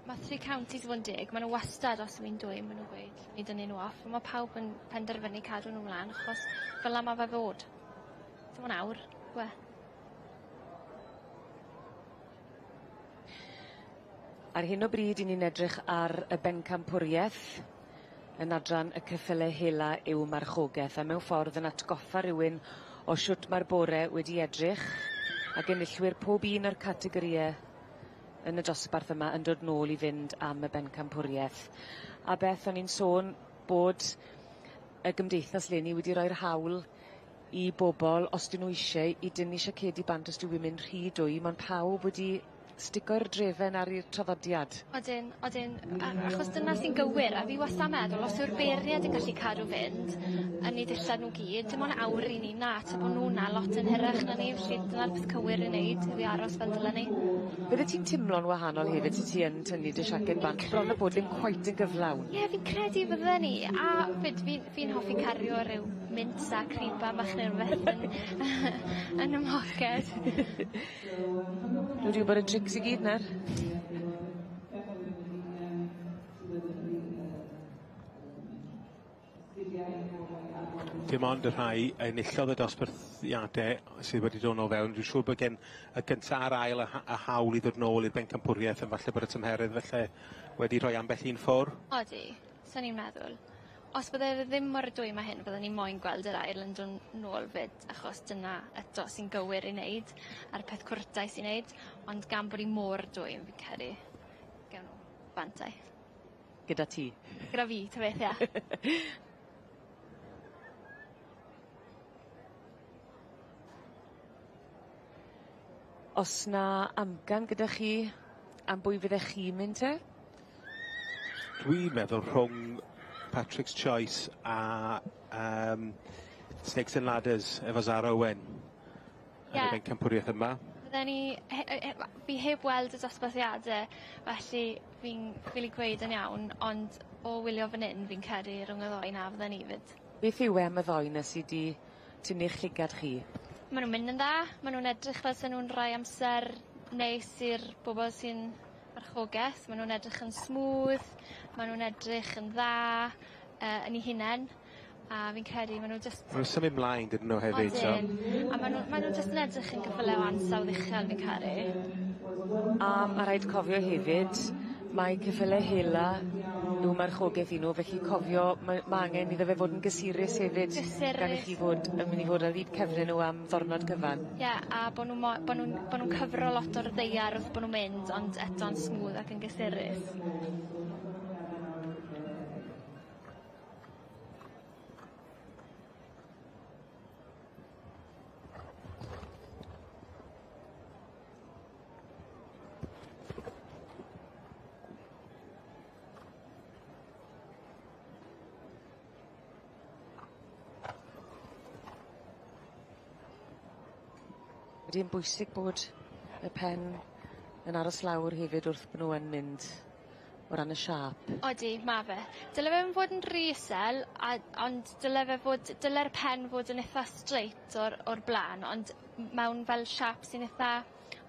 ma' Three Counties i fod yn deg, ma' nw wastad os yw 'i'n dwym ma' nw'n gweud ni dynnu nw off, on' ma' pawb yn penderfynu cadw nw mlan achos fel 'na ma' fe fod. Dim on' awr, yw e? Ar hyn o bryd 'yn ni'n edrych ar y bencampwrieth yn adran y ceffyle hela yw marchogeth a mewn ffordd yn atgoffa rywun o shwt ma'r bore wedi edrych ac enillwyr pob un o'r categorie yn y dosbarth yma yn dod nôl i fynd am y bencampwrieth. A beth o'n i'n sôn bod y gymdeithas leni wedi roi'r hawl i bobol os 'dyn nw isie i dynnu siacedi bant os dyw 'i'n mynd rhy dwym ond pawb wedi stico'r drefen ar i'r traddodiad. Odyn odyn a- achos dyna sy'n gywir a fi wastad meddwl os yw'r beirniad yn gallu cadw fynd yn eu dillad nw gyd dim ond awr i ni na tra bo' nw 'na lot yn hirach na ni felly dyna'r peth cywir i neud yw i aros fel dylen ni. Byddet ti'n timlo'n wahanol hefyd se ti yn tynnu dy siaced bant bron a bod ddim cweit yn gyflawn. Ie fi'n credu fydden i a 'fyd fi'n fi'n hoffi cario ryw mints a cream bach neu rwbeth yn yn 'ym mhoced. Dwi 'di wbod y trics i gyd nawr. Dim ond y rhai enillodd y dosbarthiade sydd wedi dod nôl fewn. Dwi'n siŵr bod gen y gynta a'r ail y ha- y hawl i ddod nôl i'r bencampwriaeth yn falle bod y tymheredd felly wedi rhoi ambell un ffwr'. Odi, swn i'n meddwl. Os bydde fe ddim mor dwym â hyn fydden ni moyn gweld yr ail yn do' nôl 'fyd achos dyna eto sy'n gywir i neud a'r peth cwrtais i neud ond gan bod 'i mor dwym fi'n credu gewn nw bant â 'i. Gyda ti. Gyda fi ta beth ia. O's 'na amcan gyda chi am bwy fyddech chi'n mynd te? Dwi'n meddwl rhwng Patrick's Choice a yym Snakes and Ladders efo Zara Owen. Ie. Yn y bencampwriaeth yma. Fydden ni he- yy he- fi heb weld y dosbarthiade felly fi'n ffili gweud yn iawn ond o wylio fan 'yn fi'n credu rwng y ddou 'na fydden i 'fyd. Beth yw e am y ddou 'na sy 'di tynnu'ch llygad chi? Ma' nw'n mynd yn dda ma' nw'n edrych fel se nw'n rhoi amser neis i'r bobol sy'n marchogeth ma' nw'n edrych yn smooth ma' nw'n edrych yn dda yy yn 'u hunen a fi'n credu ma' nw jyst... Ma' nw'n symud mlaen dydyn nw hefyd so... Odyn a ma' nw ma' nw jyst yn edrych yn ceffyle o ansawdd uchel fi'n credu. A ma' raid cofio hefyd mae ceffyle hela yw marchogeth i nw felly cofio ma' ma' angen iddo fe fod yn gysurus hefyd. Gysurus. Gan i chi fod yn myn' i fod ar 'yd cefne nw am ddyrnod cyfan. Ie a bo' nw mo- bo' nw'n bo' nw'n cyfro lot o'r ddaear wrth bo' nw'n mynd ond eto'n smooth ac yn gysurus. Ydi e'n bwysig bod y pen yn aros lawr hefyd wrth bo' nw yn mynd o ran y siâp? Odi ma' fe. Dyle fe 'im fod yn rhy isel a ond dyle fe fod dyle'r pen fod yn itha straight o'r o'r bla'n ond mewn fel siâp sy'n itha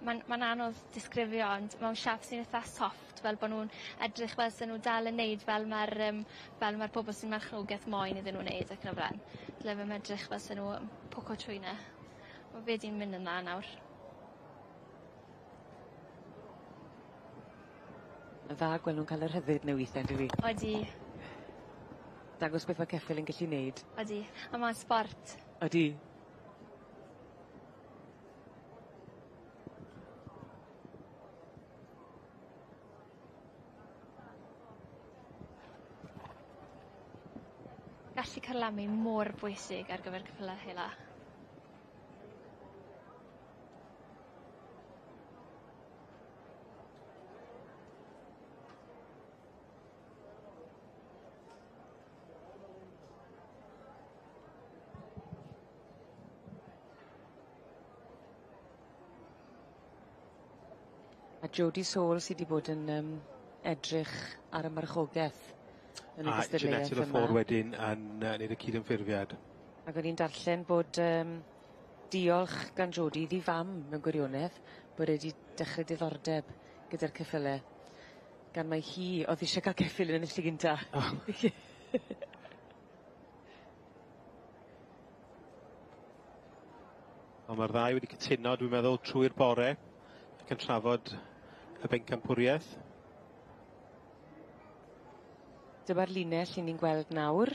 ma'n ma'n anodd disgrifio ond mewn siâp sy'n itha sofft fel bo' nw'n edrych fel se nw dal yn neud fel ma'r yym fel ma'r pobol sy'n marchogeth moyn iddyn nw neud ac yn y bla'n. Dyle fe'm edrych fel se nw yn poco trwy 'na. Ma' fe 'di mynd yn dda nawr. Ma'n dda gwel' nw'n ca'l y rhyddid 'na withe yndyw 'i? Odi. Dangos beth ma' ceffyl yn gallu neud. Odi a ma'n sbort. Odi. Gallu carlamu mor bwysig ar gyfer ceffyle hela. A Jodie Saul sy 'di bod yn yym edrych ar y marchogeth yn y A gystadleuaeth Jeanette yma. Lafore wedyn yn yy neud y cydymffurfiad. Ag o'n i'n darllen bod yym diolch gan Jodie iddi fam mewn gwirionedd bod e 'di dechre diddordeb gyda'r ceffyle gan mai hi o'dd isie ca'l ceffyl yn y lle gynta. O. On' ma'r ddau wedi cytuno dwi'n meddwl trwy'r bore ac yn trafod y bencampwrieth. Dyma'r linell 'yn ni'n gweld nawr.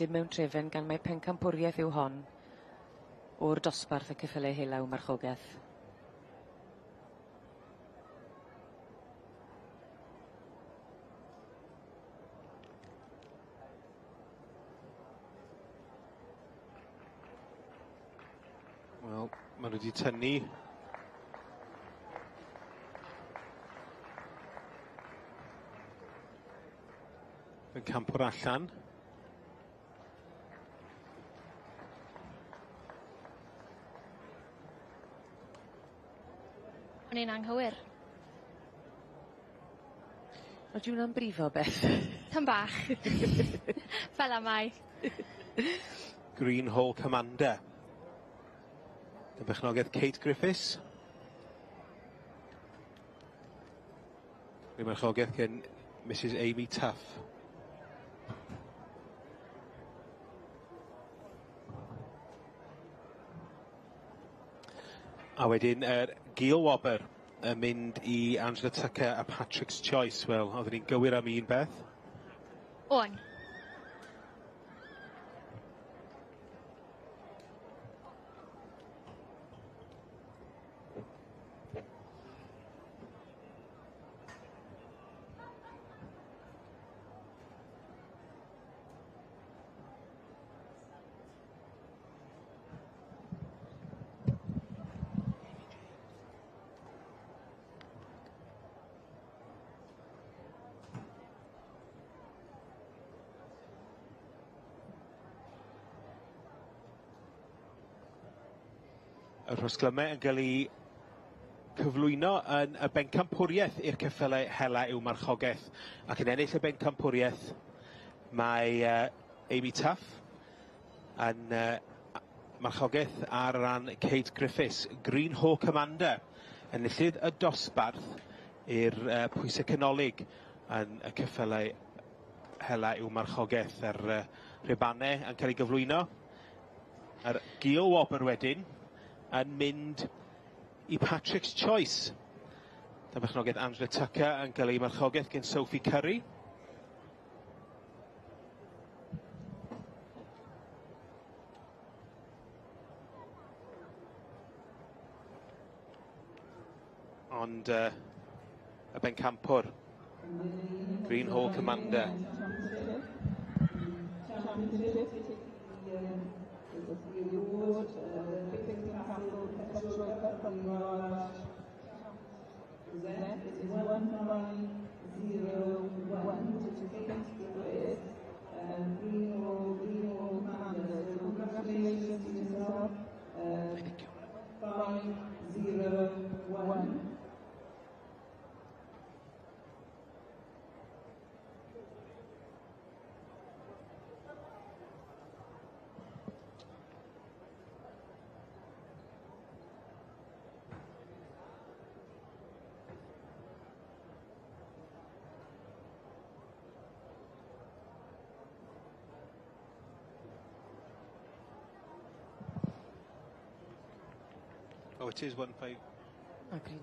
Dim mewn trefen gan mai pencampwrieth yw hon o'r dosbarth y ceffyle hela yw marchogeth. Maen nhw wedi tynnu. Pencampwr allan. O'n i'n anghywir. Odi hwnna'n brifo beth? Tam bach. Fel am mai. Green Hall Commander. Y berchnogaeth Kate Griffiths. Y marchogaeth gen Mrs Amy Tuff. A wedyn yr Gil Wobr yn mynd i Angela Tucker a Patrick's Choice. Wel, oedden ni'n gywir am un beth. O'n. Y rhosglymau yn cael ei cyflwyno yn y bencampwriaeth i'r ceffylau hela i'w marchogaeth, ac yn ennill y bencampwriaeth mae Amy Tuff yn marchogaeth ar ran Kate Griffiths. Green Hawk Commander enillydd y dosbarth i'r pwysau canolig yn y ceffylau hela i'w marchogaeth. Yr rhubanau yn cael ei gyflwyno. Yr Gil Wobr wedyn yn mynd i Patrick's Choice. Dan berchnogaeth Angela Tucker yn cael ei marchogaeth gen Sophie Curry. Ond y bencampwr, Green Hall Commander. It is 1501, which is Kate Griffiths, Green Hall Commander. So congratulations to yourself. 501. Oh, it is 15. Agreed.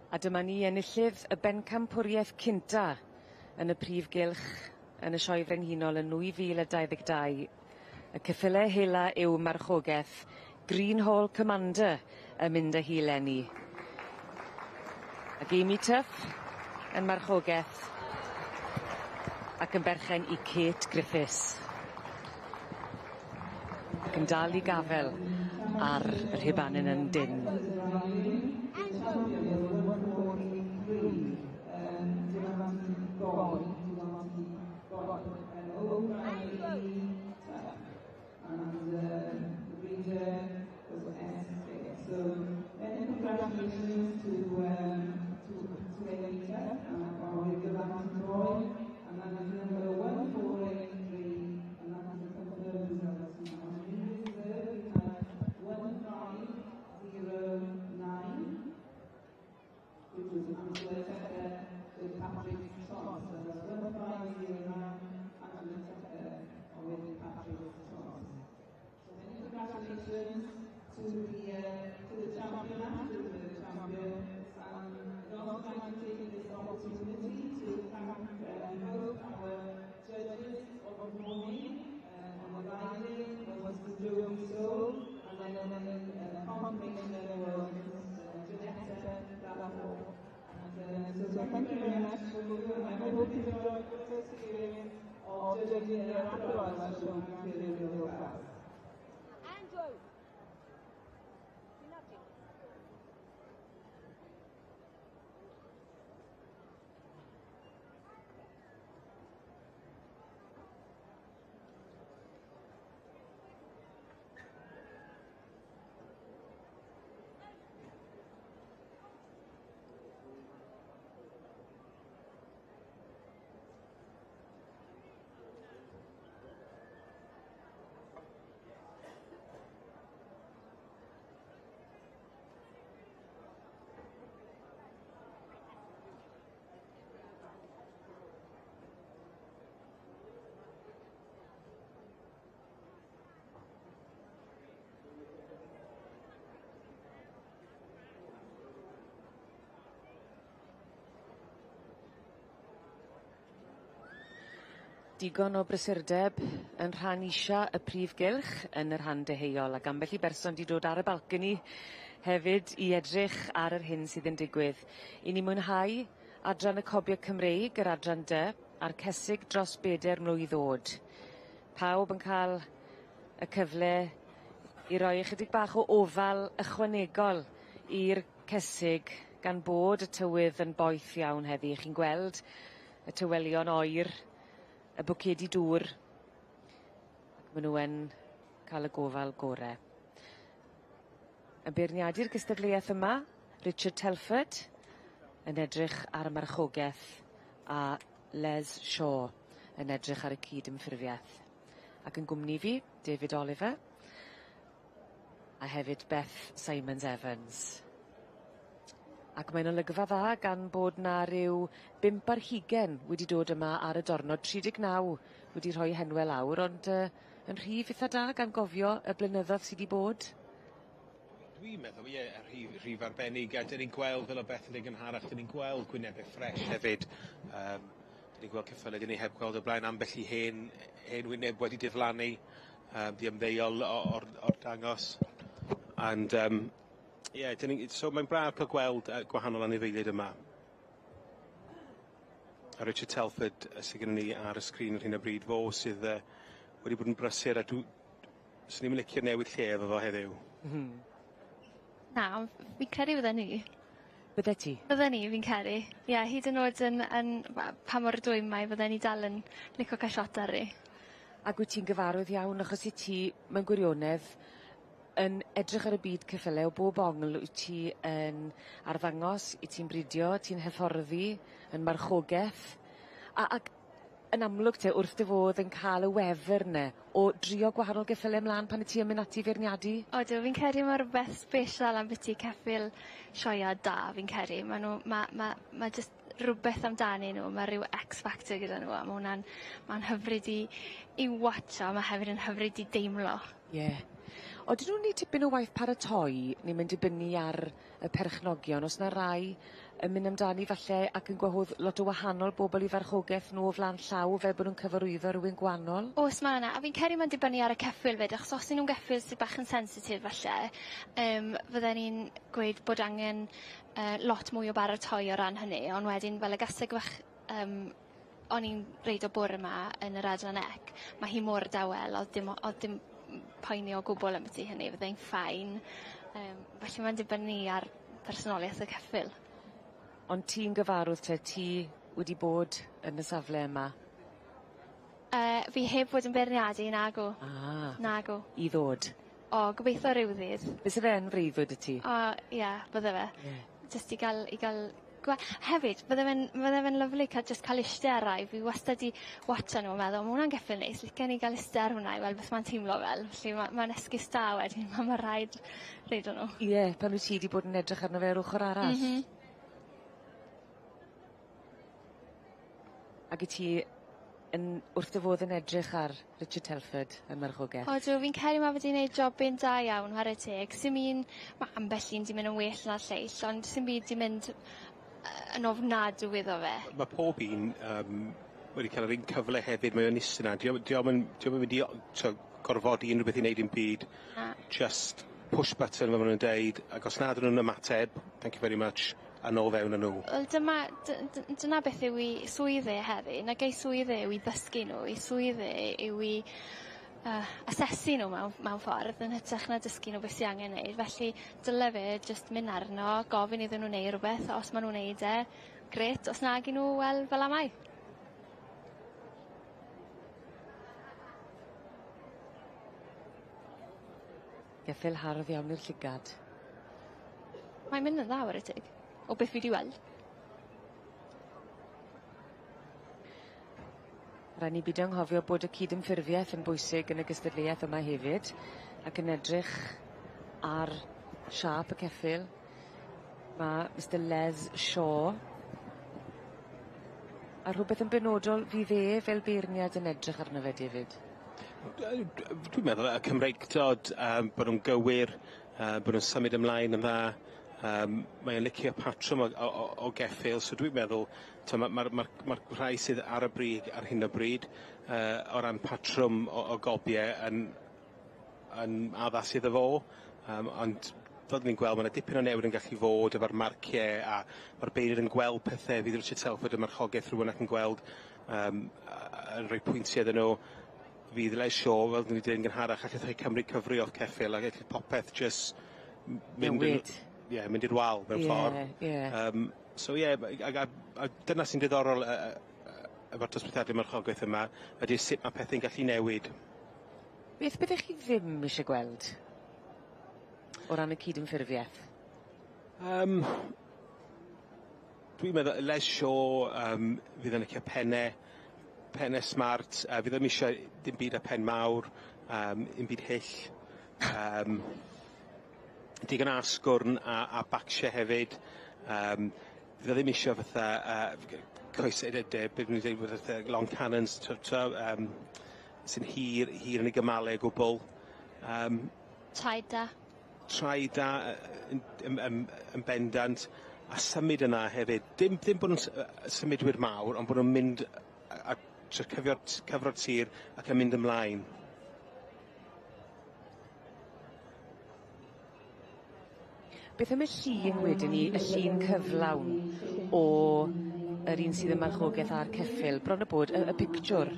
A dyma ni enillydd y bencampwriaeth cynta yn y prif gylch yn y Sioe Frenhinol yn 2022. Y ceffylau hela yw marchogaeth Green Hall Commander yn mynd â hi leni. Ac Amy Tuff yn marchogaeth ac yn berchen i Kate Griffiths. Ac yn dal i gafel ar yr rhubanyn yn dyn. And the breeder was S6. So many congratulations to Amy Tuff and our Boy, and that is number 1483, and that is the confirmed results now. In reserve we have 1501. Judging here at the Royal Welsh Show Imperial class. Andrew! Digon o brysurdeb yn rhan isha y prif gylch yn y rhan deheuol ac ambell i berson 'di dod ar y balcony hefyd i edrych ar yr hyn sydd yn digwydd. I ni mwynhau adran y Cobie Cymreig yr adran dy a'r cesig dros beder mlwydd o'd. Pawb yn ca'l y cyfle i roi ychydig bach o ofal ychwanegol i'r cesig gan bod y tywydd yn boeth iawn heddi. Chi'n gweld y tywelion oer y bwcedi dŵr ac ma' nw yn ca'l y gofal gore. Yn beirniadu'r gystadleuaeth yma, Richard Telford yn edrych ar y marchogeth a Les Shaw yn edrych ar y cyd-ymffurfieth. Ac yn gwmni fi, David Oliver a hefyd Beth Simons Evans. Ac mae'n olygfa dda gan bod 'na ryw bump ar hugen wedi dod yma ar y dornod 39 wedi rhoi henwe lawr ond yy yn rhif itha da gan gofio y blynyddodd sy 'di bod. Dwi'n meddwl ie y rhif rhif arbennig a 'dyn ni'n gweld fel o' Beth yn deu' gynharach 'dyn ni'n gweld gwynebe ffresh hefyd yym 'dyn ni'n gweld ceffyle 'dyn ni heb gweld o'r blaen ambell i hen hen wyneb wedi diflannu yym 'di ymddeol o- o'r o'r dangos and yym ie 'dyn ni so mae'n braf ca'l gweld yy gwahanol anifeiliaid yma. A Richard Telford yy sy gynnon ni ar y sgrin ar hyn o bryd fo sydd yy wedi bod yn brysur a dw- swn i'm yn licio newid lle efo fo heddiw. Na on' fi'n credu fydden i. Byddet ti? Bydden i fi'n credu. Ie hyd yn o'd yn yn we- pa mor dwym mae fydden i dal yn lico ca'l shot ar 'i. Ag wyt ti'n gyfarwydd iawn achos i ti mewn gwirionedd yn edrych ar y byd ceffyle o bob ongl wyt ti yn arddangos, wyt ti'n bridio, ti'n hyfforddi, yn marchogeth a ac yn amlwg te wrth dy fodd yn ca'l y wefr 'ne o drio gwahanol geffyle mlan pan y ti yn mynd ati i feirniadu. Odw fi'n credu ma' rwbeth sbesial ambyti ceffyl sioea da fi'n credu ma' nw ma' ma' ma' jyst rwbeth amdanyn nw ma' ryw X factor gyda nw a ma' wnna'n ma'n hyfryd i i watsio a ma' hefyd yn hyfryd i deimlo. Ie. Odyn nw'n neud tipyn o waith paratoi ne' ma'n dibynnu ar y perchnogion o's 'na rai yn mynd amdani falle ac yn gwahodd lot o wahanol bobol i farchogeth nw o flan llaw fel bo' nw'n cyfarwyddo rywun gwanol? O's ma' 'na a fi'n credu ma'n dibynnu ar y ceffyl 'fyd achos os 'yn nw'n geffyl sy bach yn sensitif falle yym fydden i'n gweud bod angen yy lot mwy o baratoi o ran hynny on' wedyn fel y gaseg fach yym o'n i'n reido bore 'ma yn yr adran ec ma' hi mor dawel o'dd dim o- o'dd dim poeni o gwbwl ambyti hynny fyddai'n fine yym felly ma'n dibynnu ar personolieth y ceffyl. Ond ti'n gyfarwdd te ti wedi bod yn y safle yma? Yy fi heb fod yn beirniadu nagw. Ah. Nagw. I ddod. O gobeitho ryw ddydd. Byse fe yn freuddwyd i ti? O ie bydde fe. Ie. Jyst i ga'l i ga'l gwe- hefyd bydde fe'n fydde fe'n lyfli ca'l jyst ca'l iste ar rai fi wastad 'di watsio nw a meddwl ma' wnna'n geffyl neis licen i ga'l iste ar hwnna i weld beth ma'n teimlo fel felly ma' ma'n esgus da wedyn pan ma' rhaid reido nw. Ie pan wyt ti 'di bod yn edrych arno fe o'r ochor arall. M-hm. Ag 'yt ti yn wrth dy fodd yn edrych ar Richard Telford yn marchogeth? Odw fi'n credu ma' fe 'di neud jobyn da iawn whare teg sim un ma' ambell un 'di myn' yn well na'r lleill ond sim byd 'di mynd yy yn ofnadw iddo fe. Ma' pob un yym wedi ca'l yr un cyfle hefyd mae o'n iste 'na dio- dio'm yn dio'm yn mynd i o- t'o' gorfodi unryw beth i neud dim byd. Na. Just push button fel ma' nw'n deud ag os nad 'yn nw'n ymateb thank you very much. a nôl fewn â nhw. Wel dyma dyna beth yw 'i swydd e heddi nag ei swydd e yw i ddysgu nhw 'i swydd e yw i asesu nhw mewn mewn ffordd yn hytrach na dysgu nhw beth sy angen neud felly dyle fe jyst myn' arno gofyn iddyn nhw neu' rwbeth os ma' nw'n neud e grêt os nag 'yn nhw wel fel 'a mae. Geffyl hardd iawn i'r llygad. Mae'n mynd yn dda 'ware teg. O beth fi 'di weld. Rai' ni bido anghofio bod y cydymffurfieth yn bwysig yn y gystadleuaeth yma hefyd ac yn edrych ar siâp y ceffyl ma' Mister Les Shaw a rhwbeth yn benodol fydd e fel beirniad yn edrych arno fe David? Dwi'n meddwl y Cymreictod bod nhw'n gywir, bod nhw'n symud ymlaen yn dda. Mae o'n licio patrwm o geffyl, so dwi'n meddwl t'mo' ma'r ma'r ma'r ma'r rhai sydd ar y brig ar hyn o bryd o ran patrwm o gobie yn addas iddo fo, ond fel ni'n gweld ma' 'na dipyn o newid yn gallu fod efo'r marcie a ma'r beirdd yn gweld pethe fydd Richard Telford yn marchogaeth rhywun ac yn gweld yn rhoi pwyntie iddyn nhw. Fydd Les Shaw, fel ni wedi dweud yn gynharach, allith rhoi Cymru cyfri off ceffyl a gall popeth jyst mynd yn... Newid. Ie, mynd i'r wal mewn ffordd. Ie, ie. So ie, a dyna sy'n diddorol efo'r dosbarthiadau marchogaeth yma, ydy sut mae pethau'n gallu newid. Beth byddech chi ddim eisiau gweld o ran y cydymffurfiaeth? Dwi'n meddwl Les Shaw fydd yn licio penne smart, fydd ddim eisiau dim byd â pen mawr, dim byd hyll. Digon o asgwrn a bacsie hefyd. Fydd o ddim eisiau fatha coesau de, beth ni'n dweud fatha long cannons, sy'n hir, hir yn ei gymalau o gwbl. Traed da. Traed da yn bendant, a symud yna hefyd. Dim bod nhw'n symudwyr mawr, ond bod nhw'n mynd a trio cyfro'r tir ac yn mynd ymlaen. Beth am y llun wedyn ni, y llun cyflawn o yr un sydd yn marchogaeth a'r ceffyl, bron a bod y pictiwr?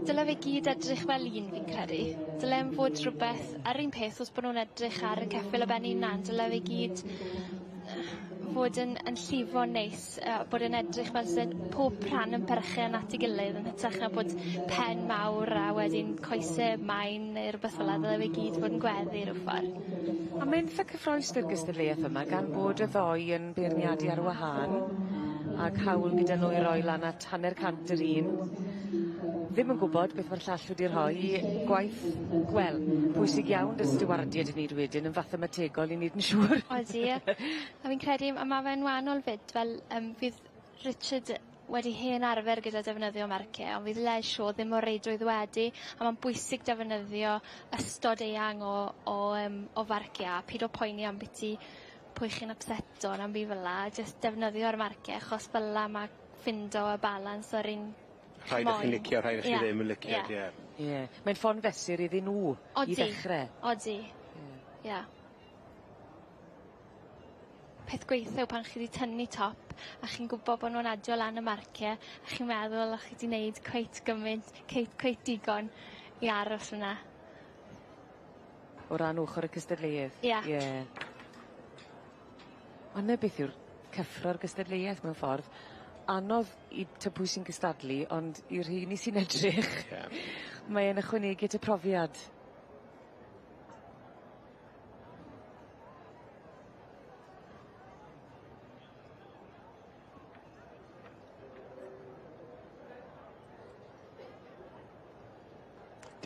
Dyle fe gyd edrych fel un fi'n credu. Dyle e'n fod rhywbeth ar un peth os bod nhw'n edrych ar y ceffyl o ben 'i hunan, dyle fe gyd fod yn llifo neis, bod yn edrych fel se pob rhan yn perchen at ei gilydd yn hytrach na bod pen mawr a wedyn coese main neu rhywbeth fel 'a, dyle fe gyd fod yn gweddu rhyw ffordd. A mae'n itha cyffrous 'dy'r gystadleuaeth yma gan bod y ddoi yn beirniadu ar wahân ac hawl gyda nhw i roi lan at 150 yr un. Ddim yn gwbod beth ma'r llall wedi rhoi, gwaith, wel, pwysig iawn 'dy stiwardiaid i neud wedyn yn fathemategol i neud yn siŵr. Odi, a fi'n credu ma' fe'n wahanol fyd, fel fydd Richard wedi hen arfer gyda defnyddio marcie, ond fydd Les Shaw ddim o reidrwydd wedi, a ma'n bwysig defnyddio ystod eang o farcie, a pido poeni am biti pwy chi'n upseto na'm byd fel 'a, jyst defnyddio'r marcie, achos fel 'a ma' ffindo y balans o'r un Rhaid ych chi'n licio, rhaid ych chi ddim yn licio, ie. Ie, mae'n ffon fesur iddyn nhw i ddechrau. Odi, ie. Peth gweithio pan chi wedi tynnu top a chi'n gwybod bod nhw'n adio lan y marcie a chi'n meddwl o'ch chi wedi wneud cweit gymaint, cweit digon i aros yna. O ran ochr y cystadleuaeth? Ie. Ie. Ond 'na beth yw'r cyffro'r gystadleuaeth mewn ffordd. Anodd i pwy sy'n cystadlu, ond i'r rheini sy'n edrych, mae e'n ychwanegu at y profiad.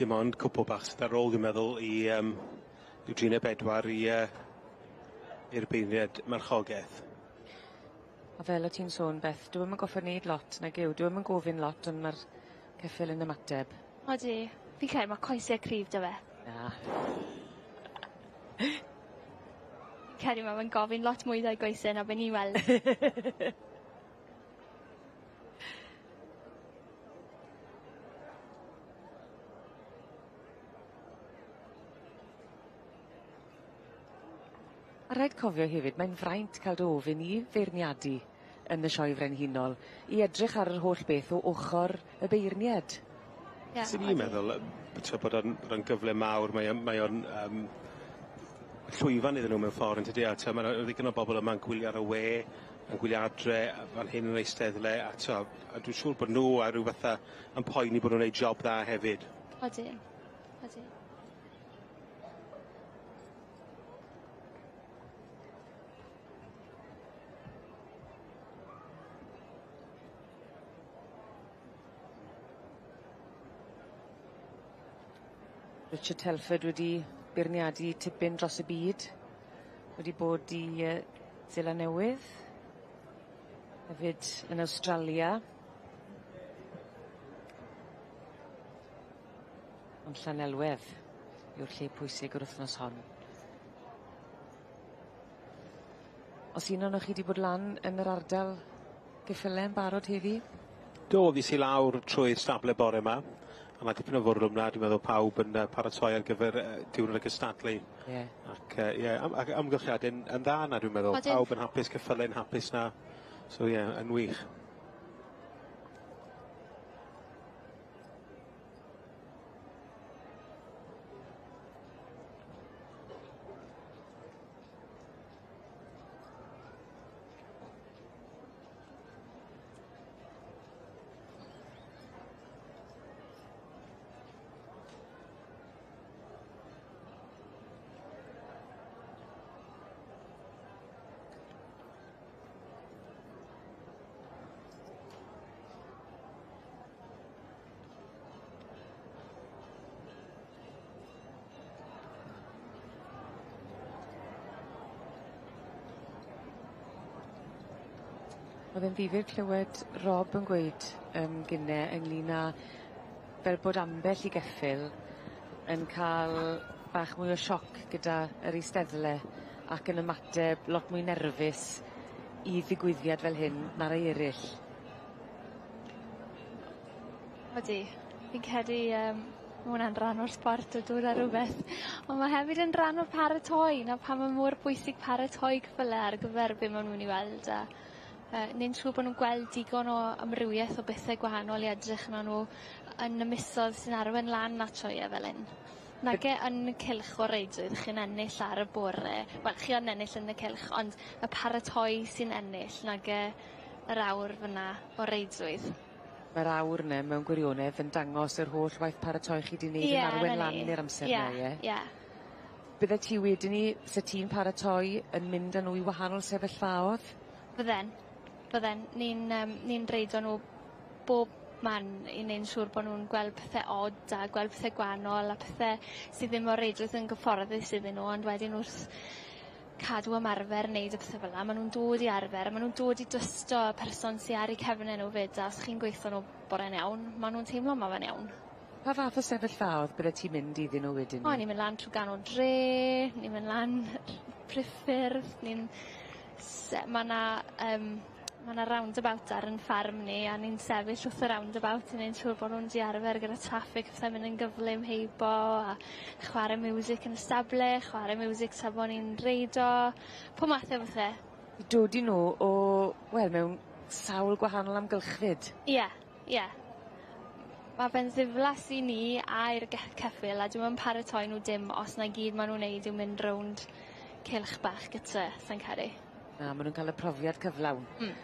Dim ond cwpl bach sydd ar ôl, dwi'n meddwl, i ryw dri neu bedwar i'r beirniad marchogaeth. A fel o' ti'n sôn, Beth, dyw e'm yn goffod neud lot nag yw, dyw e'm yn gofyn lot, ond ma'r ceffyl yn ymateb. Odi, fi'n credu ma' coese cryf 'da fe. Na. Fi'n credu ma' fe'n gofyn lot mwy 'da'i goese na be' ni'n weld. Ar Ma' rhaid cofio hefyd mae'n fraint ca'l dy ofyn i feirniadu yn y Sioe Frenhinol i edrych ar yr holl beth o ochor y beirnied. Ie. Swn i'n meddwl yy t'o' bod o'n bod o'n gyfle mawr mae o'n mae o'n yym llwyfan iddyn nhw mewn ffor yntydi a t'o' ma' 'na ddigon o bobol yma'n gwylio ar y we yn gwylio adre a fan hyn yn eisteddle a t'o' a dwi'n siŵr bod nhw a ryw fatha yn poeni bo' nw'n neud job dda hefyd. Odyn. Odyn. Richard Telford wedi beirniadu tipyn dros y byd, wedi bod i yy Seland Newydd, hefyd yn Awstralia. Ond Llanelwedd yw'r lle pwysig yr wythnos hon. O's un onoch chi 'di bod lan yn yr ardal geffyle yn barod heddi? Do, fues i lawr trwy'r stable bore 'ma a ma' dipyn o fwrlwm 'na dwi'n meddwl pawb yn yy paratoi ar gyfer yy diwrnod y cystadlu. Ie. Ac yy ie am- ac amgylchiade'n yn dda 'na dwi'n meddwl. Odyn. Pawb yn hapus ceffyle'n hapus 'na. So ie, yn wych. O'dd e'n ddifyr clywed Rob yn gweud yym gynne ynglŷn â fel bod ambell i geffyl yn ca'l bach mwy o sioc gyda yr eisteddle ac yn ymateb lot mwy nerfus i ddigwyddiad fel hyn na rai eryll. Odi fi'n credu yym ma' wnna'n rhan o'r sbort o dod â rwbeth on' ma' hefyd yn rhan o'r paratoi 'na pam ma' mor bwysig paratoi ceffyle ar gyfer be' ma' nw myn' i weld a yy neud yn siŵr bo' nw'n gweld digon o amrywieth o bethe gwahanol i edrych arnon nw yn y misodd sy'n arwen lan at sioee fel 'yn. Nage yn y cylch o reidrwydd chi'n ennill ar y bore wel chi yn ennill yn y cylch ond y paratoi sy'n ennill nage yr awr fyn 'na o reidrwydd. Ma'r awr 'ne mewn gwirionedd yn dangos yr holl waith paratoi chi 'di neud yn arwen lan i'r amser 'na ie? Ie. Byddet ti wedyn 'ny se ti'n paratoi yn mynd â nw i wahanol sefyllfaodd? Bydden bydden ni'n yym ni'n reido nw bob man i neud yn siŵr bo' nw'n gweld pethe od a gweld pethe gwanol a pethe sy ddim o reidrwydd yn gyfforddus iddyn nw ond wedyn wrth cadw ymarfer neud y pethe fel 'a ma' nw'n dod i arfer a ma' nw'n dod i drysto y person sy ar 'u cefne nw 'fyd a os chi'n gweitho nw bod e'n iawn ma' nw'n teimlo ma' fe'n iawn. Pa fath o sefyllfaodd byddet ti'n mynd iddyn nw wedyn 'ny? O ni'n myn' lan trw ganol dre, ni'n myn' lan priffyrdd, ni'n se- ma' 'na yym ma' 'na roundabout ar 'yn ffarm ni a ni'n sefyll wrth y roundabout i neud siŵr bo' nw'n 'di arfer gyda traffig a pethe'n myn' yn gyflym heibo a chware miwsic yn y stable chware miwsic tra bo' ni'n reido po' math o bethe. I dodi nw o wel mewn sawl gwahanol amgylchfyd. Ie ie. Ma' fe'n ddiflas i ni a i'r ge- ceffyl a dyw e'm paratoi nw dim os 'na gyd ma' nw'n neud yw mynd rownd cylch bach gytre sai'n credu. Na ma' nw'n ca'l y profiad cyflawn. Hmm.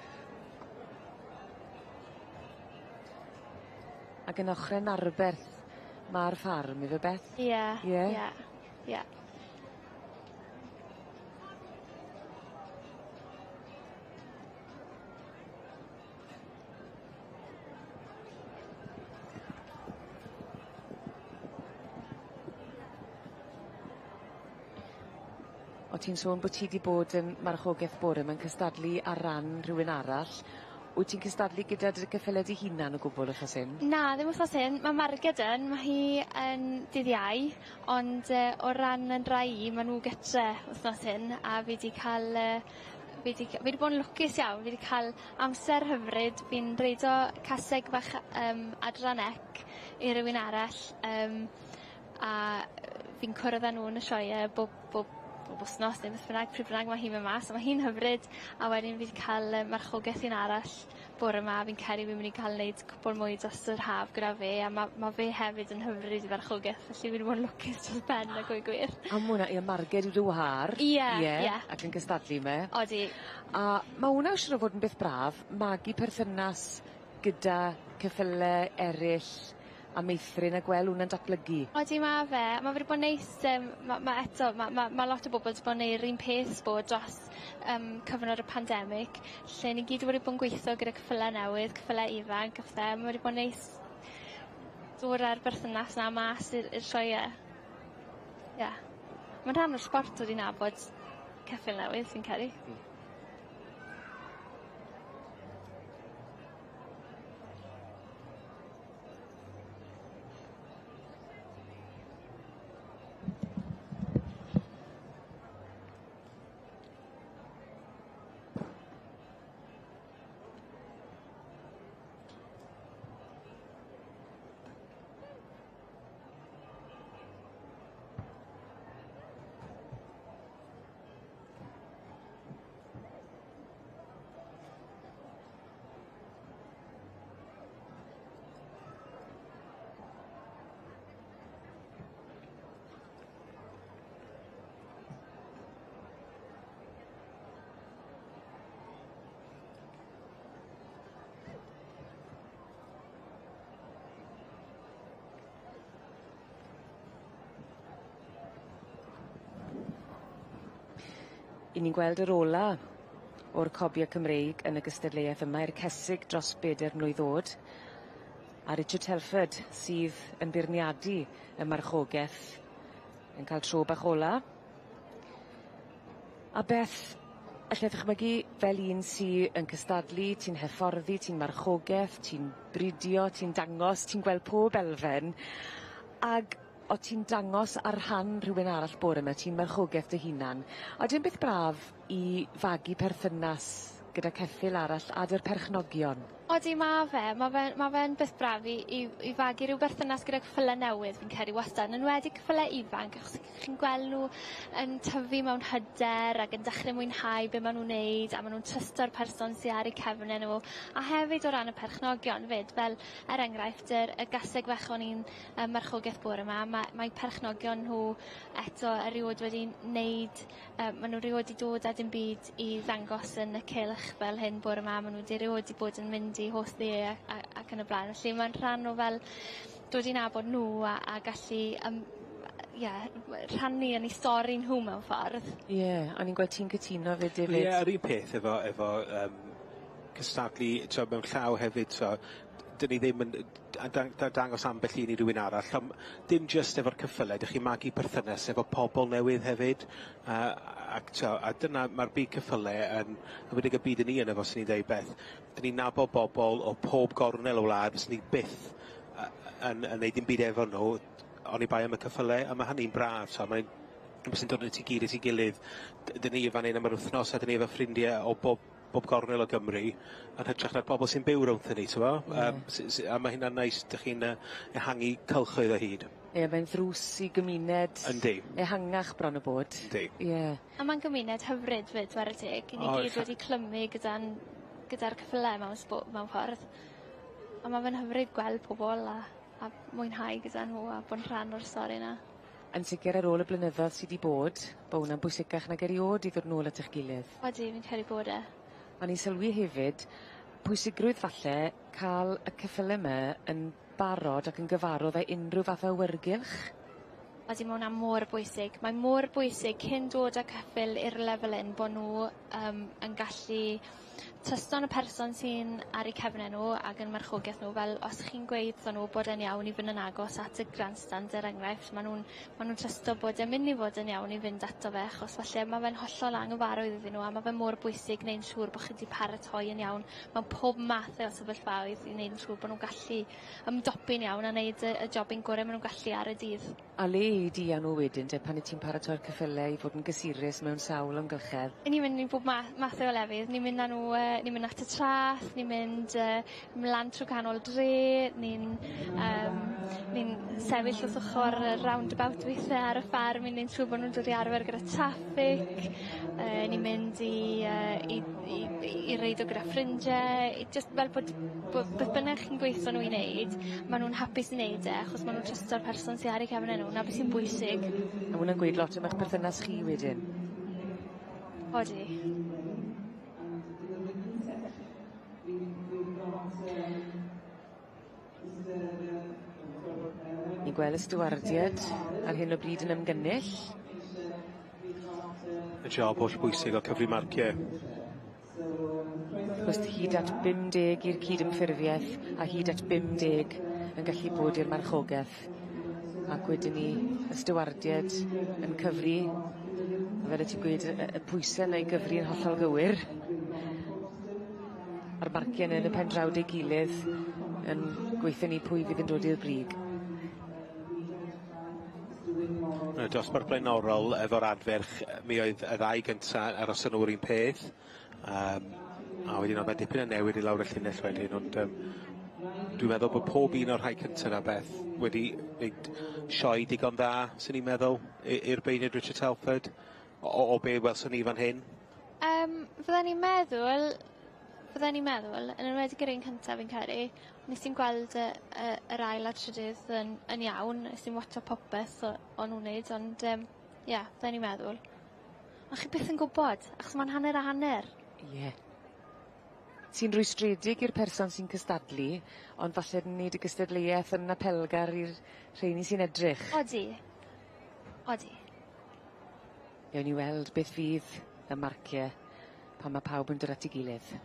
Ag yn ochre Narberth ma'r ffarm yfe Beth? Ie. Ie? Ie ie. O' ti'n sôn bo' ti 'di bod yn marchogeth bore 'ma'n cystadlu ar ran rhywun arall. Wyt ti'n cystadlu gyda dy geffyle dy hunan o gwbwl wthnos hyn? Na ddim wthnos hyn ma' Marged yn ma' hi yn dydd Iau ond yy o ran 'yn rai i ma' nw gytre wthnos hyn a fi 'di ca'l yy fi 'di c- fi 'di bod yn lwcus iawn fi 'di ca'l amser hyfryd fi'n reido caseg fach yym adran ec i rywun arall yym a fi'n cwrdd â nw yn y sioee bob bob bob wthnos neu beth bynnag pryd bynnag ma' hi'n myn' mas a ma' hi'n hyfryd a wedyn fi 'di ca'l marchogaeth un arall bore 'ma fi'n credu fi myn' i ca'l neud cwpwl mwy dros yr haf gyda fe a ma' ma' fe hefyd yn hyfryd i farchogaeth felly fi 'di bod yn lwcus dros ben a gweud gwir. A ma' wnna ie Marged yw dy wâr. Ie ie. Ie ac yn cystadlu 'my. Odi. A ma' wnna siŵr o fod yn beth braf magu perthynas gyda ceffyle eryll a meithrin a gwel' wnna'n datblygu. Odi ma' fe ma' fe 'di bod neis yym ma' ma' eto ma' ma' ma' lot o bobol 'di bo' yn neu' yr un peth sbo dros yym cyfnod y pandemic lle ni gyd wedi bo' yn gweitho gyda ceffyle newydd ceffyle ifanc a pethe ma' wedi bod neis dod â'r berthynas 'na mas i'r i'r sioee. Ie. Ma'n rhan o'r sbort dod i nabod ceffyl newydd fi'n credu. Hmm. 'Yn ni'n gweld yr ola o'r cobie Cymreig yn y gystadleuaeth yma i'r cesig dros beder mlwydd o'd. A Richard Telford sydd yn beirniadu y marchogeth yn ca'l tro bach ola. A Beth, allai ddychmygu fel un sy yn cystadlu, ti'n hyfforddi, ti'n marchogeth, ti'n bridio, ti'n dangos, ti'n gweld pob elfen ag o' ti'n dangos ar rhan rhywun arall bore 'ma ti'n marchogeth dy hunan a dim beth braf i fagu perthynas gyda ceffyl arall a 'dy'r perchnogion? Odi ma' fe ma' fe ma' fe'n beth braf i i i fagu ryw berthynas gyda ceffyle newydd fi'n credu wastad yn enwedig ceffyle ifanc achos chi'n gweld nhw yn tyfu mewn hyder ag yn dechre mwynhau be' ma' nw'n neud a ma' nw'n trysto'r person sy ar eu cefne nhw a hefyd o ran y perchnogion 'fyd fel er enghraifft yr y gaseg fach o'n i'n yym marchogeth bore 'ma ma' mae perchnogion nhw eto eriod wedi neud yy ma' nw rioed 'di dod â dim byd i ddangos yn y cylch fel hyn bore 'ma ma' nw 'di rioed 'di bod yn mynd i Horse the Year a ac yn y blaen felly ma'n rhan o fel dod i nabod nhw a a gallu yym ie rhannu yn 'u stori nhw mewn ffordd. Ie o'n i'n gweld ti'n cytuno 'fyd David. Ie yr un peth efo efo yym cystadlu t'o' mewn llaw hefyd t'o' 'dyn ni ddim yn a dangos ambell un i rywun arall on' dim jyst efo'r ceffyle 'dych chi'n magu perthynas efo pobol newydd hefyd yy ac t'o' a dyna ma'r byd ceffyle yn enwedig y byd 'yn ni yno fo swn i'n deud Beth 'dyn ni'n nabod bobol o pob gornel y wlad fyswn ni byth yy yn yn neud dim byd efo nhw oni bai am y ceffyle a ma' hynny'n braf t'o' mae'n rwbeth sy'n dod at 'i gyd at 'i gilydd. 'Dyn ni fan 'yn am yr wthnos a 'dyn ni efo ffrindie o bob bob gornel o Gymru yn hytrach na'r pobol sy'n byw rowntha ni t'mo'? Ie. Yym a ma' hynna'n neis 'dych chi'n yy ehangu cylchoedd o hyd. Ie mae'n ddrws i gymuned. Yndi. Ehangach bron a bod. Yndi. Ie. A ma'n gymuned hyfryd 'fyd 'ware teg. 'Yn ni gyd wedi clymu gyda'n gyda'r ceffyle mewn sbo- mewn ffordd. A ma' fe'n hyfryd gweld pobol a a mwynhau gyda nhw a bod yn rhan o'r stori 'na. Yn sicir ar ôl y blynyddodd sy 'di bod, bo' wnna'n bwysicach nag eriôd i ddod nôl at 'ych gilydd. Odi fi'n credu bod e. O'n i'n sylwi hefyd pwysigrwydd falle ca'l y ceffyle 'my yn barod ac yn gyfarwdd â unrhyw fath o awyrgylch. Odi ma' wnna mor bwysig. Mae mor bwysig cyn dod â ceffyl i'r lefel 'yn bo' nw yym yn gallu trysto yn y person sy'n ar eu cefne nhw ag yn marchogaeth nhw fel os chi'n gweud wrtho nhw bod e'n iawn i fynd yn agos at y grandstand er enghraifft ma' nw'n ma' nw'n trysto bod e'n mynd i fod yn iawn i fynd ato fe achos falle ma' fe'n hollol anghyfarwydd iddyn nhw a ma' fe mor bwysig neu'n siŵr bo' chi 'di paratoi yn iawn mewn pob math o sefyllfaoedd i neud yn siŵr bo' nw'n gallu ymdopi'n iawn a neud y y jobyn gore ma' nw'n gallu ar y dydd. A le i di â nhw wedyn te pan 'yt ti'n paratoi'r ceffyle i fod yn gysurus mewn sawl amgylchedd? 'Yn ni'n mynd i bob ma- math o lefydd ni'n mynd â nhw yy ni'n mynd at y trath ni'n mynd yy mlan trw canol dre ni'n yym ni'n sefyll wrth ochr y roundabout weithiau ar y ffarm i wneud siŵr bod nhw'n dod i arfer gyda traffig, ni'n mynd i reido gyda ffrindiau, i jyst fel bod beth bynnag chi'n gweithio nhw i wneud, maen nhw'n hapus i wneud e, achos maen nhw'n trysto'r person sydd ar eu cefnau nhw, 'na beth sy'n bwysig. A ma' hwnna'n gweud lot am eich perthynas chi wedyn. Odi. Ni'n gweld y stiwardiad ar hyn o bryd yn ymgynnull. Y job holl bwysig o cyfri marcie. Wrth gwrs hyd at 50 i'r cydymffurfieth a hyd at 50 yn gallu bod i'r marchogeth. Ac wedyn 'ny y stiwardied yn cyfri, fel y ti'n gweud, y pwyse 'na i gyfri yn hollol gywir. A'r marcie 'ny yn y pen draw 'da'i gilydd yn gweithio ni pwy fydd yn dod i'r brig. Yn y dosbarth blaenorol efo'r adferch mi oedd y ddau gynta aroson nhw yr un peth. A wedyn oedd 'na dipyn o newid i lawr y llinell wedyn, ond dwi'n meddwl bod pob un o'r rhai cynta 'na beth wedi wneud sioe digon dda, swn i'n meddwl, i'r beirniad Richard Telford, o be welson ni fan hyn. Fydden ni'n meddwl, yn enwedig yr un cyntaf fi'n credu, nes i'n gweld yr ail a'r trydydd yn iawn, nes i'n watsio popeth o'n nhw'n neud, ond ie, yeah, fydden ni'n meddwl. Ond chi byth yn gwybod, achos mae'n hanner a hanner. Ie. Sy'n rwystredig i'r person sy'n cystadlu, ond falle yn neud y gystadleuaeth yn apelgar i'r rheini sy'n edrych. Odi. Odi. Newn ni weld beth fydd y marcie pan ma' pawb yn dod at 'i gilydd.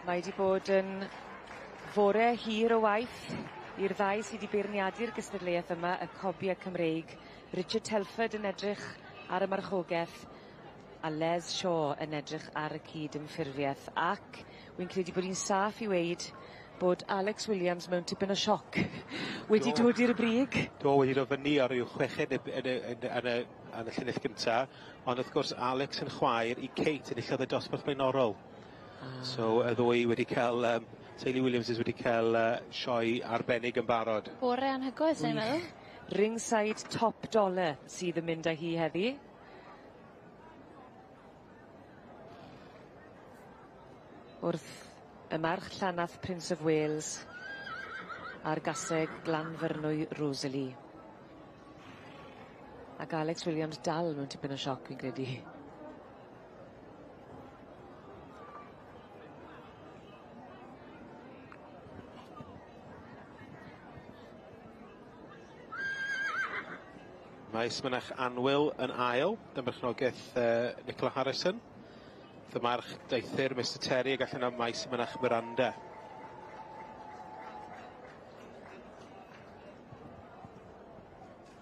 Mae 'di bod yn fore hir o waith i'r ddau sy 'di beirniadu'r gystadleuaeth yma, y Cobie Cymreig, Richard Telford yn edrych ar y marchogeth a Les Shaw yn edrych ar y cyd-ymffurfieth ac wi'n credu bod hi'n saff i weud bod Alex Williams mewn tipyn o sioc wedi dod i'r brig. Do, wedi dod fyny ar ryw chweched yn y llinell gynta, ond wrth gwrs Alex yn chwaer i Kate enillodd y dosbarth blaenorol. Ah. So y ddwy wedi cael Teulu Williams wedi cael sioe arbennig yn barod. Bore anhygoel, sy'n meddwl. Ringside Top Dollar sydd yn mynd â hi heddi. Wrth y march Llanath Prince of Wales a'r gaseg Glanfyrnwy Rosalie. Ac Alex Williams dal mewn tipyn o sioc fi'n credu. Maes Mynach Anwyl yn ail, dan berchnogaeth Nicola Harrison. Fy march Deithir, Mr Terry, ac allan o Maes Mynach Miranda.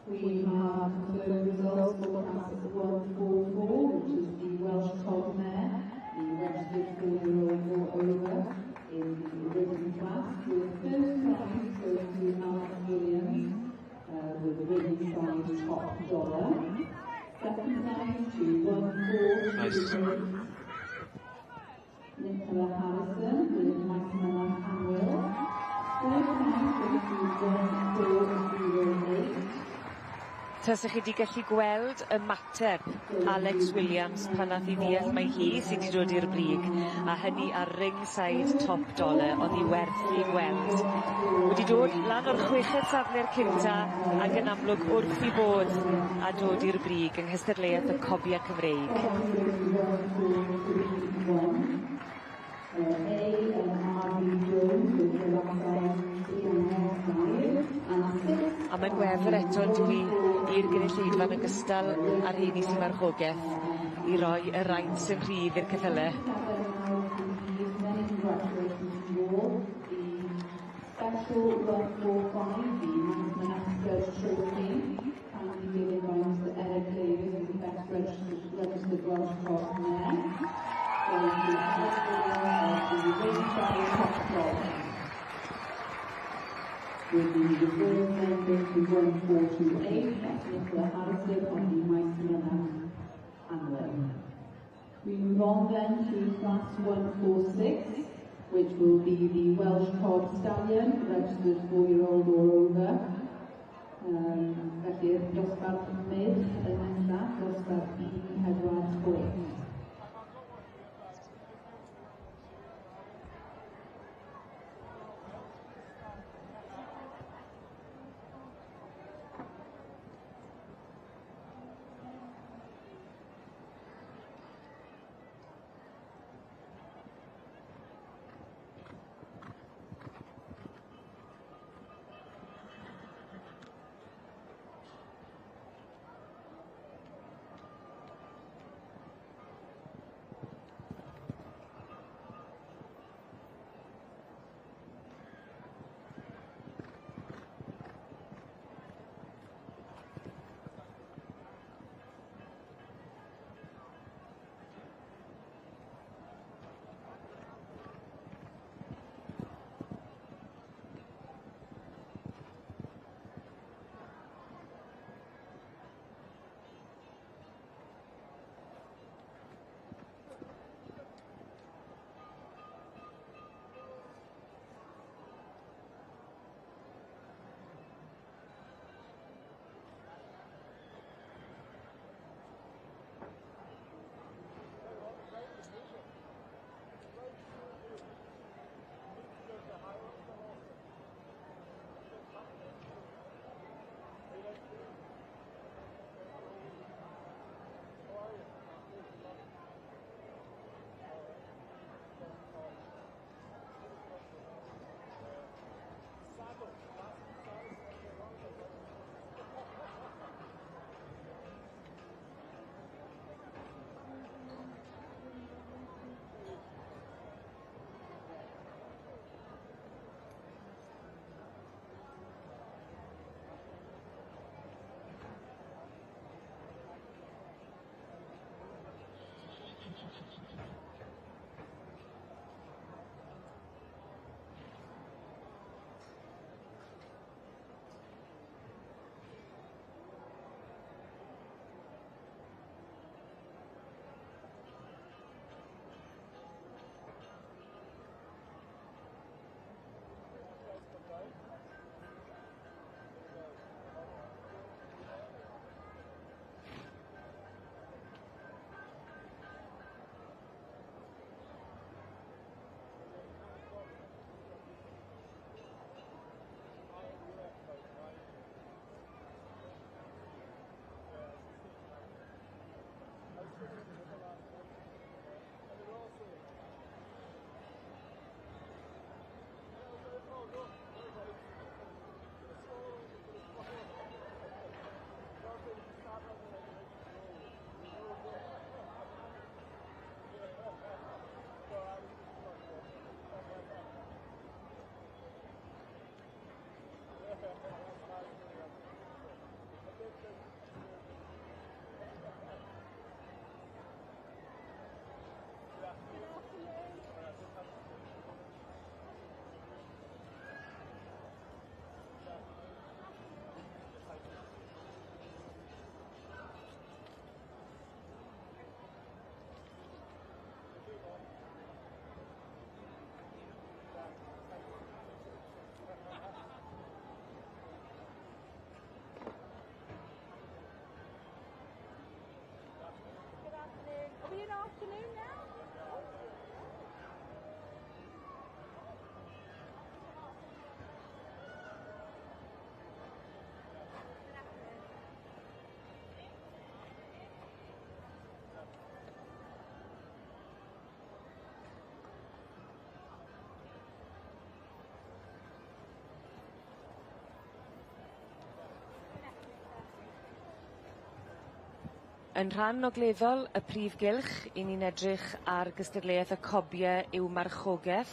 We have confirmed results for class 144, which is the Welsh Cob Mare, the registered 4-year-old or over in the ribbon class. With first prize goes to Alex Williams with the ribbon size Top Dollar. Second prize to 142. Nice. Nicola Harrison with Mike Mynach Anwyl. Third prize goes to 1408. Tasech chi 'di gallu gweld ymateb Alex Williams pan nath 'i ddeall mai hi sy 'di dod i'r brig a hynny ar Ringside Top Dollar o'dd 'i werth 'i gweld. Wedi dod lan o'r chweched safle'r cynta ag yn amlwg wrth 'i bodd a dod i'r brig yng nghystadleuaeth y Cobia Cymreig. A mae'n wefr eto on'd yw 'i i'r gynulleidfa yn ogystal â'r rheini sy'n marchogeth i roi y raint yn rhydd i'r ceffyle. Special 145, the Maes Trophy, kindly given by Mr Eric Davies, the best registered Welsh Cob Mare. Goes to Alex Williams of the Ringside Top Dollar. With the reserve then going to 1428, that's Nicola Harrison of the Maes Mynach Anwyl. We move on then to class 146, which will be the Welsh Cob Stallion, registered 4-year-old or over. Felly'r dosbarth mid yn nesaf, dosbarth 146. Afternoon now? Yn rhan ogleddol y prif gylch, 'yn ni'n edrych ar gystadleuaeth y cobie yw marchogeth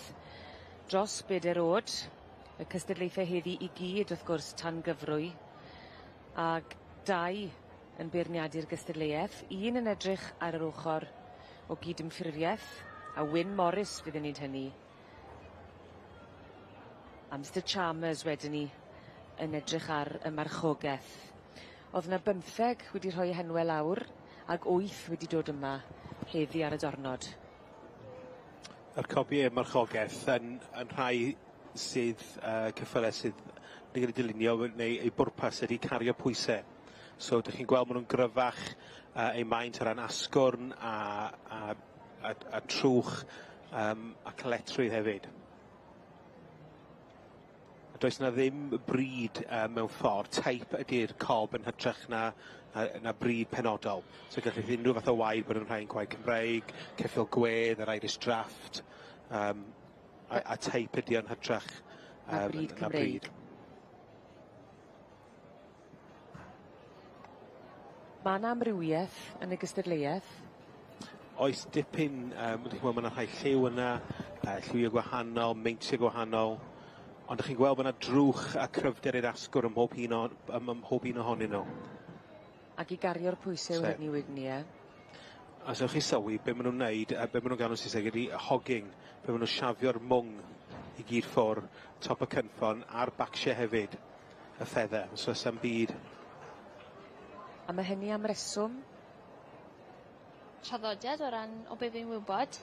dros beder o'd, y cystadlaethau heddi i gyd wrth gwrs tan gyfrwy, ag dau yn beirniadu'r gystadleuaeth, un yn edrych ar yr ochr o gydymffurfiaeth, a Wyn Morris fydd yn neud hynny. A Mr Chalmers wedyn 'ny yn edrych ar y marchogeth. O'dd 'na bymtheg wedi rhoi 'u henwe lawr ag wyth wedi dod yma heddi ar y dornod. Yr cobie marchogeth yn yn rhai sydd yy ceffyle sydd wedi ca'l 'u dylunio neu eu bwrpas ydi cario pwyse. So 'dych chi'n gweld ma' nw'n gryfach yy eu maint o ran asgwrn a a a a trwch yym a caletrwydd hefyd. A does 'na ddim brid yy mewn ffor, teip ydi'r cob yn hytrach na na na brid penodol. So gallith unrhyw fath o waed bod yn rhai'n gwaed Cymreig, ceffyl gwedd, yr Irish Draft, yym a a teip ydi o'n hytrach Na brid na Cymreig. brid. Ma' 'na amrywieth yn y gystadleuaeth. Oes dipyn yym dych ch'mo' ma' 'na rhai lliw yna yy lliwie gwahanol, meintie gwahanol, ond 'dych chi'n gweld bo' 'na drwch a cryfder i'r asgwr ym mhob un o ym ym mhob un ohonyn nw. Ac i gario'r pwyse wedyn 'ny wedyn 'ny ie? A os ewch chi sylwi be' ma' nw'n neud yy be' ma' nw'n galw'n Saesneg ydi hogging, be' ma' nw'n siafio'r mwng i gyd ffwr' top y cynffon a'r bacsie hefyd, y feather, so sa'm byd. A ma' hynny am reswm? Traddodiad o ran o be' fi'n wybod,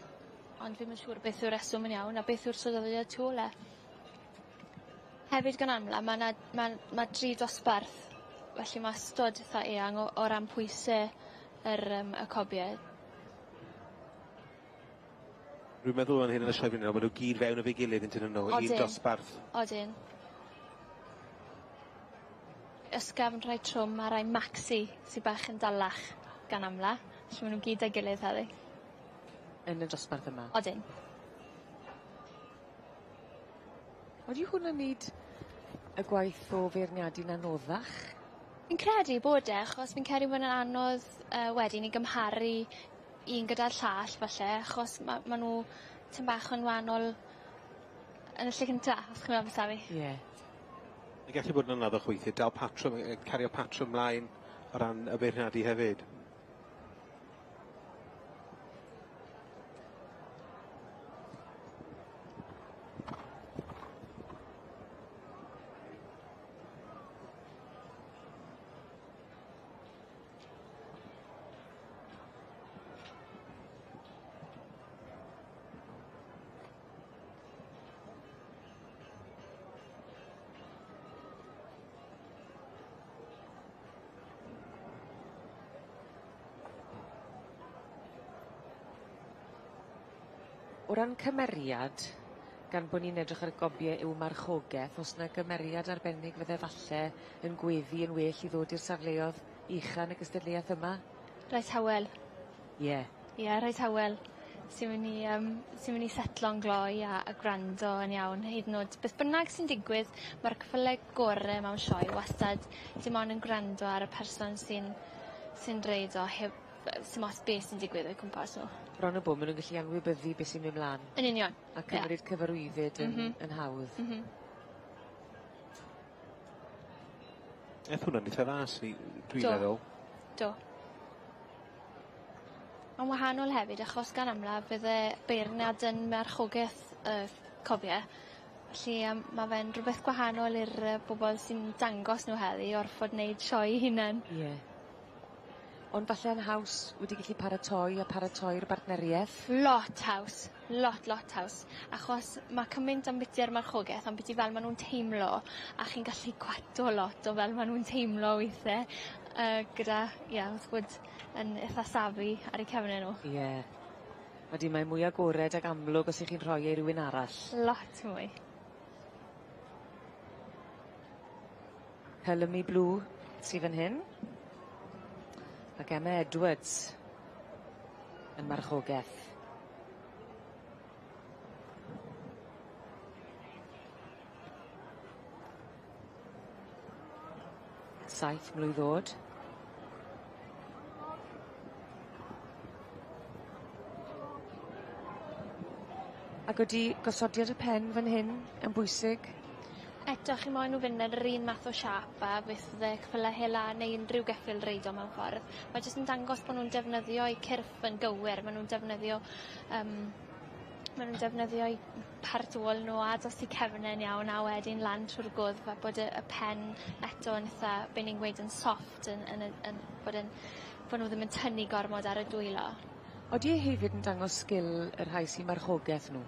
ond fi'm yn siŵr beth yw'r reswm yn iawn a beth yw'r traddodiad tu ôl e. Hefyd gan amla ma' 'na ma' ma' dri dosbarth felly ma' ystod itha eang o o ran pwyse yr yym y cobie. Rwy'n meddwl fan hyn yn y sioe frenhinol ma' nw gyd fewn efo'i gilydd on'd 'yn nw? Odyn. Un dosbarth. Odyn. Ysgafn rhai trwm a rai maxi sy bach yn dalach gan amla. Felly ma' nw gyd 'da'i gilydd heddi. Yn y dosbarth yma? Odyn. Odi hwn yn neud y gwaith o feirniadu'n anoddach? Fi'n credu bod e achos fi'n credu bod e'n anodd yy wedyn i gymharu un gyda'r llall falle achos ma' ma' nw tym bach yn wahanol yn y lle cynta os chi'n meddwl ambyta fi. Ie. Mae'n gallu bod yn anoddach weithie dal patrwm yy cario patrwm mlaen o ran y beirniadu hefyd. O ran cymeriad, gan bo' ni'n edrych ar y gobie yw marchogeth, o's 'na gymeriad arbennig fydde falle yn gweddu yn well i ddod i'r safleodd ucha yn y gystadleuaeth yma? Reit hawel. Ie. Ie, rhai tawel sy'n myn' i yym sy'n myn' i setlo'n gloi a gwrando yn iawn hyd yn o'd beth bynnag sy'n digwydd ma'r cyffyle gore mewn sioe wastad dim on' yn gwrando ar y person sy'n sy'n reido heb yy sim ots beth sy'n digwydd o'u cwmpas nw. Bron a bo' ma' nw'n gallu anwybyddu beth sy'n myn' mlan. Yn union. A cymryd cyfarwyddyd yn... M-hm. ...yn hawdd. M-hm. Eth hwnna'n itha dda swn i dwi'n Do. meddwl. Do. Ma'n wahanol hefyd achos gan amla fydde beirniad yn marchogeth y cobie felly yym ma' fe'n rwbeth gwahanol i'r yy bobol sy'n dangos n'w heddi orffod neud sioe 'u hunen. Ie. Ond falle'n haws wedi gallu paratoi a paratoi'r bartnerieth. Lot haws. Lot lot haws. Achos ma' cymaint ambiti'r marchogeth ambiti fel ma' nw'n teimlo a chi'n gallu gwato lot o fel ma' nw'n teimlo withe yy gyda ie wrth gwd yn itha savvy ar 'u cefne nw. Ie. Odi mae mwy agored ag amlwg os 'ych chi'n rhoi e i rywun arall. Lot mwy. Colour Me Blue sy fan hyn. Ac Emma Edwards yn marchogeth. Saith mlwydd o'd. Ac odi gosodiad y pen fan hyn yn bwysig? Eto chi moyn n'w fynd ar yr un math o siâp a beth fydde ceffyle hela neu unrhyw geffyl reido mewn ffordd. Ma' jyst yn dangos bo' nw'n defnyddio eu cyrff yn gywir ma' nw'n defnyddio yym ma' nw'n defnyddio'u part ôl n'w a dros 'u cefne'n iawn a wedyn lan trw'r gwddf a bod y y pen eto yn itha be' ni'n gweud yn sofft yn yn y yn bod yn bo' nw ddim yn tynnu gormod ar y dwylo. Odi e hefyd yn dangos sgil y rhai sy'n marchogeth nw?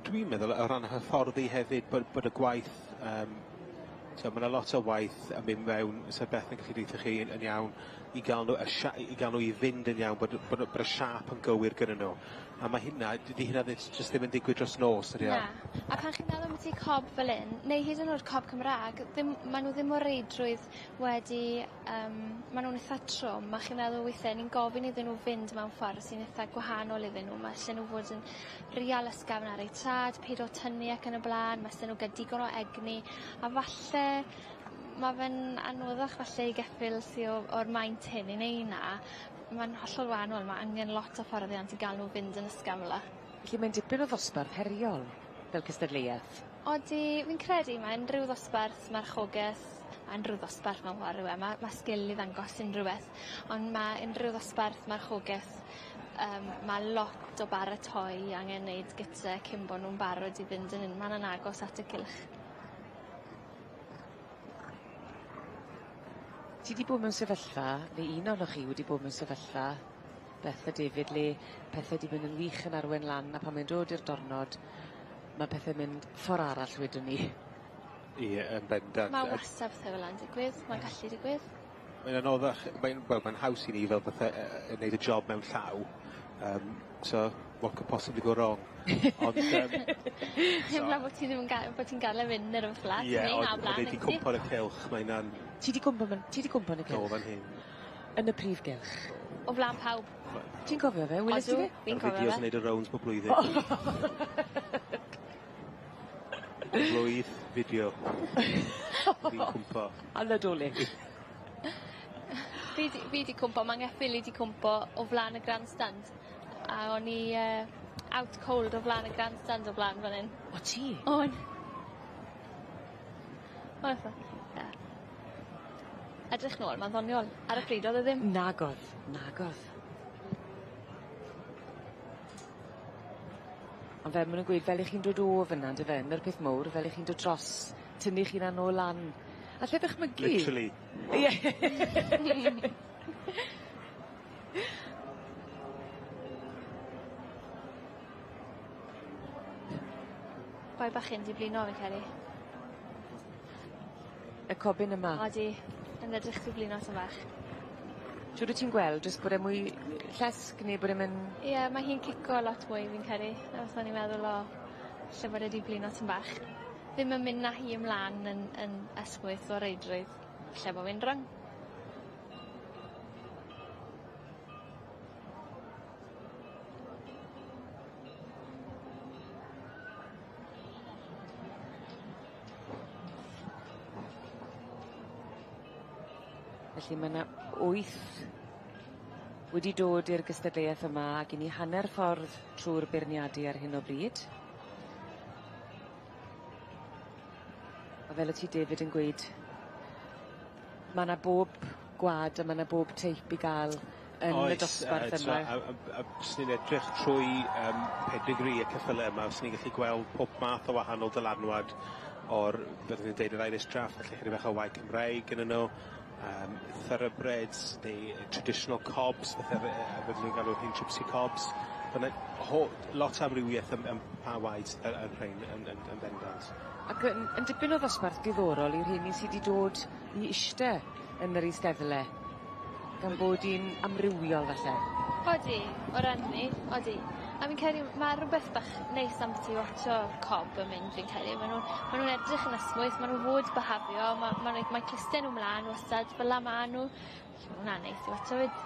Dwi'n meddwl o ran hyfforddi hefyd bod bod y gwaith yym t'o' ma' 'na lot o waith yn mynd mewn 'sa Beth yn gallu deutho chi yn yn iawn i ga'l nw y sia- i ga'l nw i fynd yn iawn bod y bod y bod y siâp yn gywir gyda nw a ma' hynna dydi hynna ddim jyst ddim yn digwydd dros nos ydi o? Na. A pan chi'n meddwl ambyti cob fel 'yn neu hyd yn o'd cob Cymra'g ddim ma' nw ddim o reidrwydd wedi yym ma' nw'n itha trwm a chi'n meddwl withe ni'n gofyn iddyn nw fynd mewn ffordd sy'n itha gwahanol iddyn nw ma' isie nw fod yn real ysgafn ar eu trad peido tynnu ac yn y bla'n ma' isie nw ga'l digon o egni a falle ma' fe'n anoddach falle i geffyl sy o o'r maint hyn i neu' 'na. Ma'n hollol wahanol ma' angen lot o hyfforddiant i ga'l nw fynd yn ysgafn fel 'a. Felly mae'n dipyn o ddosbarth heriol fel cystadleueth. Odi fi'n credu ma' unryw ddosbarth marchogeth a unryw ddosbarth mewn ffor yw e ma' ma' sgil i ddangos unrywbeth on' ma' unryw ddosbarth marchogeth yym ma' lot o baratoi angen neud gyte cyn bo' nw'n barod i fynd yn unman yn agos at y cylch. Ti 'di bod mewn sefyllfa neu un ohonoch chi wedi bod mewn sefyllfa Beth a David le pethe 'di mynd yn wych yn arwen lan a pan mae'n dod i'r dornod ma' pethe'n mynd ffor arall wedwn ni. Ie yn bendant. Ma' wastad pethe fel 'a'n digwydd ma'n gallu digwydd. Mae'n anoddach mae'n wel mae'n haws i ni fel pethe yy yy neud y job mewn llaw yym so what could possibly go wrong? Ond yym Heblaw bo' ti ddim yn ga- bo' ti'n ga'l e fynd ne' rwbeth fela. Ie Ti'n neud 'na ond o bla'n ond wedi nag 'yt ti? cwmpo yn y cylch mae 'na'n... Ti 'di cwmpo mewn ti 'di cwmpo yn y Do cylch? fan hyn. Yn y prif gylch? O flan pawb. Ti'n cofio fe? Welest ti Odw fe? fi'n Ma'r cofio fideos fe. yn neud y rounds bob blwyddyn. Blwydd fideo. Fi'n cwmpo. A Nadolig. Fi 'di fi 'di cwmpo ma' ngeffyl i 'di cwmpo o flan y grandstand a o'n i yy out cold o flan y grandstand o flan fan 'yn. O' ti? O'n. Oedd o. Ie. Edrych nôl ma'n ddoniol. Ar y pryd o'dd e ddim. Nagodd nagodd. Ond fel ma' nw'n gweud fel 'ych chi'n dod o fyn 'na on'd yfe 'na'r peth mowr fel 'ych chi'n dod dros tynnu'ch hunan nôl lan. Allai ddychmygu... Literally. Ie. Boi bach hyn 'di blino fi'n credu. Y cobyn yma. Odi yn edrych 'di blino tym bach. Shwd wt ti'n gweld jyst bod e mwy llesg ne' bod e'n myn'... Ie ma' hi'n cico lot mwy fi'n credu na beth o'n i'n meddwl o 'lle bod e 'di blino tym bach. Ddim yn mynd â hi ymlan yn yn ysmwyth o reidrwydd. 'Lle bo' fi'n rong. Felly ma' 'na wyth wedi dod i'r gystadleuaeth yma ag 'yn ni hanner ffordd trw'r beirniadu ar hyn o bryd. A fel o't ti David yn gweud ma' 'na bob gwa'd a ma' 'na bob teip i ga'l yn y dosbarth yma. Oes a os ni'n edrych trwy pedigree y ceffyle yma, os ni'n gallu gweld pob math o wahanol dylanwad o'r, byddwn ni'n deud yr Irish Draft, felly chydig bach o waed Cymreig yn nhw, thoroughbreds neu traditional cobs, fatha byddwn ni'n galw hi'n gypsy cobs. Ma' 'na lot o amrywieth ym pa waed sydd ar rhein yn bendant. Ac yn dipyn o ddosbarth diddorol i'r rheini sy 'di dod i ishte yn yr eisteddle, gan bod 'i'n amrywiol falle. Odi, o ran 'ny, odi. A fi'n credu ma' rwbeth bach neis ambyti watsio cob yn mynd fi'n credu ma' nw'n edrych yn esmwyth ma' nw fod byhafio ma' like mae cluste nw mlan wastad fel 'a ma' nw. Felly ma' wnna'n neis i watsio 'fyd.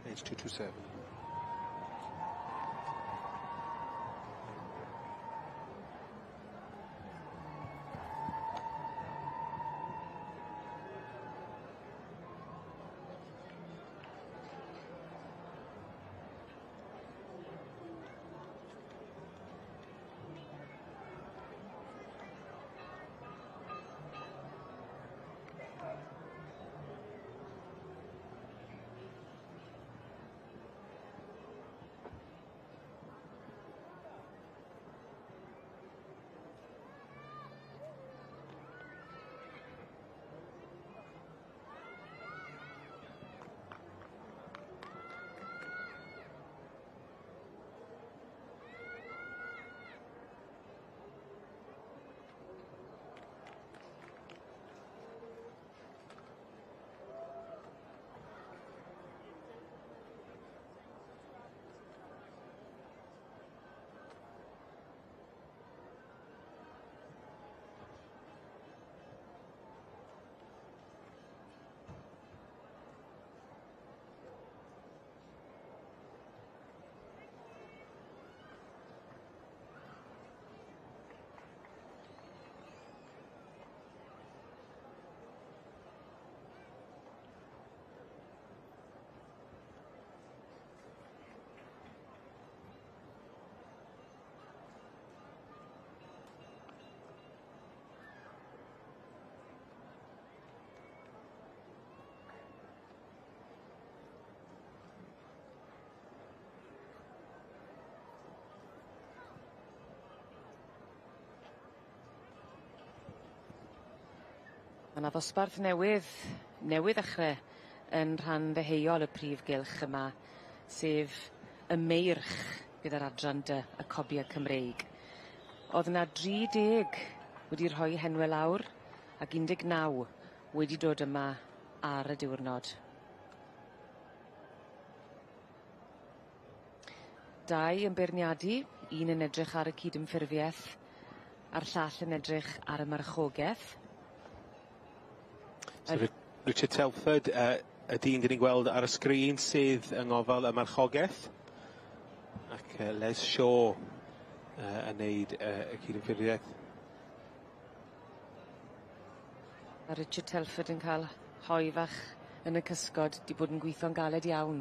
Page 227. Ma' 'na ddosbarth newydd ddechre yn rhan ddeheuol y prif gylch yma, sef y meirch gyda'r adran dy y cobie Cymreig. O'dd 'na 30 wedi rhoi henwe lawr ac 19 wedi dod yma ar y diwrnod. Dau yn beirniadu, un yn edrych ar y cydymffurfieth, a'r llall yn edrych ar y marchogeth. So Richard Telford, y dyn dyn ni'n gweld ar y sgrin sydd yng ngofal y marchogeth, ac Les Shaw yn neud y cydymffurfiaeth. Ma' Richard Telford yn ca'l hoe fach yn y cysgod, 'di bod yn gweithio'n galed iawn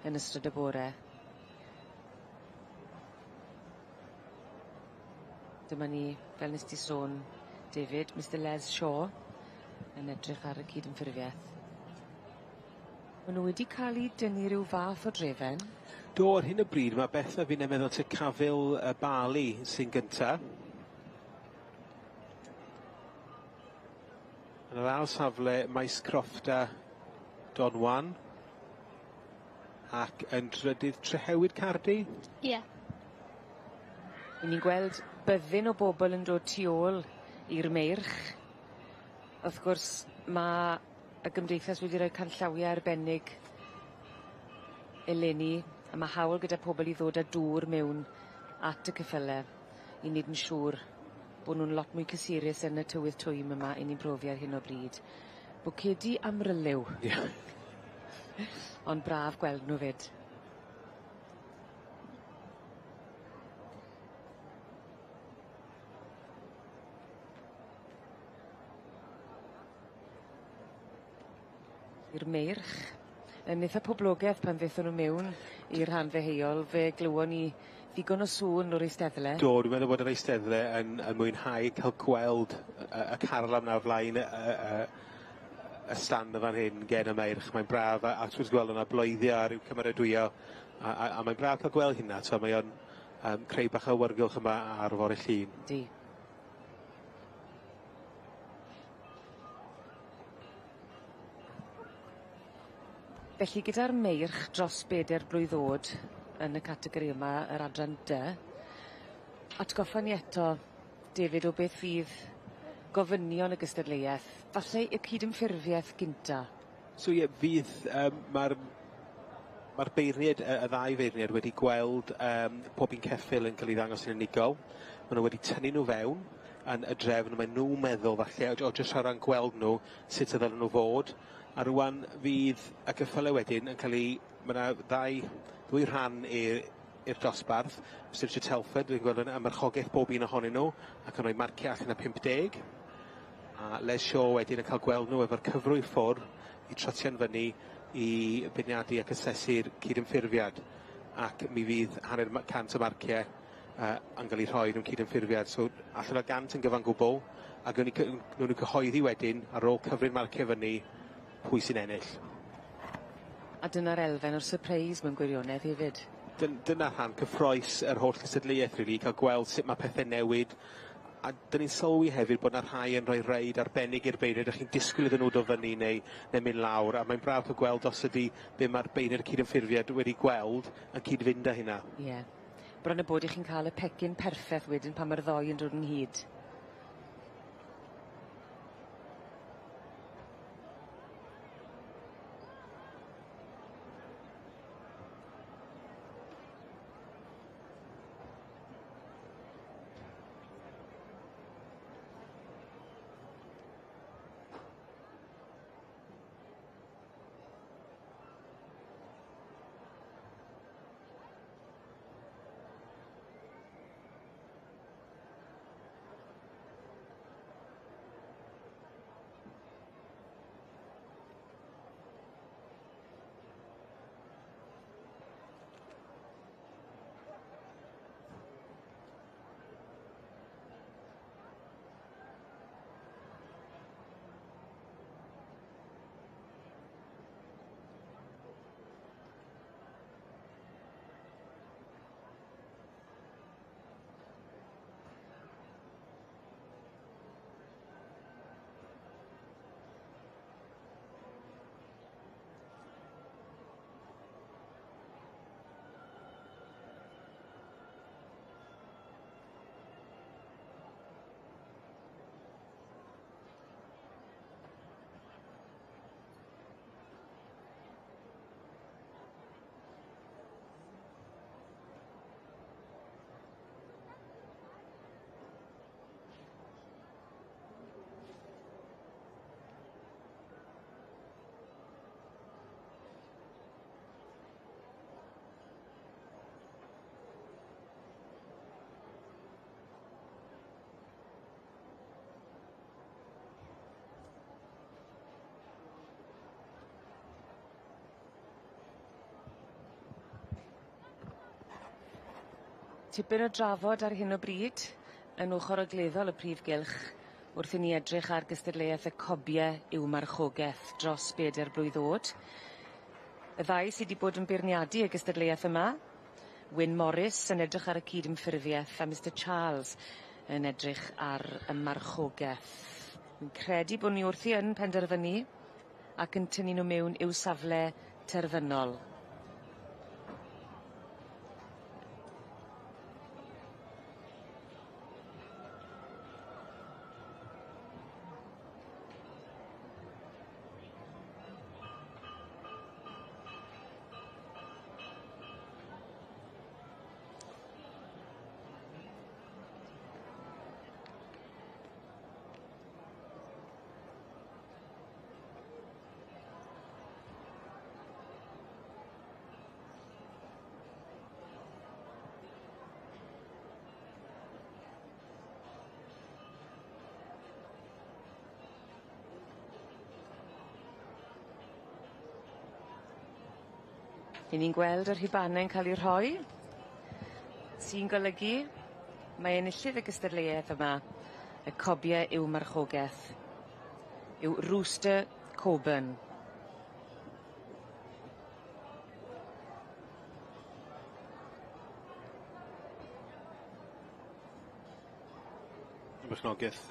yn ystod y bore. Dyma ni, fel nes di sôn, David, Mr Les Shaw, yn edrych ar y cydymffurfieth. Ma' nw wedi ca'l 'u dynnu ryw fath o drefen. Do ar hyn o bryd ma' Beth a finne'n meddwl ta cafil y Bali sy'n gynta. Yn yr ail safle maes Croffta Don Wan. Ac yn trydydd Trehewyd Cardi? Ie. 'Yn ni'n gweld byddin o bobol yn dod tu ôl i'r meirch. Wrth gwrs ma' y gymdeithas wedi roi canllawie arbennig eleni a ma' hawl gyda pobol i ddod â dŵr mewn at y ceffyle i neud yn siŵr bo' nw'n lot mwy cysurus yn y tywydd twym yma 'yn ni'n profi ar hyn o bryd. Bwcedi amryliw. Ie. Ond braf gweld nw 'fyd. I'r meirch yn itha poblogedd pan ddethon nw mewn i'r rhan ddeheuol fe glywon ni ddigon o sŵn o'r eisteddle. Do dwi'n meddwl bod yr eisteddle yn yn mwynhau ca'l gweld y y carlam 'na o flaen y y y stand yn fan hyn gen y meirch mae'n braf a a twrs gweld yna bloeddio a ryw cymeradwyo a a a mae'n braf ca'l gweld hynna t'o' mae o'n yym creu bach o awyrgylch yma ar fore Llun. Ydi. Felly gyda'r meirch dros beder blwydd o'd yn y categori yma yr adran dy atgoffa ni eto David o beth fydd gofynion y gystadleueth falle y cydymffurfieth gynta. So ie fydd yym ma'r ma'r beirnied yy y ddau feirniad wedi gweld yym pob un ceffyl yn ca'l 'i ddangos yn unigol. Ma' nw wedi tynnu nw fewn yn y drefn mae nw'n meddwl falle o j- o jyst o ran gweld nw sut y ddylen nw fod. A rŵan fydd y ceffyle wedyn yn ca'l 'u ma' 'na ddau ddwy rhan i- i'r dosbarth. Mister Richard Telford dwi'n gweld yn y marchogeth bob un ohonyn nw ac yn rhoi marcie allan o 50. A Les Shaw wedyn yn ca'l gweld nw efo'r cyfrwy ffwr' i trotio'n fyny i beirniadu ac asesu'r cydymffurfiad ac mi fydd hanner ma- cant o marcie yy yn ga'l 'u rhoi mewn cydymffurfiad so allan o gant yn gyfan gwbwl a gewn ni cy- newn nw cyhoeddi wedyn ar ôl cyfri'r marcie fyny pwy sy'n ennill. A dyna'r elfen o'r sypreis mewn gwirionedd hefyd. Dyn- dyna rhan cyffrous yr holl cystadleuaeth rili ca'l gweld sut ma' pethe'n newid a 'dyn ni'n sylwi hefyd bod 'na rhai yn rhoi reid arbennig i'r beirniaid 'dych chi'n disgwyl iddyn nw do' fyny neu neu myn' lawr a mae'n braf ca'l gweld os ydi be' ma'r beirniaid cydymffurfiad wedi gweld yn cyd-fynd â hynna. Ie. Bron a bod i chi'n ca'l y pecyn perffeth wedyn pan ma'r ddoi yn dod ynghyd. Tipyn o drafod ar hyn o bryd yn ochor ogleddol y prif gylch wrth i ni edrych ar gystadleuaeth y cobie i'w marchogeth dros beder blwydd o'd. Y ddau sy 'di bod yn beirniadu y gystadleuaeth yma, Wyn Morris yn edrych ar y cydymffurfieth a Mr Charles yn edrych ar y marchogeth. Fi'n credu bo' ni wrthi yn penderfynu ac yn tynnu nw mewn i'w safle terfynol. 'Yn ni'n gweld y rhubane'n ca'l 'u rhoi sy'n golygu mae enillydd y gystadleuaeth yma y cobie i'w marchogeth yw Rooster Coburn. Berchnogaeth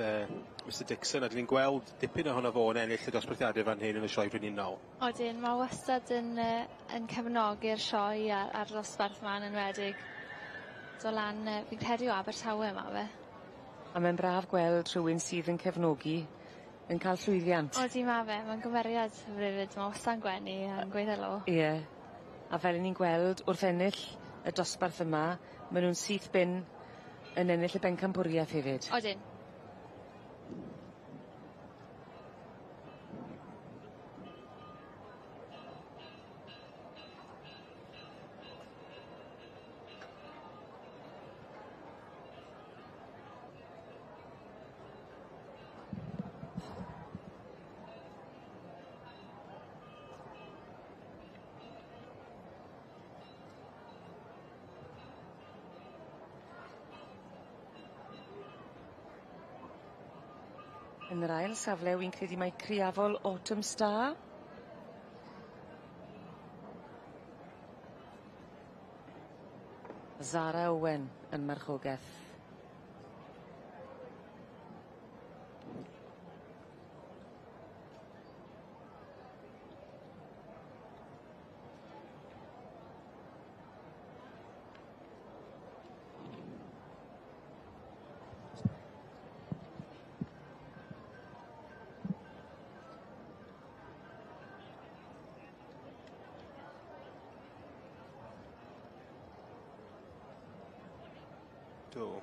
Mr Dixon a 'dyn ni'n gweld dipyn ohono fo yn ennill y dosbarthiade fan hyn yn y sioe frenhinol. Odyn ma' wastad yn yy yn cefnogi'r sioe a- a'r dosbarth 'ma'n enwedig. Do' lan yy fi'n credu o Abertawe ma' fe. A ma'n braf gweld rhywun sydd yn cefnogi yn ca'l llwyddiant. Odi ma' fe ma'n gymeriad hyfryd ma' wasta'n gwenu a'n gweud helo. Ie. A fel 'yn ni'n gweld wrth ennill y dosbarth yma ma' nw'n syth bin yn ennill y bencampwriaeth hefyd. Odyn. Yn yr ail safle wi'n credu mai Criafol Autumn Star. Zara Owen yn marchogeth. Do.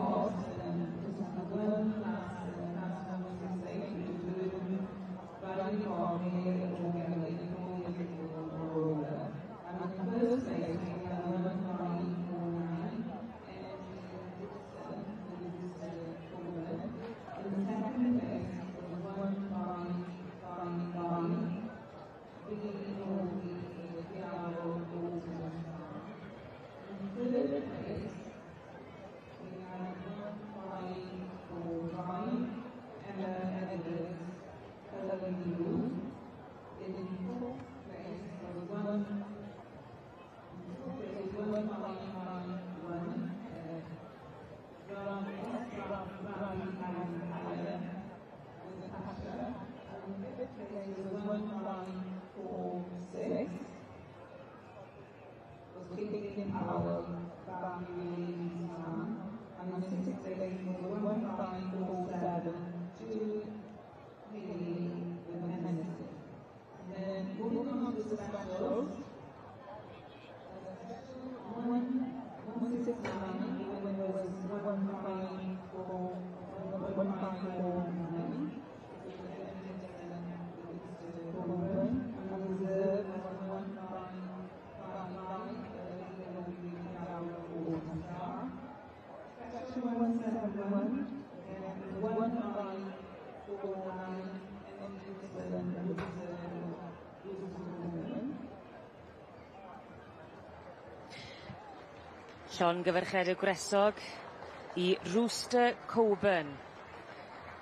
Cobs, just had one class, class 168, which is the Bradley Cobb here or Galley, 4 years old or older. And in first place, we have 1549, and Dixon, with Mr. Coburn. In second place was 1555, Billy Norby with Yarrow Autumn Star. In third place, we had 1545, Emma Edwards, Helen Blue. In fourth place was 1551, Brown and Higher with Natasha. And in fifth place was 1546. Was Caitlin Powell, Barry Sam. And in sixth place was 1547, Julie Haley with Hennessy. And then moving on to the specials. Special 169, the winner was 1549. And the reserve was 1555, Autumn Star. Section 171, and 1549, and Dixon with Mr. Llongyfarchiadau gwresog i Rooster Coburn.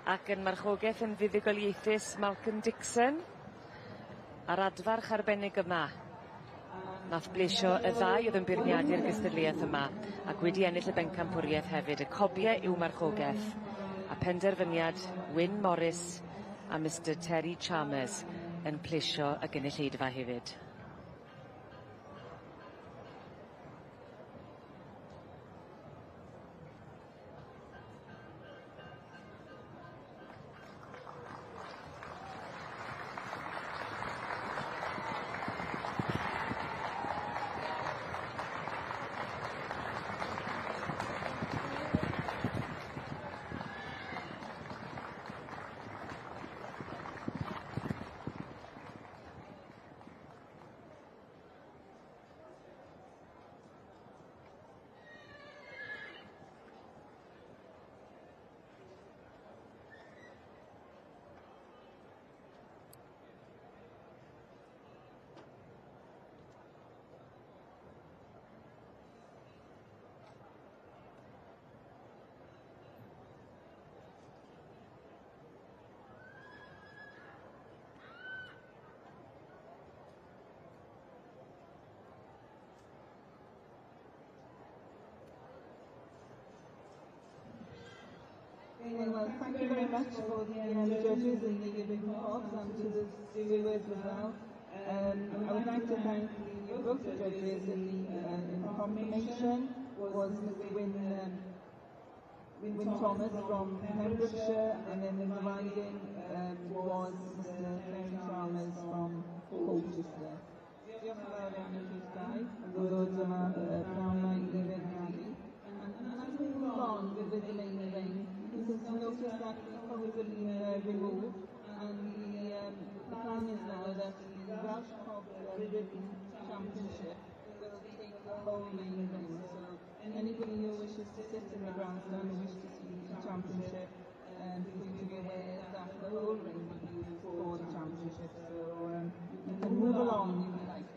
Ac yn marchogaeth yn fuddugoliaethus Malcolm Dixon. A'r adfarch arbennig yma. Nath blesio y ddau oedd yn beirniadu'r gystadleuaeth yma ac wedi ennill y bencampwriaeth hefyd. Y cobiau yw marchogaeth. A penderfyniad Wyn Morris a Mr Terry Chalmers yn plesio y gynulleidfa hefyd. Okay, well, thank you very much for the judges and the big cobs and to the stewards as well. I would like to thank both the judges in the confirmation was Mr. Wyn Thomas from Pembrokeshire, and then in the riding was Mr. Terry Chalmers from Colchester. Diolch yn fawr iawn i chi'ch dau, am ddod yma pnawn 'ma i feirniadu. And as we move on with the main ring, because you notice that the cobs have been removed, and the plan is now that the Welsh Cob Ridden Championship will take the whole main ring. So anybody who wishes to sit in the grandstand and wish to see the championship, please to be aware that the whole ring will be used for the championship. So you can move along if you like to.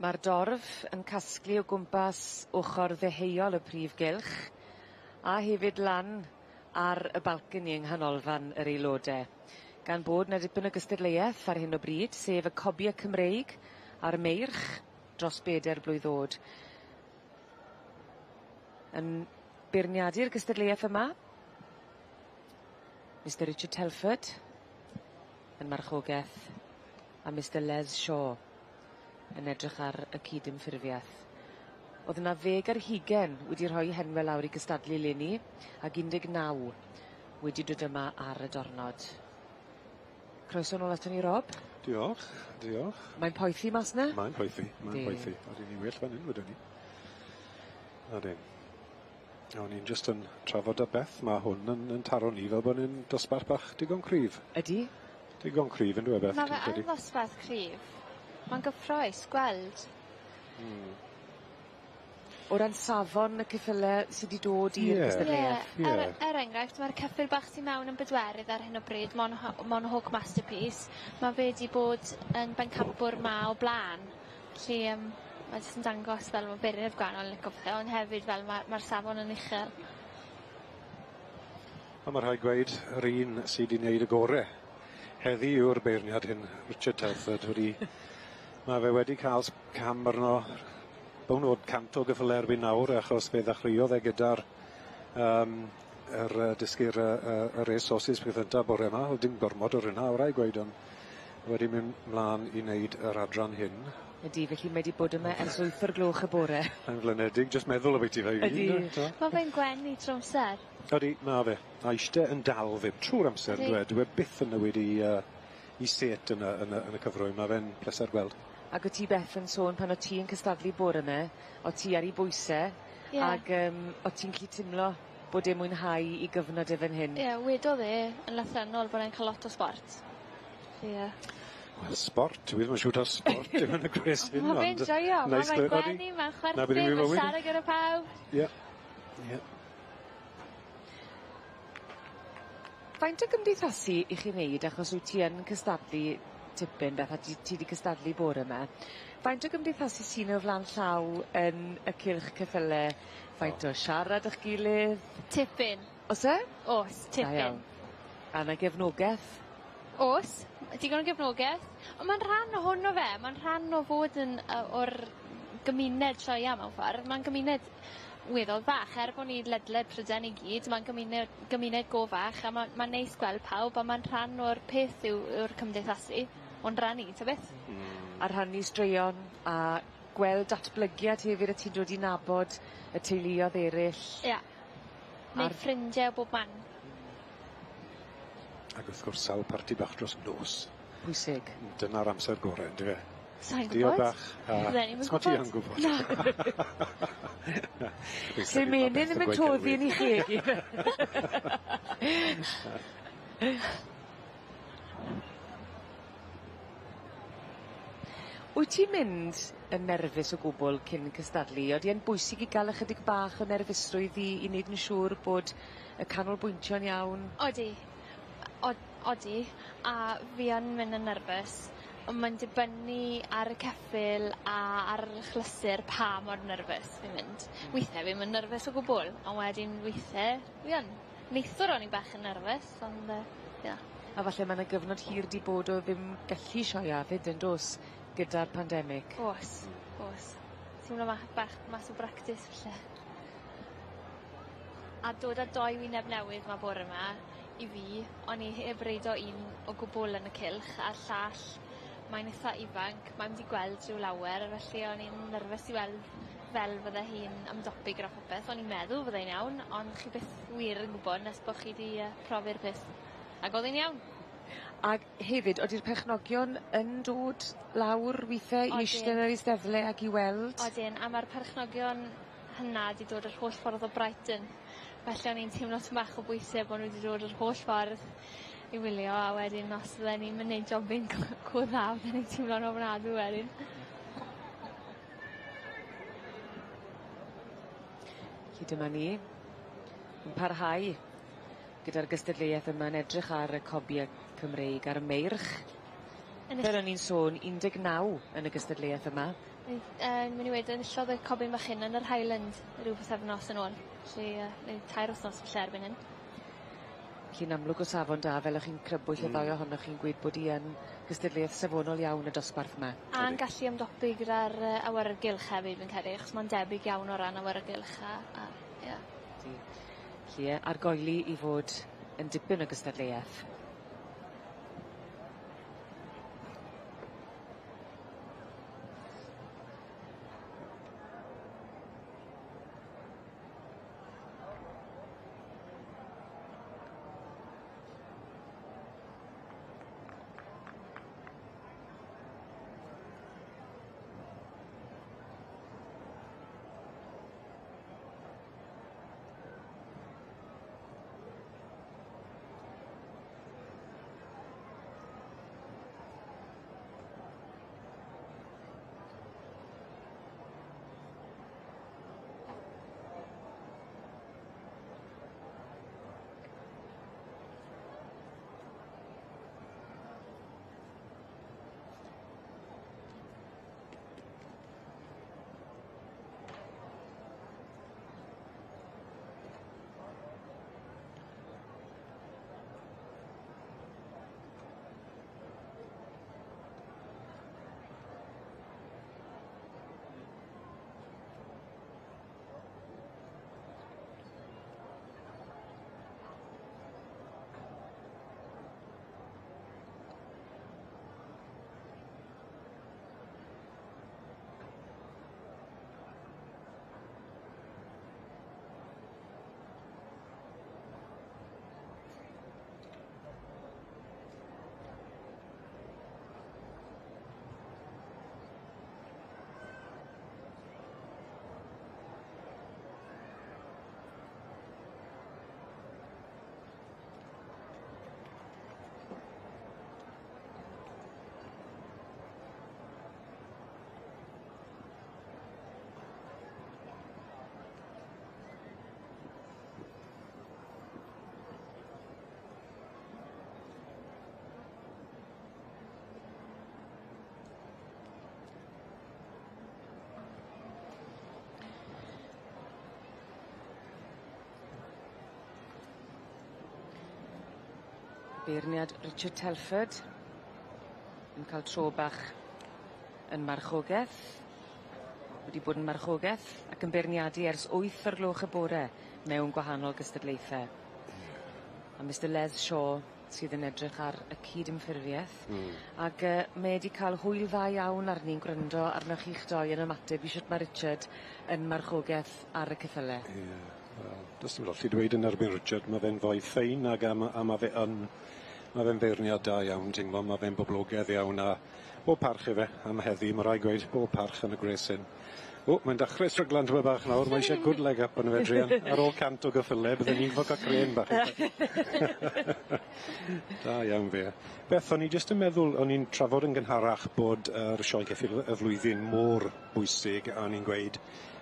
Ma'r dorf yn casglu o gwmpas ochor ddeheuol y prif gylch a hefyd lan ar y balcony yng nghanolfan yr aelode. Gan bod 'na dipyn o gystadleueth ar hyn o bryd, sef y cobie Cymreig a'r meirch dros beder blwydd o'd. Yn beirniadu'r gystadleueth yma, Mr Richard Telford yn marchogeth a Mr Les Shaw yn edrych ar y cydymffurfiaeth. O'dd 'na 20 wedi rhoi henwe lawr i gystadlu leni ag 19 wedi dod yma ar y dornod. Croeso nôl aton ni Rob. Diolch, diolch. Mae'n poethi mas 'na? Mae'n poethi, mae'n poethi. Odyn ni well fan hyn wedwn ni. Odyn. O'n i'n jyst yn trafod â Beth, ma' hwn yn yn taro ni fel bod ni'n dosbarth bach digon cryf. Ydi. Digon cryf on'd yw e Beth? Ma' fe yn ddosbarth cryf. Ma'n gyffrous gweld. O ran safon y ceffyle sy 'di dod i'r gystadleueth. Ie. Er er enghraifft ma'r ceffyl bach sy mewn yn bedwerydd ar hyn o bryd Mon Mon Hawk Masterpiece ma' fe 'di bod yn bencampwr 'ma o bla'n. Felly yym ma' jyst yn dangos fel ma' beirniaid gwahanol yn lico pethe ond hefyd fel ma' ma'r safon yn uchel. A ma' rhaid gweud yr un sy 'di neud y gore heddi yw'r beirniad hyn, Richard Telford wedi ma' fe wedi ca'l cam arno bownd o 100 o gyffyle erbyn nawr achos fe ddechreuodd e gyda'r yym yr yy dysgu'r yy yy y race horses peth gynta bore 'ma o'dd dim gormod o rynna o rai gweud on' wedi mynd mlan i neud yr adran hyn. Ydi felly mae 'di bod yma ers wyth o'r gloch y bore. Mae'n flinedig jyst meddwl ambwyty fe i Ydi. Ma' fe'n gwenu trw amser. Odi, ma' fe. A ishte yn dal 'fyd trw'r amser on'd yw e? Dyw e byth yn newid 'i yy 'i sêt yn y yn y yn y cyfrwy ma' fe'n pleser gweld. Ag o' ti Beth yn sôn pan o' ti yn cystadlu bore 'my o' ti ar 'i bwyse. Ie. Ag yym o' ti'n gallu timlo bod e'n mwynhau 'i gyfnod e fyn hyn. Ie wedodd e yn lythrennol bod e'n ca'l lot o sbort. Ie. Wel sbort, dwi ddim yn siŵr taw sbort yw yn y gwres hyn Ma' fe'n ond joio ma' neis fe'n odi. gwenu ma'n 'Na beth yw chwerthin 'i ma'n fywyd e. siarad gyda pawb. Ie. Ie. Faint o gymdeithasu 'ych chi'n neud achos wyt ti yn cystadlu tipyn Beth a ti 'di cystadlu bore 'ma. Faint o gymdeithasu sy'n o flan llaw yn y cylch ceffyle? Faint o siarad 'ych gilydd? Tipyn. O's e? O's, Da iawn. tipyn. A 'na gefnogeth? O's, digon o gefnogeth. On' ma'n rhan ohono fe, ma'n rhan o fod yn yy o'r gymuned sioea mewn ffordd. Ma'n gymuned weddol fach er bo' ni ledled Pryden i gyd ma'n gymuned gymuned go fach a ma' ma'n neis gweld pawb a ma'n rhan o'r peth yw yw'r cymdeithasu o'n ran i ta beth. A rhannu straeon a gweld datblygiad hefyd a ti'n dod i nabod y teuluodd eryll. Ia. Neud A'r ffrindie o bob man. Ag wrth gwrs sawl parti bach dros nos. Pwysig. Dyna'r amser gore on'd yfe? Sai'n Diod gwbod. bach a... Fydden i'm yn Smo ti gwbod. yn gwbod? Na. Lle menyn ddim yn toddi yn 'i cheg i. Wyt ti'n mynd yn nerfus o gwbwl cyn cystadlu? Odi e'n bwysig i ga'l ychydig bach o nerfusrwydd i i neud yn siŵr bod y canolbwyntio'n iawn? Odi. Odi a fi yn mynd yn nerfus on' mae'n dibynnu ar y ceffyl a ar yr achlysur pa mor nerfus fi'n mynd. Withe fi'm yn nerfus o gwbwl on' wedyn withe fi yn. Neithwr o'n i bach yn nerfus ond yy ie. A falle ma' 'na gyfnod hir 'di bod o ddim gallu sioea 'fyd yndos gyda'r pandemic. O's o's. Teimlo bach mas o bractis falle. A dod â doi wyneb newydd 'ma bore 'ma i fi o'n i heb reido un o gwbwl yn y cylch a'r llall mae'n itha ifanc mae'n mynd i gweld rhyw lawer felly o'n i'n nerfus i weld fel fydde hi'n ymdopi gyda popeth o'n i'n meddwl fyddai'n iawn ond chi byth wir yn gwbod nes bo' chi 'di yy profi'r peth. Ag o'dd 'i'n iawn. Ag hefyd odi'r perchnogion yn dod lawr withe i ishte Odyn. yn yr eisteddle ag i weld? Odyn a ma'r perchnogion hynna 'di dod yr holl ffordd o Brighton felly o'n i'n teimlo tym bach o bwyse bo' nw 'di dod yr holl ffordd i wylio a wedyn os fydden ni'm yn neud jobyn go dda fydden i'n teimlo'n ofnadw wedyn. Felly dyma ni yn parhau gyda'r gystadleueth yma yn edrych ar y cobie Cymreig a'r meirch. Yn Fel o'n i'n sôn 19 yn y gystadleueth yma. Ni mynd i weud enillodd y cobyn bach hyn yn yr Highland ryw pythefnos yn ôl. Felly neu tair wthnos falle erbyn hyn. Felly'n amlwg o safon da fel o'ch chi'n crybwyll y ddou ohonoch chi'n gweud bod 'i yn gystadleueth safonol iawn y dosbarth 'ma. A'n gallu ymdopi gyda'r yy awyrgylch hefyd fi'n credu achos ma'n debyg iawn o ran awyrgylch a a ie. Ydi. 'Lly ie argoeli i fod yn dipyn o gystadleueth. Beirniad Richard Telford yn ca'l tro bach yn marchogeth. Wedi bod yn marchogeth ac yn beirniadu ers wyth o'r gloch y bore mewn gwahanol gystadlaethe. A Mistar Les Shaw sydd yn edrych ar y cydymffurfieth. Ag mae e 'di ca'l hwyl dda iawn arni'n gwryndo arnoch chi'ch doi yn ymateb i shwt ma' Richard yn marchogeth ar y ceffyle. Ie wel do's dim lot i dweud yn erbyn Richard ma' fe'n foi ffein ag a ma' a ma' fe yn ma' fe'n feirniad da iawn ti'n gwbo ma' fe'n boblogedd iawn a bob parch i fe am heddi ma' rai' gweud bob parch yn y gwres hyn. O mae'n dachre stryglan tymed bach nawr mae isie good leg up arno fe druan ar ôl cant o gyffyle bydden i'n fod ca'l crên bach. Da iawn fe. Beth o'n i jyst yn meddwl o'n i'n trafod yn gynharach bod yr sioe ceffyl y flwyddyn mor bwysig a o'n i'n gweud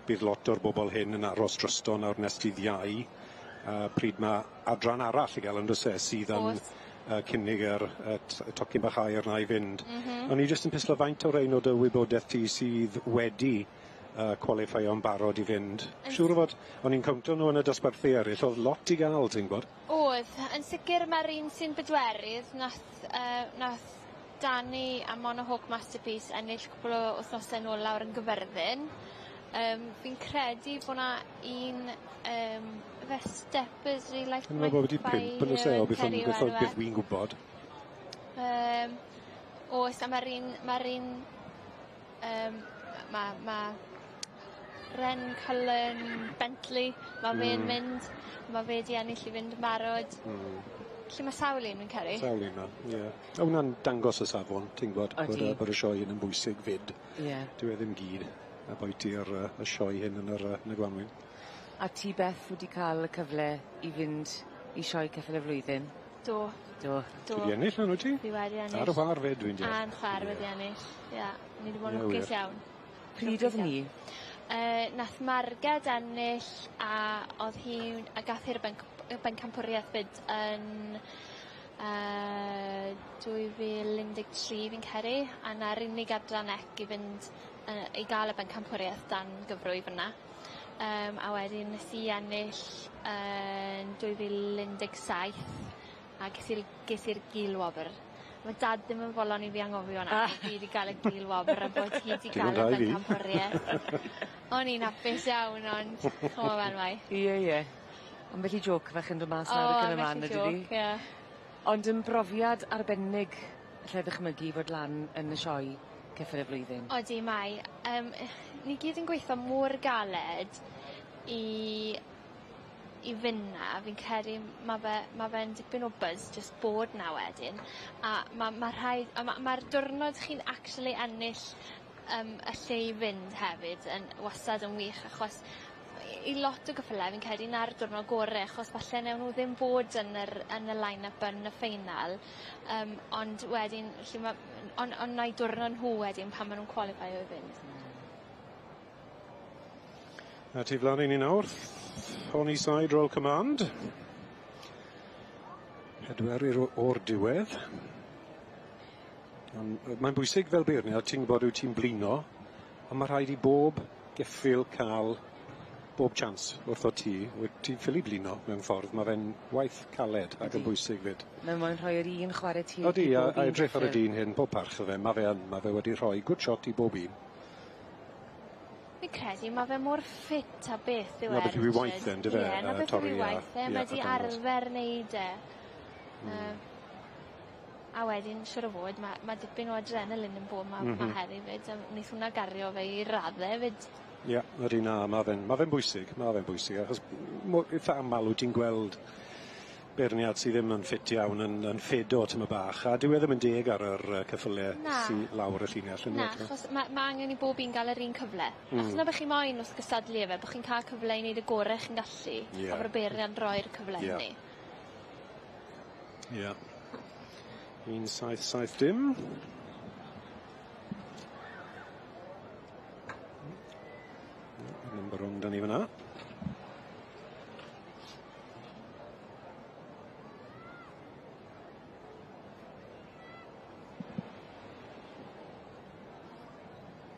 bydd lot o'r bobol hyn yn aros drosto nawr nes dydd Iau pryd ma' adran arall i ga'l on'd o's e sydd yn O's. Cynnig yr y tocyn bach aur 'na i fynd. O'n i jyst yn pislo faint o rein o dy wybodeth ti sydd wedi qualifyo'n barod i fynd. Siŵr o fod o'n i'n cownto nw yn y dosbarthu eryll o'dd lot i ga'l ti'n gwbod? O'dd yn sicir ma'r un sy'n bedwerydd nath nath Dani a Mona Hawk Masterpiece ennill cwpwl o wthnose nôl lawr yn Gyfyrddin. Fi'n credu bo' 'na un yfe Steppers Relight Dwi'n meddwl bo' wedi pump yn o's e o beth o'n beth o' beth wi'n gwbod. Oes a ma'r un ma'r un ma' ma' Ren Cullen Bentley ma' fe'n mynd ma' fe 'di ennill i fynd yn barod. Felly ma' sawl un fi'n credu. Sawl un 'na ie. A wnna'n dangos y safon ti'n gwbod bod y bod y sioe hyn yn bwysig 'fyd. Ie. Dyw e ddim gyd aboiti'r y sioe hyn yn yr yn y Gwanwyn. A ti Beth wedi ca'l y cyfle i fynd i sioe ceffyl y flwyddyn? Do. Do. Do. Ti 'di ennill nawr wyt ti? Fi wedi ennill. Ar y chwar 'fyd dwi'n deall. A'n chwa'r wedi ennill. Ie. Ni 'di bod yn lwcus iawn. Pryd o'dd 'ny? Nath Marged ennill a o'dd hi'n a gath hi'r benc- y bencampwriaeth 'fyd yn 2013 fi'n credu a 'na'r unig adran ec i fynd i ga'l y bencampwrieth dan gyfrwy fyn 'na. A wedyn nes i ennill yn 2017 a ges i'r gil wobr. Ma' dad ddim yn fodlon i fi anghofio 'na. Bo' fi 'di ga'l y gil wobr a bod hi 'di ga'l y bencampwrieth. O'n i'n hapus iawn ond ch'mo' fel mae. Ie ie. Ambell i jôc fach yn do' mas nawr ac yn y man on'd ydi? O ambell i jôc ie. Ond yn brofiad arbennig allai ddychmygu fod lan yn y sioe ceffyl y flwyddyn. Odi mae ni gyd yn gweitho mor galed i fyn' 'na fi'n credu ma' fe'n dipyn o buzz jyst bod 'na wedyn a ma' ma' rhaid a ma' ma'r diwrnod chi'n actually ennill y lle i fynd hefyd yn wastad yn wych achos i lot o geffyle fi'n credu 'na'r diwrnod gore achos falle newn nw ddim bod yn yr yn y line up yn y ffeinal ond wedyn lle ma' on' 'na'u diwrnod nhw wedyn pan ma' nw'n qualifio i fynd. A tu flan i ni nawr, Thorneyside Royal Command. 4 i'r o'r diwedd. Mae'n bwysig fel beirniad, ti'n gwybod wyt ti'n blino, ond mae rhaid i bob geffyl cael bob chance wrtho ti. Wyt ti'n ffili blino mewn ffordd, mae fe'n waith caled ac yn bwysig fyd. Mae moyn rhoi yr un chwarae teg Odi, i a, bob a un edrych ar y geffyl. dyn hyn, pob parch o fe, mae fe wedi rhoi good shot i bob un. Fi'n credu ma' fe mor ffit a beth yw e. Na beth yw ei waith e, yndyfe? Ie, na beth yw torri ei waith e, ie, mae 'di a dangos. arfer neud e. A wedyn, siŵr o fod, ma' dipyn o adrenalin yn bod ma' heddi 'fyd, a neith hwnna gario fe i radde 'fyd. Ie, ydi na, ma' fe'n bwysig, achos eitha amal wyt ti'n gweld beirniad sydd ddim yn ffit iawn yn ffedo tyma bach, a dyw e ddim yn deg ar yr ceffyle Na. sy lawr y llinell yn Na, dweud, achos ma' angen i bob un gael yr un cyfle. Achos 'na beth chi moyn wrth gystadlu efe, bo' chi'n cael cyfle i wneud y gore chi'n gallu, a bod y beirniad yn rhoi'r cyfle hynny. Ie. 1770. Number rong 'da ni fyna.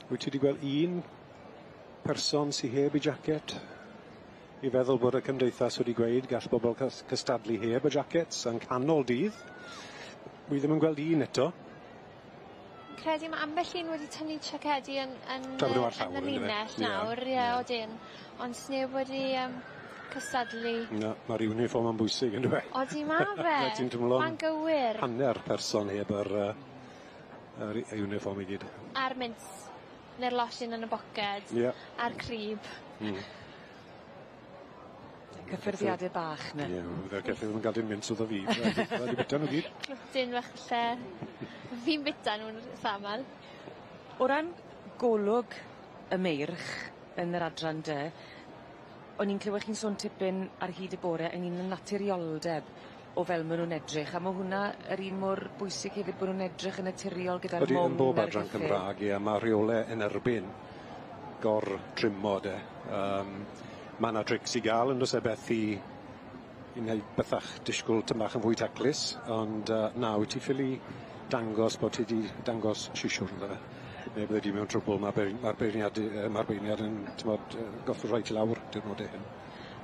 Wyt ti wedi gweld un person sy heb ei jacket? I feddwl bod y cymdeithas wedi gweud gall bobl cystadlu heb y jackets yn canol dydd. Wi ddim yn gweld un eto. Credu ma' ambell un wedi tynnu siacedi Tra bod nhw ar yn y llawr, yndyfe? linell nawr, ie, odyn. Ond sneb wedi cystadlu. Na, ma'r uniform yn bwysig, yndyfe? Odi ma' fe. Na, ti'n teimlo'n Ma'n gywir. Hanner person heb yr uniform i gyd. A'r mints, neu'r losin yn y boced. A'r crib. Cyffyrddiade bach 'na. Ie, fydde'r ceffyl ddim yn ga'l dim mints wrtho fi. Rhaid i bita nhw gyd. Clwtyn fach falle. Fi'n bita nhw'n samal. O ran golwg y meirch yn yr adran de, o'n i'n clywed chi'n sôn tipyn ar hyd y bore ynglŷn â naturioldeb o fel ma' nw'n edrych, a ma' hwnna yr un mor bwysig hefyd bo' nw'n edrych yn naturiol gyda'r Ydi, yn mwng bob a'r adran ceffyl. Cymraeg, ie, ma' rheole yn erbyn gor-trimmo de. Ma' 'na trics i ga'l yn do's e beth i wneud bethach disgwyl tym bach yn fwy taclus, ond na, wyt ti ffili dangos bod ti 'di dangos sisiwr ynddo fe. Neu bydde di mewn trwbl, ma'r beirniad yn, t'mod, goffod rhoi ti lawr diwrnode hyn.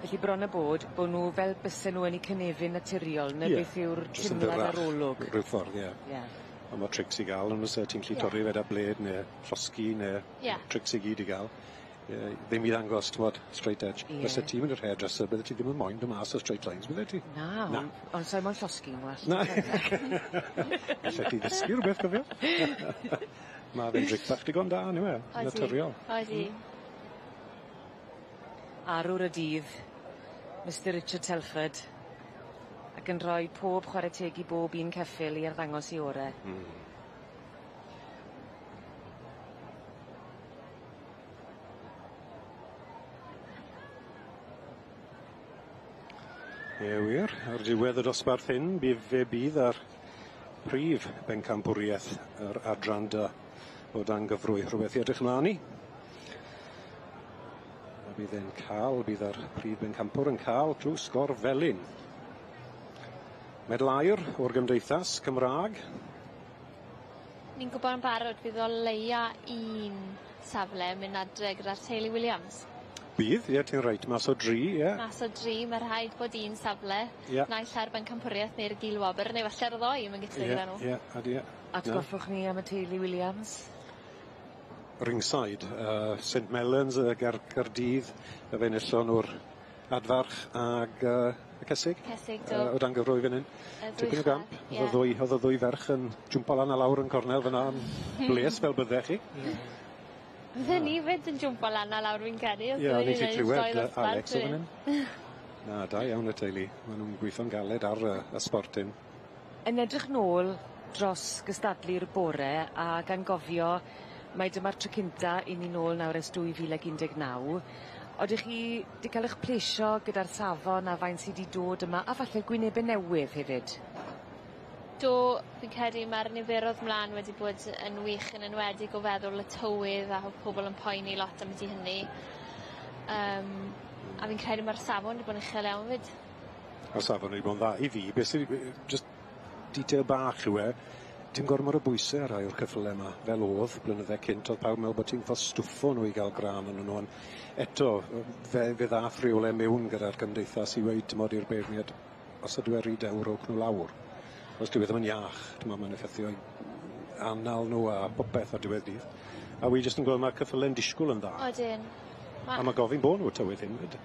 Felly bron a bod, bo' nw fel bysen nw yn eu cynefin naturiol, 'na Ie, beth yw'r jyst yn timlad fyrrach, ar olwg. Rhyw ffordd, ie. Ond ma' trics i ga'l, yn oes e, ti'n gallu torri fe 'da bled ne' llosgi ne' trics i gyd i ga'l. Ie, ddim i ddangos, t'mod, straight edge. Fyse ti'n mynd i'r hairdresser, bydde ti ddim yn moyn dod mas o straight lines, bydde ti? Na, Na. ond sai moyn llosgi'n well. Na. Gallet ti ddysgu rhywbeth, cofio? Ma' fe'n tric bach digon da, yndyw e? Odi. Naturiol. Odi. Arwr y dydd, Mr Richard Telford, ac yn rhoi pob chware teg i bob un ceffyl i arddangos 'i ore. Ie wir, ar diwedd y dosbarth hyn, fe bydd ar prif bencampwriaeth yr adran dy o dan gyfrwy, rhywbeth i edrych ymlaen i. A bydd yr prif bencampwr yn cael tlws gorfelyn. Medal aur o'r Gymdeithas Cymraeg. Ni'n gwybod yn barod fydd o leia un safle yn mynd adre gyda'r teulu Williams. Bydd, ie, ti'n reit, mas o dri, ie. Mas o dri, ma' rhaid bod un safle. Ie. Naill ai'r bencampwriaeth neu'r gilwobr neu falle'r ddou yn gyda Ie, nhw. ie, odi ie. Atgoffwch ni am y teulu Williams. Ringside, St Mellons ger Caerdydd, y fe enillon nhw'r adfarch ag y cesig. Cesig, do. O dan gyfrwy fan hyn. Y ddwy Tipyn o gamp. chwaer, O'dd ie. y ddwy, o'dd y ddwy ferch yn jwmpo lan a lawr yn cornel fyna yn bles fel byddech chi. Fydden ni 'fyd yn jwmpo lan a lawr fi'n credu os Ie, o'n bydden i 'llu ni'n ennill clywed doi ddosbarth Alex o fan hyn. Na, da iawn y teulu. Ma' nw'n gweithio'n galed ar y sbort hyn. Yn edrych nôl dros gystadlu'r bore a gan gofio mai dyma'r tro cynta i ni nôl nawr ers 2019 odych chi 'di ca'l 'ych plesio gyda'r safon a faint sy 'di dod yma a falle gwynebe newydd hefyd? Do, fi'n credu ma'r niferodd mlan wedi bod yn wych yn enwedig o feddwl y tywydd a ho- pobol yn poeni lot ambyti hynny. A fi'n credu ma'r safon 'di bod yn uchel iawn 'fyd. Ma'r safon wedi bod yn dda i fi. Be' sy jyst detail bach yw e, dim gormod o bwyse ar rai o'r ceffyle 'ma, fel o'dd blynydde cynt o'dd pawb yn meddwl bod ti'n ffos stwffo nw i ga'l grân arnyn nw on' eto fe ddath rheole mewn gyda'r gymdeithas i weud t'mod i'r beirniad os ydyw e ry dew rowch nw lawr. Os dyw e ddim yn iach, t'mo' ma'n effeithio 'u anal nw a popeth ar diwedd dydd. A wi jyst yn gweld ma'r ceffyle'n disgwl yn dda. Odyn. Ma'... A ma' gofyn bo' nw y tywydd hyn 'fyd.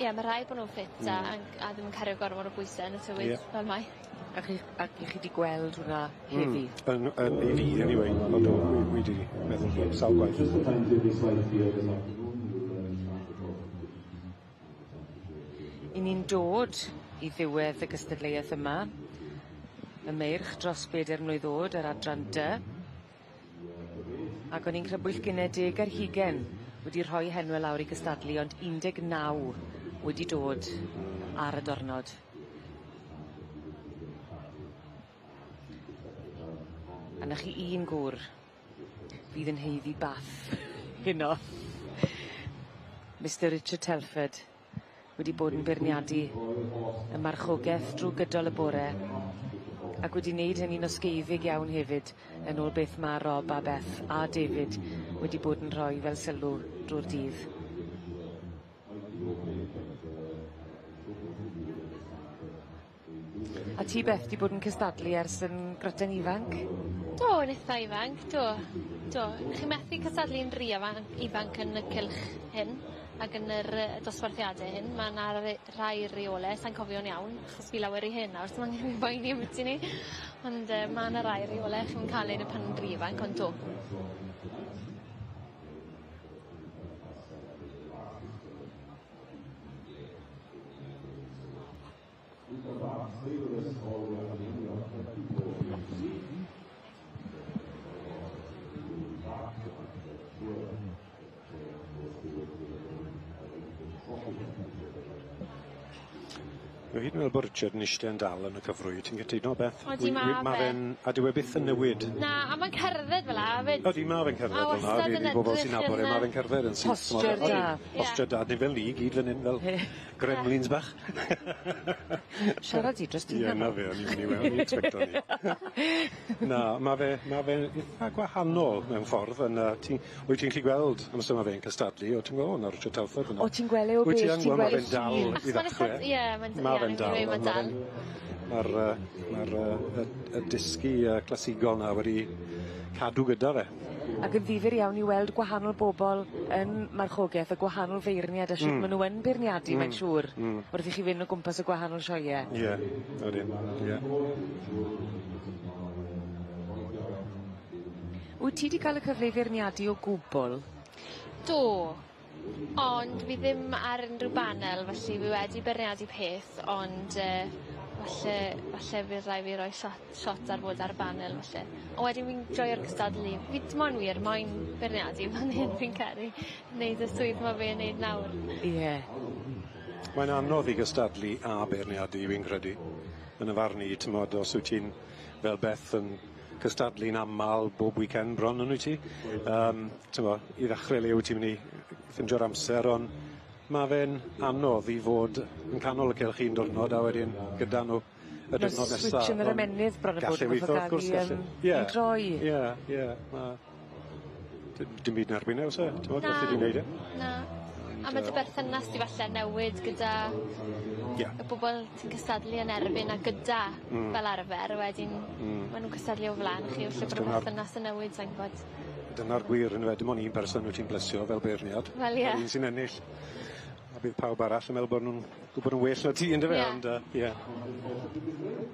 Ie ma' rhaid bo' nw'n ffit a yn a ddim yn cario gormod o bwyse yn y tywydd fel mae. A chi ac 'ych chi 'di gweld hwnna heddi? Yn i fi anyway, ond o wi 'di meddwl sawl gwaith. 'Yn ni'n dod i ddiwedd y gystadleuaeth yma. Y meirch dros beder mlwydd o'd yr adran dy. Ac o'n i'n crybwyll gynne deg ar hugen wedi rhoi henwe lawr i gystadlu ond 19 wedi dod ar y dornod. A 'na chi un gŵr fydd yn haeddu bath heno. Mistar Richard Telford wedi bod yn beirniadu y marchogeth drw gydol y bore ac wedi wneud hynny'n osgeiddig iawn hefyd yn ôl beth ma' Rob a Beth a David wedi bod yn rhoi fel sylw drw'r dydd. A ti Beth 'di bod yn cystadlu ers yn gryten ifanc? Do yn itha ifanc do do. Chi methu cystadlu'n ry ifanc yn y cylch hyn ac yn yr dosbarthiade hyn ma' 'na rhai reole sai'n cofio'n iawn achos fi lawer 'u hyn nawr so angen fi boeni ambyti 'ny. Ond ma' 'na rai reole chi'm yn ca'l neud e pan yn ry ifanc ond do. Dwi hyd yn meddwl bo' Richard yn iste yn dal yn y cyfrwy, ti'n cytuno Beth? Odi ma' Ma' fe. fe'n a dyw e byth yn newid. Na a ma'n cerdded fel 'a 'fyd. Odi ma' fe'n cerdded A fel 'na wastad fi yn i bobol sy'n edrych nabod e yn ma' fe'n cerdded yn syth. Posture da. Ie. Posture da, ni fel ni gyd fan 'yn fel gremlins bach. Siarad di dros dy Ie hunan 'na fe o'n i myn' i we- o'n i expecto 'ny. Na ma' fe ma' fe'n itha gwahanol mewn ffordd yn ti wyt ti'n gallu gweld amser ma' fe'n cystadlu o ti'n gwel' o 'na Richard Telford fyn 'na. O ti'n gwel' e o Wyt ti bell yn ti'n gwel' ma' gwel' fe'n dal llun. i Achos ma'n ddachre. itha ie ma'n Ma' ie fe'n dal ma'n ond ma' dal. fe'n ma'r ma'r y dysgu clasigol 'na wedi cadw gyda fe. Ac yn ddifyr iawn i weld gwahanol bobol yn marchogeth a gwahanol feirniad a shwt ma' nw yn beirniadu mae'n siŵr. Wrth i chi fynd o gwmpas y gwahanol sioee. Ie odyn ie. Wyt ti 'di ca'l y cyfle i feirniadu o gwbwl? Do. Ond fi ddim ar unryw banel felly fi wedi beirniadu peth ond falle fydd rai' fi roi shot ar fod ar banel falle. On' wedyn fi'n joio'r cystadlu. Fi t'mon wir moyn beirniadu fan hyn fi'n credu. Neud y swydd ma' fe yn neud nawr. Ie. Mae'n anodd i gystadlu a beirniadu fi'n credu. Yn y farn i t'mod os wyt ti'n fel Beth yn cystadlu'n amal bob weekend bron on' wyt ti? T'mo' i ddachre le wyt ti'n myn' i ffindio'r amser on' ma' fe'n anodd i fod yn canol y cylch un diwrnod a wedyn gyda nw y Ma'r diwrnod nesa. switch yn yr ymennydd bron a bod Galle yn weitho gorffo wrth gwrs ga'l galle. i droi. Ie ie ma' Dim byd yn erbyn e, oes e? T'mod, gallu di neud e. Na. A ma' dy berthynas di falle newid gyda y bobol ti'n cystadlu yn erbyn a gyda fel arfer a wedyn ma' nw'n cystadlu o flan chi felly bod y perthynas yn newid sai'n gwbod. Dyna'r gwir yndyfe dim on' un person wyt ti'n plesio fel beirniad. Wel ie. Yr un sy'n ennill. A bydd pawb arall yn meddwl bod nw'n gwbod yn well na ti yndyfe? Ie. Ond yy ie. Yym.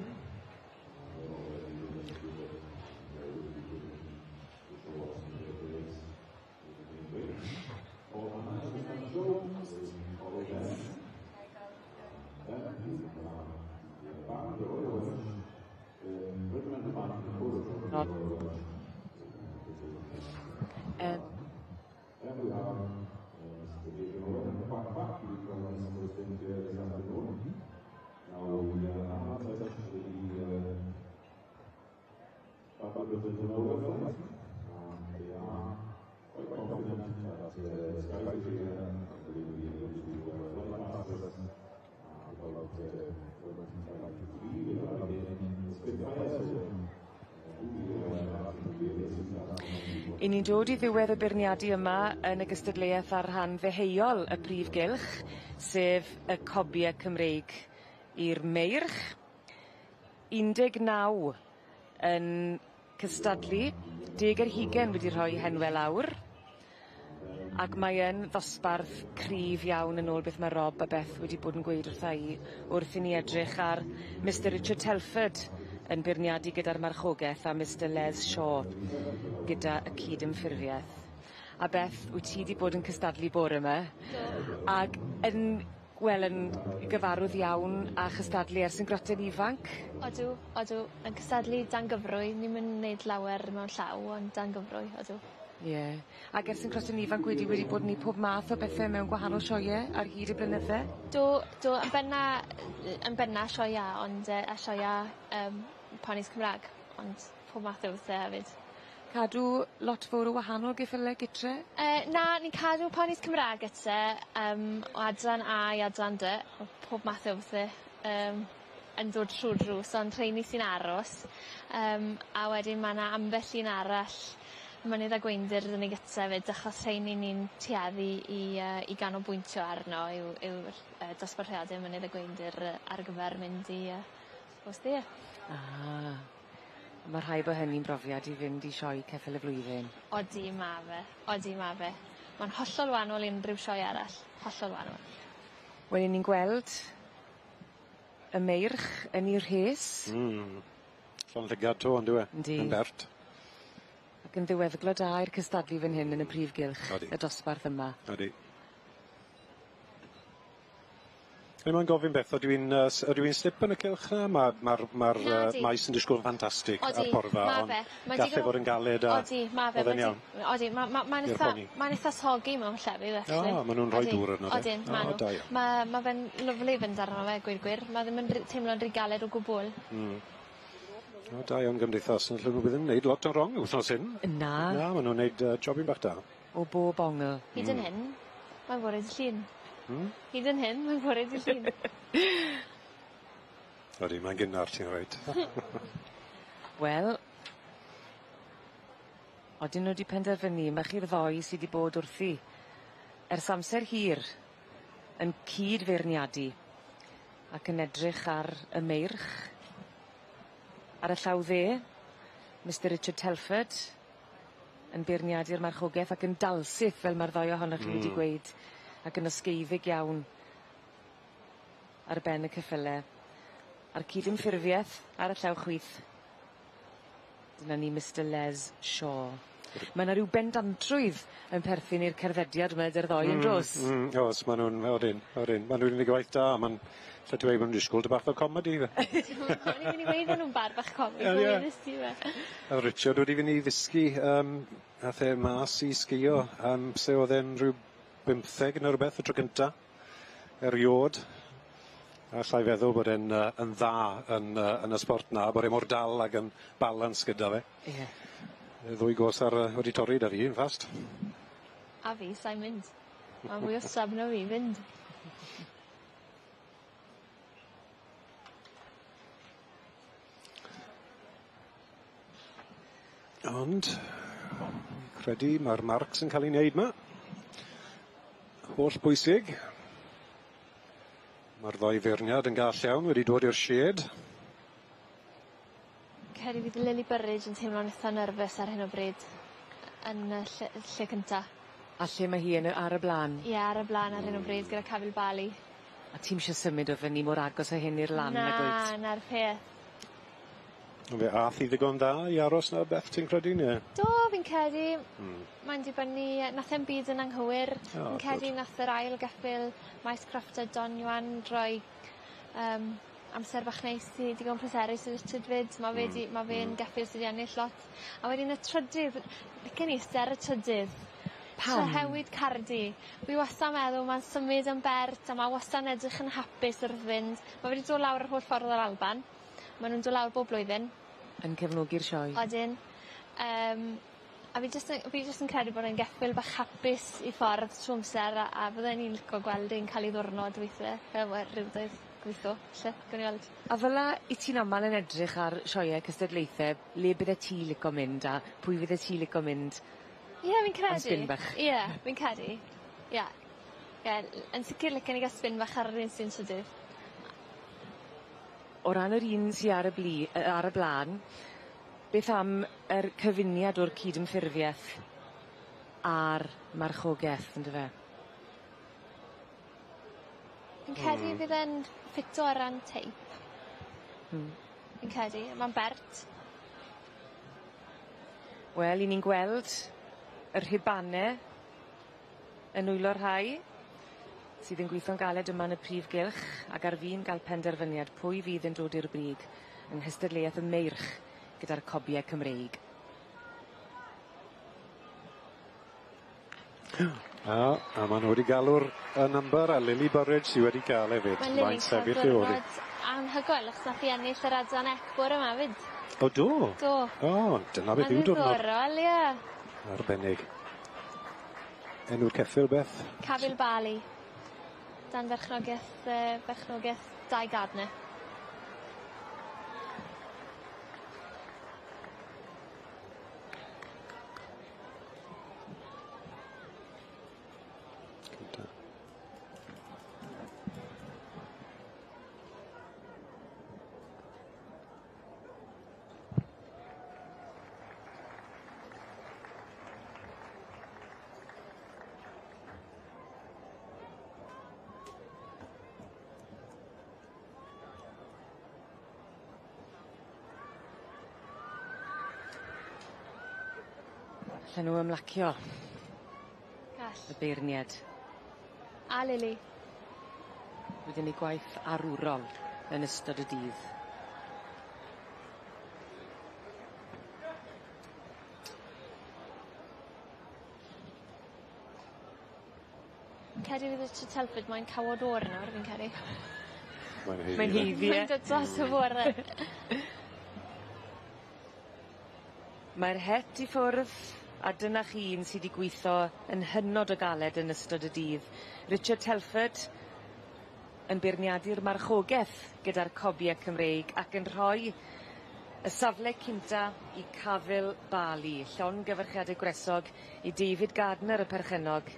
'Yn ni'n dod i ddiwedd y beirniadu yma yn y gystadleuaeth ar rhan ddeheuol y prif gylch sef y cobie Cymreig i'r meirch. 19 yn cystadlu, 20 wedi rhoi henwe lawr. Ac mae yn ddosbarth cryf iawn yn ôl beth ma' Rob a Beth wedi bod yn gweud wrtha i wrth i ni edrych ar Misty Richard Telford yn beirniadu gyda'r marchogeth a Misty Les Shaw gyda y cydymffurfieth. A Beth wyt ti 'di bod yn cystadlu bore 'ma. Do. Ag yn wel yn gyfarwydd iawn â chystadlu ers yn groten ifanc? Odw odw yn cystadlu dan gyfrwy ni'm yn neud lawer mewn llaw ond dan gyfrwy odw. Ie. Ag ers yn groten ifanc wedi wedi bod yn neud pob math o bethe mewn gwahanol sioee ar hyd y blynydde? Do do yn benna yn benna sioea ond yy a sioea ponis Cymra'g ond pob math o bethe hefyd. Cadw lot fowr o wahanol geffyle gytre? Na ni'n cadw ponis Cymra'g gytre o adran A i adran Dy o' pob math o bethe yn dod trw'r drws ond rheini sy'n aros a wedyn ma' 'na ambell un arall Mynydd a Gweundir 'dyn ni gytre efyd achos rheini ni'n tueddu i yy i ganolbwyntio arno yw yw'r yy dosbarthiade Mynydd a Gweundir ar gyfer mynd i yy Horse the Year. Ah. Ma' rhai' bo' hynny'n brofiad i fynd i sioe ceffyl y flwyddyn. Odi ma' fe odi ma' fe. Ma'n hollol wanol i unryw sioe arall. Hollol wanol. Wel 'yn ni'n gweld y meirch yn 'u rhes. Hmm. Llond llygad 'to on'd yw e? Yndi. Yn bert. Ac yn ddiweddglo da i'r cystadlu fan hyn yn y prif gylch. Odi. Y dosbarth yma. Odi. O'n i moyn gofyn Beth ydw i'n ydw i'n slip yn y cylch 'na? Ma' ma'r ma'r maes yn disgwl yn ffantastig Odi ar porfa ma' ond fe. Mae galle digon o- fod yn galed a... Odi ma' fe O'dd e'n iawn? Odi ma' ma' ma'n I'r itha poni. ma'n itha soggy mewn llefydd actually. O ma' nw'n rhoi Odi. dŵr arno fe? Odyn ma' O nw. da iawn. Ma' ma' fe'n lyfli fynd arno fe gweud gwir ma' ddim yn ry- teimlo'n rhy galed o gwbwl. O da iawn gymdeithas allan nw bydd yn neud lot o rong wthnos hyn. Na. Na ma' nw'n neud jobyn bach da. O bob ongl. Hyd yn hyn mae'n bore dy Llun. Hmm? Hyd yn hyn mae'n bore dy Llun. Odi mae'n gynnar ti'n reit. Wel odyn nw 'di penderfynu 'ma chi'r ddoi sy 'di bod wrthi ers amser hir yn cyd-feirniadu ac yn edrych ar y meirch ar y llaw dde Misty Richard Telford yn beirniadu'r marchogeth ac yn dalsyth fel ma'r ddoi ohonoch chi wedi gweud ac yn ysgeifig iawn ar ben y ceffyle. A'r cydymffurfieth ar y llaw chwith. Dyna ni Misty Les Shaw. Ma' 'na ryw bendantrwydd yn perthyn i'r cerddediad yma dy'r ddoi yndos? O's ma' nw'n odyn odyn ma' nw 'di neud gwaith da ma'n 'lly dweud ma' nw'n disgwl dy bach fel comedi 'fe. O'n i myn' i weud ma' nw'n bar bach comi Ie ie. Nes di fe. A Richard wedi fyn' i ddysgu ath e mas i sgïo se o'dd e'n rhyw bymtheg ne' rwbeth y tro cynta eriôd. A allai feddwl bod e'n yn dda yn yn y sbort 'na bod e mor dal ag yn balans gyda fe. Ie. Y ddwy go's ar wedi torri 'da fi yn fast. A fi sai'n mynd. Ma' mwy o stamina fi fynd. Ond Credu mae'r marcs yn cael ei wneud 'ma. Holl bwysig. Mae'r ddoi feirniad yn gall iawn wedi dod i'r shed. Credu fydd Lily Burridge yn teimlo'n itha nyrfys ar hyn o bryd yn y lle lle cynta. A lle ma' hi yn y ar y bla'n? Ie ar y bla'n ar hyn o bryd gyda Cafil Bali. A ti'm isie symud o fyny mor agos â hyn i'r lan nagwyt? Na, 'na'r peth. Fe ath hi ddigon dda i aros 'na Beth ti'n credu ne'? Do fi'n credu. Hmm. Mae'n dibynnu yy nath e'm byd yn anghywir. O Fi'n credu good. nath yr ail geffyl Maes Crofta Don Ioan roi yym amser bach neis i digon pleserus i Richard 'fyd. Ma' fe 'di ma' fe'n geffyl sy 'di ennill lot. A wedyn y trydydd licen i iste ar y trydydd. Pam? Trehewyd Cardi. Wi wasta meddwl ma'n symud yn bert a ma' wasta'n edrych yn hapus wrth fynd. Ma' wedi dod lawr yr holl ffordd o'r Alban. Ma' nw'n do' lawr bob blwyddyn. Yn cefnogi'r sioe. Odyn. Yym a fi jyst yn fi jyst yn credu bod e'n geffyl bach hapus 'i ffordd trw amser a a fydden i'n lico gweld e'n ca'l 'i ddiwrnod weithe yy we- rywdydd gobitho 'll gewn ni weld. A fela 'yt ti'n amal yn edrych ar sioee cystadlaethe le byddet ti lico mynd a pwy fyddet ti lico mynd? Ie fi'n credu. Am sbin bach. Ie fi'n credu. Ie. Ie yn sicir licen i ga'l sbin bach ar yr un sy'n trydydd. O ran yr un sy ar y bli- yy ar y bla'n beth am yr cyfuniad o'r cydymffurfieth a'r marchogeth yndyfe? Fi'n credu fydd e'n ffito ar ran teip. Fi'n credu ma'n bert. Wel 'yn ni'n gweld y rhubane yn nwylo rhai sydd yn gwitho'n galed yma yn y prif gylch ag ar fin ga'l penderfyniad pwy fydd yn dod i'r brig yng nghystadleueth y meirch gyda'r cobie Cymreig. A a ma' nw wedi galw'r y number a Lily Burridge sy wedi ga'l e 'fyd. Ma' Lily'n Mae'n ca'l sefyll tu ôl i. diwrnod anhygoel achos nath 'i ennill yr adran ec bore 'ma 'fyd. O do? Do. O dyna beth Ma'n yw diwrnod. ddiddorol ie. Arbennig. Enw'r ceffyl Beth? Cafil Bali. Dan berchnogeth yy berchnogeth Dai Gardner. Cynta. Allen nhw ymlacio. Gall. Y beirnied. A Lily. Wedyn 'u gwaith arwrol yn ystod y dydd. Fi'n credu fydd Richard Telford moyn cawod o'r nawr fi'n credu. Mae'n haeddu Mae'n fe. haeddu e. Mae'n dod dros y bore. Mae'r het i ffwrdd a dyna chi un sy 'di gwitho yn hynod o galed yn ystod y dydd. Richard Telford yn beirniadu'r marchogeth gyda'r cobie Cymreig ac yn rhoi y safle cynta i Cafil Bali. Llongyfarchiade gwresog i David Gardner y perchennog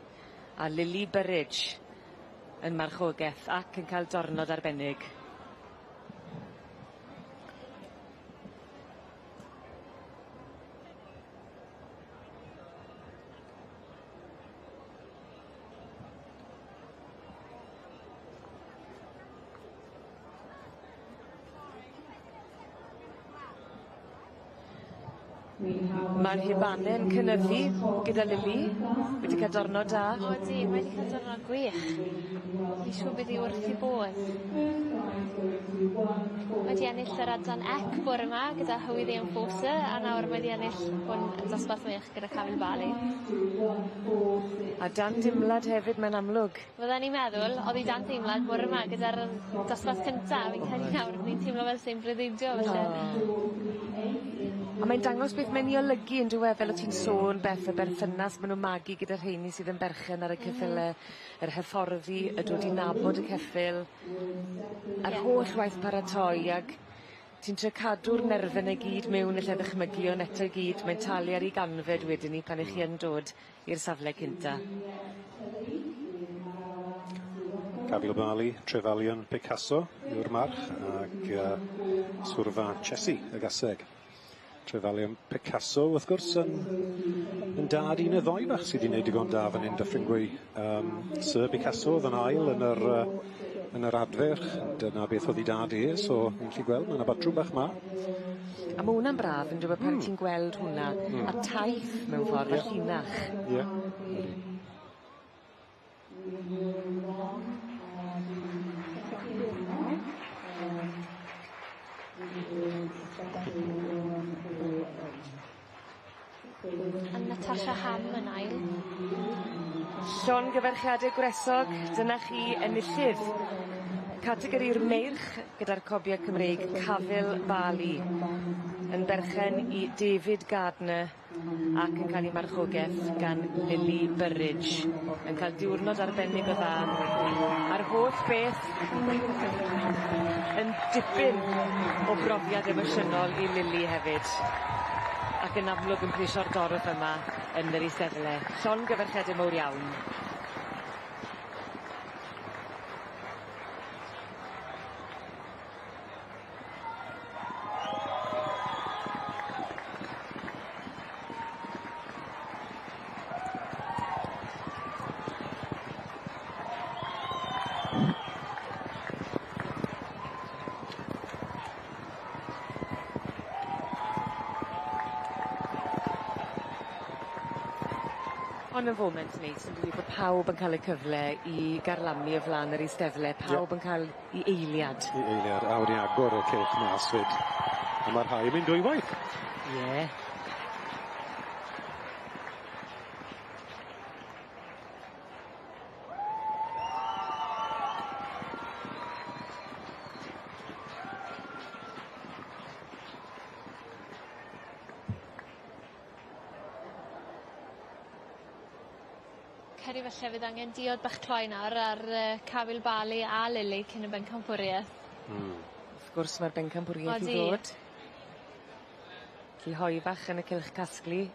a Lily Burridge yn marchogeth ac yn cael diwrnod arbennig. Ma'r hubane'n cynyddu gyda Lily wedi ca'l diwrnod da. Odi mae 'di ca'l diwrnod gwych. Fi'n siŵr bydd 'i wrth 'i bodd. Mae 'di ennill yr adran ec bore 'ma gyda Howie the Enforcer a nawr mae 'di ennill hwn yn dosbarth wych gyda Cafil Bali. A dan dimlad hefyd mae'n amlwg. Fydden i'n meddwl o'dd 'i dan deimlad bore 'ma gyda'r dosbarth cynta fi'n credu nawr ni'n teimlo fel sei'n breuddwydio falle. A mae'n dangos beth mae'n 'i olygu on'd yw e fel o' ti'n sôn Beth y berthynas ma' nw'n magu gyda rheini sydd yn berchen ar y ceffyle yr hyfforddi y dod i nabod y ceffyl. Yr holl waith paratoi ag Ti'n trio cadw'r nerfe 'na gyd mewn elle ddychmygu on' eto i gyd mae'n talu ar 'i ganfed wedyn 'ny pan 'ych chi yn dod i'r safle cynta. Cafil Bali, Trefalion Picasso yw'r march ag Swrfa Chessie y gaseg. Trefalion Picasso wrth gwrs yn yn dad un y ddoi bach sydd 'di neud digon da fan 'yn Dyffryn Gwy. Sir Picasso o'dd yn ail yn yr yn yr adferch, dyna beth o'dd 'i dad e, so ni'n gallu gweld ma' 'na batrwm bach 'ma. A ma' wnna'n braf on'd yw e pan ti'n gweld hwnna a taith mewn ffordd a llinach. Ie. Ydi. A Natasha Ham yn ail. Llongyfarchiade gwresog, dyna chi enillydd categori'r meirch gyda'r cobie Cymreig Cafil Bali yn berchen i David Gardner ac yn ca'l 'i marchogeth gan Lily Burridge yn ca'l diwrnod arbennig o dda a'r holl beth yn dipyn o brofiad emosiynol i Lily hefyd. Ac yn amlwg yn plesio'r dorf yma yn yr eisteddle. Llongyfarchiade mowr iawn. Hon yn foment neis on'd yw 'i bo' pawb yn ca'l y cyfle i garlamu o flan yr eisteddle, pawb yn ca'l 'i eiliad. 'I eiliad, a wedi agor y cylch mas 'fyd. A ma' rhai yn mynd dwywaith. Ie. Credu falle fydd angen diod bach cloi nawr ar Cafil Bali a Lily cyn y bencampwrieth. Wrth gwrs ma'r bencampwrieth i ddod. Felly hoi fach yn y cylch casglu.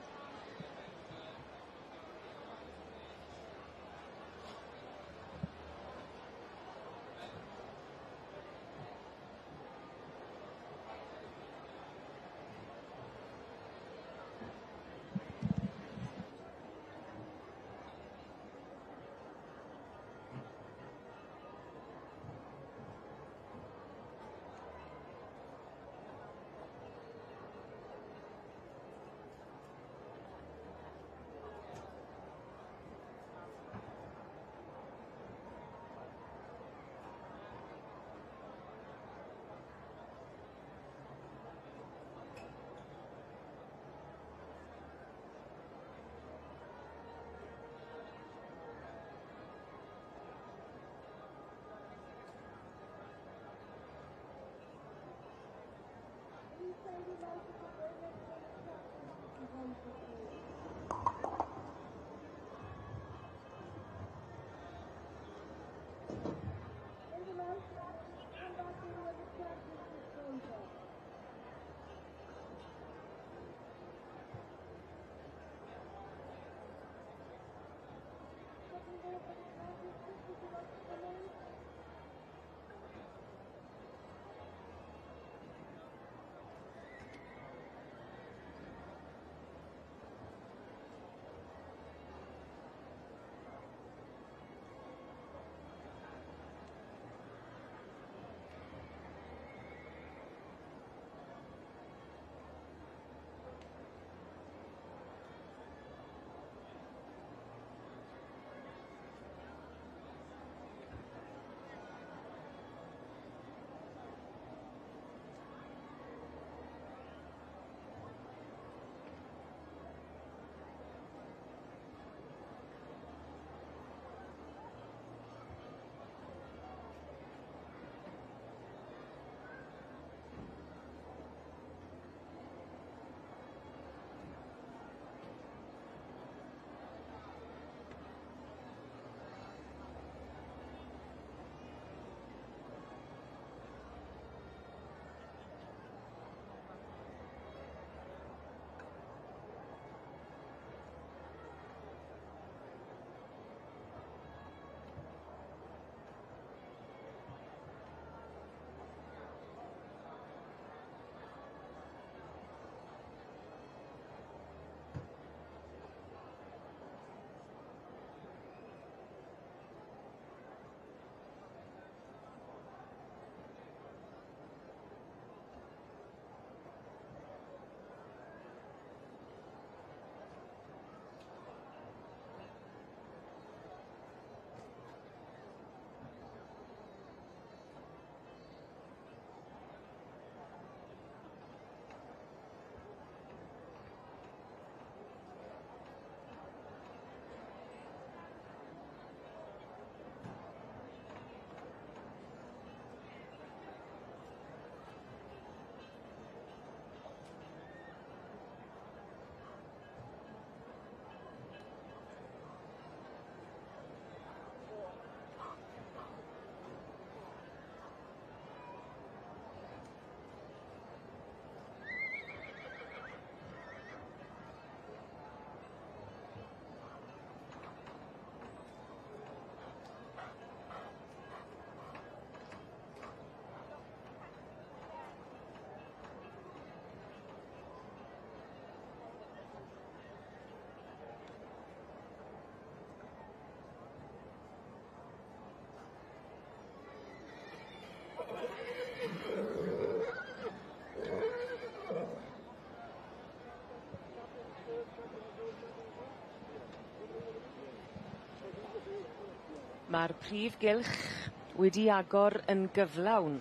Mae'r prif gylch wedi agor yn gyflawn,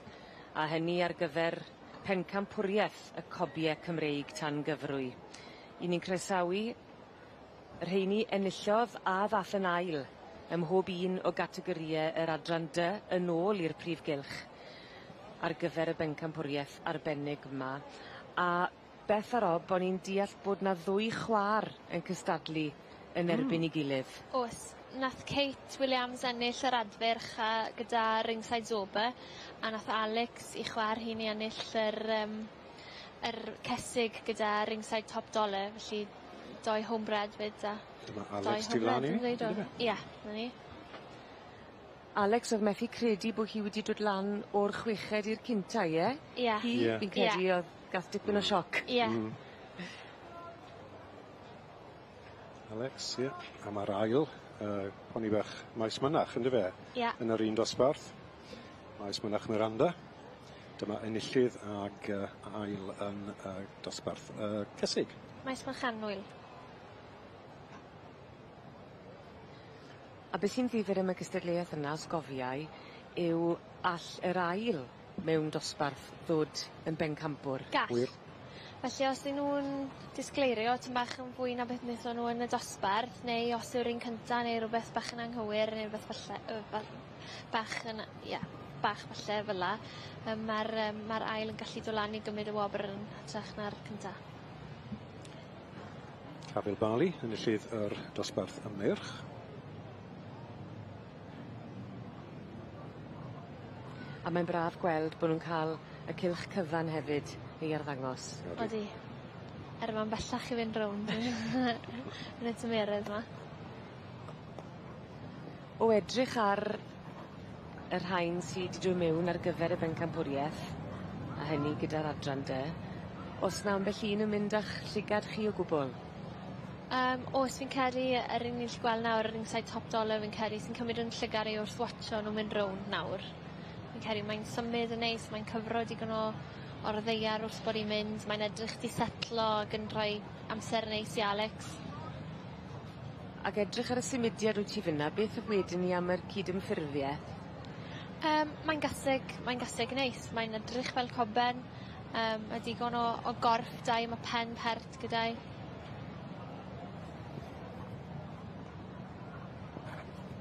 a hynny ar gyfer pencampwriaeth y cobie Cymreig tan gyfrwy. 'Yn ni'n croesawu y rheini enillodd a ddath yn ail ym mhob un o gategorie yr adran dy yn ôl i'r prif gylch ar gyfer y bencampwriaeth arbennig yma. A Beth a Rob, o'n i'n deall bod 'na ddwy chwar yn cystadlu yn erbyn 'i gilydd. O's. Nath Kate Williams ennill yr adfyrch a gyda Ringside Zoba a nath Alex 'i chwar hi'n i ennill yr yym yr cesig gyda Ringside Top Dollar felly doi homebred 'fyd a Dyma doi Alex tu flan homebred i yn reido. yndyfe? Ie, 'na ni. Alex o'dd methu credu bo' hi wedi dod lan o'r chweched i'r cynta ie? Ie. Hi Ie. fi'n credu o'dd gath dipyn o sioc. Ie. Alex, ie. A ma'r ail poni bach Maes Mynach yndyfe? Ie. Yn yr un dosbarth. Maes Mynach Miranda. Dyma enillydd ag ail yn dosbarth Cesig. Maes Mychanwyl. A beth sy'n ddifyr am y gystadleuaeth yna os gofiai yw all yr ail mewn dosbarth ddod yn bencampwr. Gall. Wir. Felly os 'yn nw'n disgleirio tym bach yn fwy na beth nethon nw yn y dosbarth neu os yw'r un cynta neu rwbeth bach yn anghywir neu rwbeth falle bach yn ie bach falle fela ma'r ma'r ail yn gallu do' lan i gymryd y wobr yn hytrach na'r cynta. Cafel Bali, enillydd yr dosbarth ymyrch. A mae'n braf gweld bo' nw'n ca'l y cylch cyfan hefyd ei arddangos. Odi. Er ma'n bellach i fynd rownd yn y tymeredd 'ma. O edrych ar y rhain sy 'di dod mewn ar gyfer y bencampwrieth, a hynny gyda'r adran de, o's 'na ambell un yn mynd â'ch llygad chi o gwbwl? O's fi'n credu yr un ni'n gallu gweld nawr yr Ringside Top Dollar fi'n credu sy'n cymryd 'yn llygad i wrth watsio nw mynd rownd nawr. Fi'n credu mae'n symud yn neis mae'n cyfro digon o o'r ddaear wrth bod 'i'n mynd mae'n edrych 'di setlo ag yn rhoi amser neis i Alex. Ag edrych ar y symudiad wyt ti fyn 'na beth wedyn ni am yr cydymffurfieth? Mae'n gaseg mae'n gaseg neis mae'n edrych fel coben ma' digon o gorff 'da 'i ma' pen pert gyda'i.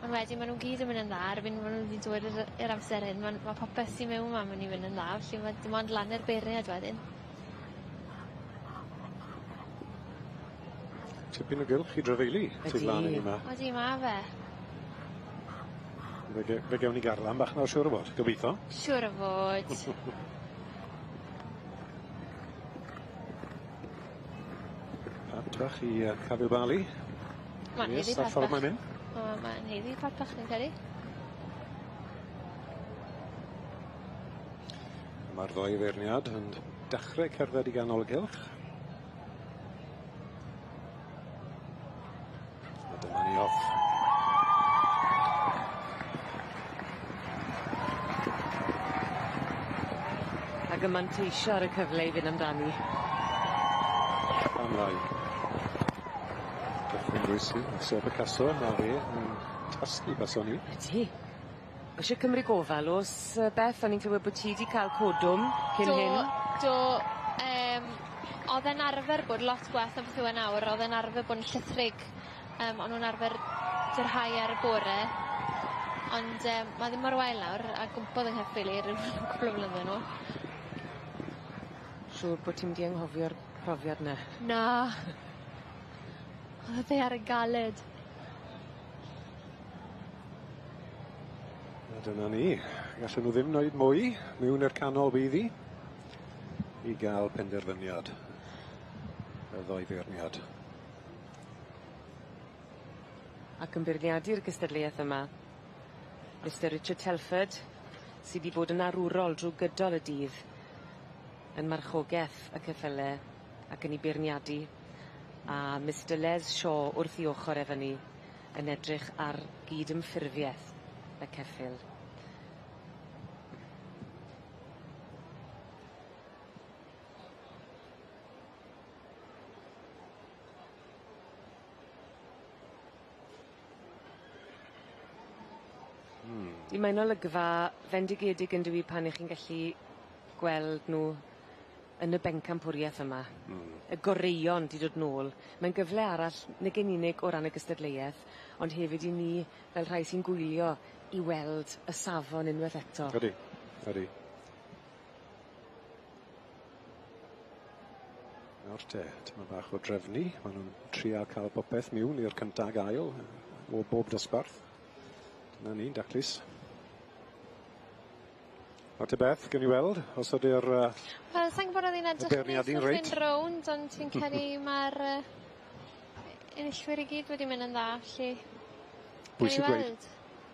Ond wedyn ma' nw gyd yn myn' yn dda erbyn ma' nw 'di dod i'r amser hyn ma'n ma' popeth sy mewn 'ma myn' i fynd yn dda felly ma' dim ond lan i'r beirniad wedyn. Tipyn o gylch i drafeili tu flan i ni 'ma. Odi ma' fe. Fe gewn ni garlam bach nawr siŵr o fod, gobeitho. Siŵr o fod. Pat bach i Cafel Bali. Ma'n Yes, haeddu a'r pat ffordd bach. mae'n mynd. O, mae'n haeddu pat bach fi'n credu. Ma'r ddoi feirniad yn dechrau cerdded i ganol y gylch. A dyma ni off. Ag yn manteisio ar y cyfle i fynd amdani. Am lai. Dyffryn Rwysi, Sir Picasso, ma' fe yn tasgu baswn i. Ydi. Ma' isie cymryd gofal o's Beth o'n i'n clywed bo' ti 'di ca'l codwm cyn Do, hyn. Do o'dd e'n arfer bod lot gweth na beth yw e nawr o'dd e'n arfer bod yn llithrig o'n nw'n arfer tyrhau ar y bore ond ma' ddim mor wael nawr a gwmpodd yng ngheffyl i ryw cwpwl o flynydde nôl. Siŵr bo' ti mynd i anghofio'r profiad 'na. Na. O'dd y ddaear yn galed. A dyna ni. Gallen nhw ddim wneud mwy mewn i'r canol bydd hi i ga'l penderfyniad. Y ddoi feirniad. Ac yn beirniadu'r gystadleuaeth yma, Mr Richard Telford, sy 'di bod yn arwrol drw gydol y dydd yn marchogeth y ceffyle ac yn 'i beirniadu, a Mr Les Shaw wrth 'i ochor e fyny yn edrych ar gydymffurfieth y ceffyl. Di mae'n olygfa fendigedig yn dyw 'i pan 'ych chi'n gallu gweld nw yn y bencampwrieth yma. Y goreuon 'di dod nôl. Mae'n gyfle arall nag yn unig o ran y gystadleueth ond hefyd i ni fel rhai sy'n gwylio i weld y safon unweth eto. Ydi, ydi. Nawr te, tymed bach o drefnu, ma' nw'n trial ca'l popeth miwn i'r cynta ag ail o bob dosbarth. Dyna ni'n daclus. Nawr te Beth, gewn ni weld os ydi'r yy... Wel sai'n gwbod o'dd 'i'n edrych neis wrth fynd rownd ond fi'n credu ma'r yy enillwyr i gyd wedi mynd yn dda felly Pwysig gweud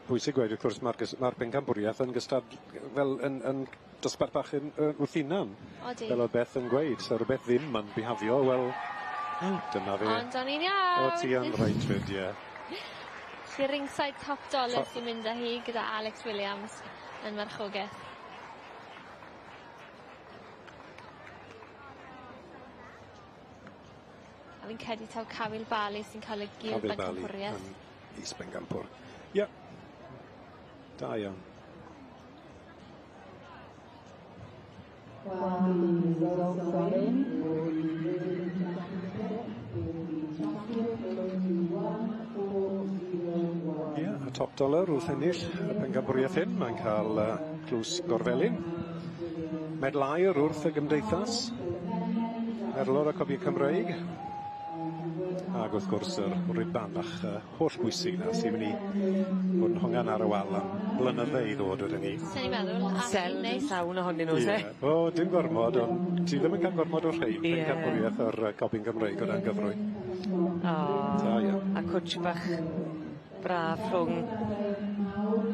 pwysig gweud wrth gwrs ma'r gys- ma'r bencampwriaeth yn gystad- fel yn yn dosbarth bach yn yy wrth hunan. Odi. Fel o'dd Beth yn gweud so rwbeth ddim yn bihafio wel dyna fe. Ond o'n i'n iawn! O ti yn reit 'fyd ie. 'Lly ringside top dollar sy'n mynd â hi gyda Alex Williams yn marchogeth. A fi'n credu taw Cafil Bali sy'n ca'l y gil bencampwrieth. Yn is bencampwr. Ie. Da iawn. Well, the results are in for the Women's Championship with the champion going to 1401. Ie, y top dollar wrth ennill y pencampwriaeth hyn, mae'n cael tlws Gorfelin. Medal aur wrth y gymdeithas. Merlwr y Cobiau Cymreig. Ac wrth gwrs yr riban bach holl bwysig na sy'n mynd i fod yn hongan ar y wal am blynydde i ddod wedyn ni. Swn i'n meddwl. A Sel neis. llawn ohonyn nhw te. Ie. O, dim gormod, ond ti ddim yn cael gormod o'r rhein. Ie. Pencampwriaeth yr Cobyn Gymreig o dan gyfrwy. O. Da iawn. A cwtsh bach braf rhwng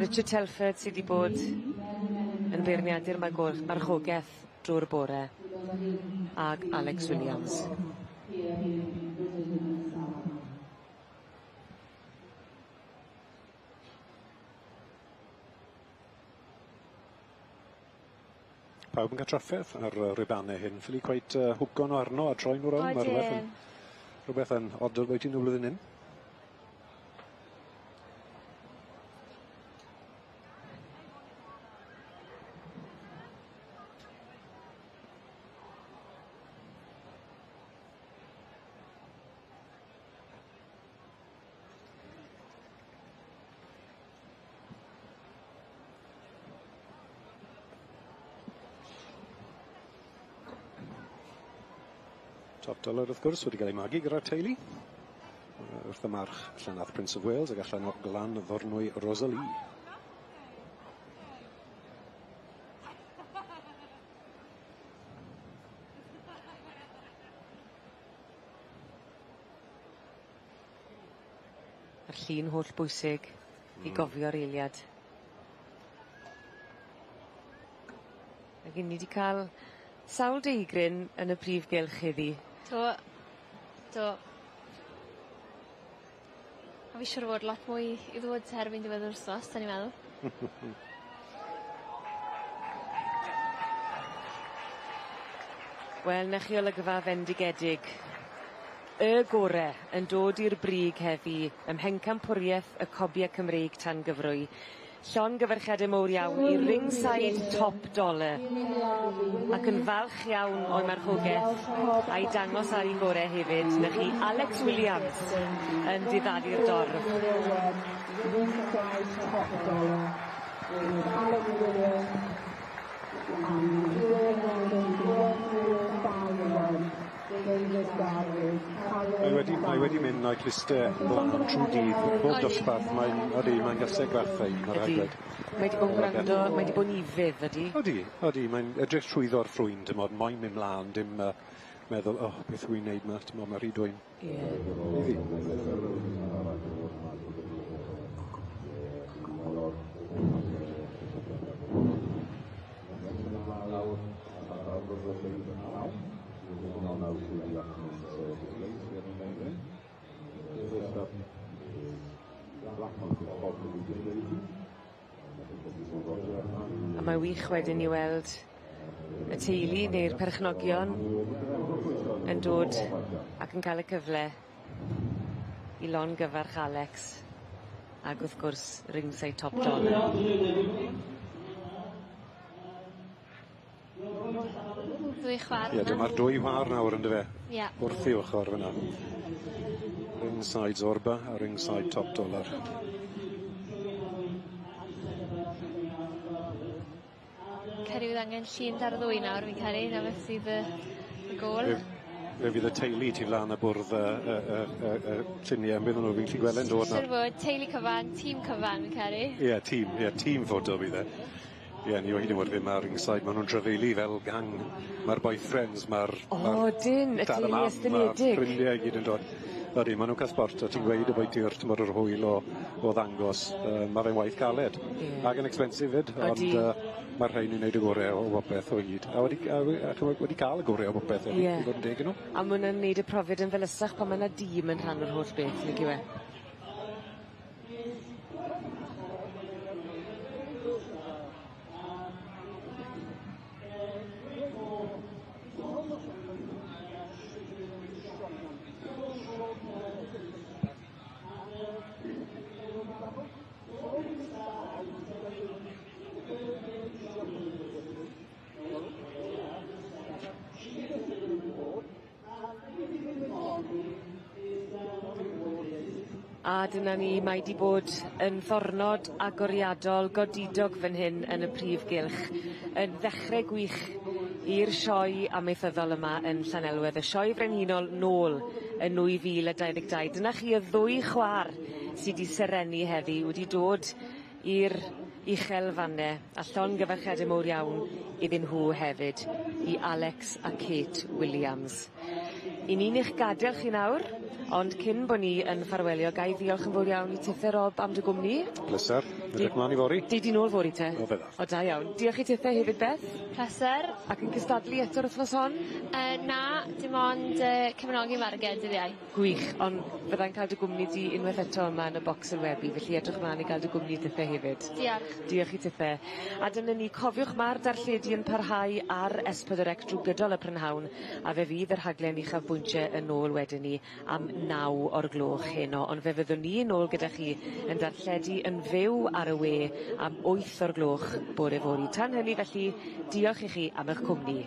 Richard Telford sy 'di bod yn beirniadu'r magwr- marchogeth drw'r bore ag Alex Williams. Pawb yn ca'l trafferth ar y ribane hyn. Ffili cweit hwco nw arno a troi nw rownd. Ma' rwbeth yn Odyn. rhywbeth yn od ambwyty nw blwyddyn 'yn. Top dollar wrth gwrs wedi cael ei magu gyda'r teulu. Wrth y march Llanarth Prince of Wales ag allan o Glan Fornwy Rosalie. A'r llun holl bwysig i gofio'r eiliad. Ag 'yn ni 'di ca'l sawl deigryn yn y prif gylch heddi. Do. Do. A fi siŵr o fod lot mwy i ddod erbyn diwedd yr wthnos, 'dan ni'n meddwl. Wel, 'na chi olygfa fendigedig. Y gore yn dod i'r brig heddi ym mhencampwrieth y Cobie Cymreig tan gyfrwy. Llongyfarchiade mowr iawn i Ringside Top Dollar. Ac yn falch iawn o'i marchogeth a'i dangos ar 'i gore hefyd, 'na chi Alex Williams yn diddanu'r dorf. Ringside Top Dollar with Alex Williams and 0.1051 David Garvey. Mae wedi mynd o'i cluste lan trwy dydd, bob dosbarth, mae'n, odi, mae'n gaseg bach ffein, mae rhaid Ydi. gweud. Mae 'di bod yn gwrando, mae 'di bod yn ufudd, ydi? Odi, odi, mae'n edrych trwyddo'r ffrwyn, dim ond moyn mynd mlaen, dim meddwl, oh, beth wy'n neud 'ma, dim ond mae rhy dwym. Ie. I fi. A mae wych wedyn i weld y teulu neu'r perchnogion yn dod ac yn cael y cyfle i longyfarch Alex Ac wrth gwrs, Ringside Top Dollar. Ddwy chwar Ie, dyma'r dwy whar nawr yndyfe? Ie. Wrth ei ochor fyna. Ringside Zorba a Ringside Top Dollar. Ceri fydd angen llun ar y ddwy nawr fi'n credu, 'na beth sydd y y gôl. Fe fydd y teulu tu flan y bwrdd yy yy yy yy yy llunie yn bydd nhw fi'n gallu gweld e'n dod nawr. Siŵr fod teulu cyfan, tîm cyfan fi'n credu. Ie, tîm, ie, tîm ffoto fydd e. Ie, ni o hyd yn fod fe ma' Ringside, ma' nw'n trafeilu fel gang. Ma'r boyfriends, ma'r... O, odyn, y teulu estynedig. Ma'r ffrindie i gyd yn dod. Odi, ma' nw'n ca'l sbort, o ti'n gweud aboiti'r t'mod yr hwyl o o ddangos. Yy ma' fe'n waith caled. Ie. Ag yn expensive 'fyd, ond Odi. yy ma'r rhein yn neud y gore o bopeth o hyd. A wedi a we- a ch'mo' wedi ca'l y gore o bopeth hefyd. Ie. I fod yn deg i nw. A ma' wnna'n neud y profiad yn felysach pan ma' 'na dîm yn rhan o'r holl beth nag yw e? A dyna ni, mae 'di bod yn ddornod agoriadol godidog fan hyn yn y prif gylch yn ddechre gwych i'r sioe amaethyddol yma yn Llanelwedd, y sioe frenhinol nôl yn 2022. Dyna chi y ddwy chwar sy 'di serennu heddi wedi dod i'r uchelfanne a llongyfarchiade mowr iawn iddyn nhw hefyd i Alex a Kate Williams. 'Yn ni'n eich gadel chi nawr, ond cyn bo' ni yn ffarwelio gai ddiolch yn fowr iawn i tithe Rob am dy gwmni. Pleser. Edrych mlan i fory. Dei di nôl fory te? O fe ddaf. O da iawn. Diolch i tithe hefyd Beth. Pleser. Ac yn cystadlu eto'r wythnos hon? Yy na, dim ond yy cefnogi Marged dydd Iau. Gwych, ond fyddai'n cael dy gwmni di unwaith eto yma yn y bocs sylwebu, felly edrych mlan i ga'l dy gwmni dithe hefyd. Diolch. Diolch i tithe. A dyna ni, cofiwch ma'r darlledu yn parhau ar S4C drw gydol y prynhawn, a fe fydd y rhaglen uchafbwyntie yn ôl wedyn ni am naw o'r gloch heno, ond fe fyddwn ni yn ôl gyda chi yn darlledu yn fyw ar y we am wyth o'r gloch bore fory. Tan hynny felly, diolch i chi am eich cwmni.